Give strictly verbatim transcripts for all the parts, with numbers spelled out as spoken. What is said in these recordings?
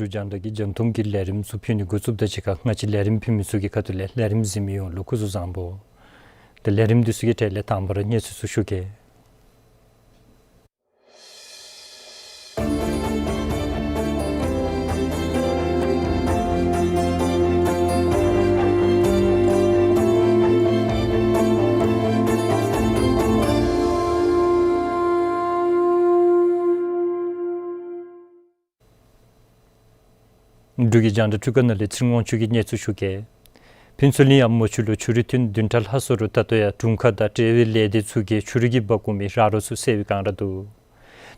འབྲུག་རྒྱང་བསྒྲགས་ཀྱི་རྒྱང་མཐོང་གི་ལས་རིམ་ཚུ་ཕུལ་ནི་འགོ་བཙུགསཔ་དང་གཅིག་ཁར་ང་བཅས་ལས་རིམ་ཕུལ་མི་ཚུ་གི་ཁ་ཐུག་ལས་ལས་རིམ་གཟིགས་མི་ཡོངས་ལུ་སྐུ་གཟུགས་བཟང་པོ། ད་ལས་རིམ་འདི་ཚུ་གི་གྲས་ལས་དང་པ་ར་གནས་ཚུལ་ཚུ་ཞུ་གེ། འབྲུག་གི་རྒྱང་བསྒྲགས་འཕྲུལ་ཁང་ནང་ལས་ཚེ་རིང་དབང་ཕྱུག་གིས་གནས་ཚུལ་ཞུ་གེ། ཕུན་ཚོགས་གླིང་ཨ་མོ་ཆུ་ལུ་ཆུ་རུད་ཐོན་བདུན་ཕྲག་ལྷག་སོང་རུང་ད་ལྟོ་ཡང་དྲུང་ཁག་དང་འབྲེལ་བའི་ལས་སྡེ་ཚུ་གིས་ཆུ་རུད་ཀྱིས་འབག་འོང་མི་ར་རོ་ཚུ་བསལ་བའི་སྒང་ར་འདུག།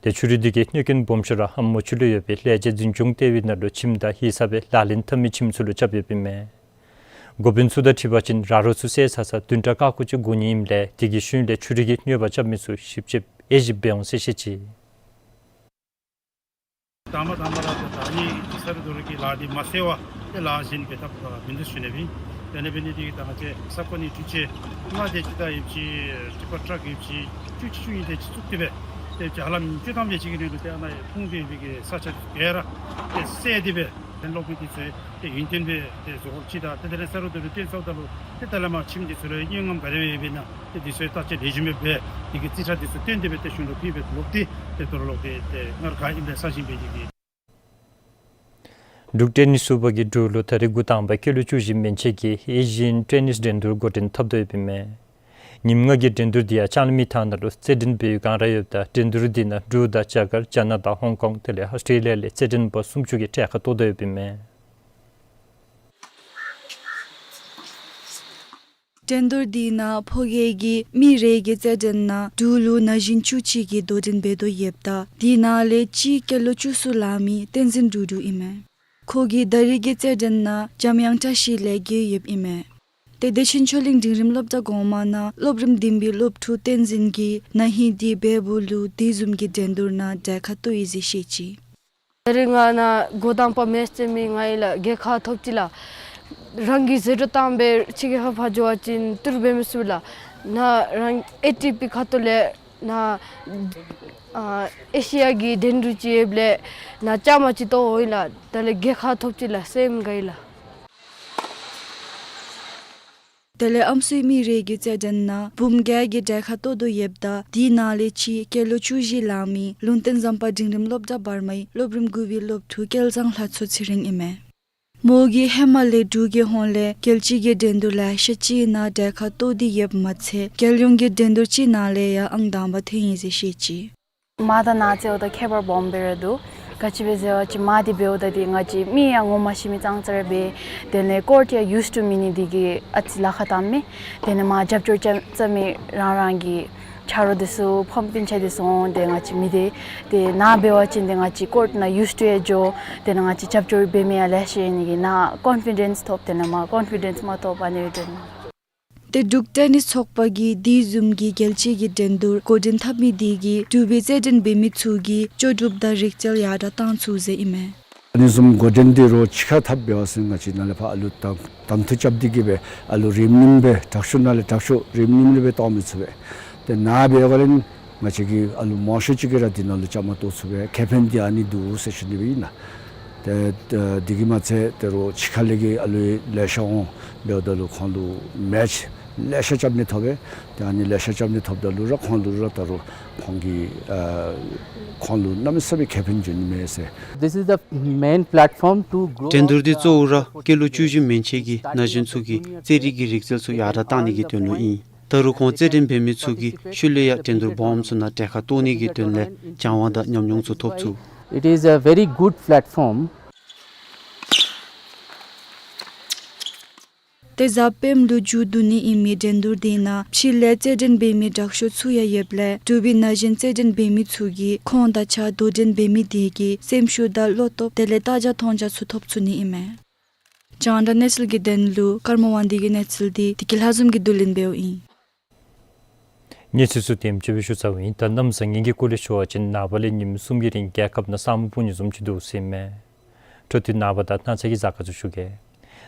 ཏེ་ཆུ་རུད་འདི་གིས་གནོད་སྐྱོན་སྦོམ་ཤོས་ར་ཨ་མོ་ཆུ་ལུ་ཡོད་པའི་ལས་བྱེད་འཛིན་སྐྱོང་ལྟེ་བའི་ནང་ལུ་ཁྱིམ་དང་ཧིང་སངས་སྦེ་ལག་ལེན་འཐབ་མི་ཁྱིམ་ཚུ་ལུ་རྐྱབ་ཡོདཔ་ཨིན་མས། འགོ་དཔོན་ཚུ་དང་འཁྲིལ་བ་ཅིན་ར་རོ་ཚུ་བསལ་ཚར་ས་བདུན་ཕྲག་ཁལ་གཅིག་འགོར་ནི་ཨིནམ་ལས་དེ་གི་ཤུལ་ལས་ཆུ་རུད་ཀྱིས་གནོད་པ་རྐྱབ་མི་ཚུ་ཞིབ་དཔྱད་དབྱེ་ཞིབ་འབད་འོང་ཟེར་བཤད་ཅི། དང་པ་དང་པ་ར་ད་ཨ་ནི་ས་རུད་རྡོ་རུད་ཀྱི་ལཱ་འདི་མ་བསལ་བར་ཏེ་ལཱ་གཞན་འབད་ཐབས་མིན་འདུག་ཟེར་ཞུ་ནི་ཨིན། དེ་ལས་འབད་ནི་འདི་གིས་ད་ང་བཅས་ས་གོ་ནི་འཕྲུལ་ཆས་ལྔ་དེ་ཅིག་དང་ཡོད་ཅི། ཊི་པར་ཊཱག་ཡོད་ཅི། བཅུ་གཅིག་བཅུ་གཉིས་དེ་ཅིག་བཙུགས་ཏེ་སྦེ་ཏེ་ཧ་ལམ་བཅུ་ཐམ་དེ་ཅིག་གི་ནང་ལུ་ཏེ་ཨ་ནཱ་ཡང་ཕུང་སྟེ་ཡོད་པའི་གི་ས་ཆ་ག་ར་ཏེ་བསལ་ཏེ་སྦེ་ཏེ་གློག་མེ་འདི་ཚུ་ཏེ་ཡུན་བརྟན་སྦེ་ཏེ་བཟོ་དགོཔ་ཅིག་དང་ཏེ་དེ་ལས་ས་རུད་རྡོ་རུད་བཏོན་ཚརཝ་ད་ལུ་ཏེ་ད་ལས་མར་ཁྱིམ་འདི་ཚུ་ལུ་གནོད་རྔམ་ག་དེ་སྦེ་ཡོདཔ་ཨིན་ན་ཏེ་འདི་ཚུ་བརྟག་དཔྱད་ལེགས་ཤོམ་སྦེ་འབད་དེ་གི་རྩིས་ཁྲ་འདི་ཚུ་བཏོན་ཏེ་སྦེ་ཏེ་གཞུང་ལུ་ཕུལ་སྦེ་ལོག་སྟེ་ཏེ་དོ་རུང་ལོག་སྟེ་ཏེ་སྔར་ག་ཨིནམ་སྦེ་གསར་བཞེངས་འབད་དེ་གི། འབྲུག་ཊེ་ནིས་ཚོགས་པ་གིས་འབྲུག་ལུ་ད་རིས་འགོ་དང་པ་སྐྱེས་ལོ་བཅུ་བཞི་མན་ཆད་ཀྱི་ཨེ་ཤི་ཡན་ཊེ་ནིས་འགྲན་བསྡུར་འགོ་འདྲེན་འཐབ་དོ་ཡོདཔ་ཨིན་མས། ཉིནམ་ལྔ་གི་འགྲན་བསྡུར་འདི་ཡང་ལྕང་གླིང་མི་ཐང་ནང་ལུ་རྩེད་འགྲན་འབད་བའི་སྒང་ར་ཡོདཔ་ད་འགྲན་བསྡུར་འདི་ནང་འབྲུག་དང་རྒྱ་གར་རྒྱ་ནག་དང་ཧོང་ཀོང་དེ་ལས་ཨཱོས་ཊྲེ་ལི་ཡ་ལས་རྩེད་འགྲན་པ་སུམ་ཅུ་གིས་གྲལ་ཁར་གཏོགས་དོ་ཡོདཔ་ཨིན་མས། འགྲན་བསྡུར་འདི་ནང་ཕོ་སྐྱེས་ཀྱི་མི་རེ་གི་རྩེད་འགྲན་ནང་འབྲུག་ལུ་ན་གཞོན་བཅུ་གཅིག་གིས་དོ་འགྲན་འབད་དོ་ཡོདཔ་ད་དེ་ནང་ལས་གཅིག་སྐྱེས་ལོ་བཅུ་གསུམ་ལང་མི་བསྟན་འཛིན་འབྲུག་སྒྲུབ་ཨིན་མས། ཁོ་གིས་ད་རིས་ཀྱི་རྩེད་འགྲན་ནང་འཇམ་དབྱངས་བཀྲ་ཤིས་ལས་རྒྱལ་ཡོདཔ་ཨིན་མས། ཏེ་བདེ་ཆེན་ཆོས་གླིང་འབྲིང་རིམ་སློབ་གྲྭ་གོང་མ་ནང་སློབ་རིམ་བདུན་པའི་སློབ་ཕྲུག་བསྟན་འཛིན་གྱིས་ན་ཧིང་འདི་འབདཝ་ལུ་དེ་བཟུམ་གྱི་འགྲན་བསྡུར་ནང་གྲལ་ཁར་གཏོགས་ཡི་ཟེར་བཤད་ཅི། ད་རིས་ང་ནཱ་འགོ་དང་པ་མེདཔ་ཅིག་མི་ང་ཨིན་ལགས། རྒྱལ་ཁ་ཐོབ་ཅི་ལགས། རང་གིས་ཟད་འགྲོ་བཏང་སྦེ་ཕྱི་རྒྱལ་ཁབ་ཕར་འགྱོ་བ་ཅིན་ཏི་རུ་འབད་མི་ཚུགས་ལགས། ནཱ་རང་ཨེ་ཊི་པི་ཁ་ཐུག་ལས་ནཱ་ཨ་ཨེ་ཤི་ཡ་གི་འགྲན་བསྡུར་ཅིག་ཡོདཔ་ལས་ནཱ་བཅའ་མར་ཅིག་གཏོགས་འོང་ཡི་ལགས། དེ་ལས་རྒྱལ་ཁ་ཐོབ་ཅི་ལགས། སེམས་དགའ་ཡི་ལགས། དེ་ལས་ཨམ་སྲུའི་མི་རེ་གི་རྩེད་འགྲན་ནང་བུམོ་བརྒྱད་ཀྱིས་གྲལ་ཁར་གཏོགས་དོ་ཡོདཔ་ད་དེ་ནང་ལས་གཅིག་སྐྱེས་ལོ་བཅུ་བཞི་ལང་མི་ལུང་བསྟན་ཟམ་པ་འབྲིང་རིམ་སློབ་གྲྭ་བར་མའི་སློབ་རིམ་དགུ་པའི་སློབ་ཕྲུག་སྐལ་བཟང་ལྷ་མཚོ་ཚེ་རིང་ཨིན་མས། མོ་གིས་ཧེ་མ་ལས་འབྲུག་གི་ཧོངས་ལས་རྒྱལ་སྤྱི་གི་འགྲན་བསྡུར་ལེ་ཤ་ཅིག་ནང་གྲལ་ཁར་གཏོགས་ཏེ་ཡོདཔ་མ་ཚད་རྒྱལ་ཡོངས་ཀྱི་འགྲན་བསྡུར་ཅིག་ནང་ལས་ཡང་ཨང་དང་པ་ཐོན་ཡི་ཟེར་བཤད་ཅི། མ་ད་ནཱ་རྩེདཔ་ད་ཁྱད་པར་སྦོམ་སྦེ་ར་འདུག། ག་ཅི་སྦེ་ཟེར་བ་ཅིན་མ་འདི་འབདཝ་ད་འདི་ང་བཅས་མི་ཡང་ངོ་མ་ཤེས་མི་ཙང་ཙ་ར་འབད། དེ་ལས་ཀོརཊ་ཡང་ཡུསི་ཊུ་མེད་ནི་འདི་གིས་ཨ་ཙི་ལཱ་ཁག་བཏངམ་མས། དེ་ལས་མར་རྒྱབ་སྐྱོར་རྐྱབ་རྩ་མི་རང་རང་གི་ཆ་རོགས་འདི་ཚུ་ཕམ་སྤུན་ཆ་འདི་ཚུ་འོང་སྟེ་ང་བཅས་མི་འདི་ཏེ་ནཱ་འབད་བ་ཅིན་ཏེ་ང་བཅས་ཀོརཊ་ནང་ཡུསི་ཊུ་ཡང་འགྱོ། དེ་ལས་ང་བཅས་རྒྱབ་སྐྱོར་འབད་མི་ཡང་ལེ་ཤ་ཡོད་ནི་གིས་ནཱ་ཀོན་ཕི་ཌེནསི་ཐོབ། དེ་ལས་མར་ཀོན་ཕི་ཌེནསི་མ་ཐོབ་ཨ་ནི་སྦེ་འདུག། ཏེ་འབྲུག་ཊེ་ནིསི་ཚོགས་པ་གིས་དེ་བཟུམ་གྱི་རྒྱལ་སྤྱི་གི་འགྲན་བསྡུར་འགོ་འདྲེན་འཐབ་མི་དེ་གིས་འབྲུག་པའི་རྩེད་འགྲན་འབད་མི་ཚུ་གི་ལྕོགས་གྲུབ་དང་རིག་རྩལ་ཡར་དྲག་བཏང་ཚུགས་ཟེར་ཨིན་མས། ཨ་ནི་བཟུམ་འགོ་འདྲེན་འདི་རོགས་ཕྱི་ཁར་འཐབ་འབད་བ་ཅིན་ང་བཅས་ནཱ་ལས་ཕར་ཨ་ལུ་དམ་དམ་འཐུ་རྐྱབ་སྟེ་གིས་སྦེ་ཨ་ལུ་རིམ་རིམ་སྦེ་དྲག་ཤོས་ནང་ལས་དྲག་ཤོས་རིམ་རིམ་སྦེ་བཏང་མི་ཚུགས་པས། ཏེ་ནཱ་འབད་བ་ཅིན་ང་བཅས་ཀྱི་ཨ་ལུ་མང་ཤོས་ཅིག་གིས་ར་འདི་ནང་ལུ་བཅའ་མར་གཏོགས་ཚུགས་པས། ཁེ་ཕན་འདི་ཨ་ནི་འདུག་ཟེར་ཞུ་ནི་སྦེ་ཨིན་ལགས། ཏེ་ཨ་འདི་གིས་མ་ཚད་ཏེ་རོགས་ཕྱི་ཁ་ལས་ཀྱི་ཨ་ལུ་ལེ་ཤ་འོང་འབདཝ་ད་ལུ་ཁོང་ལུ་མེཆ་ལེ་ཤ་རྐྱབ་ནི་ཐོབ་པས། ཏེ་ཨ་ནི་ལེ་ཤ་རྐྱབ་ནི་ཐོབ་ད་ལུ་ར་ཁོང་ལུ་ར་ད་རུང་ཁོང་གི་ཨ་ཁོང་ལུ་གནམ་མེད་ས་མེད་ཁེ་ཕན་འབྱུང་ནི་མས་ཟེར། This is the main platform to grow འགྲན་བསྡུར་འདི་གཙོ་བོ་ར་སྐྱེས་ལོ་བཅུ་བཞི་མན་ཆད་ཀྱི་ན་གཞོན་ཚུ་གིས་རྩེད་རིགས་ཀྱི་རིག་རྩལ་ཚུ་ཡར་དྲག་བཏང་ནི་གི་དོན་ལུ་ཨིན། ད་རུང་ཁོང་རྩེད་འགྲན་འབད་མི་ཚུ་གིས་ཤུལ་ལས་ཡང་འགྲན་བསྡུར་སྦོམ་ཚུ་ནང་གྲལ་ཁར་གཏོགས་ནི་གི་དོན་ལས་སྦྱང་བ་དང་ཉམས་མྱོང་ཚུ་ཐོབ་ཚུགས། It is a very good platform. ཏེ་གཟའ་སྤེནམ་ལུ་མཇུག་བསྡུ་ནི་ཨིན་མི་འགྲན་བསྡུར་དེ་ནང་ཕྱི་ལས་རྩེད་འགྲན་འབད་མི་དྲག་ཤོས་ཚུ་ཡང་ཡོདཔ་ལས་འབྲུག་པའི་ན་གཞོན་རྩེད་འགྲན་འབད་མི་ཚུ་གིས་ཁོང་དང་གཅིག་ཁར་དོ་འགྲན་འབད་མི་དེ་གིས་སེམས་ཤུགས་དང་བློ་སྟོབས་དེ་ལས་རྟ་རྒྱགས་མཐོང་རྒྱ་ཚུ་ཐོབ་ཚུགས་ནི་ཨིན་མས། རྒྱང་བསྒྲགས་གནས་ཚུལ་གྱི་དོན་ལུ་ཀརྨ་དབང་འདུས་ཀྱི་གནས་ཚུལ་འདི་བདེ་སྐྱིད་ལྷ་འཛོམས་ཀྱིས་བསྡུ་ལེན་འབདཝ་ཨིན། གནས་ཚུལ་ཚུ་དེམ་ཅིག་སྦེ་ཞུ་ཚརཝ་ཨིན། ད་གནམ་བཟང་ངན་གྱི་སྐོར་ལས་ཞུ་བ་ཅིན་ནངས་པ་ལས་ཉིནམ་གསུམ་གྱི་རིང་རྒྱལ་ཁབ་ནང་ས་སྨུག་སྤུབ་ནི་བཟུམ་ཅིག་འདུག་ཟེར་ཨིན་མས། འཕྲོ་མཐུད་ནངས་པ་དང་གནངས་ཚེ་གི་གཟའ་སྐར་ཚུ་ཞུ་གེ།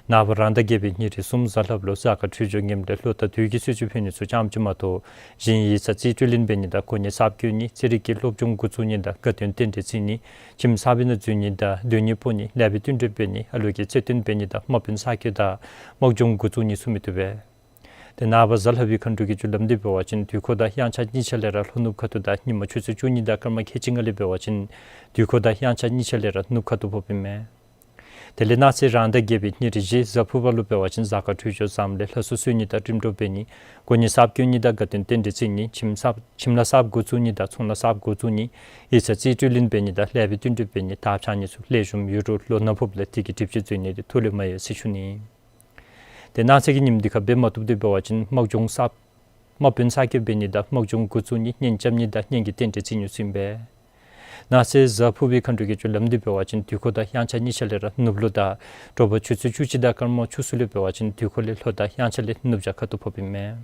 ནངས་པ་རང་ཟླ་བརྒྱད་པའི་ཉེར་གསུམ་གཟའ་ལྷགཔ་ལུ་གཟའ་སྐར་འཕྲོད་སྦྱོར་ངནམ་ལས་ལྷོ་དང་དུས་ཀྱི་གསོལ་ཚིགས་ཕུལ་ནི་ཚུ་ཙམ་ཅིག་མ་གཏོགས་གཞན་ཡིག་ཚང་རྩིས་སྤྲོད་ལེན་འབད་ནི་དང་གོ་གནས་གསརཔ་བསྐོ་ནི་རྩེད་རིགས་ཀྱི་སློབ་སྦྱོང་འགོ་བཙུགས་ནི་དང་དགའ་སྟོན་རྟེན་འབྲེལ་བརྩི་ནི་ཁྱིམ་གསར་པའི་ནང་འཛུལ་ནི་དང་སྡོད་གནས་སྤོ་ནི་ལེགས་པའི་བསྟུན་གྲོས་འབད་ནི་ཨ་ལུ་གི་རྩེད་འགྲན་འབད་ནི་དང་དམག་དཔོན་གསར་བསྐོ་དང་དམག་སྦྱོང་འགོ་བཙུགས་ནི་ཚུ་མི་བཏུབ་པས། ཏེ་ནངས་པ་གཟའ་ལྷག་པའི་མཁའ་འགྲོ་གི་རྒྱུ་ལམ་འདི་འབད་བ་ཅིན་དུས་འཁོར་དང་དབྱངས་འཆར་གཉིས་ཆ་ལས་ར་ལྷོ་ནུབ་ཁ་ཐུག་དང་ཉིན་མ་ཆུ་ཚོད་བཅུ་གཉིས་དང་སྐར་མ་ཁལ་གཅིག་ལྔ་ལས་འབད་བ་ཅིན་དུས་འཁོར་དང་དབྱངས་འཆར་གཉིས་ཆ་ལས་ར་ནུབ་ཁ་ཐུག་ཕོགཔ་ཨིན་མས། དེ་ལས་གནངས་ཚེ་རང་ཟླ་བརྒྱད་པའི་ཉེར་བཞི་གཟའ་ཕུར་པ་ལུ་འབད་བ་ཅིན་གཟའ་སྐར་འཕྲོད་སྦྱོར་བཟངམ་ལས་ལྷ་སྲུང་གསོལ་ནི་དང་འགྲིམ་འགྲུལ་འབད་ནི་གོ་གནས་གསརཔ་བསྐོ་ནི་དང་དགའ་སྟོན་རྟེན་འབྲེལ་བརྩི་ནི་ཁྱིམ་གསརཔ་ཁྱིམ་ལཱ་གསརཔ་འགོ་བཙུགས་ནི་དང་ཚོང་ལཱ་གསརཔ་འགོ་བཙུགས་ནི་ཡིག་ཚང་རྩིས་སྤྲོད་ལེན་འབད་ནི་དང་ལེགས་པའི་བསྟུན་གྲོས་འབད་ནི་དར་འཕྱར་ནི་ཚུ་ལེགས་ཤོམ་ཡོད་རུང་ལོ་ན་ཕོགཔ་ལས་དེ་གི་སྒྲིབ་བྱེད་འཛོལ་ནི་དེ་ཐོག་ལས་མ་ཡོད་ཟེར་ཞུ་ནི། ཏེ་གནངས་ཚེ་གི་ཉིནམ་འདི་ཁར་འབད་མ་བཏུབ་དེ་འབད་བ་ཅིན་དམག་སྦྱོང་གསརཔ་དམག་དཔོན་གསར་བསྐོ་འབད་ནི་དང་དམག་སྦྱོང་འགོ་བཙུགས་ནི་གཉེན་རྐྱབ་ནི་དང་གཉེན་གྱི་རྟེན་འབྲེལ་བརྩི་ནི་ཚུ་ཨིན་པས། གནངས་ཚེ་གཟའ་ཕུར་པའི་མཁའ་འགྲོ་གི་རྒྱུ་ལམ་འདི་འབད་བ་ཅིན་དུས་འཁོར་དང་དབྱངས་འཆར་གཉིས་ཆ་ལས་ར་ནུབ་ལུ་དང་དྲོ་པ་ཆུ་ཚོད་བཅུ་གཅིག་དང་སྐར་མ་བཅུ་གསུམ་ལུ་འབད་བ་ཅིན་དུས་འཁོར་ལས་ལྷོ་དང་དབྱངས་འཆར་ལས་ནུབ་བྱང་ཁ་ཐུག་ཕོགཔ་ཨིན་མས།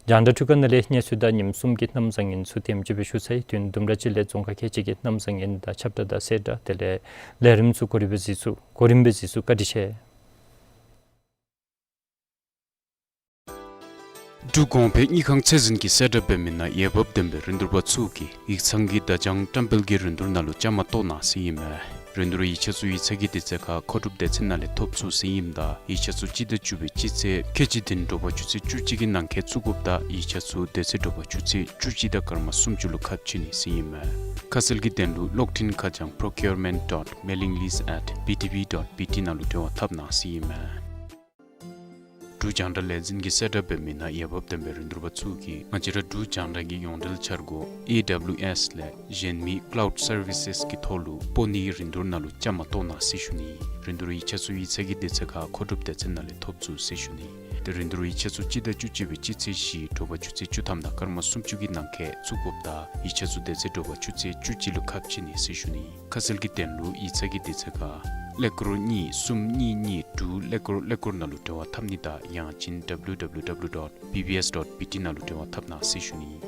རྒྱང་བསྒྲགས་འཕྲུལ་ཁང་ནང་ལས་གནས་ཚུལ་དང་ཉིནམ་གསུམ་གྱི་གནམ་བཟང་ངན་ཚུ་དེམ་ཅིག་སྦེ་ཞུ་ཚར་ཡི། དུས་ཡུན་དུམ་གྲ་ཅིག་ལས་རྫོང་ཁག་ཁལ་གཅིག་གི་གནམ་བཟང་ངན་དང་ཁྱབ་བསྒྲགས་དང་གསལ་བསྒྲགས་དེ་ལས་ལས་རིམ་ཚུ་གོ་རིམ་སྦེ་གཟིགས་ཚུགས། གོ་རིམ་སྦེ་གཟིགས་ཚུགས། བཀའ་དྲིན་ཆེ། འབྲུག་གོང་འཕེལ་དངུལ་ཁང་ཚད་འཛིན་གྱིས་གསལ་བསྒྲགས་འབད་མི་ནང་འོས་འབབ་ལྡན་པའི་རིན་བསྡུར་པ་ཚུ་གིས་ཡིག་ཚང་གི་བརྡ་བྱང་བཀྲམ་སྤེལ་གྱི་རིན་བསྡུར་ནང་ལུ་བཅའ་མར་གཏོགས་གནང་ཟེར་ཨིན་མས། རིན་བསྡུར་ཡིག་ཆ་ཚུ་ཡིག་ཚང་གི་དུས་ཚོད་ཁར་མཁོ་སྒྲུབ་སྡེ་ཚན་ནང་ལས་ཐོབ་ཚུགས་ཟེར་ཨིནམ་ད་ཡིག་ཆ་ཚུ་སྤྱི་ཟླ་བཅུ་པའི་སྤྱི་ཚེས་ཁལ་གཅིག་བདུན་དྲོ་པ་ཆུ་ཚོད་བཅུ་གཅིག་གི་ནང་འཁོད་བཙུགས་དགོཔ་ད་ཡིག་ཆ་ཚུ་དེ་ཚེ་དྲོ་པ་ཆུ་ཚོད་བཅུ་གཅིག་དང་སྐར་མ་སུམ་ཅུ་ལུ་ཁ་ཕྱེ་ནི་ཟེར་ཨིན་མས། ཁ་གསལ་གྱི་དོན་ལུ་གློག་འཕྲིན་ཁ་བྱང་procurement dot mailing list at B T B dot B T ནང་ལུ་འབྲེལ་བ་འཐབ་གནང་ཟེར་ཨིན་མས། འབྲུག་རྒྱང་བསྒྲགས་ལས་འཛིན་གྱིས་གསལ་བསྒྲགས་འབད་མི་ནང་འོས་འབབ་ལྡན་པའི་རིན་བསྡུར་པ་ཚུ་གིས་ང་བཅས་ར་འབྲུག་རྒྱང་བསྒྲགས་ཀྱི་ཡོངས་འབྲེལ་འཆར་སྒོ་ཨེ་ཌབ་ལིའུ་ཨེསི་ལས་གཞན་མི་ཀ་ལའུཌ་སར་བི་སེསི་གི་ཐོག་ལུ་སྤོ་ནིའི་རིན་བསྡུར་ནང་ལུ་བཅའ་མར་གཏོགས་གནང་ཟེར་ཞུ་ནི། རིན་བསྡུར་ཡིག་ཆ་ཚུ་ཡིག་ཚང་གི་དུས་ཚོད་ཁར་མཁོ་སྒྲུབ་སྡེ་ཚན་ནང་ལས་ཐོབ་ཚུགས་ཟེར་ཞུ་ནི། ཏེ་རིན་བསྡུར་ཡིག་ཆ་ཚུ་སྤྱི་ཟླ་བཅུ་གཅིག་པའི་སྤྱི་ཚེས་བཞི་དྲོ་པ་ཆུ་ཚོད་བཅུ་ཐམ་དང་སྐར་མ་སུམ་ཅུ་གི་ནང་འཁོད་བཙུགས་དགོཔ་ད་ཡིག་ཆ་ཚུ་དེ་ཚེ་དྲོ་པ་ཆུ་ཚོད་བཅུ་གཅིག་ལུ་ཁ་ཕྱེ་ནི་ཟེར་ཞུ་ནི། ཁ་གསལ་གྱི་དོན་ལུ་ཡིག་ཚང་གི་དུས་ཚོད་ཁར་ཀླད་ཀོར་གཉིས་གསུམ་གཉིས་གཉིས་དྲུག་ཀླད་ཀོར་ཀླད་ཀོར་ནང་ལུ་འབྲེལ་བ་འཐབ་ནི་དང་ཡང་ཅིན་W W W dot B B S dot B T ནང་ལུ་འབྲེལ་བ་འཐབ་གནང་ཟེར་ཞུ་ནི།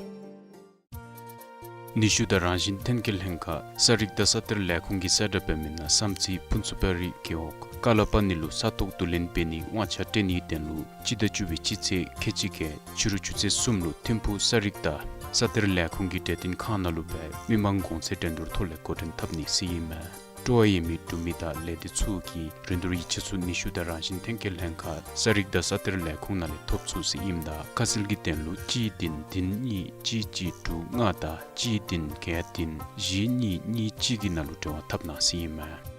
ནུས་ཤུགས་དང་རང་བཞིན་ཐོན་སྐྱེད་ལྷན་ཁག་ས་རིག་དང་ས་གཏེར་ལས་ཁུངས་ཀྱིས་གསལ་བསྒྲགས་འབད་མི་ནང་བསམ་རྩེ་ཕུན་ཚོགས་པ་རི་རྒེད་འོག་ཀ་ལ་པ་ནི་ལུ་ས་ཐོག་བསྡུ་ལེན་འབད་ནིའི་དབང་ཆ་སྤྲོད་ནིའི་དོན་ལུ་སྤྱི་ཟླ་བཅུ་པའི་སྤྱི་ཚེས་ཁལ་གཅིག་བརྒྱད་ཕྱི་རུ་ཆུ་ཚོད་གསུམ་ལུ་ཐིམ་ཕུག་ས་རིག་དང་ས་གཏེར་ལས་ཁུངས་ཀྱི་གྲོས་བསྟུན་ཁང་ནང་ལུ་སྦེ་མི་མང་གོང་ཚད་འགྲན་བསྡུར་ཐོག་ལས་འགོ་འདྲེན་འཐབ་ནི་ཟེར་ཨིན་མས། སྤྲོ་བ་ཡོད་མི་འབྲུག་མི་དང་ལས་སྡེ་ཚུ་གིས་རིན་བསྡུར་ཡིག་ཆ་ཚུ་ནུས་ཤུགས་དང་རང་བཞིན་ཐོན་སྐྱེད་ལྷན་ཁག་ས་རིག་དང་ས་གཏེར་ལས་ཁུངས་ནང་ལས་ཐོབ་ཚུགས་ཟེར་ཨིནམ་ད་ཁ་གསལ་གྱི་དོན་ལུ་གཅིག་བདུན་བདུན་གཉིས་གཅིག་གཅིག་དྲུག་ལྔ་དང་གཅིག་བདུན་བརྒྱད་བདུན་བཞི་གཉིས་གཉིས་གཅིག་གི་ནང་ལུ་འབྲེལ་བ་འཐབ་གནང་ཟེར་ཨིན་མས།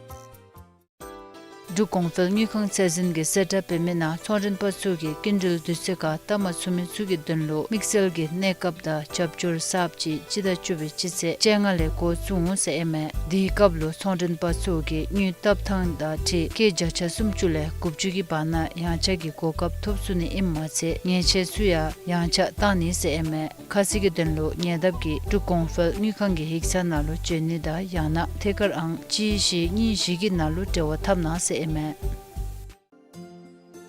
འབྲུག་གོང་འཕེལ་དངུལ་ཁང་ཚད་འཛིན་གྱིས་གསལ་བསྒྲགས་འབད་མི་ནང་ཚོང་མགྲོན་པ་ཚུ་གིས་སྐྱིན་འགྲུལ་དུས་ཚོད་ཁར་བཏབ་མ་ཚུགས་མི་ཚུ་གི་དོན་ལུ་དམིགས་བསལ་གྱི་གནས་སྐབས་དང་རྒྱབ་སྐྱོར་གསརཔ་ཅིག་སྤྱི་ཟླ་བཅུ་པའི་སྤྱི་ཚེས་བཅོ་ལྔ་ལས་འགོ་བཙུགས་འོང་ཟེར་ཨིན་མས། དེའི་སྐབས་ལུ་ཚོང་མགྲོན་པ་ཚུ་གིས་དངུལ་བཏབ་ཐངས་དང་འཁྲིལ་སྐྱེད་བརྒྱ་ཆ་སུམ་ཅུ་ལས་དགུ་བཅུ་གི་བར་ན་ཡངས་ཆག་གི་གོ་སྐབས་ཐོབ་ཚུགས་ནི་ཨིནམ་མ་ཚད་ཉེས་ཆད་ཚུ་ཡང་ཡངས་ཆག་བཏང་ནི་ཟེར་ཨིན་མས། ཁ་གསལ་གྱི་དོན་ལུ་ཉེ་འདབས་ཀྱི་འབྲུག་གོང་འཕེལ་དངུལ་ཁང་གི་ཡིག་ཚང་ནང་ལུ་བྱོན་ནི་དང་ཡང་ན་ཐད་ཀར་ཨང་གཅིག་བཞི་གཉིས་བཞི་གི་ནང་ལུ་འབྲེལ་བ་འཐབ་གནང་ཟེར་ཨིན་མས།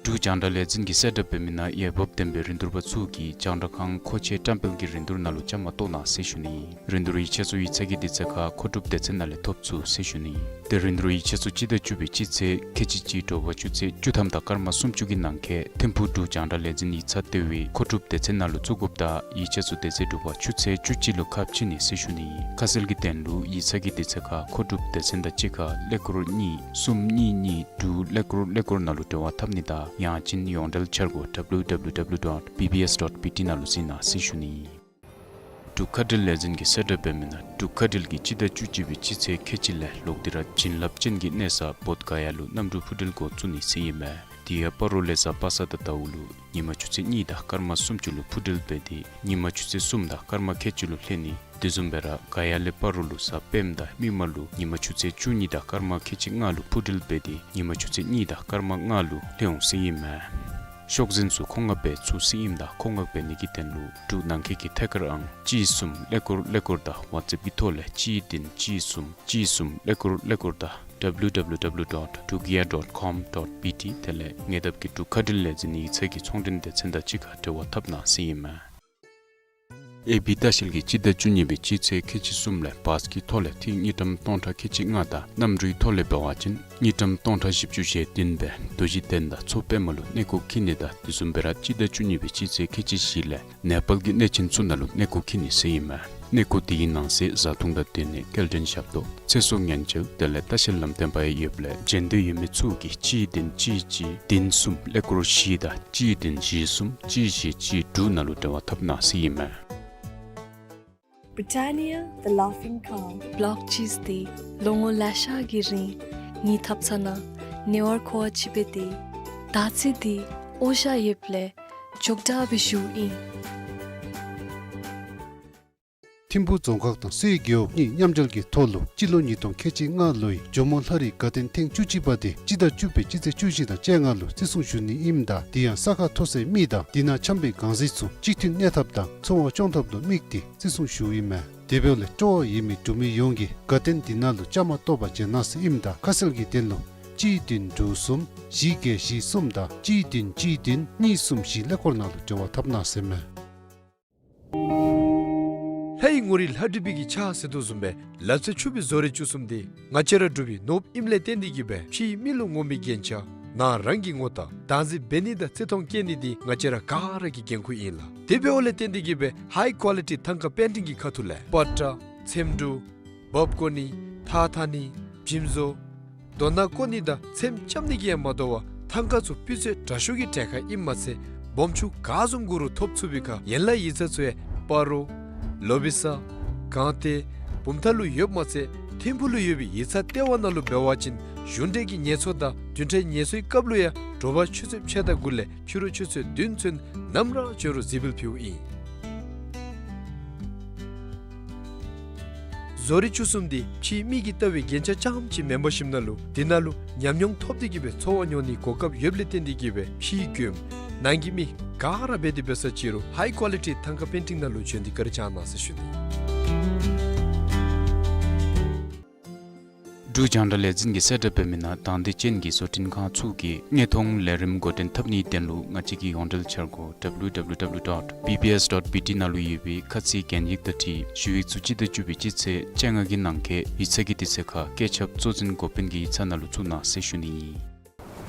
འབྲུག་ རྒྱང་བསྒྲགས་ལས་འཛིན་གྱིས་གསལ་བསྒྲགས་འབད་མི་ནང་འོས་འབབ་ལྡན་པའི་རིན་བསྡུར་པ་ཚུ་གིས་རྒྱང་བསྒྲགས་ཁང་མཁོ་ཆས་བཀྲམ་སྤེལ་གྱི་རིན་བསྡུར་ནང་ལུ་བཅའ་མར་གཏོགས་གནང་ཟེར་ཞུ་ནི། རིན་བསྡུར་ཡིག་ཆ་ཚུ་ཡིག་ཚང་གི་དུས་ཚོད་ཁར་མཁོ་སྒྲུབ་སྡེ་ཚན་ནང་ལས་ཐོབ་ཚུགས་ཟེར་ཞུ་ནི། ཏེ་རིན་བསྡུར་ཡིག་ཆ་ཚུ་སྤྱི་ཟླ་བཅུ་པའི་སྤྱི་ཚེས་ཁལ་གཅིག་གཅིག་དྲོ་པ་ཆུ་ཚོད་བཅུ་ཐམ་དང་སྐར་མ་སུམ་ཅུ་གི་ནང་འཁོད་ཐིམ་ཕུག་འབྲུག་རྒྱང་བསྒྲགས་ལས་འཛིན་ཡིག་ཚང་ལྟེ་བའི་མཁོ་སྒྲུབ་སྡེ་ཚན་ནང་ལུ་བཙུགས་དགོཔ་དང་ཡིག་ཆ་ཚུ་དེ་ཚེ་དྲོ་པ་ཆུ་ཚོད་བཅུ་གཅིག་ལུ་ཁ་ཕྱེ་ནི་ཟེར་ཞུ་ནི། ཁ་གསལ་གྱི་དོན་ལུ་ཡིག་ཚང་གི་དུས་ཚོད་ཁར་མཁོ་སྒྲུབ་སྡེ་ཚན་དང་གཅིག་ཁར་ཀླད་ཀོར་གཉིས་གསུམ་གཉིས་གཉིས་དྲུག་ཀླད་ཀོར་ཀླད་ཀོར་ནང་ལུ་འབྲེལ་བ་འཐབ་ནི་དང་ཡང་ཅིན་ཡོངས་འབྲེལ་འཆར་སྒོ་W W W dot B B S dot B T ནང་ལུ་གཟིགས་གནང་ཟེར་ཞུ་ནི། འབྲུག་མཁའ་འགྲུལ་ལས་འཛིན་གྱིས་གསལ་བསྒྲགས་འབད་མི་ནང་འབྲུག་མཁའ་འགྲུལ་གྱིས་སྤྱི་ཟླ་བཅུ་གཅིག་པའི་སྤྱི་ཚེས་ཁལ་གཅིག་ལས་ལོག་སྟེ་ར་བྱིན་རླབས་ཅན་གྱི་གནས་ས་བོདྷ་ག་ཡ་ལུ་གནམ་གྲུ་འཕུར་འགྲུལ་འགོ་བཙུགས་ནི་ཟེར་ཨིན་མས། དེ་ཡང་སྤ་རོ་ལས་གཟའ་པ་སངས་དང་ཟླཝ་ལུ་ཉིན་མ་ཆུ་ཚོད་གཉིས་དང་སྐར་མ་སུམ་ཅུ་ལུ་འཕུར་འགྲུལ་འབད་དེ་ཉིན་མ་ཆུ་ཚོད་གསུམ་དང་སྐར་མ་ཁལ་གཅིག་ལུ་ལྷོད་ནི། དེ་བཟུམ་སྦེ་ར་ག་ཡ་ལས་སྤ་རོ་ལུ་གཟའ་སྤེནམ་དང་མིག་དམར་ལུ་ཉིན་མ་ཆུ་ཚོད་བཅུ་གཉིས་དང་སྐར་མ་ཁལ་གཅིག་ལྔ་ལུ་འཕུར་འགྲུལ་འབད་དེ་ཉིན་མ་ཆུ་ཚོད་གཉིས་དང་སྐར་མ་ལྔ་ལུ་ལྷོད་འོང་ཟེར་ཨིན་མས། ཤོག་འཛིན་ཚུ་མཁོ་མངགས་འབད་ཚུགས་ཟེར་ཨིནམ་ད་མཁོ་མངགས་འབད་ནི་གི་དོན་ལུ་འབྲུག་ནང་འཁོད་ཀྱི་ཐད་ཀར་ཨང་གཅིག་གསུམ་ཀླད་ཀོར་ཀླད་ཀོར་དང་ཝཊས་ཨེཔ་ཀྱི་ཐོག་ལས་གཅིག་བདུན་གཅིག་གསུམ་གཅིག་གསུམ་ཀླད་ཀོར་ཀླད་ཀོར་དང་W W W dot drukair dot com dot B T དེ་ལས་ཉེ་འདབས་ཀྱི་འབྲུག་མཁའ་འགྲུལ་ལས་འཛིན་ཡིག་ཚང་གི་ཚོང་འབྲེལ་སྡེ་ཚན་དང་གཅིག་ཁར་འབྲེལ་བ་འཐབ་གནང་ཟེར་ཨིན་མས། ཨེ་བི་ལྟ་བཤལ་གྱིས་སྤྱི་ཟླ་བཅུ་གཉིས་པའི་སྤྱི་ཚེས་ཁལ་གཅིག་གསུམ་ལས་བཱས་ཀྱི་ཐོག་ལས་ཐིག་དངུལ་ཀྲམ་སྟོང་ཕྲག་ཁལ་གཅིག་ལྔ་དང་གནམ་གྲུའི་ཐོག་ལས་འབད་བ་ཅིན་དངུལ་ཀྲམ་སྟོང་ཕྲག་བཞི་བཅུ་ཞེ་བདུན་སྦེ་རྡོ་རྗེ་གདན་དང་མཚོ་པདྨ་ལུ་གནས་སྐོར་འཁྱིད་ནི་དང་དེ་བཟུམ་སྦེ་ར་སྤྱི་ཟླ་བཅུ་གཉིས་པའི་སྤྱི་ཚེས་ཁལ་གཅིག་བཞི་ལས་ནེ་པཱལ་གྱི་གནས་ཆེན་ཚུ་ནང་ལུ་གནས་སྐོར་འཁྱིད་ནི་ཟེར་ཨིན་མས། གནས་སྐོར་དེའི་ནང་གསེས་བཟའ་འཐུང་དང་སྡོད་གནས་སྐྱེལ་འདྲེན་ཞབས་ཏོག་ཚེ་སྲོག་ཉེན་བཅོལ་དེ་ལས་ལྟ་བཤལ་ལམ་སྟོན་པ་ཡང་ཡོདཔ་ལས་འབྱོན་འདོད་ཡོད་མི་ཚུ་གིས་གཅིག་བདུན་གཅིག་གཅིག་བདུན་གསུམ་ཀླད་ཀོར་བཞི་དང་གཅིག་བདུན་བཞི་གསུམ་གཅིག་བཞི་གཅིག་དྲུག་ནང་ལུ་འབྲེལ་བ་འཐབ་གནང་ཟེར་ཨིན་མས། Britannia, the Laughing Cow. བོལ་ལོག་ཅིས་ཏེ་ལོ་ངོ་ལེ་ཤ་གི་རིང་ངེའི་ཐབ་ཚང་ནང་ཉེ་བར་མཁོ་བ་ཅིག་འབད་དེ་ད་ཚེ་འདི་འོ་ཞ་ཡོདཔ་ལས་འཇོག་དྲགས་སྦེ་བཞུགས་ཨིན། ཐིམ་ཕུག་རྫོང་ཁག་དང་སེའི་རྒེད་འོག་གཉིས་མཉམ་འབྲེལ་གྱི་ཐོག་ལུ་སྤྱི་ལོ་ཉིས་སྟོང་ཁལ་གཅིག་ལྔ་ལོའི་ཇོ་མོ་ལྷ་རིའི་དགའ་སྟོན་ཐེངས་བཅུ་གཅིག་པ་དེ་སྤྱི་ཟླ་བཅུ་པའི་སྤྱི་ཚེས་བཅུ་བཞི་དང་བཅོ་ལྔ་ལུ་བརྩི་སྲུང་ཞུ་ནི་ཨིནམ་ད་དེ་ཡང་ས་ཁ་མཐོ་སའི་མི་དང་དེ་ནང་འཁྱམས་པའི་གང་ཟག་ཚུ་གཅིག་མཐུན་གནས་ཐབས་དང་འཚོ་བ་སྐྱོང་ཐབས་ལུ་དམིགས་ཏེ་བརྩི་སྲུང་ཞུཝ་ཨིན་མས། དེ་འབདཝ་ལས་སྤྲོ་བ་ཡོད་མི་འབྲུག་མི་ཡོངས་ཀྱིས་དགའ་སྟོན་དེ་ནང་ལུ་བཅའ་མར་གཏོགས་པར་འབྱོན་གནང་ཟེར་ཨིནམ་ད་ཁ་གསལ་གྱི་དོན་ལུ་གཅིག་བདུན་དྲུག་གསུམ་བཞི་བརྒྱད་བཞི་གསུམ་དང་གཅིག་བདུན་གཅིག་བདུན་གཉིས་གསུམ་བཞི་ཀླད་ཀོར་ནང་ལུ་འབྲེལ་བ་འཐབ་གནང་ཟེར་མས། ལྷའི་ངོ་རིས་ལྷ་བྲིས་པའི་གི་ཕྱག་ཟེར་དོ་བཟུམ་སྦེ་ལབ་ཚེ་ཆུབ་པའི་བཟོ་རིག་བཅུ་གསུམ་འདི་ང་བཅས་ར་འབྲུག་པའི་ནོར་བུ་ཨིནམ་ལས་བརྟེན་ཏེ་གིས་སྦེ་ཕྱིའི་མི་ལུ་ངོམ་པའི་རྒྱན་ཆ་ནང་རང་གི་ངོ་རྟགས་བདག་འཛིན་འབད་ནི་དང་བརྩི་མཐོང་བསྐྱེད་ནི་འདི་ང་བཅས་ར་ག་ར་གི་འགན་ཁུར་ཨིན་ལགས། དེ་འབདཝ་ལས་བརྟེན་ཏེ་གིས་སྦེ་ཧའི་ཀོ་ལི་ཊི་ཐང་ཀ་པེན་ཊིང་གི་ཁ་ཐུག་ལས་པ་ཏྲ་ཚེམ་དྲུབ་འབག་བཀོ་ནི་ཐགས་འཐག་ནི་བྱིམ་བཟོ་རྡོ་ནག་བརྐོ་ནི་དང་ཚེམ་རྐྱབ་ནི་གིས་ཡང་མ་དོ་བར་ཐང་ཀ་ཚུ་སྤུས་ཚད་དྲག་ཤོས་ཀྱི་གྲལ་ཁར་ཨིནམ་མ་ཚད་སྦོམ་ཆུང་ག་བཟུམ་དགོ་རུང་ཐོབ་ཚུགས་པའི་ཁར་ཡན་ལག་ཡིག་ཚང་ཚུ་ཡང་སྤ་རོ་ལོ་བི་ས་སྒང་སྟེང་བུམ་ཐང་ལུ་ཡོདཔ་མ་ཚད་ཐིམ་ཕུག་ལུ་ཡོད་པའི་ཡིག་ཚང་ལྟེ་བ་ནང་ལུ་འབད་བ་ཅིན་གཞུང་འབྲེལ་གྱི་ཉེས་ཚབས་དང་བདུན་ཕྲག་ཉེས་ཚབས་ཀྱི་སྐབས་ལུ་ཡང་དྲོ་པ་ཆུ་ཚོད་ཕྱེད་དང་དགུ་ལས་ཕྱི་རུ་ཆུ་ཚོད་བདུན་ཚུན་ནམ་ར་འབྱོན་རུང་གཟིགས་འབུལ་ཕུལཝ་ཨིན། བཟོ་རིག་བཅུ་གསུམ་འདི་ཕྱིའི་མི་གིས་བལྟ་བའི་རྒྱན་ཆ་རྐྱངམ་ཅིག་མེན་པར་ཞིནམ་ན་ལུ་དེ་ནང་ལུ་ཉམས་མྱོང་ཐོབ་སྟེ་གིས་སྦེ་འཚོ་བ་མྱོང་ནིའི་གོ་སྐབས་ཡོདཔ་ལས་བརྟེན་ཏེ་གིས་སྦེ་ཕྱིའི་མགྱོནམ་ནང་གི་མི་ག་ར་འབད་དེ་འབད་ས་ཅི་རུང་ཧའི་ཀོ་ལི་ཊི་ཐང་ཀ་པེན་ཊིང་ནང་ལུ་བྱོན་ཏེ་བཀའ་དྲིན་བསྐྱང་གནང་ཟེར་ཞུ་ནི། འབྲུག་རྒྱང་བསྒྲགས་ལས་འཛིན་གྱིས་གསལ་བསྒྲགས་འབད་མི་ནང་དང་འདོད་ཅན་གྱི་བཟོ་སྐྲུན་ཁང་ཚུ་གིས་དངོས་མཐོང་ལས་རིམ་འགོ་འདྲེན་འཐབ་ནིའི་དོན་ལུ་ང་བཅས་ཀྱི་ཡོངས་འབྲེལ་འཆར་སྒོ་W W W dot B B S dot B T ནང་ལུ་ཡོད་པའི་ཁ་ཚིག་གན་ཡིག་དང་འཁྲིལ་ཞུ་ཡིག་ཚུ་སྤྱི་ཟླ་བཅུ་པའི་སྤྱི་ཚེས་བཅོ་ལྔ་གི་ནང་འཁོད་ཡིག་ཚང་གི་དུས་ཚོད་ཁར་བཀོད་ཁྱབ་གཙོ་འཛིན་འགོ་དཔོན་གྱི་ཡིག་ཚང་ནང་ལུ་བཙུགས་གནང་ཟེར་ཞུ་ནི་ཨིན།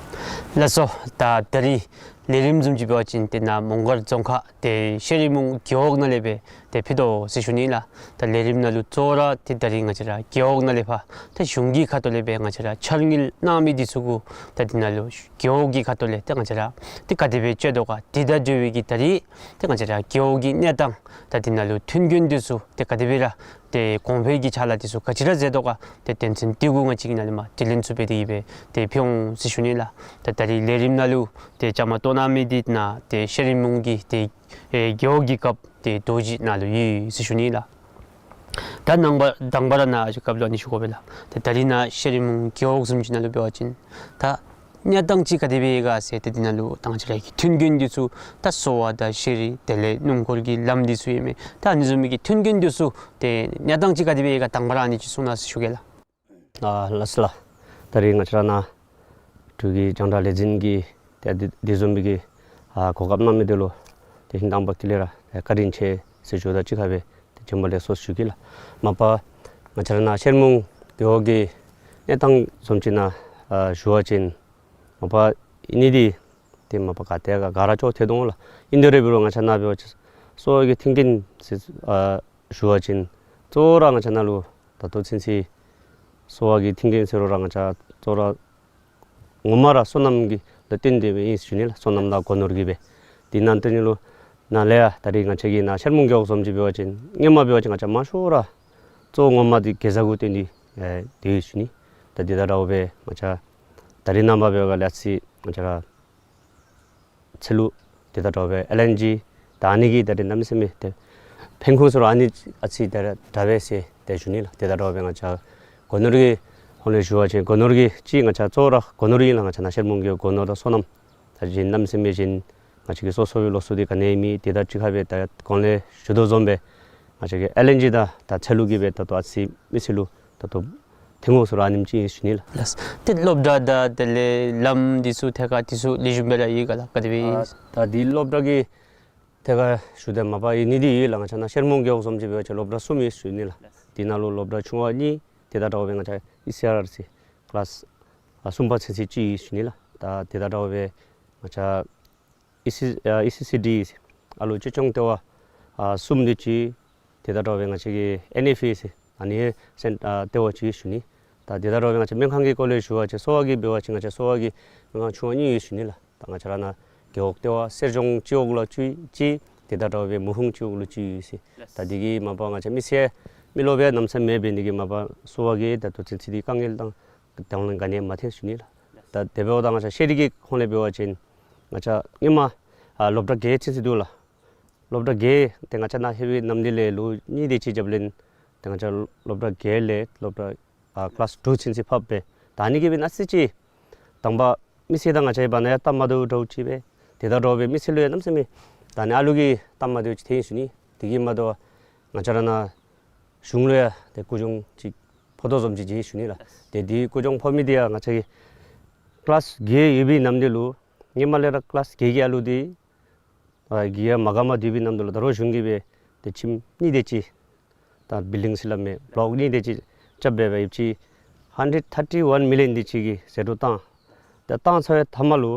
ལགས་སོ། ད་ད་རིས་ལས་རིམ་བཟུམ་ཅིག་འབད་བ་ཅིན་ཏེ་ནཱ་མོང་སྒར་རྫོང་ཁག་ཏེ་ཤེ་རི་མུང་རྒེད་འོག་ནང་ལས་སྦེ་ཏེ་ཕུལ་དོ་ཟེར་ཞུ་ནི་ལགས། ད་ལས་རིམ་ནང་ལུ་གཙོ་བོ་ར་ཏེ་ད་རིས་ང་བཅས་ར་རྒེད་འོག་ནང་ལས་ཕར་ད་གཞུང་གི་ཁ་ཐུག་ལས་སྦེ་ང་བཅས་ར་འཆར་དངུལ་གནང་མི་འདི་ཚུ་གུ་ད་འདི་ནང་ལུ་རྒེད་འོག་གི་ཁ་ཐུག་ལས་ཏེ་ང་བཅས་ར་ཏེ་ག་དེ་སྦེ་སྤྱོད་དོ་ག་དེ་དང་འབྲེལ་བའི་གི་ད་རིས་ཏེ་ང་བཅས་ར་རྒེད་འོག་གི་གནས་སྟངས་ད་འདི་ནང་ལུ་མཐུན་རྐྱེན་འདི་ཚུ་ཏེ་ག་དེ་སྦེ་ར་ཏེ་གོང་འཕེལ་གྱི་ཕྱག་ལཱ་འདི་ཚུ་ག་ཅི་ར་མཛད་དོ་ག་ཏེ་དོན་ཚན་འདི་གུ་ང་བཅས་ཀྱིས་ནཱ་ལས་མར་དྲི་ལན་ཚུ་འབད་དེ་གིས་སྦེ་ཏེ་ཕུལ་འོང་ཟེར་ཞུ་ནི་ལགས། ཏེ་ད་རིས་ལས་རིམ་ནང་ལུ་ཏེ་བཅའ་མར་གཏོགས་གནང་མི་འདི་ནཱ་ཏེ་ཤེ་རི་མུང་གི་ཏེ་ཨེ་རྒེད་འོག་གི་རྒཔོ་ཏེ་རྡོ་རྗེ་ནཱ་ལུ་ཡོད་ཟེར་ཞུ་ནི་ལགས། ད་ནངས་པ་དང་པ་ར་ནཱ་ཞུ་སྐབས་ལུ་ཨ་ནི་ཞུ་དགོ་པས་ལགས། ཏེ་ད་རིས་ནཱ་ཤེ་རི་མུང་རྒེད་འོག་བཟུམ་ཅིག་ནང་ལུ་འབད་བ་ཅིན་ད་གནས་སྟངས་ཅིག་ག་དེ་སྦེ་ཡོད་ག་ཟེར་ཏེ་འདི་ནང་ལུ་ད་ང་བཅས་ར་གི་མཐུན་རྐྱེན་འདི་ཚུ་ད་གསོ་བ་དང་ཤེས་རིག་དེ་ལས་སྣུམ་འཁོར་གྱི་ལམ་འདི་ཚུ་ཨིན་མས། ད་ཨ་ནི་བཟུམ་མའི་གི་མཐུན་རྐྱེན་འདི་ཚུ་ཏེ་གནས་སྟངས་ཅིག་ག་དེ་སྦེ་ཡོད་ག་དང་པ་ར་ཨ་ནི་ཅིག་གསུང་གནང་ཟེར་ཞུ་གེ་ལགས། ཨ་ལགས་སོ་ལགས། ད་རིས་ང་བཅས་ར་ནཱ་འབྲུག་གི་རྒྱང་བསྒྲགས་ལས་འཛིན་གྱི་ ཏེ་དེ་དེ་བཟུམ་སྦེ་གི་ཨ་གོ་སྐབས་གནང་མི་འདི་ལུ་ཏེ་ཧིང་དྭངས་པ་ཀུན་ལས་ར་ཏེ་བཀའ་དྲིན་ཆེ་ཟེར་ཞུཝ་ད་གཅིག་ཁར་སྦེ་ཏེ་རྗེས་མ་ལེགས་སོ་ཞུ་གེ་ལགས། མ་པ་ང་བཅས་ར་ནཱ་ཤར་མུང་རྒེད་འོག་གི་གནས་སྟངས་བཟུམ་ཅིག་ནང་ཨ་ཞུ་བ་ཅིན་མ་པ་ཨིན་ནི་འདི་ཏེ་མ་པ་ག་ཏེ་ག་ག་ར་ཅོག་འཐད་དོ་འོང་ལགས། ཨིན་དེ་ར་འབད་རུང་ང་བཅས་ནཱ་འབད་བ་ཅིན་གསོ་བ་གི་མཐུན་རྐྱེན་ཟེར་ཨ་ཞུ་བ་ཅིན་གཙོ་བོ་ར་ང་བཅས་ནཱ་ལུ་ད་ལྟོ་ཚུན་ཚོད་གསོ་བ་གི་མཐུན་རྐྱེན་ཟེར་རུང་ར་ང་བཅས་གཙོ་བོ་ར་ངོ་མ་ར་སོ་ནམ་གྱི་ལུ་བརྟེན་ཏེ་སྦེ་ཨིན་ཞུ་ནི་ལགས། སོ་ནམ་དང་སྒོ་ནོར་གྱི་སྦེ། དེ་ནང་དོན་ལུ་ནཱ་ལས་ཡར་ད་རིས་ང་བཅས་ཀྱི་ནཱ་ཤར་མུང་རྒེད་འོག་བཟུམ་ཅིག་འབད་བ་ཅིན་སྔོན་མ་འབད་བ་ཅིན་ང་བཅས་མང་ཤོས་ར་གཙོ་བོ་ངོ་མ་འདི་གེ་ཛ་གུ་བརྟེན་ཏེ་ཨེ་སྡོད་ཡི་ཞུ་ནི། ད་དེ་དང་འདྲཝ་སྦེ་ང་བཅས་ད་རིས་ནངས་པ་འབད་བ་ལས་ཚེ་ང་བཅས་ར་ཚལ་ལུ་དེ་དང་འདྲཝ་སྦེ་ཨེལ་ཨེན་ཇི་ད་ཨ་ནི་གི་ད་རིས་གནམ་མེད་ས་མེད་ཏེ་ཕན་ཁུངས་ཟེར་རུང་ཨ་ནི་ཨ་ཙི་ད་ར་དྲག་པས་ཟེར་ཏེ་ཞུ་ནི་ལགས། དེ་དང་འདྲཝ་སྦེ་ང་བཅས་སྒོ་ནོར་གྱི་ཧོང་ལས་ཞུ་བ་ཅིན་སྒོ་ནོར་གྱི་ཅིག་ང་བཅས་གཙོ་བོ་ར་སྒོ་ནོར་ཨིན་ལགས། ང་བཅས་ནཱ་ཤར་མུང་གི་སྒོ་ནོར་དང་སོ་ནམ་ད་གཞན་གནམ་མེད་ས་མེད་གཞན་ང་བཅས་ཀྱི་སོ་སོ་སྦེ་ལོགས་སུ་འདི་ག་ནི་ཡང་མེད། དེ་དང་གཅིག་ཁར་སྦེ་ད་གོང་ལས་ཞུ་དོ་བཟུམ་སྦེ་ང་བཅས་ཀྱི་ཨེལ་ཨེན་ཇི་དང་ད་ཚལ་ལུ་གི་སྦེ་ད་ལྟོ་ཨ་ཙི་མི་སེར་ལུ་ད་ལྟོ་ཐོན་དགོ་ཟེར་རུང་ཨ་ནེམ་ཅིག་ཨིན་ཞུ་ནི་ལགས། ལགས། ཏེ་སློབ་གྲྭ་དང་དེ་ལས་ལམ་འདི་ཚུ་ཐད་ཁར་འདི་ཚུ་ལེགས་ཤོམ་སྦེ་ར་ཡོད་ག་ལགས། ག་དེ་སྦེ་ཨིན། ཨ་ད་འདི་སློབ་གྲྭ་གི་ཐད་ཁར་ཞུ་དོ་མ་པ་ཨིན་ནི་འདི་ཡོད་ལགས། ང་བཅས་ནཱ་ཤར་མུང་རྒེད་འོག་བཟུམ་ཅིག་འབད་བ་ཅིན་སློབ་གྲྭ་གསུམ་ཡོད་ཞུ་ནི་ལགས། དེ་ནང་ལུ་སློབ་གྲྭ་ཆུང་བ་གཉིས། དེ་དང་འདྲཝ་སྦེ་ང་བཅས་ཨི་སི་ཨར་ཨར་སི་ཀི་ལཱསི་ཨ་གསུམ་པ་ཚུན་ཚོད་ཅིག་ཡོད་ཞུ་ནི་ལགས། ད་དེ་དང་འདྲཝ་སྦེ་ང་བཅས་ཨི་སི་ཨ་ཨི་སི་སི་ཌི་ཨ་ལུ་གཅེས་སྐྱོང་ལྟེ་བ་ཨ་གསུམ་འདི་ཅིག། དེ་དང་འདྲཝ་སྦེ་ང་བཅས་ཀྱི་ཨེན་ཨེཕ་ཨེ་ཟེར་ཨ་ནི་སེན་ཨ་ལྟེ་བ་ཅིག་ཞུ་ནི། ད་དེ་དང་འདྲཝ་སྦེ་ང་བཅས་སྨན་ཁང་གི་སྐོར་ལས་ཞུ་བ་ཅིན་གསོ་བ་གི་འབད་བ་ཅིན་ང་བཅས་གསོ་བ་གི་སྨན་ཁང་ཆུང་བ་གཉིས་ཡོད་ཞུ་ནི་ལགས། ད་ང་བཅས་ར་ནཱ་རྒེད་འོག་ལྟེ་བ་གསེར་ལྗོངས་སྤྱི་འོག་ལུ་ཅིག་ཅིག། དེ་དང་འདྲཝ་སྦེ་མུ་ཧུང་སྤྱི་འོག་ལུ་ཅིག་ཡོད་ཟེར། ད་འདི་གིས་མ་པ་ང་བཅས་མི་སེར་མི་རློབས་པའི་གནམ་ས་མེད་པའི་འདི་གིས་མ་པ་གསོ་བ་གི་ད་ལྟོ་ཚུན་ཚོད་འདི་དཀའ་ངལ་དང་དང་ལེན་ག་ནི་ཡང་མ་ཐོན་ཞུ་ནི་ལགས། ད་དེ་འབདཝ་ད་ང་བཅས་ཤེས་རིག་གི་ཁོངས་ལས་འབད་བ་ཅིན་ང་བཅས་སྔོན་མ་ཨ་སློབ་གྲྭ་བརྒྱད་ཚུན་ཚོད་འདུག་ལགས། སློབ་གྲྭ་བརྒྱད་ཏེ་ང་བཅས་ནཱ་ལྷོད་པའི་ནམ་དུས་ལས་ལོ་གཉིས་དེ་ཅིག་རྒྱབ་ལས་ཏེ་ང་བཅས་སློབ་གྲྭ་བརྒྱད་ལས་སློབ་གྲྭ་ཨ་ཀི་ལཱསི་ཊུ་ཚུན་ཚོད་ཕབ་སྦེ། ད་ཨ་ནི་གིས་སྦེ་ཨ་ཙི་ཅིག་དང་པ་མི་སེར་དང་ང་བཅས་བར་ན་ཡང་སྟབས་མ་བདེཝ་འདྲཝ་ཅིག་སྦེ། དེ་དང་འདྲཝ་སྦེ་མི་སེར་ལུ་ཡང་གནམ་ས་མེད་ད་ཨ་ནི་ཨ་ལུ་གིས་སྟབས་མ་བདེཝ་ཅིག་ཐོན་ཞུ་ནི། དེ་གིས་མ་དོ་བར་ང་བཅས་ར་ནཱ་གཞུང་ལུ་ཡང་ཏེ་སྐུ་གྱོང་ཅིག་ཕོག་དོ་བཟུམ་ཅིག་མཇལ་ཞུ་ནི་ལགས། ཏེ་འདི་སྐུ་གྱོང་ཕོག་མི་འདི་ཡང་ང་བཅས་ཀྱི་ཀི་ལཱསི་བརྒྱད་ཡོད་པའི་ནམ་དུས་ལུ་སྔོན་མ་ལས་ར་ཀི་ལཱསི་བརྒྱད་ཀྱི་ཨ་ལུ་འདི་ཨ་གི་ཡང་མ་དགའ་མ་སྡོད་པའི་ནམ་དུས་ལུ་ད་རུང་གཞུང་གིས་སྦེ་ཏེ་ཁྱིམ་གཉིས་དེ་ཅིག་ད་བིལ་ཌིང་ཟེར་སླབ་མི་བློག་གཉིས་དེ་ཅིག་རྐྱབ་སྦེ་སྦེ་ཡོདཔ་ཅིག་ཧན་ཌེཌ་ཐར་ཊི་ཝན་མི་ལི་ཡོན་དེ་ཅིག་གི་ཟད་འགྲོ་བཏང་། ད་བཏང་ཚར་བའི་མཐའ་མ་ལུ་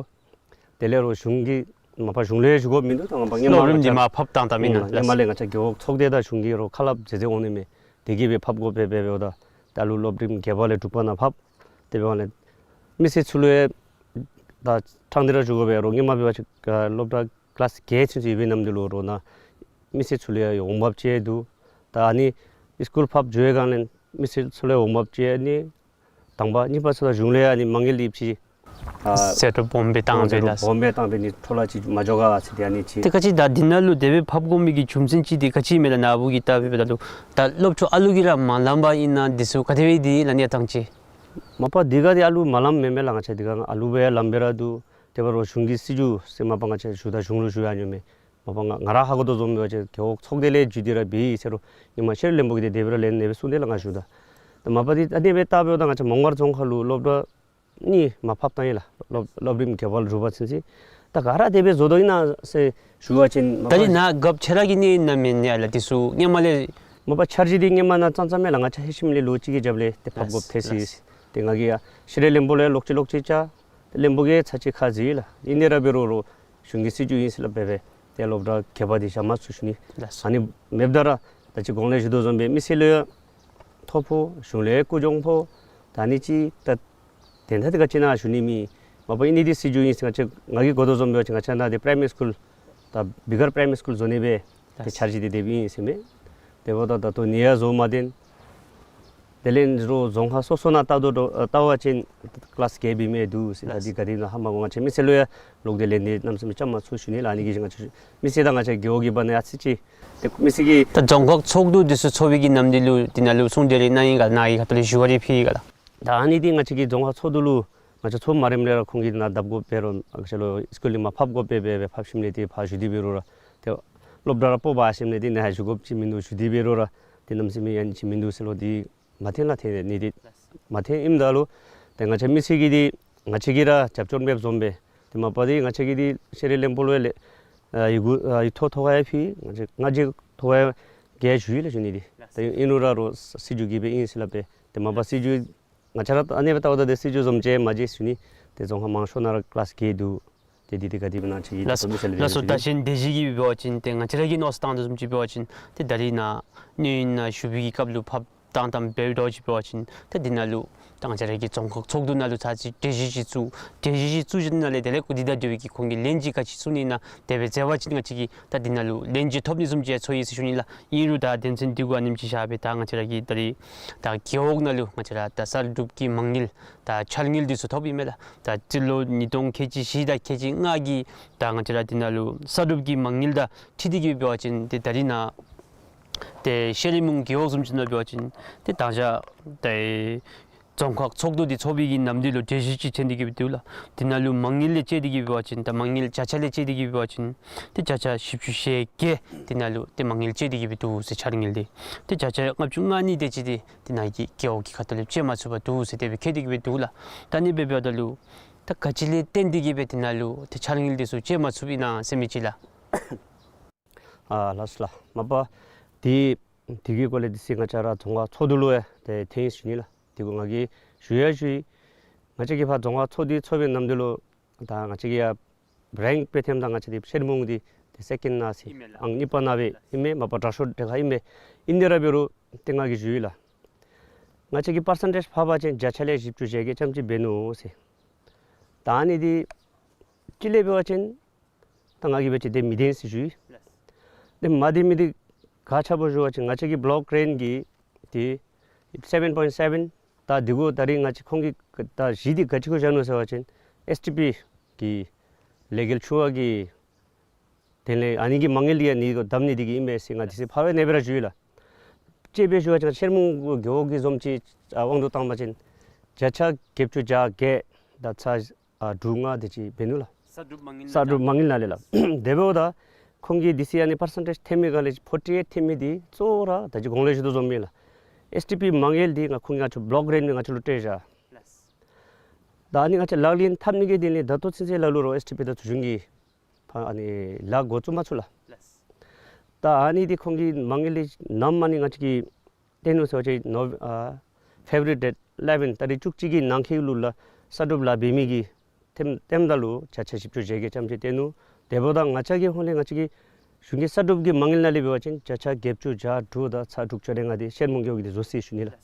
དེ་ལས་རོགས་གཞུང་གིས་མ་པ་གཞུང་ལུ་ཡང་ཞུ་དགོཔ་མིན་འདུག། ད་ང་པ་སྔོན་མ་སློབ་རིམ་འདི་མར་ཕབ་བཏང་བཏངམ་ཨིན་ན་ལགས། སྔོན་མ་ལས་ང་བཅས་རྒེད་འོག་ཚོགས་སྡེ་དང་གཞུང་གིས་རོགས་ཁ་སླབ་མཛད་མཛད་འོང་ནི་མས། དེ་གིས་སྦེ་ཕབ་དགོཔ་སྦེ་འབདཝ་ད་ད་ཨ་ལུ་སློབ་རིམ་བརྒྱད་པ་ལས་དྲུག་པ་ནང་ཕབ། དེ་འབདཝ་ལས་མི་སེར་ཚུ་ལུ་ཡང་ད་ཕྲང་སྟེ་ར་ཞུ་དགོ་པས། རོགས་སྔོན་མ་འབད་བ་ཅིན་ཨ་སློབ་གྲྭ་ཀི་ལཱསི་བརྒྱད་ཚུན་ཚོད་ཡོད་པའི་ནམ་དུས་ལུ་རོགས་ནཱ་མི་སེར་ཚུ་ལུ་ཡང་འོང་འབབ་ཅིག་འདུག། ད་ཨ་ནི་སི་ཀུལ་ཕབ་འགྱོ་བའི་སྒང་ལས་མི་སེར་ཚུ་ལུ་ཡང་འོང་འབབ་ཅིག་ཨ་ནི་དང་པ། གཉིས་པ་ཚུ་ད་གཞུང་ལས་ཨ་ནི་མ་དངུལ་ཡོདཔ་ཅིག་ཨ་ཟད་འགྲོ་སྦོམ་སྦེ་བཏང་ཟད་འགྲོ་སྦེ་ལགས། སྦོམ་སྦེ་བཏང་སྦེ་ནི་འཕྲོ་བརླག་ཅིག་མ་འགྱོ་ག་ཟེར་ཏེ་ཨ་ནི་ཅིག། ཏེ་ག་ཅི་ད་འདི་ནང་ལུ་དེ་སྦེ་ཕབ་དགོ་མི་གི་རྒྱུ་མཚན་ཅིག་འདི་ག་ཅི་མས་ལགས། ནཱ་བུ་གིས་བལྟ་སྦེ་འབདཝ་ད་ལུ་ད་སློབ་ཕྲུག་ཨ་ལུ་གིས་ར་མ་ལངམ་པ་ཨིན་ན་འདི་ཚུ་ག་དེ་སྦེ་འདི་ལགས་གནས་སྟངས་ཅིག། མ་པ་འདི་ག་འདི་ཨ་ལུ་མ་ལངམ་མེན་མས་ལགས། ང་བཅས་འདི་ག་ཨ་ལུ་སྦེ་ལངམ་སྦེ་ར་འདུག། དེ་འབད་རུང་གཞུང་གི་སྲིད་བྱུས་ཟེར་མ་པ་ང་བཅས་ཞུཝ་ད་གཞུང་ལུ་ཞུ་ཡང་ཡོད་མས། མ་པ་ང་ང་ར་ཧ་གོ་དོ་བཟུམ་འབད་བ་ཅིན་རྒེད་འོག་ཚོགས་སྡེ་ལས་བརྒྱུད་དེ་ར་འབད་ཡི་ཟེར་རུང་ཨིན་མས། ཤེས་རིག་བློན་པོ་གིས་དེ་དེ་སྦེ་ར་ལན་ཨ་ནི་སྦེ་གསུངས་ཏེ་ལགས་ང་ཞུཝ་ད། ད་མ་པ་འདི་ཨ་ནི་སྦེ་བལྟ་འབདཝ་ད་ང་བཅས་མོང་སྒར་རྫོང་ཁག་ལུ་སློབ་གྲྭ་གཉིས་མར་ཕབ་བཏང་ཡི་ལགས། སློབ་སློབ་རིམ་བརྒྱད་པ་ལས་དྲུག་པ་ཚུན་ཚོད། ད་ག་ར་དེ་སྦེ་བཟོ་དོ་ཨིན་ན་ཟེར་ཞུ་བ་ཅིན་མ་ད་རིས་པ་ནཱ་རྒཔོ་ཁྱོད་ར་གིས་ཨིན་ན་མེན་ན་ལགས། འདི་ཚུ་སྔོན་མ་ལས། མ་པ་འཆར་གཞི་འདི་སྔོན་མ་ནཱ་བརྩམ་བརྩམ་མས་ལགས། ང་བཅས་ལྷོད་ཞིནམ་ལས་ལོ་གཅིག་གི་རྒྱབ་ལས་ཏེ་ཕབ་དགོཔ་ཐལ་སོ་ཡི། ཏེ་ང་གིས་ཡང་ཤེས་རིག་བློན་པོ་ལུ་ཡང་ལོག་ཅི་ལོག་ཅི་བཅར། བློན་པོ་གིས་ཚར་གཅིག་ཁ་བཟེད་ཡི་ལགས། ཨིན་དེ་ར་འབད་རུང་རོགས་གཞུང་གི་སྲིད་བྱུས་ཨིན་ཟེར་སླབ་སྦེ་སྦེ་ཏེ་སློབ་གྲྭ་བརྒྱད་པ་འདི་བཞག་མ་ཚུགས་ཞུ་ནི། ལགས་སོ། ཨ་ནི་མེདཔ་ད་ར་ད་ཅི་གོང་ལས་ཞུ་དོ་བཟུམ་སྦེ་མི་སེར་ལུ་ཡང་ཐོ་ཕོག། གཞུང་ལས་སྐུ་གྱོང་ཕོག། ད་ཨ་ནི་ཅིག་ད་དོན་དག་འདི་ག་ཅི་ཨིན་ན་ཞུ་ནི་མེད། མ་པ་ཨིན་ནི་འདི་སྲིད་བྱུས་ཨིན་ཟེར་ང་བཅས་ང་གིས་གོ་དོ་བཟུམ་འབད་བ་ཅིན་ང་བཅས་ནཱ་འདི་པ་རའི་མ་རི་སི་ཀུལ་ད་བི་གར་པ་རའི་མ་རི་སི་ཀུལ་བཟོ་ནི་སྦེ་ཏེ་འཆར་གཞི་འདི་དེ་སྦེ་ཨིན་ཟེར་མས། དེ་འབདཝ་ད་ད་ལྟོ་ནི་ཡང་བཟོ་མ་ཚར། དེ་ལས་རོགས་རྫོང་ཁག་སོ་སོ་ནང་བལྟ་དོ་བལྟ་བ་ཅིན་ཀི་ལཱསི་བརྒྱད་འབད་མི་འདུག་ཟེར། ད་འདི་ག་དེ་ཨིན་ན་ཧ་མ་གོ། ང་བཅས་མི་སེར་ལུ་ཡང་ལོག་སྟེ་ལན་འདི་གནམ་མེད་ས་མེད་བརྩམ་མ་ཚུགས་ཞུ་ནི་ལགས། ཨ་ནི་གི་ང་བཅས་མི་སེར་དང་ང་བཅས་རྒེད་འོག་གི་བར་ན་ཡང་ཨ་ཙི་ཅིག་ཏེ་མི་སེར་གྱིས་ད་རྫོང་ཁག་ཚོགས་འདུ་འདི་ཚུ་ཚོགས་པའི་གི་ནམ་དུས་ལུ་འདི་ནང་ལུ་གསུང་གྲོས་རེ་གནང་ཡི་ག་ལགས། ནཱ་གི་ཁ་ཐུག་ལས་ཞུ་བ་རེ་ཕུལ་ཡི་ག་ལགས། ད་ཨ་ནི་འདི་ང་བཅས་ཀྱི་རྫོང་ཁག་ཚོགས་འདུ་ལུ་ང་བཅས་ཚོགས་མ་རནམ་ལས་ར་ཁོང་གིས་ནཱ་བརྡབ་དགོཔ་འབད་རུང་ང་བཅས་ལུ་སི་ཀུལ་ལས་མར་ཕབ་དགོཔ་འབད་འབད་འབད་ཕབ་ཞིནམ་ལས་ཏེ་ཕར་ཞུ་སྟེ་འབད་རུང་ར་ཏེ་སློབ་གྲྭ་ར་སྤོ་བ་ཞིནམ་ལས་ཏེ་ནཱ་ཞུ་དགོཔ་ཅིག་མིན་འདུག། ཞུ་སྟེ་འབད་རུང་ར་ཏེ་གནམ་མེད་ས་མེད་ཡང་ཅིག་མིན་འདུག་ཟེར་ལོ། འདི་མ་འཐོན་ལགས། འཐོན་ནི་འདི་མ་འཐོན་ཨིནམ་ད་ལུ་ཏེ་ང་བཅས་མི་སེར་གྱིས་འདི་ང་བཅས་ཀྱིས་ར་རྒྱབ་སྐྱོར་མེདཔ་བཟུམ་སྦེ་ ཏེ་མ་པ་འདི་ང་བཅས་ཀྱིས་འདི་ཤེས་རིག་བློན་པོ་ལུ་ཡང་ལས་ཨ་ཡི་གུ་ཨ་ཡིག་ཐོག་ཐོ་ཁ་ཡང་ཕུལ། ང་བཅས་ང་བཅས་ཐོ་ཁ་ཡང་ག་ཅི་ཞུ་ཡི་ལགས་ཞུ་ནི་འདི། ད་ཨིན་རུང་ར་རོགས་སྲིད་བྱུས་ཀྱི་སྦེ་ཨིན་ཟེར་སླབ་སྦེ། ཏེ་མ་པ་སྲིད་བྱུས་ང་བཅས་ར་ཨ་ནི་སྦེ་བལྟཝ་ད་ཏེ་སྲིད་བྱུས་བཟུམ་ཅིག་མ་མཇལ་ཟེར་ཞུ་ནི། ཏེ་རྫོང་ཁག་མང་ཤོས་ནང་ར་ཀི་ལཱསི་བརྒྱད་འདུག། ཏེ་འདི་འདི་ག་དེ་སྦེ་ཨིན་ན་ཅིག་ལགས་སོ། ལགས་སོ། ད་གཞན་སྡེ་བཞི་གི་འབད་བ་ཅིན་ཏེ་ང་བཅས་ར་གི་མནོ་བསམ་བཏང་དོ་བཟུམ་ཅིག་འབད་བ་ཅིན་ཏེ་ད་རིས་ནཱ་གནས་ཡུན་ནང་བཞུགས་པའི་གི་སྐབས་ལུ་ཕབ་བཏང་བཏངམ་འབདཝ་ད་ཅིག་འབད་བ་ཅིན་ཏེ་འདི་ནང་ལུ་ད་ང་བཅས་ར་གི་རྫོང་ཁག་ཚོགས་འདུ་ནང་ལུ་ཚར་ཅིག་གྲོས་གཞི་ཅིག་བཙུགས། གྲོས་གཞི་ཅིག་བཙུགས་ཞིནམ་ལས་དེ་ལས་ཁོ་འདི་དང་འབྲེལ་བའི་གི་ཁོང་གིས་ལན་ཅིག་ག་ཅི་གསུང་ནི་ཨིན་ན་དེ་སྦེ་མཛད་པ་ཅིན་ང་བཅས་ཀྱིས་ད་འདི་ནང་ལུ་ལན་ཅིག་ཐོབ་ནི་བཟུམ་ཅིག་ཡང་ཚོར་ཡི་ཟེར་ཞུ་ནི་ལགས། ཨིན་རུང་ད་དོན་ཚན་འདི་གུ་ཨ་ནེམ་ཅིག་བཞག་སྦེ་ད་ང་བཅས་ར་གི་ད་རིས་ད་རྒེད་འོག་ནང་ལུ་ང་བཅས་ར་ད་གསར་སྒྲུབ་ཀྱི་མ་དངུལ་ད་འཆར་དངུལ་འདི་ཚུ་ཐོབ་ཨིན་མས་ལགས། ད་སྤྱི་ལོ་ཉིས་སྟོང་ཁལ་གཅིག་བཞི་དང་ཁལ་གཅིག་ལྔ་གི་ད་ང་བཅས་ར་འདི་ནང་ལུ་གསར་སྒྲུབ་ཀྱི་མ་དངུལ་དང་འཁྲིལ་ཏེ་གི་འབད་བ་ཅིན་ཏེ་ད་རིས་ནཱ་ཏེ་ཤེ་རི་མུང་རྒེད་འོག་བཟུམ་ཅིག་ནང་འབད་བ་ཅིན་ཏེ་ད་ཅི་ཏེ་རྫོང་ཁག་ཚོགས་འདུ་འདི་ཚོགས་པའི་གི་ནམ་དུས་ལུ་གྲོས་གཞི་ཅིག་ཚན་ཏེ་གི་སྦེ་འདུག་ལགས། འདི་ནང་ལུ་མ་དངུལ་ལས་བཅད་དེ་གི་འབད་བ་ཅིན་ད་མ་དངུལ་བརྒྱ་ཆ་ལས་བཅད་དེ་གི་འབད་བ་ཅིན་ཏེ་བརྒྱ་ཆ་བཞི་བཅུ་ཞེ་བརྒྱད་འདི་ནང་ལུ་ཏེ་མ་དངུལ་བཅད་དེ་གི་སྦེ་འདུག་ཟེར། འཆར་དངུལ་འདི་ཏེ་བརྒྱ་ཆ་ལྔ་བཅུ་ང་གཉིས་དེ་ཅིག་འདི་འདི་ནང་གི་རྒེད་འོག་གི་ཁ་ཐུག་ལས་བཅད་མ་ཚུགས་པར་འདུག་ཟེར་དེ་སྦེ་བཀོད་དེ་གི་སྦེ་འདུག་ལགས། ད་ཨ་ནི་སྦེ་འབདཝ་ད་ལུ་ད་ག་ཅི་ལས་བརྟེན་ཏེ་གི་སྦེ་འདི་ནང་ལུ་ཏེ་འཆར་དངུལ་འདི་ཚུ་བཅད་མ་ཚུགསཔ་ཨིན་ན་ཟེར་མི་ཅིག་ལགས། ཨ་ལགས་སོ་ལགས། མ་པ་འདི་འདི་གི་སྐོར་ལས་དེ་ཚེ་ང་བཅས་ར་རྫོང་ཁག་ཚོགས་འདུ་ལུ་ཡང་ཏེ་ཐོན་ཡི་ཟེར་ཞུ་ནི་ལགས། དེ་གུ་ང་གིས་ཞུ་ཡང་ཞུ་ཡི། ང་བཅས་ཀྱིས་ཕར་རྫོང་ཁག་ཚོགས་འདུ་ཚོགས་པའི་ནམ་དུས་ལུ་ད་ང་བཅས་ཀྱི་ཡ་རེངཀ་འབད་ཐངས་ད་ང་བཅས་འདི་ཤེ་རི་མུང་འདི་ཏེ་སེ་ཀེནཌ་ནང་ཟེར་ཨིན་མས་ལགས། ཨང་གཉིས་པ་ནང་སྦེ་ཨིན་མས། མ་པ་དྲག་ཤོས་དེ་ཁར་ཨིན་མས། ཨིན་ཏེ་ར་འབད་རུང་ཏེ་ང་གིས་ཞུ་ཡི་ལགས། ང་བཅས་ཀྱིས་པར་སེན་ཊེཇ་ཕབ་པ་ཅིན་བརྒྱ་ཆ་ལས་བཞི་བཅུ་ཞེ་བརྒྱད་ཙམ་ཅིག་འབད་ནུག་ཟེར། ད་ཨ་ནི་འདི་གཅིག་ལས་འབད་བ་ཅིན་ད་ང་གིས་འབད་བ་ཅིན་དེ་མི་བདེན་ཟེར་ཞུ་ཡི། ཏེ་མ་བདེན་མི་འདི་ག་ཅི་འབད་ཞུ་བ་ཅིན་ང་བཅས་ཀྱི་བློག་གྲེནཊ་ཀྱི་ཏེ་སེ་བེན་པོའིནཊ་སེ་བེན་ད་འདི་གུ་ད་རིས་ང་བཅས་ཁོང་གིས་ད་གཞི་འདི་ག་ཅི་གུ་བཞག་ནུག་ཟེར་བ་ཅིན་ཨེསི་ཌི་པི་གི་ལས་འགུལ་ཆུང་བ་གི་དེ་ལས་ཨ་ནི་གི་མ་དངུལ་འདི་ཡང་ཨ་ནི་གུ་བསྡམ་ནི་འདི་གིས་ཨིན་མས་ཟེར་ང་དེ་ཚེ་ཕར་སྦེ་ཨ་ནེ་སྦེ་ར་ཞུ་ཡི་ལགས། དཔྱེ་སྦེ་ཞུ་བ་ཅིན་ཤེ་རི་མུང་རྒེད་འོག་གི་བཟུམ་ཅིག་ཨ་དབང་དུ་བཏང་པ་ཅིན་བརྒྱ་ཆ་བརྒྱད་ཅུ་གྱ་བརྒྱད་དང་ཚག་ཨ་དྲུག་ལྔ་དེ་ཅིག་འབད་ནུག་ལགས། གསར་སྒྲུབ་མ་དངུལ་ནང་ལས་ལགས། དེ་འབདཝ་ད་ཁོང་གིས་དེ་ཚེ་ཨ་ནི་པར་སེན་ཊེཇ་ཐོན་མི་ག་ལས་ཕོར་ཊི་ཨེཊ་ཐོན་མི་འདི་གཙོ་བོ་ར་ད་ཅི་གོང་ལས་ཞུ་དོ་བཟུམ་ཨིན་ལགས། ཨེསི་ཌི་པི་མ་དངུལ་འདི་ང་ཁོང་གིས་ང་བཅས་བློག་གྲེནཊ་ནང་ང་བཅས་ལུ་སྤྲོད་བཞག། ད་ཨ་ནི་ང་བཅས་ལག་ལེན་འཐབ་ནི་གི་དོན་ལས་ད་ལྟོ་ཚུན་ཚོད་ལ་ལུ་རོགས་ཨེསི་ཌི་པི་དང་ཚོགས་ཆུང་གིས་ཕར་ཨ་ནི་ལཱ་འགོ་བཙུགས་མ་ཚུགས་ལགས། ད་ཨ་ནི་འདི་ཁོང་གིས་མ་དངུལ་འདི་ནམ་ཨ་ནི་ང་བཅས་ཀྱིས་སྤྲོད་ནུག་ཟེར་བ་ཅིན་ནོ་ཨ་ཕེབ་རུ་ཝ་རི་ཌེཊ་ཨི་ལེ་བེན་ཏ་རིག་བཅུ་གཅིག་གི་ནང་འཁོད་ལུ་ལགས་གསར་སྒྲུབ་ལཱ་འབད་མི་གི་ཐེམ་ཐེམ་ད་ལུ་བརྒྱ་ཆ་བཞི་བཅུ་ཞེ་བརྒྱད་ཙམ་ཅིག་སྤྲོད་ནུག། དེ་འབདཝ་ད་ང་བཅས་ཀྱི་ཧོངས་ལས་ང་བཅས་ཀྱི་གཞུང་གི་གསར་སྒྲུབ་ཀྱི་མ་དངུལ་ནང་ལས་འབད་བ་ཅིན་བརྒྱ་ཆ་བརྒྱད་ཅུ་གྱ་དྲུག་དང་ཚག་དྲུག་ཅུ་རེ་ལྔ་འདི་ཤེ་རི་མུང་རྒེད་འོག་གིས་འདི་བཟོ་ཡི་ཟེར་ཞུ་ནི་ལགས།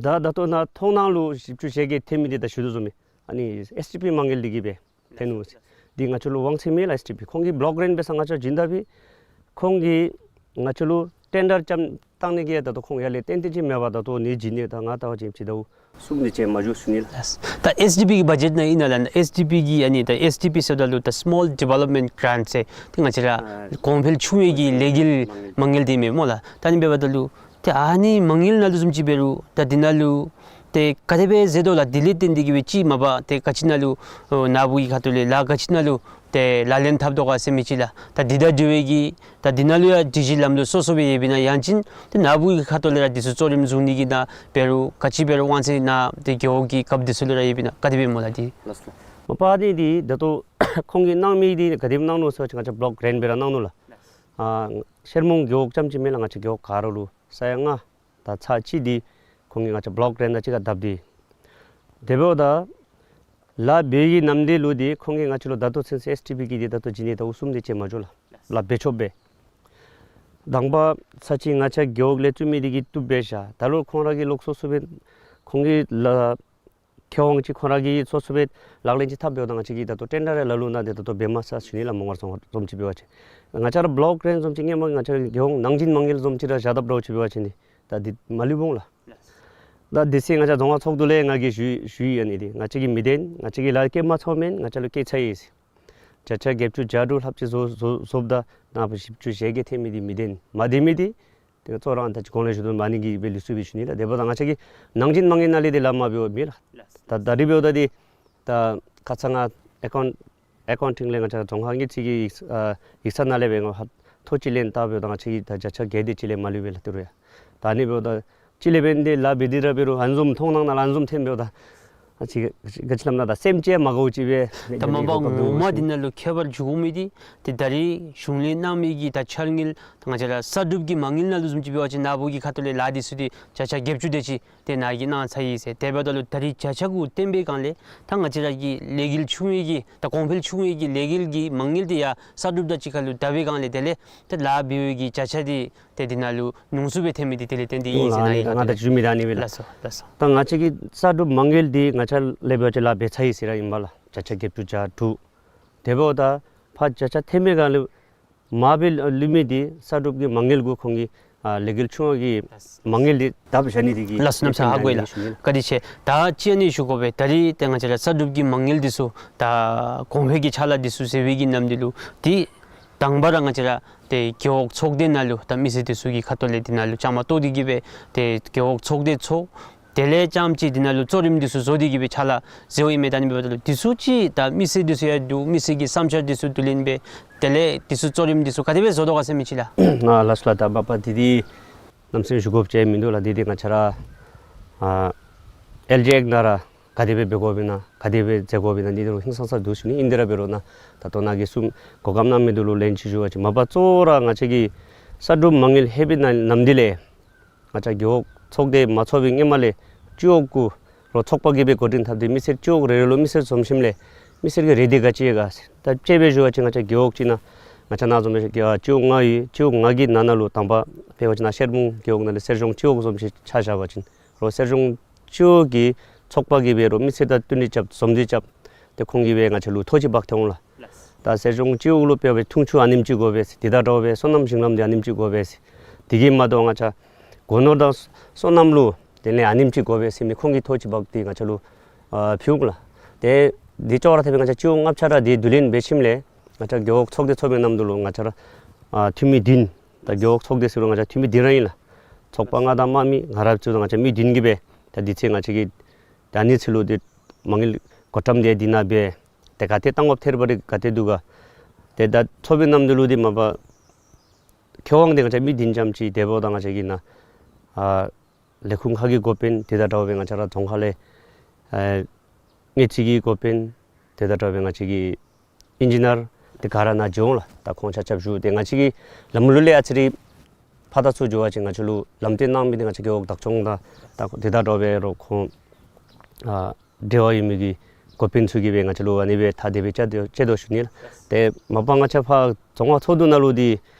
ད་ད་ལྟོ་ནཱ་མཐོང་སྣང་ལུ་བཞི་བཅུ་ཞེ་བརྒྱད་ཐོན་མི་འདི་ད་ཞུ་དོ་བཟུམ་ཨིན། ཨ་ནི་ཨེསི་ཌི་པི་མ་དངུལ་འདི་གིས་སྦེ་ཐོན་ནུག་ཟེར། འདི་ང་བཅས་ལུ་དབང་ཚད་མེད་ལགས། ཨེསི་ཌི་པི་ཁོང་གིས་བློག་གྲེནཊ་འབད་ས་ང་བཅས་བྱིན་ད་པས། ཁོང་གིས་ང་བཅས་ལུ་ཊེན་ཌར་རྐྱངམ་བཏང་ནི་གི་ད་ལྟོ་ཁོང་ཡར་ལས་ཏན་ཏན་ཅིག་མེད་པར་ད་ལྟོ་ནི་བྱིན་ནི་ད་ང་ལྟ་བ་ཅིན་ཅིག་ད་གསུམ་ནི་ཅིག་མ་འགྱོ་ཟེར་ཞུ་ནི་ལགས། ད་ཨེསི་ཌི་པི་གི་བ་ཇེཊ་ནང་ཨིན་ན་ལགས། ཨེསི་ཌི་པི་གི་ཨ་ནི་ད་ཨེསི་ཌི་པི་ཟེརཝ་ད་ལུ་ད་སི་མོལ་ཌི་ཝེ་ལོབ་མེནཊ་ག་རེནཊ་ཟེར་ཏེ་ང་བཅས་ར་གོང་འཕེལ་ཆུང་བའི་གི་ལས་འགུལ་མ་དངུལ་འདི་མས་སྨོ་ལགས། ད་ཨ་ནི་འབདཝ་ད་ལུ་ཏེ་ཨ་ནི་མ་དངུལ་ནང་ལུ་བཟུམ་ཅིག་འབད་རུང་ད་འདི་ནང་ལུ་ཏེ་ག་དེ་སྦེ་ཟེར་དོ་ལགས། དེ་ལས་བརྟེན་ཏེ་གི་སྦེ་ཅིག་མ་པ་ཏེ་ག་ཅི་ནང་ལུ་ཨོ་ནཱ་བུ་གི་ཁ་ཐུག་ལས་ལཱ་ག་ཅི་ནང་ལུ་ཏེ་ལག་ལེན་འཐབ་དོ་ག་ཟེར་མི་ཅིག་ལགས། ད་འདི་དང་འབྲེལ་བའི་གི་ད་འདི་ནང་ལུ་ཡང་སྒྲིག་གཞི་ལམ་ལུགས་སོ་སོ་སྦེ་ཡོདཔ་ཨིན་ན་ཡང་ཅིན་ཏེ་ནཱ་བུ་གི་ཁ་ཐུག་ལས་ར་འདི་ཚུ་གཙོ་རིམ་བཟུང་ནི་གི་ནང་འབད་རུང་ག་ཅི་འབད་རུང་དབང་ཚད་ནཱ་ཏེ་རྒེད་འོག་གི་རྒཔོ་འདི་ཚུ་ལུ་ར་ཡོདཔ་ཨིན་ན་ག་དེ་སྦེ་སྨོ་ལགས་འདི། མ་པ་འདི་འདི་ད་ལྟོ་ཁོང་གིས་གནང་མི་འདི་ག་དེ་སྦེ་གནང་ནུག་ཟེར་བ་ཅིན་ང་བཅས་བློག་གྲེནཊ་སྦེ་ར་གནང་ནུག་ལགས། ཨ་ཤེ་རི་མུང་རྒེད་འོག་རྐྱངམ་ཅིག་མེན་ལགས། ང་བཅས་རྒེད་འོག་ག་ར་ལུ་ས་ཡ་ལྔ་དང་ཚག་གཅིག་འདི་ཁོང་གིས་ང་བཅས་བློག་གྲེནཊ་དང་གཅིག་ཁར་བསྡབས་ཏེ། དེ་འབདཝ་ད་ལཱ་འབད་བའི་གི་ནམ་དུས་ལུ་འདི་ཁོང་གིས་ང་བཅས་ལུ་ད་ལྟོ་ཚུན་ཚོད་ཨེསི་ཌི་པི་གི་འདི་ད་ལྟོ་བྱིན་ནི་ད་ཨུ་གསུམ་འདི་ཅིག་མ་འགྱོ་ལགས། ལཱ་འབད་ཆོགཔ་སྦེ། དང་པ་ཚར་གཅིག་ང་བཅས་རྒེད་འོག་ལས་བཙུགས་མི་འདི་གིས་བཏུབ་སྦེ་བཞག། ད་ལོག་ཁོང་ར་གིས་ལོག་སོ་སོ་སྦེ་ཁོང་གི་ལཱ་ཁེ་དབང་ཅིག་ཁོང་ར་གིས་སོ་སོ་སྦེ་ལག་ལེན་ཅིག་འཐབ་འབདཝ་ད་ང་བཅས་ཀྱིས་ད་ལྟོ་ཊེན་ཌར་རེ་ལ་ལུ་ནཱ་འདི་ད་ལྟོ་འབད་མ་ཚུགས་ཟེར་ཞུ་ནི་ལགས། མོང་སྒར་རྫོང་ཁག་བཟུམ་ཅིག་འབད་བ་ཅིན་ང་བཅས་ར་བློག་གྲེནཊ་བཟུམ་ཅིག་སྔོན་མ་ང་བཅས་ར་རྒེད་འོག་ནང་བཞིན་མ་དངུལ་བཟུམ་ཅིག་ར་བཞག་དཔ་འདྲཝ་ཅིག་འབད་བ་ཅིན་འདི་ད་འདི་མ་ལུས་འོང་ལགས། ད་དེ་ཚེ་ང་བཅས་རྫོང་ཁག་ཚོགས་འདུ་ལས་ང་གིས་ཞུ་ཞུ་ཡི། ཨ་ནི་འདི་ང་བཅས་ཀྱིས་མི་བདེན། ང་བཅས་ཀྱིས་ལཱ་བཀལ་མ་ཚུགས་མེན། ང་བཅས་ལུ་བཀལ་ཚར་ཡི་ཟེར། བརྒྱ་ཆ་བརྒྱད་ཅུ་གྱ་དྲུག་ལྷགཔ་ཅིག་བཟོ་བཟོ་བཟོཝ་ད་ནཱ་བཞི་བཅུ་ཞེ་བརྒྱད་ཐོན་མི་འདི་མི་བདེན། མ་བདེན་མི་འདི་ཏེ་གཙོ་ར་ད་ཅི་གོང་ལས་ཞུ་དོ་བཟུམ་ཨ་ནི་གིས་སྦེ་ལུས་སོ་སྦེ་ཞུ་ནི་ལགས། དེ་འབདཝ་ད་ང་བཅས་ཀྱིས་ནང་བཞིན་མ་དངུལ་ནང་ལས་འདི་ལཱ་མ་འབདཝ་མེན་ལགས། ད་ད་རིས་འབདཝ་ད་འདི་ད་ཁ་ཙ་ང་ཨེ་ཀའུནཊ་ཨེ་ཀའུན་ཊིང་ལས་ང་བཅས་རྫོང་ཁག་དངུལ་རྩིས་ཀྱི་ཡིག་ཨ་ཡིག་ཚང་ནང་ལས་སྦེ་ང་ཧ་ཐོ་ཅིག་ལེན་བལྟཝ་ད་ང་བཅས་ཀྱིས་ད་བརྒྱ་ཆ་བརྒྱད་དེ་ཅིག་ལས་མ་ལུས་པས་ལགས། ཏི་རུ་ཡ་ད་ཨ་ནི་འབདཝ་ད་ཅིག་ལས་འབད་ནི་འདི་ལཱ་འབད་དེ་ར་འབད་རུང་ཨ་ནི་བཟུམ་མཐོང་སྣང་ནང་ལུ་ཨ་ནི་བཟུམ་ཐོན་འབདཝ་ད་ ཅིག་ག་ཅི་སླབ་ན་ད་སེམས་ཅན་མ་དགའཝ་ཅིག་སྦེ་ད་མ་པ་ངོ་མ་འདི་ནང་ལུ་ཁྱད་པར་འགྱོ་མི་འདི་ཏེ་ད་རིས་གཞུང་ལས་གནང་མི་གི་ད་འཆར་དངུལ་ད་ང་བཅས་ར་གསར་སྒྲུབ་ཀྱི་མ་དངུལ་ནང་ལུ་བཟུམ་ཅིག་འབད་བ་ཅིན་ནཱ་བུ་གི་ཁ་ཐུག་ལས་ལཱ་འདི་ཚུ་འདི་བརྒྱ་ཆ་བརྒྱད་ཅུ་དེ་ཅིག་ཏེ་ནཱ་གིས་གནང་ཚར་ཡི་ཟེར། དེ་འབདཝ་ད་ལུ་ད་རིས་བརྒྱ་ཆ་དགུ་བཏོན་པའི་སྒང་ལས་ད་ང་བཅས་ར་གི་ལས་འགུལ་ཆུང་བའི་གི་ད་གོང་འཕེལ་ཆུང་བའི་གི་ལས་འགུལ་གྱི་མ་དངུལ་འདི་ཡང་གསར་སྒྲུབ་དང་གཅིག་ཁར་ལུ་བསྡུ་བའི་སྒང་ལས་དེ་ལས་ཏེ་ལཱ་འབད་བའི་གི་བརྒྱ་ཆ་འདི་ཏེ་འདི་ནང་ལུ་ཉུང་སུ་སྦེ་ཐོན་མི་འདི་དེ་ལས་བརྟེན་ཏེ་ཨིན་ཟེར་ཨ་ནཱ་ནི་ད་ང་ད་ཞུ་མི་ད་ཨ་ནི་སྦེ་ལགས། ལགས་སོ་ལགས་སོ། ད་ང་བཅས་ཀྱི་གསར་སྒྲུབ་མ་དངུལ་འདི་ང་བཅས་ལས་འབད་བ་ཅིན་ལཱ་འབད་ཚར་ཡི་ཟེར་ར་ཨིན་པས་ལགས། བརྒྱ་ཆ་བརྒྱད་ཅུ་གྱ་དྲུག། དེ་འབདཝ་ད་ཕར་བརྒྱ་ཆ་ཐེམ་པའི་སྒང་ལས་མར་སྦེ་ལུས་མི་འདི་གསར་སྒྲུབ་ཀྱི་མ་དངུལ་གུ་ཁོང་གིས་ཨ་ལས་འགུལ་ཆུང་བ་གི་མ་དངུལ་འདི་བསྡབ་བཞག་ནི་འདི་གིས། ལགས་སོ་གནམ་མེད་ས་མེད་ཧ་གོ་ཡི་ལགས། ཞུ་ནི་ལགས། བཀའ་དྲིན་ཆེ། ད་ཅི་ཨ་ནི་ཞུ་དགོ་པས། ད་རིས་ཏེ་ང་བཅས་ར་གསར་སྒྲུབ་ཀྱི་མ་དངུལ་འདི་ཚུ་ད་གོང་འཕེལ་གྱི་ཕྱག་ལཱ་འདི་ཚུ་ཟེར་བའི་གི་ནམ་འདི་ལུ་ཏེ་དང་པ་ར་ང་བཅས་ར་ཏེ་རྒེད་འོག་ཚོགས་སྡེ་ནང་ལུ་ད་མི་སེར་འདི་ཚུ་གི་ཁ་ཐུག་ལས་འདི་ནང་ལུ་བཅའ་མར་གཏོགས་ཏེ་གི་སྦེ་ཏེ་རྒེད་འོག་ཚོགས་སྡེ་ཚོགས། དེ་ལས་རྐྱངམ་ཅིག་འདི་ནང་ལུ་གཙོ་རིམ་འདི་ཚུ་བཟོ་སྟེ་གི་སྦེ་ཕྱག་ལཱ་མཛད་དོ་ཨིན་མས། ད་ཨ་ནི་འབདཝ་ད་ལུ་འདི་ཚུ་ཅིག་ད་མི་སེར་འདི་ཚུ་ཡང་འདུག། མི་སེར་གྱི་བསམ་འཆར་འདི་ཚུ་བསྡུ་ལེན་འབད། དེ་ལས་འདི་ཚུ་གཙོ་རིམ་འདི་ཚུ་ག་དེ་སྦེ་བཟོ་དོ་ག་ཟེར་མི་ཅིག་ལགས། ཨ་ལགས་སོ་ལགས། ད་མ་པ་འདི་འདི་ནམ་ཟེར་ཞུ་དགོཔ་ཅིག་མིན་འདུག་ལགས། འདི་འདི་ང་བཅས་ར་ཨ་ཨེལ་ཇི་ཨེཀཊ་ནང་ར་ག་དེ་སྦེ་འབད་དགོཔ་ཨིན་ན་ག་དེ་སྦེ་མཛད་དགོཔ་ཨིན་ན་འདི་འདི་རུང་ཧིང་སངས་ས་འདུག་ཞུ་ནི། ཨིན་དེ་ར་འབད་རུང་ནཱ་ད་ལྟོ་ནཱ་གིས་གསུངས་གོ་སྐབས་གནང་མི་འདི་ལུ་ལན་ཅིག་ཞུ་བ་ཅིན་མ་པ་གཙོ་བོ་ར་ང་བཅས་ཀྱི་གསར་སྒྲུབ་མ་དངུལ་ལྷོད་པའི་ནང་ནམ་འདི་ལས་ང་བཅས་རྒེད་འོག་ཚོགས་སྡེ་མ་ཚོགས་པའི་སྔོན་མ་ལས་སྤྱི་འོག་གུ་རོགས་ཚོགས་པ་གིས་སྦེ་འགོ་འདྲེན་འཐབ་སྟེ་མི་སེར་སྤྱི་འོག་རེ་རེ་ལུ་མི་སེར་འཛོམས་ཞིནམ་ལས་མི་སེར་གྱི་རེ་འདོད་ག་ཅི་ཡོད་ག་ཟེར། ད་དཔྱེ་སྦེ་ཞུ་བ་ཅིན་ང་བཅས་རྒེད་འོག་ཅིག་ནང་ང་བཅས་ནཱ་འཛོམས་པའི་སྤྱི་འོག་ལྔ་ཡོད། སྤྱི་འོག་ལྔ་གི་ནང་ན་ལུ་དང་པ་འབད་བ་ཅིན་ནཱ་ཤེར་མོང་རྒེད་འོག་ནང་ལས་གསེར་གཞོང་སྤྱི་འོག་བཟུམ་ཅིག་ཆ་བཞག་པ་ཅིན་རོགས་གསེར་གཞོང་སྤྱི་འོག་གི་ཚོགས་པ་གིས་སྦེ་རོགས་མི་སེར་དང་བསྟུན་ཏེ་རྐྱབ་འཛོམས་ཏེ་རྐྱབ་སྟེ་ཁོང་གིས་སྦེ་ང་བཅས་ལུ་ཐོ་ཅིག་འབག་སྟེ་འོང་ལགས། ད་གསེར་གཞོང་སྤྱི་འོག་ལུ་འབད་བའི་འཐུང་ཆུ་ཨ་ནེམ་ཅིག་དགོ་པས་ཟེར། དེ་དང་འདྲཝ་སྦེ་སོ་ནམ་ཞིང་ལམ་འདི་ཨ་ནེམ་ཅིག་དགོ་པས་ཟེར། དེ་གིས་མ་དོ་ང་བཅས་སྒོ་ནོར་དང་སོ་ནམ་ལུ་དེ་ལས་ཨ་ནེམ་ཅིག་དགོ་པས་ཟེར་མི་ཁོང་གིས་ཐོ་ཅིག་འབག་སྟེ་ང་བཅས་ལུ་ཨ་ཕུལཝ་ལགས། ཏེ་འདི་ཅོག་ར་འཐདཔ་སྦེ་ང་བཅས་སྤྱི་འོག་ལྔ་ཆ་ར་འདི་བསྡུ་ལེན་འབད་ཞིནམ་ལས་ང་བཅས་རྒེད་འོག་ཚོགས་སྡེ་ཚོགས་པའི་ནམ་དུས་ལུ་ང་བཅས་ར་ཨ་འཐུས་མི་བདུན། ད་རྒེད་འོག་ཚོགས་སྡེ་ཟེར་རུང་ང་བཅས་འཐུས་མི་བདུན་ར་ཨིན་ལགས། ཚོགས་པ་ལྔ་དང་དམངས་མི་ང་ར་བཅུ་དང་ང་བཅས་མི་བདུན་གྱིས་སྦེ་ད་འདི་ཚེ་ང་བཅས་ཀྱིས་ད་ཨ་ནི་ཚུ་ལུ་ཏེ་མ་དངུལ་བགོ་བཀྲམ་འདི་འདི་ནང་སྦེ་ཏེ་ག་ཏེ་བཏང་དགོཔ་ཐེར་པ་རེ་ག་ཏེ་འདུག་ག། ཏེ་ད་ཚོགས་པའི་ནམ་དུས་ལུ་འདི་མ་པ་མཁས་དབང་འདི་ང་བཅས་མི་བདུན་ཙམ་ཅིག་དེ་འབདཝ་ད་ང་བཅས་ཀྱི་ནཱ་ཨ་ལས་ཁུངས་ཁག་གི་འགོ་དཔོན་དེ་དང་འདྲཝ་སྦེ་ང་བཅས་ར་རྫོང་ཁག་ལས་ཨ་དངུལ་རྩིས་ཀྱི་འགོ་དཔོན་དེ་དང་འདྲཝ་སྦེ་ང་བཅས་ཀྱི་ཨིན་ཇི་ནིར་དེ་ག་ར་ནཱ་འགྱོ་འོང་ལགས། ད་ཁོང་ཆ་ཁྱབ་བཞུགས་ཏེ་ང་བཅས་ཀྱིས་ལམ་ལུགས་ལས་ཨ་ཙི་རེ་ཕར་དང་ཚུར་འགྱོ་བ་ཅིན་ང་བཅས་ལུ་ལམ་སྟོན་གནང་མི་འདི་ང་བཅས་རྒེད་འོག་བདག་སྐྱོང་དང་ད་དེ་དང་འདྲཝ་སྦེ་རོགས་ཁོང་ཨ་འབྲེལ་བ་ཡོད་མི་གི་འགོ་དཔོན་ཚུ་གིས་སྦེ་ང་བཅས་ལུ་ཨ་ནི་སྦེ་ཐག་དེ་སྦེ་བཅད་དོ་བཅད་དོ་ཞུ་ནི་ལགས། ཏེ་མ་པ་ང་བཅས་ཕར་རྫོང་ཁག་ཚོགས་འདུ་ནང་ལུ་འདི་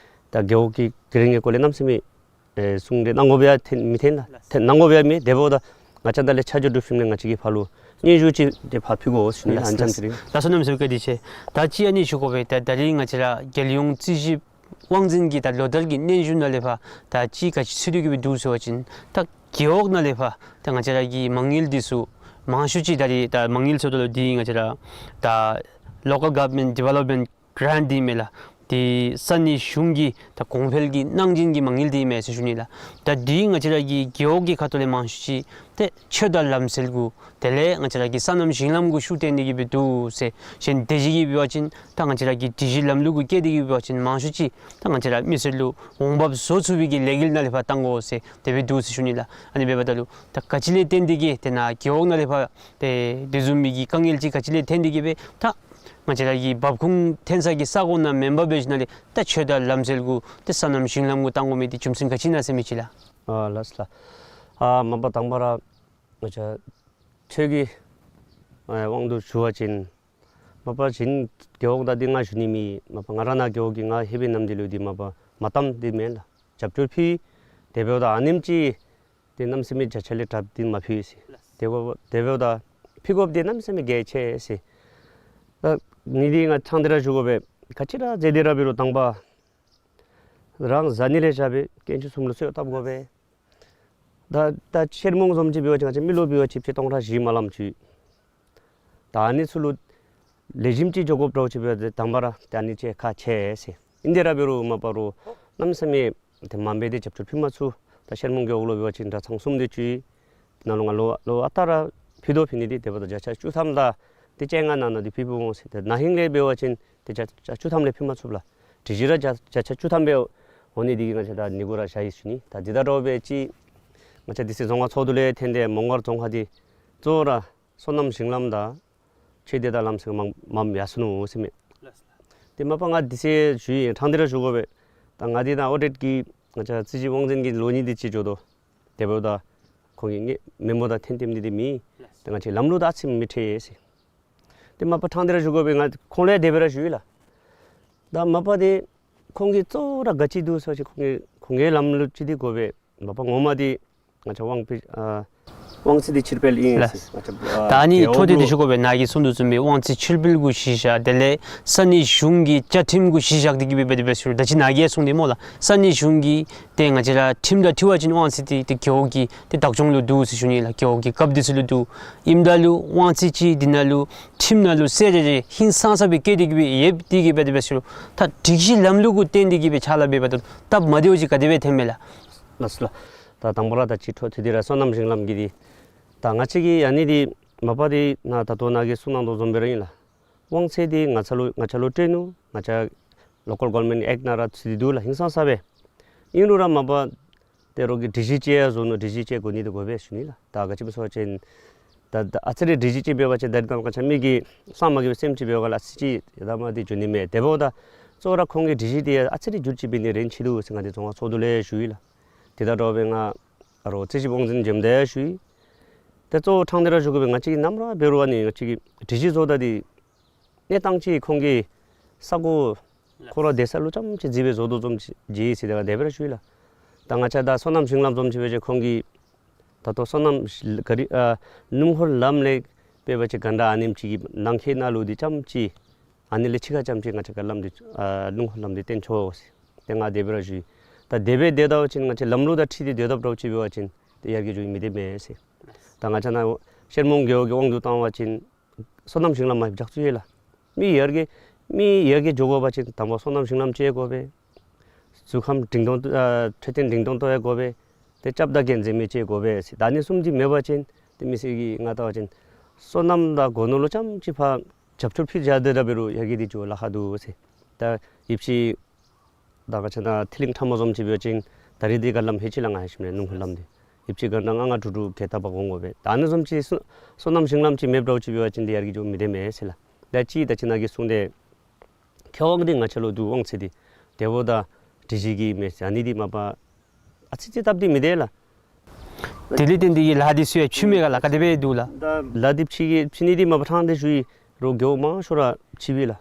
ད་རྒེད་འོག་གི་དེ་རིང་གི་སྐོར་ལས་གནམ་མེད་ས་མེད་ཨེ་གསུང་གྲོས་གནང་དགོཔ་ཡང་ཐོན་མི་ཐོན་ལགས། ཐོན་གནང་དགོཔ་ཡང་མེད། དེ་འབདཝ་ད་ང་བཅས་ད་ལས་ཆ་འཇོག་གྲུབ་ཞིནམ་ལས་ང་བཅས་ཀྱིས་ཕར་ལུ་སྙན་ཞུ་ཅིག་ཏེ་ཕར་ཕུལ་དགོ་ཟེར་ཞུ་ནི་ལགས། ལགས་ཨ་ནི་ཙམ་ཅིག་རེ། ལགས་སོ་གནམ་མེད་ས་མེད་བཀའ་དྲིན་ཆེ། ད་ཅི་ཨ་ནི་ཞུ་དགོ་པས། ད་ད་རིས་ང་བཅས་ར་རྒྱལ་ཡོངས་རྩིས་ཞིབ་དབང་འཛིན་གྱི་ད་ལོ་བསྟར་གྱི་སྙན་ཞུ་ནང་ལས་ཕར་ད་ཅི་ག་ཅི་ཚུད་དེ་གི་སྦེ་འདུག་ཟེར་བ་ཅིན་ད་རྒེད་འོག་ནང་ལས་ཕར་ད་ང་བཅས་ར་གི་མ་དངུལ་འདི་ཚུ་མང་ཤོས་ཅིག་ད་རིས་ད་མ་དངུལ་ཟེརཝ་ད་ལུ་འདི་ང་བཅས་ར་ད་Local Government Development Grant འདི་མས་ལགས། འདི་ས་གནས་གཞུང་གི་ད་གོང་འཕེལ་གྱི་གནང་སྦྱིན་གྱི་མ་དངུལ་འདི་མས་ཟེར་ཞུ་ནི་ལགས། ད་འདི་ང་བཅས་ར་གི་རྒེད་འོག་གི་ཁ་ཐུག་ལས་མང་ཤོས་ཅིག་ཏེ་ཆོས་དང་ལམ་སྲོལ་གུ་དེ་ལས་ང་བཅས་ར་གི་སོ་ནམ་ཞིང་ལམ་གུ་ཤུགས་བཏོན་ཏེ་གི་སྦེ་འདུག་ཟེར། གཞན་དེ་ཅིག་གིས་འབད་བ་ཅིན་ད་ང་བཅས་ར་གི་སྒྲིག་གཞི་ལམ་ལུགས་གུ་བཀལ་ཏེ་གི་འབད་བ་ཅིན་མང་ཤོས་ཅིག་ད་ང་བཅས་ར་མི་སེར་ལུ་འོང་འབབ་བཟོ་ཚུགས་པའི་གི་ལས་འགུལ་ནང་ལས་ཕར་བཏང་དགོ་ཟེར་དེ་སྦེ་འདུག་ཟེར་ཞུ་ནི་ལགས། ཨ་ནི་འབདཝ་ད་ལུ་ད་ག་ཅི་ལས་བརྟེན་ཏེ་གི་ཏེ་ནཱ་རྒེད་འོག་ནང་ལས་ཕར་ཏེ་དེ་བཟུམ་མའི་གི་དཀའ་ངལ་ཅིག་ག་ཅི་ལས་བརྟེན་ཏེ་གི་སྦེ་ད་ང་བཅས་ར་གི་འབབ་ཁུངས་ཐོན་ས་གི་ས་གོ་ནང་མེན་པར་འབད་ཞིནམ་ལས་ད་ཆོས་དང་ལམ་སྲོལ་གུ་ཏེ་སོ་ནམ་ཞིང་ལམ་གུ་བཏང་དགོ་མི་འདི་རྒྱུ་མཚན་ག་ཅི་ཨིན་ན་ཟེར་མི་ཅིག་ལགས། ཨ་ལགས་ལགས། ཨ་མ་པ་དང་པ་ར་ང་བཅས་ཆོས་ཀྱི་ཨ་དབང་དུ་ཞུ་བ་ཅིན་མ་པ་གཞན་རྒེད་འོག་དང་འདི་ང་ཞུ་ནི་མེད། མ་པ་ང་ར་ནཱ་རྒེད་འོག་གི་ང་ལྷོད་པའི་ནམ་དུས་ལུ་འདི་མ་པ་མ་གཏངམ་འདི་མེན་ལགས། རྒྱབ་སྐྱོར་ཕུལ། དེ་འབདཝ་ད་ཨ་ནེམ་ཅིག་ཏེ་གནམ་མེད་ས་མེད་བརྒྱ་ཆ་ལས་དྲགཔ་འདི་མ་ཕུལ་ཟེར། དེ་འབདཝ་དེ་འབདཝ་ད་ཕུལ་དགོཔ་འདི་གནམ་མེད་ས་མེད་གལ་ཆེ་ཟེར། ད་ངེ་འདི་ང་ཚང་འདི་ར་ཞུ་དགོ་པས། ག་ཅི་ར་མཛད་དེ་ར་འབད་རུང་དང་པ་རང་བཟའ་ནི་ལས་བཞག་སྦེ་དཀོན་མཆོག་གསུམ་ལུ་གསོལ་བ་བཏབ་དགོ་པས། ད་ད་ཤེར་མོང་བཟུམ་ཅིག་འབད་བ་ཅིན་ང་བཅས་མི་ལུ་འབད་བ་ཅིན་ཆིག་སྟོང་ཕྲག་བཞི་མ་ལམ་ཅིག། ད་ཨ་ནི་ཚུ་ལུ་ལེགས་ཤོམ་ཅིག་འགྱོ་དགོཔ་འདྲཝ་ཅིག་འབད་དེ་དང་པ་ར་ད་ཨ་ནི་ཅིག་ཁག་ཆེ་ཟེར། ཨིན་དེ་ར་འབད་རུང་མ་པ་རོགས་གནམ་མེད་ས་མེད་ཏེ་མངམ་སྦེ་ཏེ་རྒྱབ་སྐྱོར་ཕུལ་མ་ཚུགས། ད་ཤེར་མོང་རྒེད་འོག་ལུ་འབད་བ་ཅིན་གྲྭ་ཚང་གསུམ་དེ་ཅིག་ཡོད། ནཱ་ལུ་ང་ལོ་ལོ་ཨ་རྟག་ར་ཕུལ་དོ་ཕུལ་ནི་འདི་དེ་འབདཝ་ད་བརྒྱ་ཆ་བཅུ་ཐམ་དང་ཏེ་བཅོ་ལྔ་ནང་ན་འདི་ཕུལ་ཕུལ་འོང་ཟེར། ཏེ་ན་ཧིང་ལས་འབད་བ་ཅིན་ཏེ་བརྒྱ་ཆ་བཅུ་ཐམ་ལས་ཕུལ་མ་ཚུགས་ལགས། སྒྲིག་གཞི་ར་བརྒྱ་བརྒྱ་ཆ་བཅུ་ཐམ་སྦེ་འོང་ནི་འདི་གིས་ང་བཅས་ད་ནི་གུ་ར་བཞག་ཡི་ཞུ་ནི། ད་འདི་དང་འདྲཝ་སྦེ་ཅིག་ང་བཅས་འདི་ཚེ་རྫོང་ཁག་ཚོགས་འདུ་ལས་ཐོན་ཏེ་མོང་སྒར་རྫོང་ཁག་འདི་གཙོ་བོ་ར་ སོ་ནམ་ཞིང་ལམ་དང་ཆོས་སྡེ་དང་ལམ་སེང་མངམ་མངམ་ཡར་སོ་ནུག་ཟེར་མས། ཏེ་མ་པ་ང་དེ་ཚེ་ཞུ་ཡི། ཕྲང་སྟེ་ར་ཞུ་དགོ་པས། ད་ང་འདི་ནཱ་ཨོ་ཌིཊ་གི་ང་བཅས་རྩིས་ཞིབ་དབང་འཛིན་གྱི་ལོ་གཉིས་དེ་ཅིག་འགྱོ་དོ། དེ་འབདཝ་ད་ཁོང་གིས་ངེའི་མེ་མོ་དང་འཐེན་ཐེནམ་འདི་དེ་མེད། ཏེ་ང་བཅས་ལམ་ལུགས་དང་ཨ་ཙི་མི་འཁྲིལ་ཟེར། ཏེ་མ་པ་ཕྲང་སྟེ་ར་ཞུ་དགོ་པས། ང་ཁོང་ལུ་ཡང་དེ་སྦེ་ར་ཞུ་ཡི་ལགས། ད་མ་པ་དེ་ཁོང་གིས་གཙོ་བོ་ར་ག་ཅི་འདུག་ཟེར་བ་ཅིན་ཁོང་གིས་ཁོང་གི་ལམ་ལུགས་ཅིག་དེ་དགོ་པས། མ་པ་ངོ་མ་དེ་ང་བཅས་དབང་པི་ཨ་དབང་ཚད་དེ་ཕྱིར་སྤེལ་ཨིན་ཟེར། ལགས། ང་བཅས་ཨ་ད་ཨ་ནི་འཕྲོ་མཐུད་དེ་ཞུ་དགོ་པས། ནཱ་གིས་གསུང་དོ་བཟུམ་སྦེ་དབང་ཚད་ཕྱིར་སྤེལ་གུ་གཞི་བཞག། དེ་ལས་ས་གནས་གཞུང་གི་བཅའ་ཁྲིམས་གུ་གཞི་བཞག་སྟེ་གི་སྦེ་འབད་དེ་འབད་ཟེར། ད་ཅི་ནཱ་གིས་གསུངས་ཏེ་སྨོ་ལགས། ས་གནས་གཞུང་གི་ཏེ་ང་བཅས་ར་ཁྲིམས་དང་འཁྲིལ་བ་ཅིན་དབང་ཚད་དེ་ཏེ་རྒེད་འོག་གི་ཏེ་བདག་སྐྱོང་ལུ་འདུག་ཟེར་ཞུ་ནི་ལགས། རྒེད་འོག་གི་རྒཔོ་འདི་ཚུ་ལུ་འདུག། ཨིནམ་ད་ལུ་དབང་ཚད་ཅིག་འདི་ནང་ལུ་ཁྲིམས་ནང་ལུ་གསལ་ཏེ་ཧིང་སངས་ས་སྦེ་བཀོད་དེ་གི་སྦེ་ཡོད། དེ་གིས་འབད་དེ་འབད་ཟེར། ད་སྒྲིག་གཞི་ལམ་ལུགས་གུ་བརྟེན་ཏེ་གི་སྦེ་ཕྱག་ལཱ་འབད་བ་ད་སྟབས་མ་བདེཝ་ཅིག་ག་དེ་སྦེ་ཐོནམ་མས་ལགས། ལགས་སོ་ལགས། ད་དང་པ་ར་ད་ཅི་འཕྲོ་མཐུད་དེ་ར་སོ་ནམ་ཞིང་ལམ་གྱི་འདི་ད་ང་བཅས་ཀྱིས་ཨ་ནི་འདི་མ་པ་འདི་ནཱ་ད་ལྟོ་ནཱ་གིས་གསུང་གནང་དོ་བཟུམ་སྦེ་ར་ཨིན་ལགས། དབང་ཚད་འདི་ང་བཅས་ལུ་ང་བཅས་ལུ་སྤྲོད་ནུག། ང་བཅས་ལོ་ཀཱལ་གོ་ཝར་མེནཊ་ཨེཀཊ་ནང་ར་ཚུད་དེ་འདུག་ལགས། ཧིང་སངས་ས་སྦེ། ཨིན་རུང་ར་མ་པ་ཏེ་རོགས་ཀྱིས་སྒྲིག་གཞི་ཅིག་ཡང་བཟོ་ནུག། སྒྲིག་གཞི་ཅིག་དགོ་ནི་འདི་དགོ་པས་ཞུ་ནི་ལགས། ད་ག་ཅི་སྨོ་ཟེར་བ་ཅིན་ད་ད་ཨ་ཙི་རེ་སྒྲིག་གཞི་ཅིག་མེད་པ་ཅིན་ད་རེས་ནངས་པ་ང་བཅས་མི་གིས་གསང་མ་གི་སེམས་ཅིག་འབད་བ་ལགས། ཨ་ཙི་ཅིག་ཡ་ད་མ་འདི་འགྱོ་ནི་མས། དེ་འབདཝ་ད་གཙོ་བོ་ར་ཁོང་གིས་སྒྲིག་གཞི་འདི་ཡང་ཨ་ཙི་རེ་འགྱུར་ཅིག་འབད་ནི་རན་ཆི་འདུག་ཟེར་ང་འདི་རྫོང་ཁག་ཚོགས་འདུ་ལས་ཞུ་ཡི་ལགས། དེ་དང་འདྲཝ་སྦེ་ང་ཨ་རོགས་རྩིས་ཞིབ་དབང་འཛིན་འཇམ་དཔལ་ཞུ་ཡི། ཏེ་གཙོ་བོ་ཕྲང་སྟེ་ར་ཞུ་དགོ་པས། ང་བཅས་ཀྱིས་ནམ་ར་འབད་རུང་ཨ་ནི་ང་བཅས་ཀྱིས་སྒྲིག་གཞི་བཟོ་ད་འདི་གནས་སྟངས་ཅིག་ཁོང་གིས་ས་གོ་ཁོ་ར་སྡོད་ས་ལུ་ཙམ་ཅིག་བརྩིས་སྦེ་བཟོ་དོ་བཟུམ་ཅིག་མཇལ་ཡི་ཟེར་ཏེ་ང་དེ་སྦེ་ར་ཞུ་ཡི་ལགས། ད་ང་བཅས་ད་སོ་ནམ་ཞིང་ལམ་བཟུམ་ཅིག་འབད་བ་ཅིན་ཁོང་གིས་ད་ལྟོ་སོ་ནམ་ག་རི་ཨ་སྣུམ་འཁོར་ལམ་ལས་འབད་བ་ཅིན་ག་འདྲ་ཨ་ནེམ་ཅིག་གི་ནང་འཁོད་ནང་ལུ་འདི་ཙམ་ཅིག་ཨ་ནི་ལས་ཕྱི་ཁར་ཙམ་ཅིག་ང་བཅས་ཀྱིས་ལམ་འདི་ཨ་སྣུམ་འཁོར་ལམ་འདི་བཏོན་ཆོག་ཟེར། ཏེ་ང་དེ་སྦེ་ར་ཞུ་ཡི། ད་དེ་སྦེ་སྡོད་ད་པ་ཅིན་ང་བཅས་ལམ་ལུགས་དང་འཁྲིལ་ཏེ་སྡོད་དཔ་འདྲཝ་ཅིག་འབད་བ་ཅིན་ཏེ་ཡར་རྒྱས་འགྱོ་ནི་མེད་དེ་མས་ཟེར། ད་ང་བཅས་ནཱ་ཤར་མོང་རྒེད་འོག་གི་དབང་དུ་བཏང་བ་ཅིན་སོ་ནམ་ཞིང་ལམ་མ་རྒྱགས་ཚུགས་ཡི་ལགས། མི་ཡར་རྒྱས་མི་ཡར་རྒྱས་འགྱོ་དགོ་པ་ཅིན་དང་པ་སོ་ནམ་ཞིང་ལམ་ཅིག་དགོ་པས། གཟུགས་ཁམས་འབྲིང་ཐོན་ཨ་འཕྲོད་བསྟེན་འབྲིང་ཐོན་གཏོང་ཡང་དགོ་པས། ཏེ་སྐྱབས་དང་འགན་འཛིན་མི་ཅིག་དགོ་པས་ཟེར། ད་ཨ་ནི་གསུམ་འདི་མེད་པ་ཅིན་ཏེ་མི་སེར་གྱིས་ང་བལྟ་བ་ཅིན་སོ་ནམ་དང་སྒོ་ནོར་ལུ་ཙམ་ཅིག་ཕར་རྒྱབ་སྐྱོར་ཕུལ་བཞག་སྟེ་ར་འབད་རུང་ཡར་རྒྱས་འདི་འགྱོ་ལཱ་ཁག་འདུག་ཟེར། ད་ཡོད་པ་ཅིན་ད་ང་བཅས་ནཱ་ཐིལ་ལིང་ཁྲ་མོ་བཟུམ་ཅིག་འབད་བ་ཅིན་ད་རེས་འདི་ག་ལམ་ཧེ་ཅིག་ལང་ང་ཧེ་ཤེས་མེད། སྣུམ་འཁོར་ལམ་འདི་ཡོད་པ་ཅིན་ག་འདྲ་ལྔ་ལྔ་དྲུག་དྲུག་གི་ད་པ་འགོར་འགོར་བས། ད་ཨ་ནི་བཟུམ་ཅིག་སོ་སོ་ནམ་ཞིང་ལམ་ཅིག་མེདཔ་འདྲཝ་ཅིག་འབད་བ་ཅིན་འདི་ཡར་རྒྱས་འགྱོ་མི་དེ་མས་ཟེར་ལགས། ད་ཅི་ད་ཅི་ནཱ་གིས་གསུངས་ཏེ་ཁེ་དབང་འདི་ང་བཅས་ལུ་འདུག། དབང་ཚད་འདི་དེ་འབདཝ་ད་སྒྲིག་གཞི་གི་མེད་ཟེར་ཨ་ནི་འདི་མ་པ་ཨ་ཙི་ཅིག་སྟབས་བདེ་མི་འདུག་ལགས། དེ་ལས་བརྟེན་ཏེ་གི་ལཱ་འདི་ཚུ་ཡང་ཕྱིས་མས་ག་ལགས། ག་དེ་སྦེ་འདུག་ལགས། ད་ལཱ་འདི་ཕྱིས་ཀྱི་ཕྱིས་ནི་འདི་མ་པ་ཕྲང་སྟེ་ཞུ་ཡི། རོགས་རྒེད་འོག་མང་ཤོས་ར་ཕྱིས་པས་ལགས།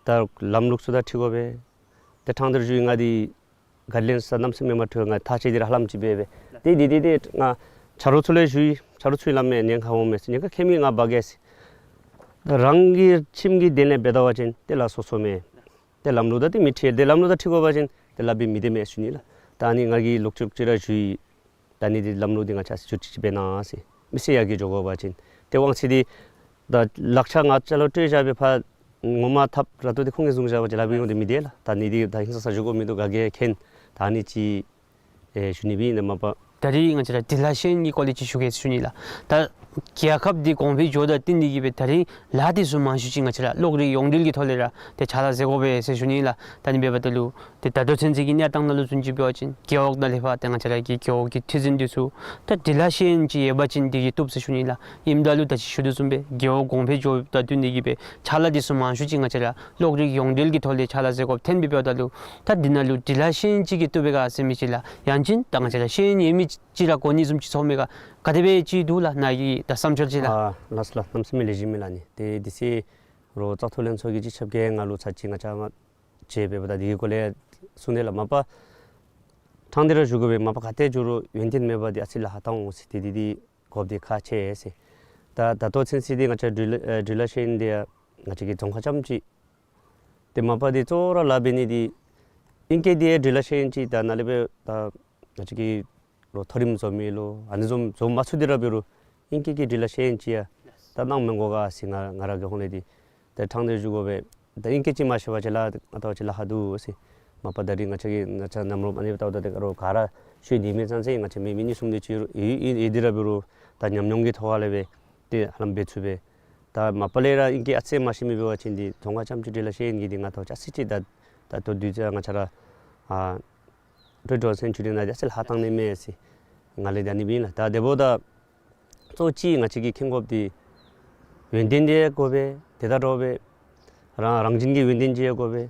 ད་ལམ་ལུགས་ཚུ་དང་འཁྲིལ་དགོ་པས། ཏེ་ཕྲང་སྟེ་ར་ཞུ་ཡི། ང་འདི་ག་ལེན་ས་གནམ་མེད་ས་མེད་མ་འཕྲོད། ང་ཐག་བཅད་དེ་ར་ཧ་ལམ་ཅིག་འབད་འབད་ཏེ་འདི་འདི་འདི་ང་ཆ་རོགས་ཚུ་ལས་ཞུ་ཡི། ཆ་རོགས་ཚུ་ལམ་མེད་ཉེན་ཁ་འོང་མས་ཟེར། ཉེན་ཁ་ཁྱད་མེད་ང་འབག་གེ་ཟེར། ད་རང་གི་ཁྱིམ་གྱི་དོན་ལས་འབད་ད་པ་ཅིན་ཏེ་ལཱ་སོ་སོ་མས། ཏེ་ལམ་ལུགས་དང་ཏེ་མི་འཁྲིལ། ཏེ་ལམ་ལུགས་དང་འཁྲིལ་དགོ་པ་ཅིན་ཏེ་ལཱ་འབད་མི་དེ་མས་ཞུ་ནི་ལགས། ད་ཨ་ནི་ང་གིས་ལོག་ཅོག་ཅིག་ར་ཞུ་ཡི། ད་ཨ་ནི་འདི་ལམ་ལུགས་འདི་ང་བཅས་ཅིག་ཅིག་འབད་གནང་ཟེར། མི་སེར་ཡར་རྒྱས་འགྱོ་དགོ་པ་ཅིན་ཏེ་དབང་ཚད་འདི་ད་ལག་ཆ་ང་བཅས་ལུ་སྤྲོད་བཞག་པའི་ཕར་ངོ་མ་ཐབས་ར་ཏོ་འདི་ཁོང་གིས་བཟུང་བཞག་པ་ཅིན་ལཱ་འབད་འོང་དེ་མི་འདུག་ལགས། ད་ཨ་ནི་འདི་ད་ཧིང་སངས་ས་ཞུ་དགོ་མི་འདུག། ག་གིས་མཁྱེན། ད་ཨ་ནི་ཅིག་ཨེ་ཞུ་ནི་སྦེ་ཨིན། ད་མ་པ་ད་རེས་ང་བཅས་ར་སྒྲིག་ལཱ་ཤེས་ཡོན་གྱི་སྐོར་ལས་ཅིག་ཞུ་གེ་ཞུ་ནི་ལགས། ད་རྒྱལ་ཁབ་འདི་གོང་འཕེལ་འགྱོཝ་དང་བསྟུན་ཏེ་གི་སྦེ་ད་རེས་ལཱ་འདི་ཚུ་མང་ཤོས་ཅིག་ང་བཅས་ར་གློག་རིག་ཡོངས་འབྲེལ་གྱི་ཐོག་ལས་ར་ཏེ་ཕྱག་ལཱ་མཛད་དགོ་པས་ཟེར་ཞུ་ནི་ལགས། ད་ཨ་ནི་འབདཝ་ད་ལུ་ཏེ་ད་ལྟོ་ཚུན་ཚོད་ཀྱི་གནས་སྟངས་ནང་ལུ་བཟུམ་ཅིག་འབད་བ་ཅིན་རྒེད་འོག་ནང་ལས་ཕར་ཏེ་ང་བཅས་ར་གི་རྒེད་འོག་གི་ཁྲི་འཛིན་འདི་ཚུ་ད་སྒྲིག་ལཱ་ཤེས་ཡོན་ཅིག་ཡོད་པ་ཅིན་འདི་གིས་བཏུབ་ཟེར་ཞུ་ནི་ལགས། ཨིནམ་ད་ལུ་ད་ཅི་ཞུ་དོ་བཟུམ་སྦེ་རྒེད་འོག་གོང་འཕེལ་འགྱོཝ་དང་བསྟུན་ཏེ་གི་སྦེ་ཕྱག་ལཱ་འདི་ཚུ་མང་ཤོས་ཅིག་ང་བཅས་ར་གློག་རིག་ཡོངས་འབྲེལ་གྱི་ཐོག་ལས་ཕྱག་ལཱ་མཛད་དགོཔ་ཐོན་སྦེ་འབདཝ་ད་ལུ་ད་འདི་ནང་ལུ་སྒྲིག་ལཱ་ཤེས་ཡོན་ཅིག་གིས་བཏུབ་པས་ག་ཟེར་མི་ཅིག་ལགས། ཡང་ཅིན་ད་ང་བཅས་ར་ཤེས་ཡོན་ཡོད་མི་ཅིག་ར་དགོ་ནི་བཟུམ་ཅིག་ཚོར་མས་ག། ག་དེ་སྦེ་ཅིག་འདུག་ལགས། ནཱ་གི་ད་བསམ་འཆར་ཅིག་ལགས། ཨ་ལགས་སོ་ལགས། གནམ་མེད་ས་མེད་ལེགས་ཤོམ་ཨིན་ལགས། ཨ་ནི་ཏེ་དེ་ཚེ་རོགས་བཙག་འཐུ་ལྷན་ཚོགས་ཀྱི་སྤྱི་ཁྱབ་ཀྱིས་ང་ལུ་ཚར་གཅིག་ང་བཅས་མཇལ་འབདཝ་ད་འདི་གི་སྐོར་ལས་གསུངས་ཏེ་ལགས། མ་པ་ཕྲང་སྟེ་ར་ཞུ་དགོ་པས། མ་པ་ག་ཏེ་འགྱོ་རུང་ཡོན་ཏན་མེད་པར་འདི་ཨ་ཙི་ལཱ་ཧ་ཏང་འོང་ཟེར། ཏེ་འདི་འདི་དགོཔ་འདི་ཁག་ཆེ་ཟེར། ད་ད་ལྟོ་ཚུན་ཚོད་འདི་ང་བཅས་སྒྲིག་ལཱ་ཨེ་སྒྲིག་ལཱ་ཤེས་ཡོན་འདི་ཡང་ང་བཅས་ཀྱི་རྫོང་ཁག་རྐྱངམ་ཅིག། ཏེ་མ་པ་འདི་གཙོ་བོ་ར་ལཱ་འབད་ནི་འདི་ཨིང་སྐད་འདི་ཡང་སྒྲིག་ལཱ་ཤེས་ཡོན་ཅིག་ད་ནཱ་ལས་འབད་ད་ང་བཅས་ཀྱི་ལོ་མཐོ་རིམ་འཛོམས་མི་ལོ་ཨ་ནི་འཛོམས་འཛོམས་མ་ཚུགས་ཏེ་ར་འབད་རུང་ཨིང་སྐད་ཀྱི་སྒྲིག་ལཱ་ཤེས་ཡོན་ཅིག་ཡང་ད་གནང་མི་དགོ་ག་ཟེར་ང་ང་ར་གི་ཧོངས་ལས་འདི་ད་ཕྲང་སྟེ་ཞུ་དགོ་པས། ད་ཨིང་སྐད་ཅིག་མ་ཤེས་པ་ཅིན་ལཱ་ང་བལྟ་བ་ཅིན་ལཱ་ཁག་འདུག་ཟེར། མ་པ་ད་རེས་ང་བཅས་ཀྱི་ང་བཅས་ནམ་རོ་ཨ་ནི་བལྟཝ་ད་ཏེ་རོགས་ག་ར་ཤེས་ནི་མེད་ཙང་ཟེར། ང་བཅས་མི་མི་གཉིས་གསུམ་དེ་ཅིག་ཡོད་ཡོད་ཡོད་དེ་ར་འབད་རུང་ད་ཉམས་མྱོང་གི་ཐོག་ལས་འབད་དེ་ཧ་ལམ་འབད་ཚུགས་པས། ད་མ་པ་ལས་ར་ཨིང་སྐད་ཨ་ཙི་མ་ཤེས་མི་འབད་བ་ཅིན་འདི་རྫོང་ཁག་རྐྱངམ་ཅིག་སྒྲིག་ལཱ་ཤེས་ཡོན་གྱི་འདི་ང་བལྟ་བ་ཅིན་ཨ་ཙི་ཅིག་ད་ད་ལྟོ་དུས་ཚོད་ང་བཅས་ར་ཨ་ཊུ་ཝེན་ཊི་ཕར་སེན་ཅུ་རི་ནང་འདི་ཨ་ཙི་ལཱ་ཧ་ཏང་ནི་མས་ཟེར་ང་ལས་ད་ཨ་ནི་སྦེ་ཨིན་ལགས། ད་དེ་འབདཝ་ད་ གཙོ་ཅིག་ང་བཅས་ཀྱིས་མཁྱེན་དགོཔ་འདི་ཡོན་ཏན་འདི་ཡང་དགོ་པས། དེ་དང་འདྲཝ་སྦེ་རང་རང་བཞིན་གྱི་ཡོན་ཏན་ཅིག་ཡང་དགོ་པས།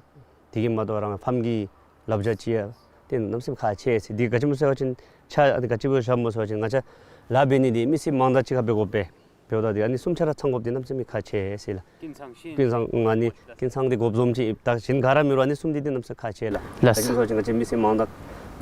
དེ་གིས་མ་དོ་རང་ཕམ་གྱི་བསླབ་བྱ་ཅིག་ཡང་ཏེ་གནམ་མེད་ས་མེད་ཁག་ཆེ་ཟེར། འདི་ག་ཅི་སྨོ་ཟེར་བ་ཅིན་ཆ་ཨ་ནི་ག་ཅི་སྦེ་བཞགཔ་སྨོ་ཟེར་བ་ཅིན་ང་བཅས་ལཱ་འབད་ནི་འདི་མི་སེར་མང་དག་ཅིག་ཁར་འབད་དགོ་པས། འབདཝ་ད་འདི་ཨ་ནི་གསུམ་ཆ་ར་ཚང་དགོཔ་འདི་གནམ་མེད་ས་མེད་ཁག་ཆེ་ཟེར་ལགས། ཀུན་བཟང་ཤེས་ཀུན་བཟང་ཨ་ནི་ཀུན་བཟང་འདི་དགོཔ་བཟུམ་ཅིག་ད་གཞན་ག་ར་མེད་རུང་ཨ་ནི་གསུམ་འདི་འདི་གནམ་མེད་ས་མེད་ཁག་ཆེ་ལགས། ལགས། ད་ཅི་སྨོ་ཟེར་བ་ཅིན་ང་བཅས་མི་སེར་མང་དག་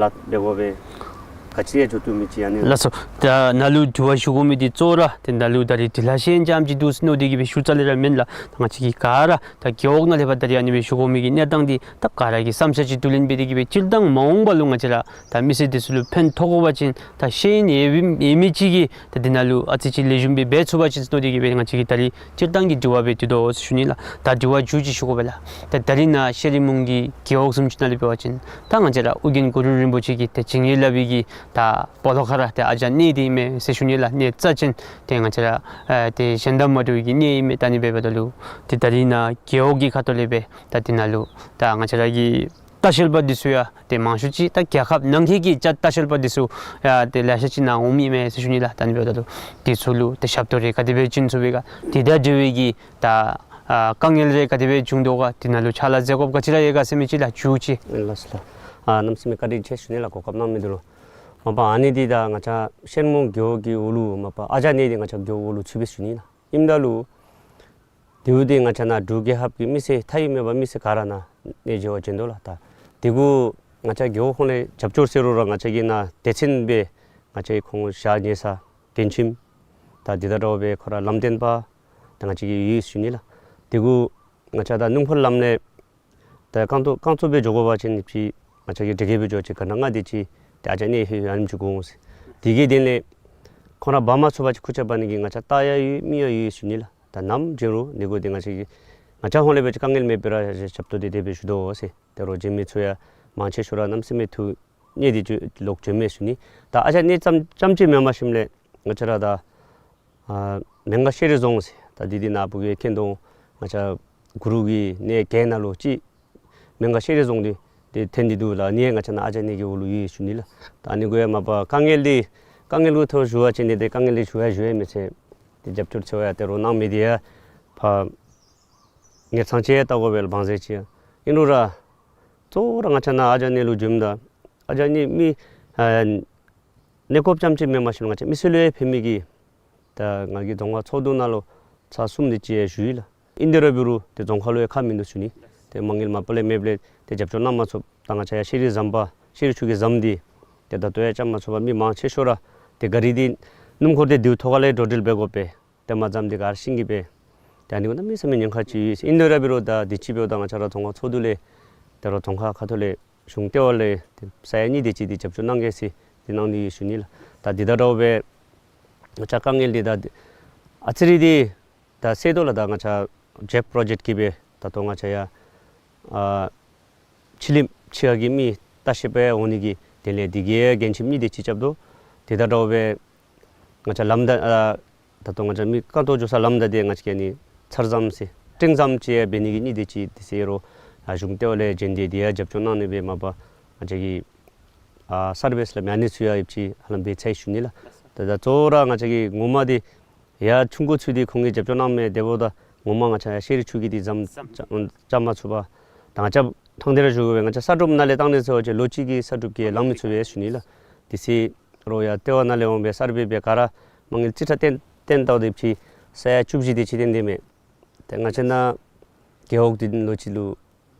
ལཱ་འབད་དགོ་པས། ག་ཅི་ཡང་འགྱོ་བཏུབ་མི་ཅིག་ཨ་ནི། ལགས་སོ། ད་ནཱ་ལུ་དྲི་བ་ཞུ་དགོ་མི་འདི་གཙོ་བོ་ར་ཏེ་ནཱ་ལུ་ད་རིས་འདི་ལྷག་ཤེས་ཡོན་ཙམ་ཅིག་འདུག་ཟེར་མནོ་སྟེ་གི་སྦེ་ཞུ་རྩ་ལས་ར་མེན་ལགས། ད་ང་བཅས་ཀྱིས་ག་ར་ད་རྒེད་འོག་ནང་ལས་ཕར་ད་རིས་ཨ་ནི་སྦེ་ཞུ་དགོ་མི་གི་གནས་སྟངས་འདི་ད་ག་ར་གི་བསམ་འཆར་ཅིག་བསྡུ་ལེན་འབད་དེ་གི་སྦེ་སྤྱིར་བཏང་མ་འོངས་པ་ལུ་ང་བཅས་ར་ད་མི་སེར་འདི་ཚུ་ལུ་ཕན་ཐོགས་དགོ་པ་ཅིན་ད་ཤེས་ཡོན་ཡོད་མི་ཡོད་མི་ཅིག་གིས་ད་འདི་ནང་ལུ་ཨ་ཙི་ཅིག་ལེགས་ཤོམ་སྦེ་འབད་ཚུགས་པ་ཅིན་ཟེར་མནོ་སྟེ་གི་སྦེ་ང་བཅས་ཀྱིས་ད་རིས་སྤྱིར་བཏང་གི་དྲི་བ་སྦེ་འདི་དོ་ཟེར་ཞུ་ནི་ལགས། ད་དྲི་བ་མཇུག་ཅིག་ཞུ་དགོ་པས་ལགས། ད་ད་རིས་ནཱ་ཤེ་རི་མོང་གི་རྒེད་འོག་བཟུམ་ཅིག་ནང་ལས་འབད་བ་ཅིན་ད་ང་བཅས་ར་ཨོ་རྒྱན་གུ་རུ་རིན་པོ་ཆེ་གི་ད་བྱིན་གྱིས་བརླབས་པའི་གི་ད་སྤོ་ལོ་ཁ་ར་ཏེ་ཨ་ཅག་གནས་འདི་ཨིན་མས་ཟེར་ཞུ་ནི་ལགས། གནས་རྩ་ཅན་ཏེ་ང་བཅས་ར་ཨ་ཏེ་གཞན་དང་མ་འདྲ་བའི་གི་གནས་ཨིན་མས། ད་ཨ་ནི་འབདཝ་ད་ལུ་ཏེ་ད་རིས་ནཱ་རྒེད་འོག་གི་ཁ་ཐུག་ལས་སྦེ་ད་འདི་ནང་ལུ་ད་ང་བཅས་ར་གི་ལྟ་བཤལ་པ་འདི་ཚུ་ཡང་ཏེ་མང་ཤོས་ཅིག་ད་རྒྱལ་ཁབ་ནང་འཁོད་ཀྱི་ལྟ་ལྟ་བཤལ་པ་འདི་ཚུ་ཡང་ཏེ་ལེ་ཤ་ཅིག་ནཱ་འོངམ་ཨིན་མས་ཟེར་ཞུ་ནི་ལགས། ད་ཨ་ནི་འབདཝ་ད་ལུ་འདི་ཚུ་ལུ་ཏེ་ཞབས་ཏོག་རེ་ག་དེ་སྦེ་བྱིན་ཚུགས་པས་ག། དེ་དང་འབྲེལ་བའི་གི་ད་ཨ་དཀའ་ངལ་རེ་ག་དེ་སྦེ་བྱུང་དོ་ག། འདི་ནང་ལུ་ཕྱག་ལཱ་མཛད་དགོཔ་ག་ཅི་ར་ཡོད་ག་ཟེར་མི་ཅིག་ལགས་མཇུག་ཅིག། ལགས་སོ་ལགས། ཨ་གནམ་མེད་ས་མེད་བཀའ་དྲིན་ཆེ་ཞུ་ནི་ལགས། གོ་སྐབས་གནང་མི་འདི་ལུ། མ་པ་ཨ་ནི་འདི་ད་ང་བཅས་ཤེ་རི་མོང་རྒེད་འོག་གི་འོག་ལུ་མ་པ་ཨ་ཅག་གནས་འདི་ང་བཅས་རྒེད་འོག་ལུ་ཚུད་པས་ཞུ་ནི་ལགས། ཨིནམ་ད་ལུ་དེ་འབདཝ་ད་ང་བཅས་ནཱ་འབྲུག་རྒྱལ་ཁབ་ཀྱི་མི་སེར་མཐའ་དབུས་མེད་པར་མི་སེར་ག་ར་ནཱ་གནས་མཇལ་བར་བྱོན་དོ་ལགས། ད་དེ་གུ་ང་བཅས་རྒེད་འོག་ཁོངས་ལས་རྒྱབ་སྐྱོར་ཟེར་རུང་ར་ང་བཅས་ཀྱི་ནཱ་སྡེ་ཚན་སྦེ་ང་བཅས་ཁོང་བཞག་ཉེ་ས་མགྲོན་ཁྱིམ་ད་འདི་དང་འདྲཝ་སྦེ་ཁོ་ར་ལམ་སྟོན་པ་ད་ང་བཅས་ཀྱི་ཡོད་ཞུ་ནི་ལགས། དེ་གུ་ང་བཅས་ད་སྣུམ་འཁོར་ལམ་ལས་ད་རྐང་ཐང་རྐང་ཐང་སྦེ་འགྱོ་དགོ་པ་ཅིན་ཅིག་ང་བཅས་ཀྱིས་འདྲེ་རྒྱས་སྦེ་འགྱོ་ཅིག་ག་ན་ང་དེ་ཅིག་ཏེ་ཨ་ཅག་གནས་ཧེ་ཨ་ནེམ་ཅིག་དགོ་འོང་ཟེར། དེ་གི་དོན་ལས་ཁོང་ར་འབག་མ་ཚུགས་པ་ཅིན་ཁུར་ཆ་འབག་ནི་གི་ང་བཅས་རྟ་ཡང་ཡོད་མི་ཡང་ཡོད་ཞུ་ནི་ལགས། ད་ནམ་བྱོན་རུང་འདི་གུ་ཏེ་ང་བཅས་ཀྱིས་ང་བཅས་ཧོངས་ལས་སྦེ་ཅིག་དཀའ་ངལ་མེད་པར་ར་ཞབས་ཏོག་འདི་དེ་སྦེ་ཞུ་དོ་ཟེར། ད་རུང་བྱོན་མི་ཚུ་ཡང་མང་ཆེ་ཤོས་ར་གནམ་མེད་ས་མེད་ཐུགས་མཉེས་ཏེ་ལོག་བྱོན་མས་ཞུ་ནི། ད་ཨ་ཅག་གནས་ཙམ་ཙམ་ཅིག་མེན་པར་ཞིནམ་ལས་ང་བཅས་ར་ད་ཨ་མན་ངག་ཤེས་རིག་རྫོང་ཟེར་ད་འདི་འདི་ནཱ་ཕར་གི་མཁྱེན་དོ། ང་བཅས་གུ་རུ་གི་གནས་བརྒྱད་ནང་ལུ་ཅིག་མན་ངག་ཤེས་རིག་རྫོང་འདི་ཏེ་ཐོན་ཏེ་འདུག་ལགས། ཨ་ནི་ཡང་ང་བཅས་ནཱ་ཨ་ཅག་གནས་ཀྱི་འོག་ལུ་ཡོད་ཞུ་ནི་ལགས། ད་ཨ་ནི་གུ་ཡང་མ་པ་དཀའ་ངལ་འདི་དཀའ་ངལ་གུ་ཐུག་ཞུ་བ་ཅིན་འདི་ཏེ་དཀའ་ངལ་འདི་ཞུ་ཡང་ཞུ་ཡང་མི་ཚར། ཏེ་རྒྱབ་སྐྱོར་ཚུ་ཡང་ད་རུང་གནང་མི་འདི་ཡང་ཕར་ངེར་ཚང་ཅིག་ཡང་བལྟ་དགོ་པས་ལགས། བང་མཛོད་ཅིག་ཡང་། ཨིན་རུང་ར་གཙོ་བོ་ར་ང་བཅས་ནཱ་ཨ་ཅག་གནས་ལུ་བྱོནམ་ད་ཨ་ཅག་གནས་མི་ཨ་གནས་སྐོརཔ་ཙམ་ཅིག་མེན་པར་ཞིནམ་ང་བཅས་མི་སེར་ལུ་ཡང་ཕན་མི་གི་ད་ང་གིས་རྫོང་ཁག་ཚོགས་འདུ་ནང་ལུ་ཚར་གསུམ་དེ་ཅིག་ཡང་ཞུ་ཡི་ལགས། ཨིན་དེ་ར་འབད་རུང་ཏེ་རྫོང་ཁག་ལུ་ཡང་ཁག་མིན་འདུག་ཞུ་ནི། ཏེ་མ་དངུལ་མ་པ་ལས་མེདཔ་ལས་ཏེ་རྒྱབ་སྐྱོར་གནང་མ་ཚུགས། ད་ང་བཅས་ཡར་ཤེས་རིག་ཟམ་པ་ཤེས་རིག་ཆུ་གི་ཟམ་འདི་ཏེ་ད་ལྟོ་ཡང་རྐྱབ་མ་ཚུགས་པར་མི་མང་ཆེ་ཤོས་ར་ཏེ་ག་རི་འདི་སྣུམ་འཁོར་འདི་དེའུ་ཐོག་ཁ་ལས་འགྲོ་འགྲུལ་འབད་དགོ་པས། ཏེ་མ་ཟམ་འདི་ག་ར་ཤིང་གི་སྦེ། ཏེ་ཨ་ནི་གུ་གནམ་མེད་ས་མེད་ཉེན་ཁ་ཅིག་ཡོད། ཨིན་དེ་ར་འབད་རུང་ད་དུས་ཅི་འབདཝ་ད་ང་བཅས་ར་རྫོང་ཁག་ཚོགས་འདུ་ལས་ཏེ་ར་རྫོང་ཁག་ཁ་ཐུག་ལས་གཞུང་ལྟེ་བ་ལས་ཏེ་ས་ཡ་གཉིས་དེ་ཅིག་འདི་རྒྱབ་སྐྱོར་གནང་གེ་ཟེར་འདི་གནང་ནི་ཡོད་ཞུ་ནི་ལགས། ད་འདི་དང་འདྲཝ་སྦེ་ང་བཅས་དཀའ་ངལ་འདི་ད་ཨ་ཙི་རེ་འདི་ད་སེལ་དོ་ལགས། ད་ང་བཅས་ཇེཀ་པྲོ་ཇེཀཊ་ཀྱིས་སྦེ་ད་ལྟོ་ང་བཅས་ཡར་ཨ་ཕྱི་གླིངམ་ཕྱི་ཁ་གི་མི་ལྟ་བཤལ་པར་འོང་ནི་གི་དོན་ལས་འདི་གིས་འགན་ཁྲི་གཉིས་དེ་ཅིག་རྐྱབ་དོ། དེ་དང་འདྲཝ་སྦེ་ང་བཅས་ལམ་ད་ཨ་ད་ལྟོ་ང་བཅས་མི་རྐང་ཐང་འགྱོ་ས་ལམ་ད་འདི་ང་བཅས་ཀྱིས་ཨ་ནི་ཚར་ཟམ་ཟེར་སྤྲིང་ཟམ་ཅིག་འབད་ནི་གི་གཉིས་དེ་ཅིག་འདི་ཟེར་རུང་ཨ་གཞུང་ལྟེ་བ་ལས་བྱོན་ཏེ་འདི་ཡང་རྒྱབ་སྐྱོར་གནང་ནི་སྦེ་མ་པ་ང་བཅས་ཀྱིས་ཨ་སར་བེ་ཟེར་སླབ་མི་ཨ་ནི་ཚུ་ཡང་ཡོདཔ་ཅིག་ཧ་ལམ་འབད་ཚར་ཡི་ཞུ་ནི་ལགས། ད་ད་གཙོ་བོ་ར་ང་བཅས་ཀྱིས་ངོ་མ་འདི་ཡར་ཆུང་ཀུ་ཚུ་འདི་ཁོང་གིས་རྒྱབ་སྐྱོར་གནང་མས། དེ་འབདཝ་ད་ངོ་མ་ང་བཅས་ཡར་ཤེས་རིག་ཆུ་གི་འདི་ཟམ་རྐྱབ་མ་ཚུགས་པར་ད་ང་བཅས་ཐང་འདི་ར་ཞུ་དགོ་པས། ང་བཅས་ས་གྲུབ་ནང་ལས་བཏང་ནི་ཟེར་བ་ཅིན་ལོ་གཅིག་གི་ས་གྲུབ་ཀྱིས་ལང་མི་ཚུགས་པས་ཞུ་ནི་ལགས། དེ་ཟེར་རུང་ཡར་ལྟེ་བ་ནང་ལས་འོང་སྦེ་སར་བེ་འབད་ག་ར་མ་དངུལ་རྩིས་ཁྲ་བཏོན་བཏོན་བལྟཝ་ད་ཕྱི་ས་ཡ་བཅུ་བཞི་དེ་ཅིག་བཏོན་ཏེ་མས། ཏེ་ང་བཅས་ནཱ་རྒེད་འོག་འདི་ལོ་གཅིག་ལུ་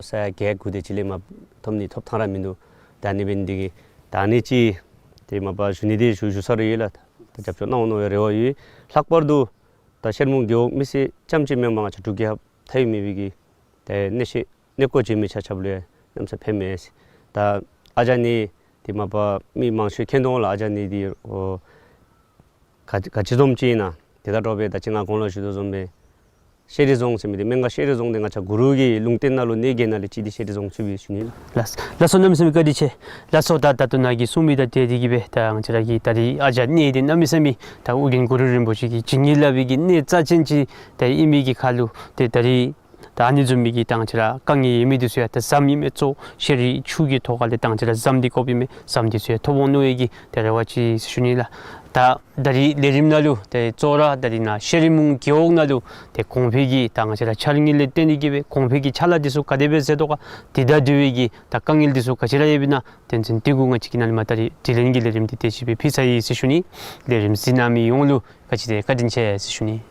ས་ཡ་བརྒྱད་དགུ་དེ་ཅིག་ལས་མར་ཐོབ་ནི་ཐོབ་ཐངས་ར་མིན་འདུག། ད་ཨ་ནི་འབད་ནི་འདི་གིས་ད་ཨ་ནི་ཅིག་ཏེ་མ་པ་ཞུ་ནི་འདི་ཞུ་ཞུ་ས་ར་ཡོད་ལགས། ད་རྒྱབ་སྐྱོར་གནང་འོང་མནོ་བའི་རེ་བ་ཡོད། ལྷག་པར་དུ་ད་ཤེ་རི་མོང་རྒེད་འོག་མི་སེར་རྐྱངམ་ཅིག་མེན་པར་ང་བཅས་འབྲུག་རྒྱལ་ཁབ་མཐའ་དབུས་མེད་པའི་གི་ཏེ་གནས་ཤེས་གནས་སྐོར་བྱོན་མི་ཆ་ཁྱབ་ལུ་ཡང་གནམ་མེད་ས་མེད་ཕན་མས། ད་ཨ་ཅག་གནས་འདི་མ་པ་མི་མང་ཤོས་མཁྱེན་དོ་ལགས། ཨ་ཅག་གནས་འདི་ཨོ་ག་ག་ཅི་བཟུམ་ཅིག་ཨིན་ན། དེ་དང་འདྲཝ་སྦེ་ད་ཅི་ང་གོང་ལུ་ཞུ་དོ་བཟུམ་སྦེ་ཤེས་རིག་རྫོང་ཟེར་མི་འདི་མན་ངག་ཤེས་རིག་རྫོང་འདི་ང་བཅས་གུ་རུ་གི་ལུང་བསྟན་ནང་ལུ་གནས་བརྒྱད་ནང་ལས་གཅིག་འདི་ཤེས་རིག་རྫོང་ཚུད་པས་ཞུ་ནི་ལགས། ལགས་ལགས་སོ། གནམ་མེད་ས་མེད་བཀའ་དྲིན་ཆེ། ལགས་སོ། ད་ད་ལྟོ་ནཱ་གིས་གསུངས་མི་དང་འཁྲིལ་ཏེ་གི་སྦེ་ད་ང་བཅས་ར་གི་ད་རིས་ཨ་ཅག་གནས་འདི་གནམ་མེད་ས་མེད་ད་ཨོ་རྒྱན་གུ་རུ་རིན་པོ་ཆེ་གི་བྱིན་གྱིས་བརླབས་པའི་གི་གནས་རྩ་ཅན་ཅིག་ད་ཨིན་མི་གི་ཁར་ལུ་ཏེ་ད་རིས་ད་ཨ་ནི་བཟུམ་མའི་གི་ད་ང་བཅས་ར་དཀའ་ངལ་ཡོད་མི་འདི་ཚུ་ཡང་ད་ཟམ་ཨིན་མས། གཙོ་ཤེས་རིག་ཆུ་གི་ཐོག་ཁ་ལས་ད་ང་བཅས་ར་ཟམ་འདི་དགོཔ་ཨིན་མས། ཟམ་འདི་ཚུ་ཡང་ཐོབ་འོང་མནོ་བའི་གི་ད་རེ་བ་ཅིག་ཞུ་ནི་ལགས། ད་ད་རིས་ལས་རིམ་ནང་ལུ་ཏེ་གཙོ་བོ་ར་ད་རིས་ནཱ་ཤེ་རི་མུང་རྒེད་འོག་ནང་ལུ་ཏེ་གོང་འཕེལ་གྱི་ད་ང་བཅས་ར་འཆར་དངོས་ལས་བརྟེན་ཏེ་གིས་སྦེ་གོང་འཕེལ་གྱི་ཕྱག་ལཱ་འདི་ཚུ་ག་དེ་སྦེ་མཛད་དོ་ག། དེ་དང་འབྲེལ་བའི་གི་ད་དཀའ་ངལ་འདི་ཚུ་ག་ཅི་ར་ཡོདཔ་ཨིན་ན་དོན་ཚན་དེ་གུ་ང་བཅས་ཀྱིས་ནཱ་ལས་མར་ད་རིས་དྲི་ལན་གྱི་ལས་རིམ་འདི་དེ་ཅིག་སྦེ་ཕུལ་ཚར་ཡི་ཟེར་ཞུ་ནི། ལས་རིམ་གཟིགས་གནང་མི་ཡོངས་ལུ་ག་ཅི་དེ་བཀའ་དྲིན་ཆེ་ཟེར་ཞུ་ནི།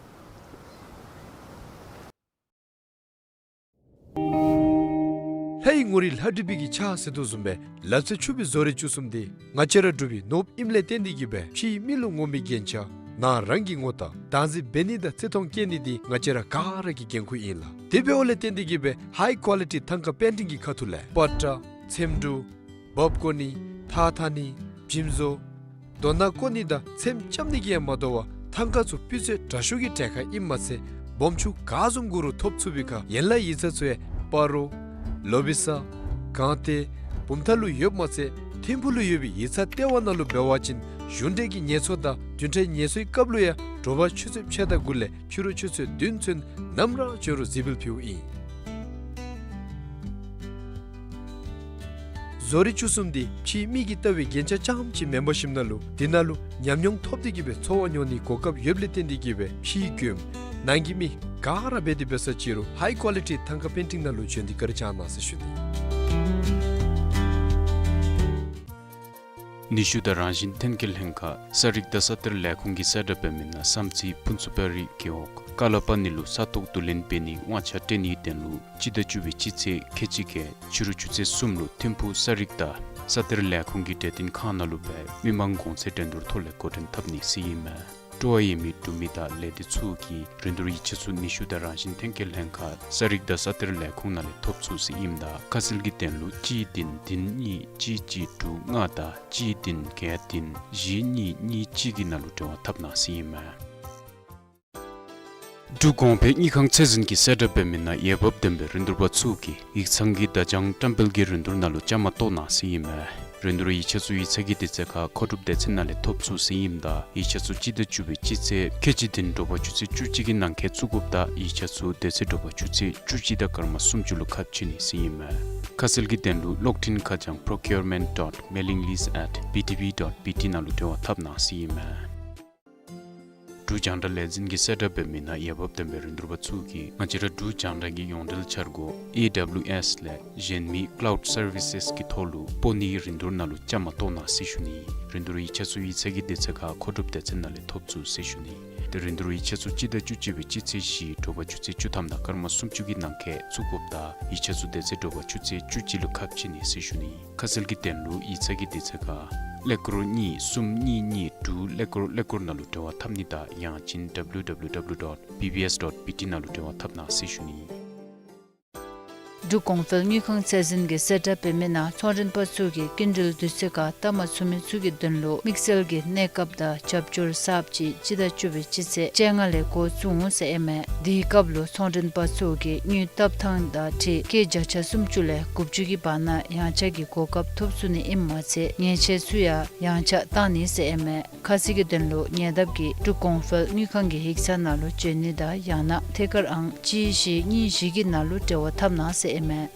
ལྷའི་ངོ་རིས་ལྷ་བྲིས་པའི་གི་ཕྱག་ཟེར་དོ་བཟུམ་སྦེ་ལག་རྩལ་ཕྱུག་པའི་བཟོ་རིག་བཅུ་གསུམ་འདི་ང་བཅས་ར་འབྲུག་པའི་ནོར་བུ་ཨིནམ་ལས་བརྟེན་ཏེ་གིས་སྦེ་ཕྱིའི་མི་ལུ་ངོམ་པའི་རྒྱན་ཆ་ནང་རང་གི་ངོ་རྟགས་བདག་འཛིན་འབད་ནི་དང་བརྩི་མཐོང་བསྐྱེད་ནི་འདི་ང་བཅས་ར་ག་ར་གི་འགན་ཁུར་ཨིན་ལགས། དེ་འབདཝ་ལས་བརྟེན་ཏེ་གིས་སྦེ་ཧའི་ཀོ་ལི་ཊི་ཐང་ཀ་པེན་ཊིང་གི་ཁ་ཐུག་ལས་པ་ཏྲ་ཚེམ་དྲུབ་འབག་བཀོ་ནི་ཐགས་འཐག་ནི་འཇིམ་བཟོ་རྡོ་ནག་བརྐོ་ནི་དང་ཚེམ་རྐྱབ་ནི་གིས་ཡང་མ་དོ་བར་ཐང་ཀ་ཚུ་སྤུས་ཚད་དྲག་ཤོས་ཀྱི་གྲལ་ཁར་ཨིནམ་མ་ཚད་སྦོམ་ཆུང་ག་བཟུམ་དགོ་རུང་ཐོབ་ཚུགས་པའི་ཁར་ཡན་ལག་ཡིག་ཚང་ཚུ་ཡང་སྤ་རོ་ལོ་བི་ས་སྒང་སྟེང་བུམ་ཐང་ལུ་ཡོདཔ་མ་ཚད་ཐིམ་ཕུག་ལུ་ཡོད་པའི་ཡིག་ཚང་ལྟེ་བ་ནང་ལུ་འབད་བ་ཅིན་གཞུང་འབྲེལ་གྱི་ངལ་འཚོ་དང་བདུན་ཕྲག་ངལ་འཚོའི་སྐབས་ལུ་ཡང་དྲོ་པ་ཆུ་ཚོད་ཕྱེད་དང་དགུ་ལས་ཕྱི་རུ་ཆུ་ཚོད་བདུན་ཚུན་ནམ་ར་བྱོན་རུང་གཟིགས་འབུལ་ཕུལཝ་ཨིན། བཟོ་རིག་བཅུ་གསུམ་འདི་ཕྱིའི་མི་གིས་ལྟ་བའི་རྒྱན་ཆ་རྐྱངམ་ཅིག་མེན་པར་ཞིནམ་ལས་འདི་ནང་ལུ་ཉམས་མྱོང་ཐོབ་སྟེ་གིས་སྦེ་འཚོ་བ་མྱོང་ནིའི་གོ་སྐབས་ཡོདཔ་ལས་བརྟེན་ཏེ་གིས་སྦེ་ཕྱིའི་མགྱོནམ་ནང་གི་མི་ག་ར་འབད་དེ་འབད་ས་ཅིག་རུང་ཧའི་ཀོ་ལི་ཊི་ཐང་ཀ་པེན་ཊིང་ནང་ལུ་བྱོན་ཏེ་བཀའ་དྲིན་བསྐྱང་གནང་ཟེར་ཞུ་ནི། ནུས་ཤུགས་དང་རང་བཞིན་ཐོན་སྐྱེད་ལྷན་ཁག་ས་རིག་དང་ས་གཏེར་ལས་ཁུངས་ཀྱིས་གསལ་བསྒྲགས་འབད་མི་ནང་བསམ་རྩེ་ཕུན་ཚོགས་དཔལ་རི་རྒེད་འོག་ཀ་ལ་པ་ནི་ལུ་ས་ཐོག་བསྡུ་ལེན་འབད་ནིའི་དབང་ཆ་སྤྲོད་ནིའི་དོན་ལུ་སྤྱི་ཟླ་བཅུ་པའི་སྤྱི་ཚེས་ཁལ་གཅིག་བརྒྱད་ཕྱི་རུ་ཆུ་ཚོད་གསུམ་ལུ་ཐིམ་ཕུག་ས་རིག་དང་ས་གཏེར་ལས་ཁུངས་ཀྱི་གྲོས་བསྟུན་ཁང་ནང་ལུ་སྦེ་མི་མང་གོང་ཚད་འགྲན་བསྡུར་ཐོག་ལས་འགོ་འདྲེན་འཐབ་ནི་ཟེར་ཨིན་མས། སྤྲོ་བ་ཡོད་མི་འབྲུག་མི་དང་ལས་སྡེ་ཚུ་གིས་རིན་བསྡུར་ཡིག་ཆ་ཚུ་ནུས་ཤུགས་དང་རང་བཞིན་ཐོན་སྐྱེད་ལྷན་ཁག་ས་རིག་དང་ས་གཏེར་ལས་ཁུངས་ནང་ལས་ཐོབ་ཚུགས་ཟེར་ཨིནམ་ད་ཁ་གསལ་གྱི་དོན་ལུ་གཅིག་བདུན་བདུན་གཉིས་གཅིག་གཅིག་དྲུག་ལྔ་དང་གཅིག་བདུན་བརྒྱད་བདུན་བཞི་གཉིས་གཉིས་གཅིག་གི་ནང་ལུ་འབྲེལ་བ་འཐབ་གནང་ཟེར་ཨིན་མས། འབྲུག་གོང་འཕེལ་དངུལ་ཁང་ཚད་འཛིན་གྱིས་གསལ་བསྒྲགས་འབད་མི་ནང་འོས་འབབ་ལྡན་པའི་རིན་བསྡུར་པ་ཚུ་གིས་ཡིག་ཚང་གི་བརྡ་བྱང་བཀྲམ་སྤེལ་གྱི་རིན་བསྡུར་ནང་ལུ་བཅའ་མར་གཏོགས་གནང་ཟེར་ཨིན་མས། རིན་བསྡུར་ཡིག་ཆ་ཚུ་ཡིག་ཚང་གི་དུས་ཚོད་ཁར་མཁོ་སྒྲུབ་སྡེ་ཚན་ནང་ལས་ཐོབ་ཚུགས་ཟེར་ཨིནམ་ད་ཡིག་ཆ་ཚུ་སྤྱི་ཟླ་བཅུ་པའི་སྤྱི་ཚེས་ཁལ་གཅིག་བདུན་དྲོ་པ་ཆུ་ཚོད་བཅུ་གཅིག་གི་ནང་འཁོད་བཙུགས་དགོཔ་དང་ཡིག་ཆ་ཚུ་དུས་ཚོད་དྲོ་པ་ཆུ་ཚོད་བཅུ་གཅིག་དང་སྐར་མ་སུམ་ཅུ་ལུ་ཁ་ཕྱེ་ནི་ཟེར་ཨིན་མས། ཁ་གསལ་གྱི་དོན་ལུ་གློག་འཕྲིན་ཁ་བྱང་procurement dot mailing list at B T B dot B T ནང་ལུ་འབྲེལ་བ་འཐབ་གནང་ཟེར་ཨིན་མས། འབྲུག་རྒྱང་བསྒྲགས་ལས་འཛིན་གྱིས་གསལ་བསྒྲགས་འབད་མི་ནང་འོས་འབབ་ལྡན་པའི་རིན་བསྡུར་པ་ཚུ་གིས་ང་བཅས་ར་འབྲུག་རྒྱང་བསྒྲགས་ཀྱི་ཡོངས་འབྲེལ་འཆར་སྒོ་ཨེ་ཌབ་ལིའུ་ཨེསི་ལས་གཞན་མི་cloud services གི་ཐོག་ལུ་སྤོ་ནིའི་རིན་བསྡུར་ནང་ལུ་བཅའ་མར་གཏོགས་གནང་ཟེར་ཞུ་ནི། རིན་བསྡུར་ཡིག་ཆ་ཚུ་ཡིག་ཚང་གི་དུས་ཚོད་ཁར་མཁོ་སྒྲུབ་སྡེ་ཚན་ནང་ལས་ཐོབ་ཚུགས་ཟེར་ཞུ་ནི། ཏེ་རིན་བསྡུར་ཡིག་ཆ་ཚུ་སྤྱི་ཟླ་བཅུ་གཅིག་པའི་སྤྱི་ཚེས་བཞི་དྲོ་པ་ཆུ་ཚོད་བཅུ་ཐམ་དང་སྐར་མ་སུམ་ཅུ་གི་ནང་འཁོད་བཙུགས་དགོཔ་དང་ཡིག་ཆ་ཚུ་དུས་ཚོད་དྲོ་པ་ཆུ་ཚོད་བཅུ་གཅིག་ལུ་ཁ་ཕྱེ་ནི་ཟེར་ཞུ་ནི། ཁ་གསལ་གྱི་དོན་ལུ་ཡིག་ཚང་གི་དུས་ཚོད་ཁར་ཀླད་ཀོར་གཉིས་གསུམ་གཉིས་གཉིས་དྲུག་ཀླད་ཀོར་ཀླད་ཀོར་ནང་ལུ་འབྲེལ་བ་འཐབ་ནི་དང་ཡང་ཅིན་W W W dot B B S dot B T ནང་ལུ་འབྲེལ་བ་འཐབ་གནང་ཟེར་ཞུ་ནི། འབྲུག་གོང་འཕེལ་དངུལ་ཁང་ཚད་འཛིན་གྱིས་གསལ་བསྒྲགས་འབད་མི་ནང་ཚོང་མགྲོན་པ་ཚུ་གིས་སྐྱིན་འགྲུལ་དུས་ཚོད་ཁར་བཏབ་མ་ཚུགས་མི་ཚུ་གི་དོན་ལུ་དམིགས་བསལ་གྱི་གནས་སྐབས་དང་རྒྱབ་སྐྱོར་གསརཔ་ཅིག་སྤྱི་ཟླ་བཅུ་པའི་སྤྱི་ཚེས་བཅོ་ལྔ་ལས་འགོ་བཙུགས་འོང་ཟེར་ཨིན་མས། དེའི་སྐབས་ལུ་ཚོང་མགྲོན་པ་ཚུ་གིས་དངུལ་བཏབ་ཐངས་དང་འཁྲིལ་སྐྱེད་བརྒྱ་ཆ་སུམ་ཅུ་ལས་དགུ་བཅུ་གི་བར་ན་ཡངས་ཆག་གི་གོ་སྐབས་ཐོབ་ཚུགས་ནི་ཨིནམ་མ་ཚད་ཉེས་ཆད་ཚུ་ཡང་ཡངས་ཆག་བཏང་ནི་ཟེར་ཨིན་མས། ཁ་གསལ་གྱི་དོན་ལུ་ཉེ་འདབས་ཀྱི་འབྲུག་གོང་འཕེལ་དངུལ་ཁང་གི་ཡིག་ཚང་ནང་ལུ་བྱོན་ནི་དང་ཡང་ན་ཐད་ཀར་ཨང་གཅིག་བཞི་གཉིས་བཞི་གི་ནང་ལུ་འབྲེལ་བ་འཐབ་གནང་ཟེར་ཨིན་མས།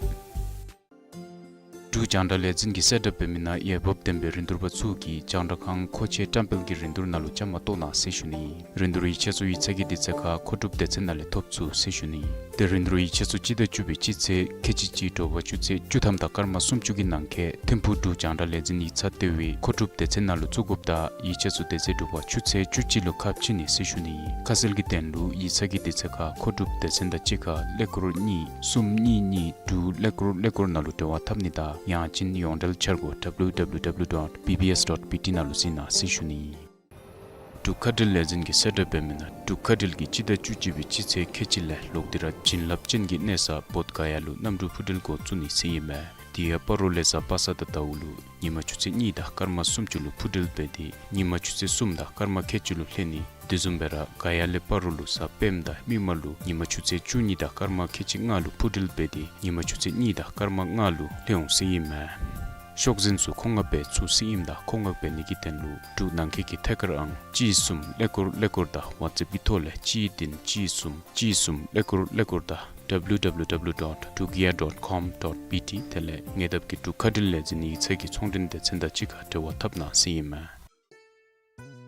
འབྲུག་རྒྱང་བསྒྲགས་ལས་འཛིན་གྱིས་གསལ་བསྒྲགས་འབད་མི་ནང་འོས་འབབ་ལྡན་པའི་རིན་བསྡུར་པ་ཚུ་གིས་རྒྱང་བསྒྲགས་ཁང་མཁོ་ཆས་བཀྲམ་སྤེལ་གྱི་རིན་བསྡུར་ནང་ལུ་བཅའ་མར་གཏོགས་གནང་ཟེར་ཞུ་ནི། རིན་བསྡུར་ཡིག་ཆ་ཚུ་ཡིག་ཚང་གི་དུས་ཚོད་ཁར་མཁོ་སྒྲུབ་སྡེ་ཚན་ནང་ལས་ཐོབ་ཚུགས་ཟེར་ཞུ་ནི། ཏེ་རིན་བསྡུར་ཡིག་ཆ་ཚུ་སྤྱི་ཟླ་བཅུ་པའི་སྤྱི་ཚེས་ཁལ་གཅིག་གཅིག་དྲོ་པ་ཆུ་ཚོད་བཅུ་ཐམ་དང་སྐར་མ་སུམ་ཅུ་གི་ནང་འཁོད་ཐིམ་ཕུག་འབྲུག་རྒྱང་བསྒྲགས་ལས་འཛིན་ཡིག་ཚང་ལྟེ་བའི་མཁོ་སྒྲུབ་སྡེ་ཚན་ནང་ལུ་བཙུགས་དགོཔ་དང་ཡིག་ཆ་ཚུ་དུས་ཚོད་དྲོ་པ་ཆུ་ཚོད་བཅུ་གཅིག་ལུ་ཁ་ཕྱེ་ནི་ཟེར་ཞུ་ནི། ཁ་གསལ་གྱི་དོན་ལུ་ཡིག་ཚང་གི་དུས་ཚོད་ཁར་མཁོ་སྒྲུབ་སྡེ་ཚན་དང་གཅིག་ཁར་ཀླད་ཀོར་གཉིས་གསུམ་གཉིས་གཉིས་དྲུག་ཀླད་ཀོར་ཀླད་ཀོར་ནང་ལུ་འབྲེལ་བ་འཐབ་ནི་དང་ཡང་ཅིན་ཡོངས་འབྲེལ་འཆར་སྒོ་W W W dot B B S dot B T ནང་ལུ་གཟིགས་གནང་ཟེར་ཞུ་ནི། འབྲུག་མཁའ་འགྲུལ་ལས་འཛིན་གྱིས་གསལ་བསྒྲགས་འབད་མི་ནང་འབྲུག་མཁའ་འགྲུལ་གྱིས་སྤྱི་ཟླ་བཅུ་གཅིག་པའི་སྤྱི་ཚེས་ཁལ་གཅིག་ལས་ལོག་སྟེ་ར་བྱིན་རླབས་ཅན་གྱི་གནས་ས་བོདྷ་ག་ཡ་ལུ་གནམ་གྲུ་འཕུར་འགྲུལ་འགོ་བཙུགས་ནི་ཟེར་ཨིན་མས། དེ་ཡང་སྤ་རོ་ལས་གཟའ་པ་སངས་དང་ཟླཝ་ལུ་ཉིན་མ་ཆུ་ཚོད་གཉིས་དང་སྐར་མ་སུམ་ཅུ་ལུ་འཕུར་འགྲུལ་འབད་དེ་ཉིན་མ་ཆུ་ཚོད་གསུམ་དང་སྐར་མ་ཁལ་གཅིག་ལུ་ལྷོད་ནི། དེ་བཟུམ་སྦེ་ར་ག་ཡ་ལས་སྤ་རོ་ལུ་གཟའ་སྤེནམ་དང་མིག་དམར་ལུ་ཉིན་མ་ཆུ་ཚོད་བཅུ་གཉིས་དང་སྐར་མ་ཁལ་གཅིག་ལྔ་ལུ་འཕུར་འགྲུལ་འབད་དེ་ཉིན་མ་ཆུ་ཚོད་གཉིས་དང་སྐར་མ་ལྔ་ལུ་ལྷོད་འོང་ཟེར་ཨིན་མས། ཤོག་འཛིན་ཚུ་མཁོ་མངགས་འབད་ཚུགས་ཟེར་ཨིནམ་ད་མཁོ་མངགས་འབད་ནི་གི་དོན་ལུ་འབྲུག་ནང་འཁོད་ཀྱི་ཐད་ཀར་ཨང་གཅིག་གསུམ་ཀླད་ཀོར་ཀླད་ཀོར་དང་ཝཊས་ཨེཔ་ཀྱི་ཐོག་ལས་གཅིག་བདུན་གཅིག་གསུམ་གཅིག་གསུམ་ཀླད་ཀོར་ཀླད་ཀོར་དང་W W W dot dugia dot com dot B T དེ་ལས་ཉེ་འདབས་ཀྱི་འབྲུག་མཁའ་འགྲུལ་ལས་འཛིན་ཡིག་ཚང་གི་ཚོང་མགྲོན་སྡེ་ཚན་དང་གཅིག་ཁར་འབྲེལ་བ་འཐབ་གནང་ཟེར་ཨིན་མས།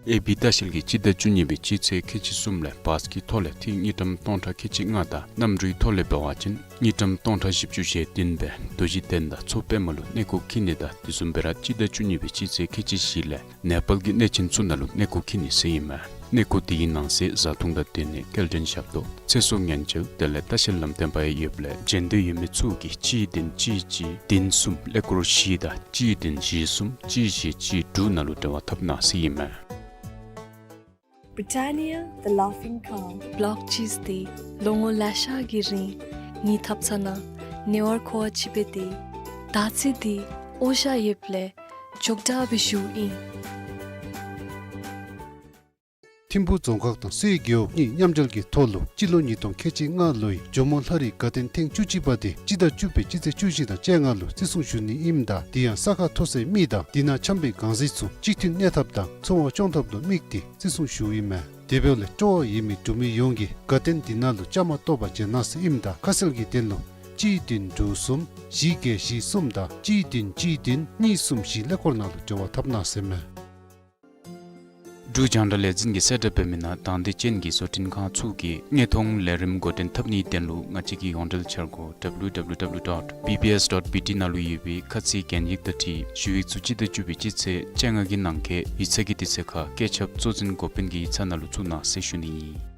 ཨེ་བི་ལྟ་བཤལ་གྱིས་སྤྱི་ཟླ་བཅུ་གཉིས་པའི་སྤྱི་ཚེས་ཁལ་གཅིག་གསུམ་ལས་བཱས་ཀྱི་ཐོག་ལས་ཐིག་དངུལ་ཀྲམ་སྟོང་ཕྲག་ཁལ་གཅིག་ལྔ་དང་གནམ་གྲུའི་ཐོག་ལས་འབད་བ་ཅིན་དངུལ་ཀྲམ་སྟོང་ཕྲག་བཞི་བཅུ་ཞེ་བདུན་སྦེ་རྡོ་རྗེ་གདན་དང་མཚོ་པདྨ་ལུ་གནས་སྐོར་འཁྱིད་ནི་དང་དེ་བཟུམ་སྦེ་ར་སྤྱི་ཟླ་བཅུ་གཉིས་པའི་སྤྱི་ཚེས་ཁལ་གཅིག་བཞི་ལས་ནེ་པཱལ་གྱི་གནས་ཆེན་ཚུ་ནང་ལུ་གནས་སྐོར་འཁྱིད་ནི་ཟེར་ཨིན་མས། གནས་སྐོར་དེའི་ནང་གསེས་བཟའ་འཐུང་དང་སྡོད་གནས་སྐྱེལ་འདྲེན་ཞབས་ཏོག་ཚེ་སྲོག་ཉེན་བཅོལ་དེ་ལས་ལྟ་བཤལ་ལམ་སྟོན་པ་ཡང་ཡོདཔ་ལས་བྱོན་འདོད་ཡོད་མི་ཚུ་གིས་གཅིག་བདུན་གཅིག་གཅིག་བདུན་གསུམ་ཀླད་ཀོར་བཞི་དང་གཅིག་བདུན་བཞི་གསུམ་གཅིག་བཞི་གཅིག་དྲུག་ནང་ལུ་འབྲེལ་བ་འཐབ་གནང་ཟེར་ཨིན་མས། Britannia, the Laughing Cow. སྦྲག་ཅིག་སྟེ་ལོ་ངོ་ལེ་ཤ་གི་རིང་ངེའི་ཐབ་ཚང་ནང་ཉེ་བར་མཁོ་བ་ཅིག་སྦེ་སྡོད། ད་ཚེ་འདི་འོ་བཞག་ཡོདཔ་ལས་འཇོག་དྲགས་སྦེ་བཞུགས་ཨིན། ཐིམ་ཕུག་རྫོང་ཁག་དང་སེ་འོ་རྒེད་འོག་གཉིས་མཉམ་འབྲེལ་གྱི་ཐོག་ལུ་སྤྱི་ལོ་ཉིས་སྟོང་ཁལ་གཅིག་ལྔ་ལོའི་ཇོ་མོ་ལྷ་རིའི་དགའ་སྟོན་ཐེངས་བཅུ་གཅིག་པ་དེ་སྤྱི་ཟླ་བཅུ་པའི་སྤྱི་ཚེས་བཅུ་བཞི་དང་བཅོ་ལྔ་ལུ་བརྩི་སྲུང་ཞུ་ནི་ཨིནམ་ད་དེ་ཡང་ས་ཁ་མཐོ་སའི་མི་དང་དེ་ནང་འཁྱམས་པའི་གང་ཟག་ཚུ་གཅིག་མཐུན་གནས་ཐབས་དང་འཚོ་བ་སྐྱོང་ཐབས་ལུ་དམིགས་ཏེ་བརྩི་སྲུང་ཞུཝ་ཨིན་མས། དེ་འབདཝ་ལས་སྤྲོ་བ་ཡོད་མི་འབྲུག་མི་ཡོངས་ཀྱིས་དགའ་སྟོན་འདི་ནང་ལུ་བཅའ་མར་གཏོགས་པར་བྱོན་གནང་ཟེར་ཨིནམ་ད་ཁ་གསལ་གྱི་དོན་ལུ་གཅིག་བདུན་དྲུག་གསུམ་བཞི་བརྒྱད་བཞི་གསུམ་དང་གཅིག་བདུན་གཅིག་བདུན་གཉིས་གསུམ་བཞི་ཀླད་ཀོར་ནང་ལུ་འབྲེལ་བ་འཐབ་གནང་ཟེར་མས། འབྲུག་རྒྱང་བསྒྲགས་ལས་འཛིན་གྱིས་གསལ་བསྒྲགས་འབད་མི་ནང་དང་འདོད་ཅན་གྱི་བཟོ་སྐྲུན་ཁང་ཚུ་གིས་དངོས་མཐོང་ལས་རིམ་འགོ་འདྲེན་འཐབ་ནིའི་དོན་ལུ་ང་བཅས་ཀྱི་ཡོངས་འབྲེལ་འཆར་སྒོ་W W W dot B B S dot B T ནང་ལུ་ཡོད་པའི་ཁ་ཚིག་གན་ཡིག་དང་འཁྲིལ་ཞུ་ཡིག་ཚུ་སྤྱི་ཟླ་བཅུ་པའི་སྤྱི་ཚེས་བཅོ་ལྔ་གི་ནང་འཁོད་ཡིག་ཚང་གི་དུས་ཚོད་ཁར་བཀོད་ཁྱབ་གཙོ་འཛིན་འགོ་དཔོན་གྱི་ཡིག་ཚང་ནང་ལུ་བཙུགས་གནང་ཟེར་ཞུ་ནི་ཨིན།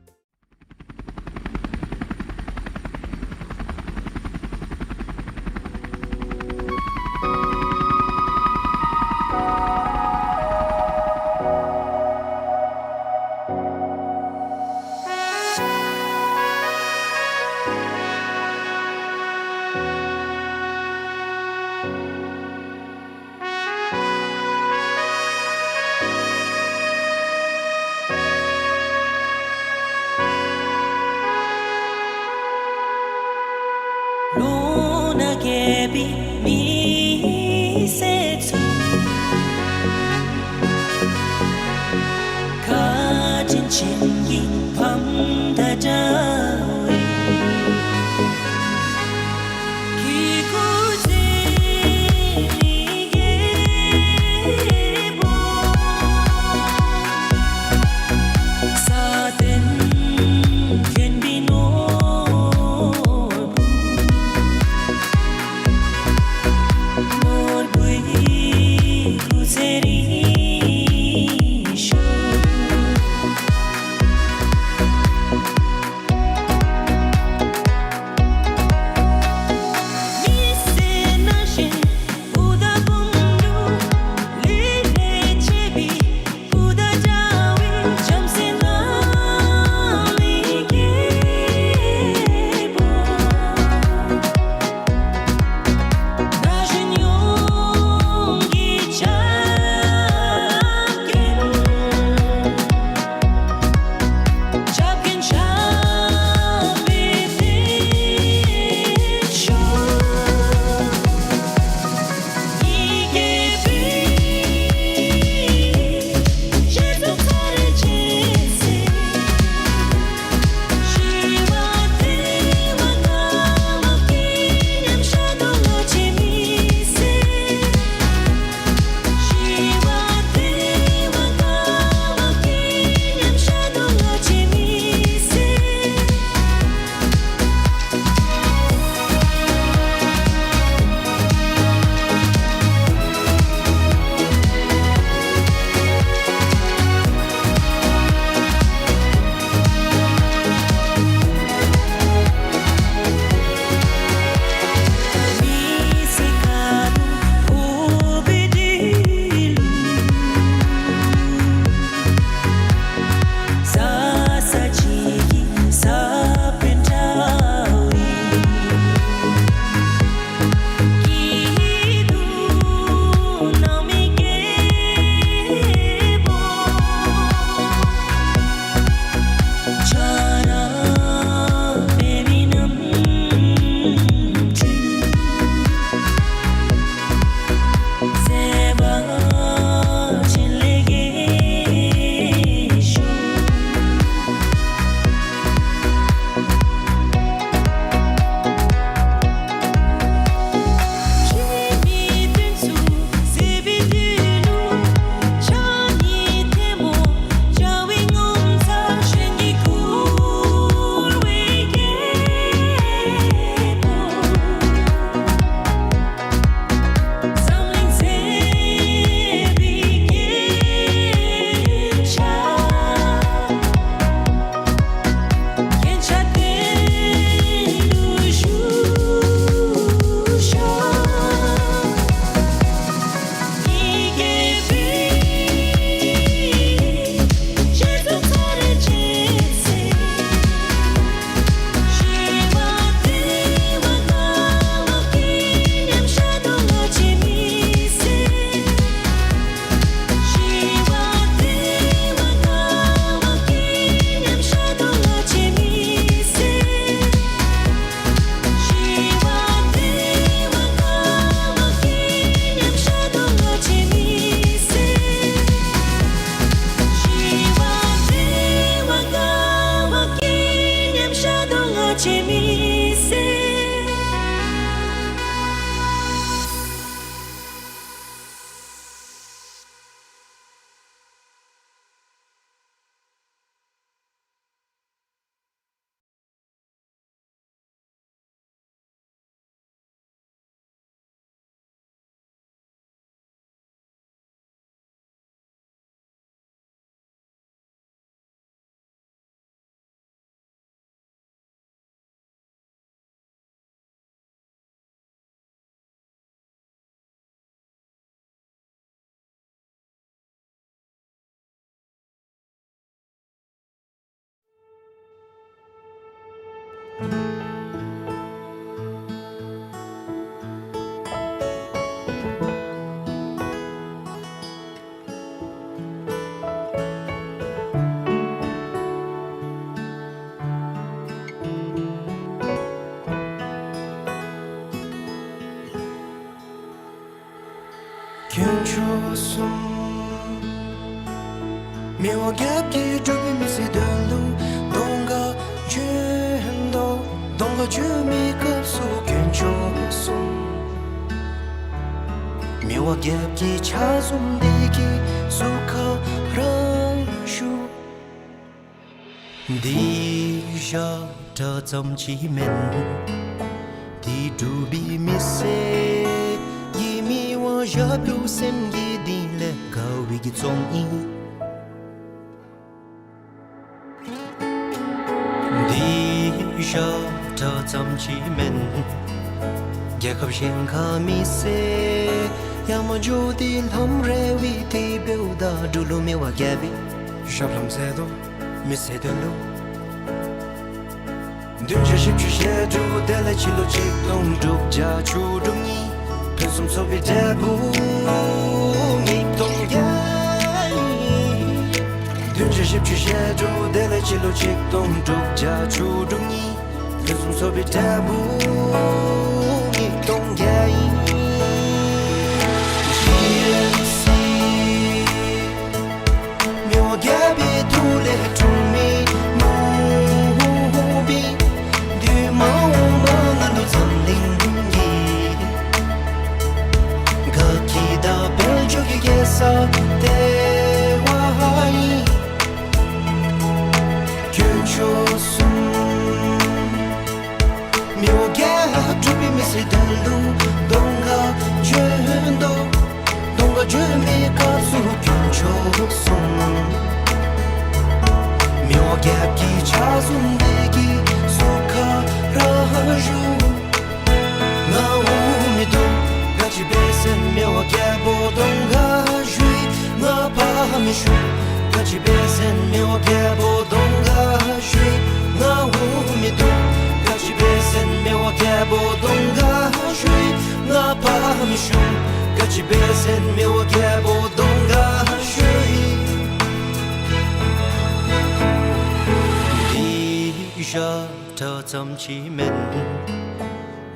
དཀོན་མཆོག་གསུམ། མི་དབང་རྒྱལཔོ་གིས་འབྲུག་པའི་མི་སེར་དོན་ལུ་གདོང་ཁར་བྱོན་དོ། གདོང་ཁར་བྱོན་མི་སྐབས་སུ་དཀོན་མཆོག་གསུམ། མི་དབང་རྒྱལཔོ་གི་ཕྱག་ཟུང་འདི་གི་ཟུར་ཁར་ར་བཞུགས། འདི་ཞག་གྲངས་ཙམ་ཅིག་མེན། འདི་འབྲུག་པའི་མི་སེར་གྱིས་མི་དབང་ཞབས་དྲུང་སེམས་ཀྱི་གཏིང་ལས་དགའ་བའི་གི་རྩོམ་ཨིན། འདི་ཞག་གྲངས་ཙམ་ཅིག་མེན། རྒྱལ་ཁབ་གཞན་ཁར་མི་སེར་ཡར་མར་འགྱོ་སྟེ་ལྷམ་རལ་བའི་དེ་འབདཝ་ད་འབྲུག་ལུ་མི་དབང་རྒྱལ་པོའི་ཞབས་ལྷམ་ཟེར་དོ། མི་སེར་དོན་ལུ། བདུན་ཕྲག་བཞི་བཅུ་ཞེ་དྲུག་དེ་ལས་སྤྱི་ལོ་ཆིག་སྟོང་དྲུག་བརྒྱ་བཅུ་དྲུག་ཉིན་ཕུན་སུམ་ཚོགས་པའི་འབྲས་བུ་ཉིས་སྟོང་བརྒྱད་ཨིན། བདུན་ཕྲག་བཞི་བཅུ་ཞེ་དྲུག་དེ་ལས་སྤྱི་ལོ་ཆིག་སྟོང་དྲུག་བརྒྱ་བཅུ་དྲུག་ཉིན་ཕུན་སུམ་ཚོགས་པའི་འབྲས་བུ་ཉིས་སྟོང་བརྒྱད་ཨིན། ཇི་ཨེམ་སི། མི་དབང་རྒྱལ་པོའི་ཐུགས་ལས་འཁྲུངས་མི་ནོར་བུའི་བདུད་མ་འོངས་པ་ང་ལུ་འཛམ་གླིང་གི་དགའ་སྐྱིད་དང་དཔལ་འབྱོར་གྱི་རྒྱལ་ས་སྟེར་བ་ཨིན། དཀོན་མཆོག་གསུམ། མི་དབང་རྒྱལཔོ་འབྲུག་པའི་མི་སེར་དོན་ལུ་གདོང་ཁར་བྱོན་དོ། གདོང་ཁར་བྱོན་མི་སྐབས་སུ་དཀོན་མཆོག་གསུམ། མི་དབང་རྒྱལཔོ་གི་ཕྱག་ཟུང་འདི་གི་ཟུར་ཁར་ར་བཞུགས། ང་འོང་མི་འདུག་ག་ཅི་འབད་ཟེར་ན་མི་དབང་རྒྱལ་པོ་གདོང་ཁར་བཞུགས། ང་ཕར་མི་ཤོང་ག་ཅི་འབད་ཟེར་ན་མི་དབང་རྒྱལ་པོ་གདོང་ཁར་བཞུགས། ང་འོང་མི་འདུག་ག་ཅི་འབད་ཟེར་ན་མི་དབང་རྒྱལ་པོ་གདོང་ཁར་བཞུགས། ང་ཕར་མི་ཤོང་ག་ཅི་འབད་ཟེར་ན་མི་དབང་རྒྱལ་པོ་གདོང་ཁར་བཞུགས། འདི་ཞག་གྲངས་ཙམ་ཅིག་མེན།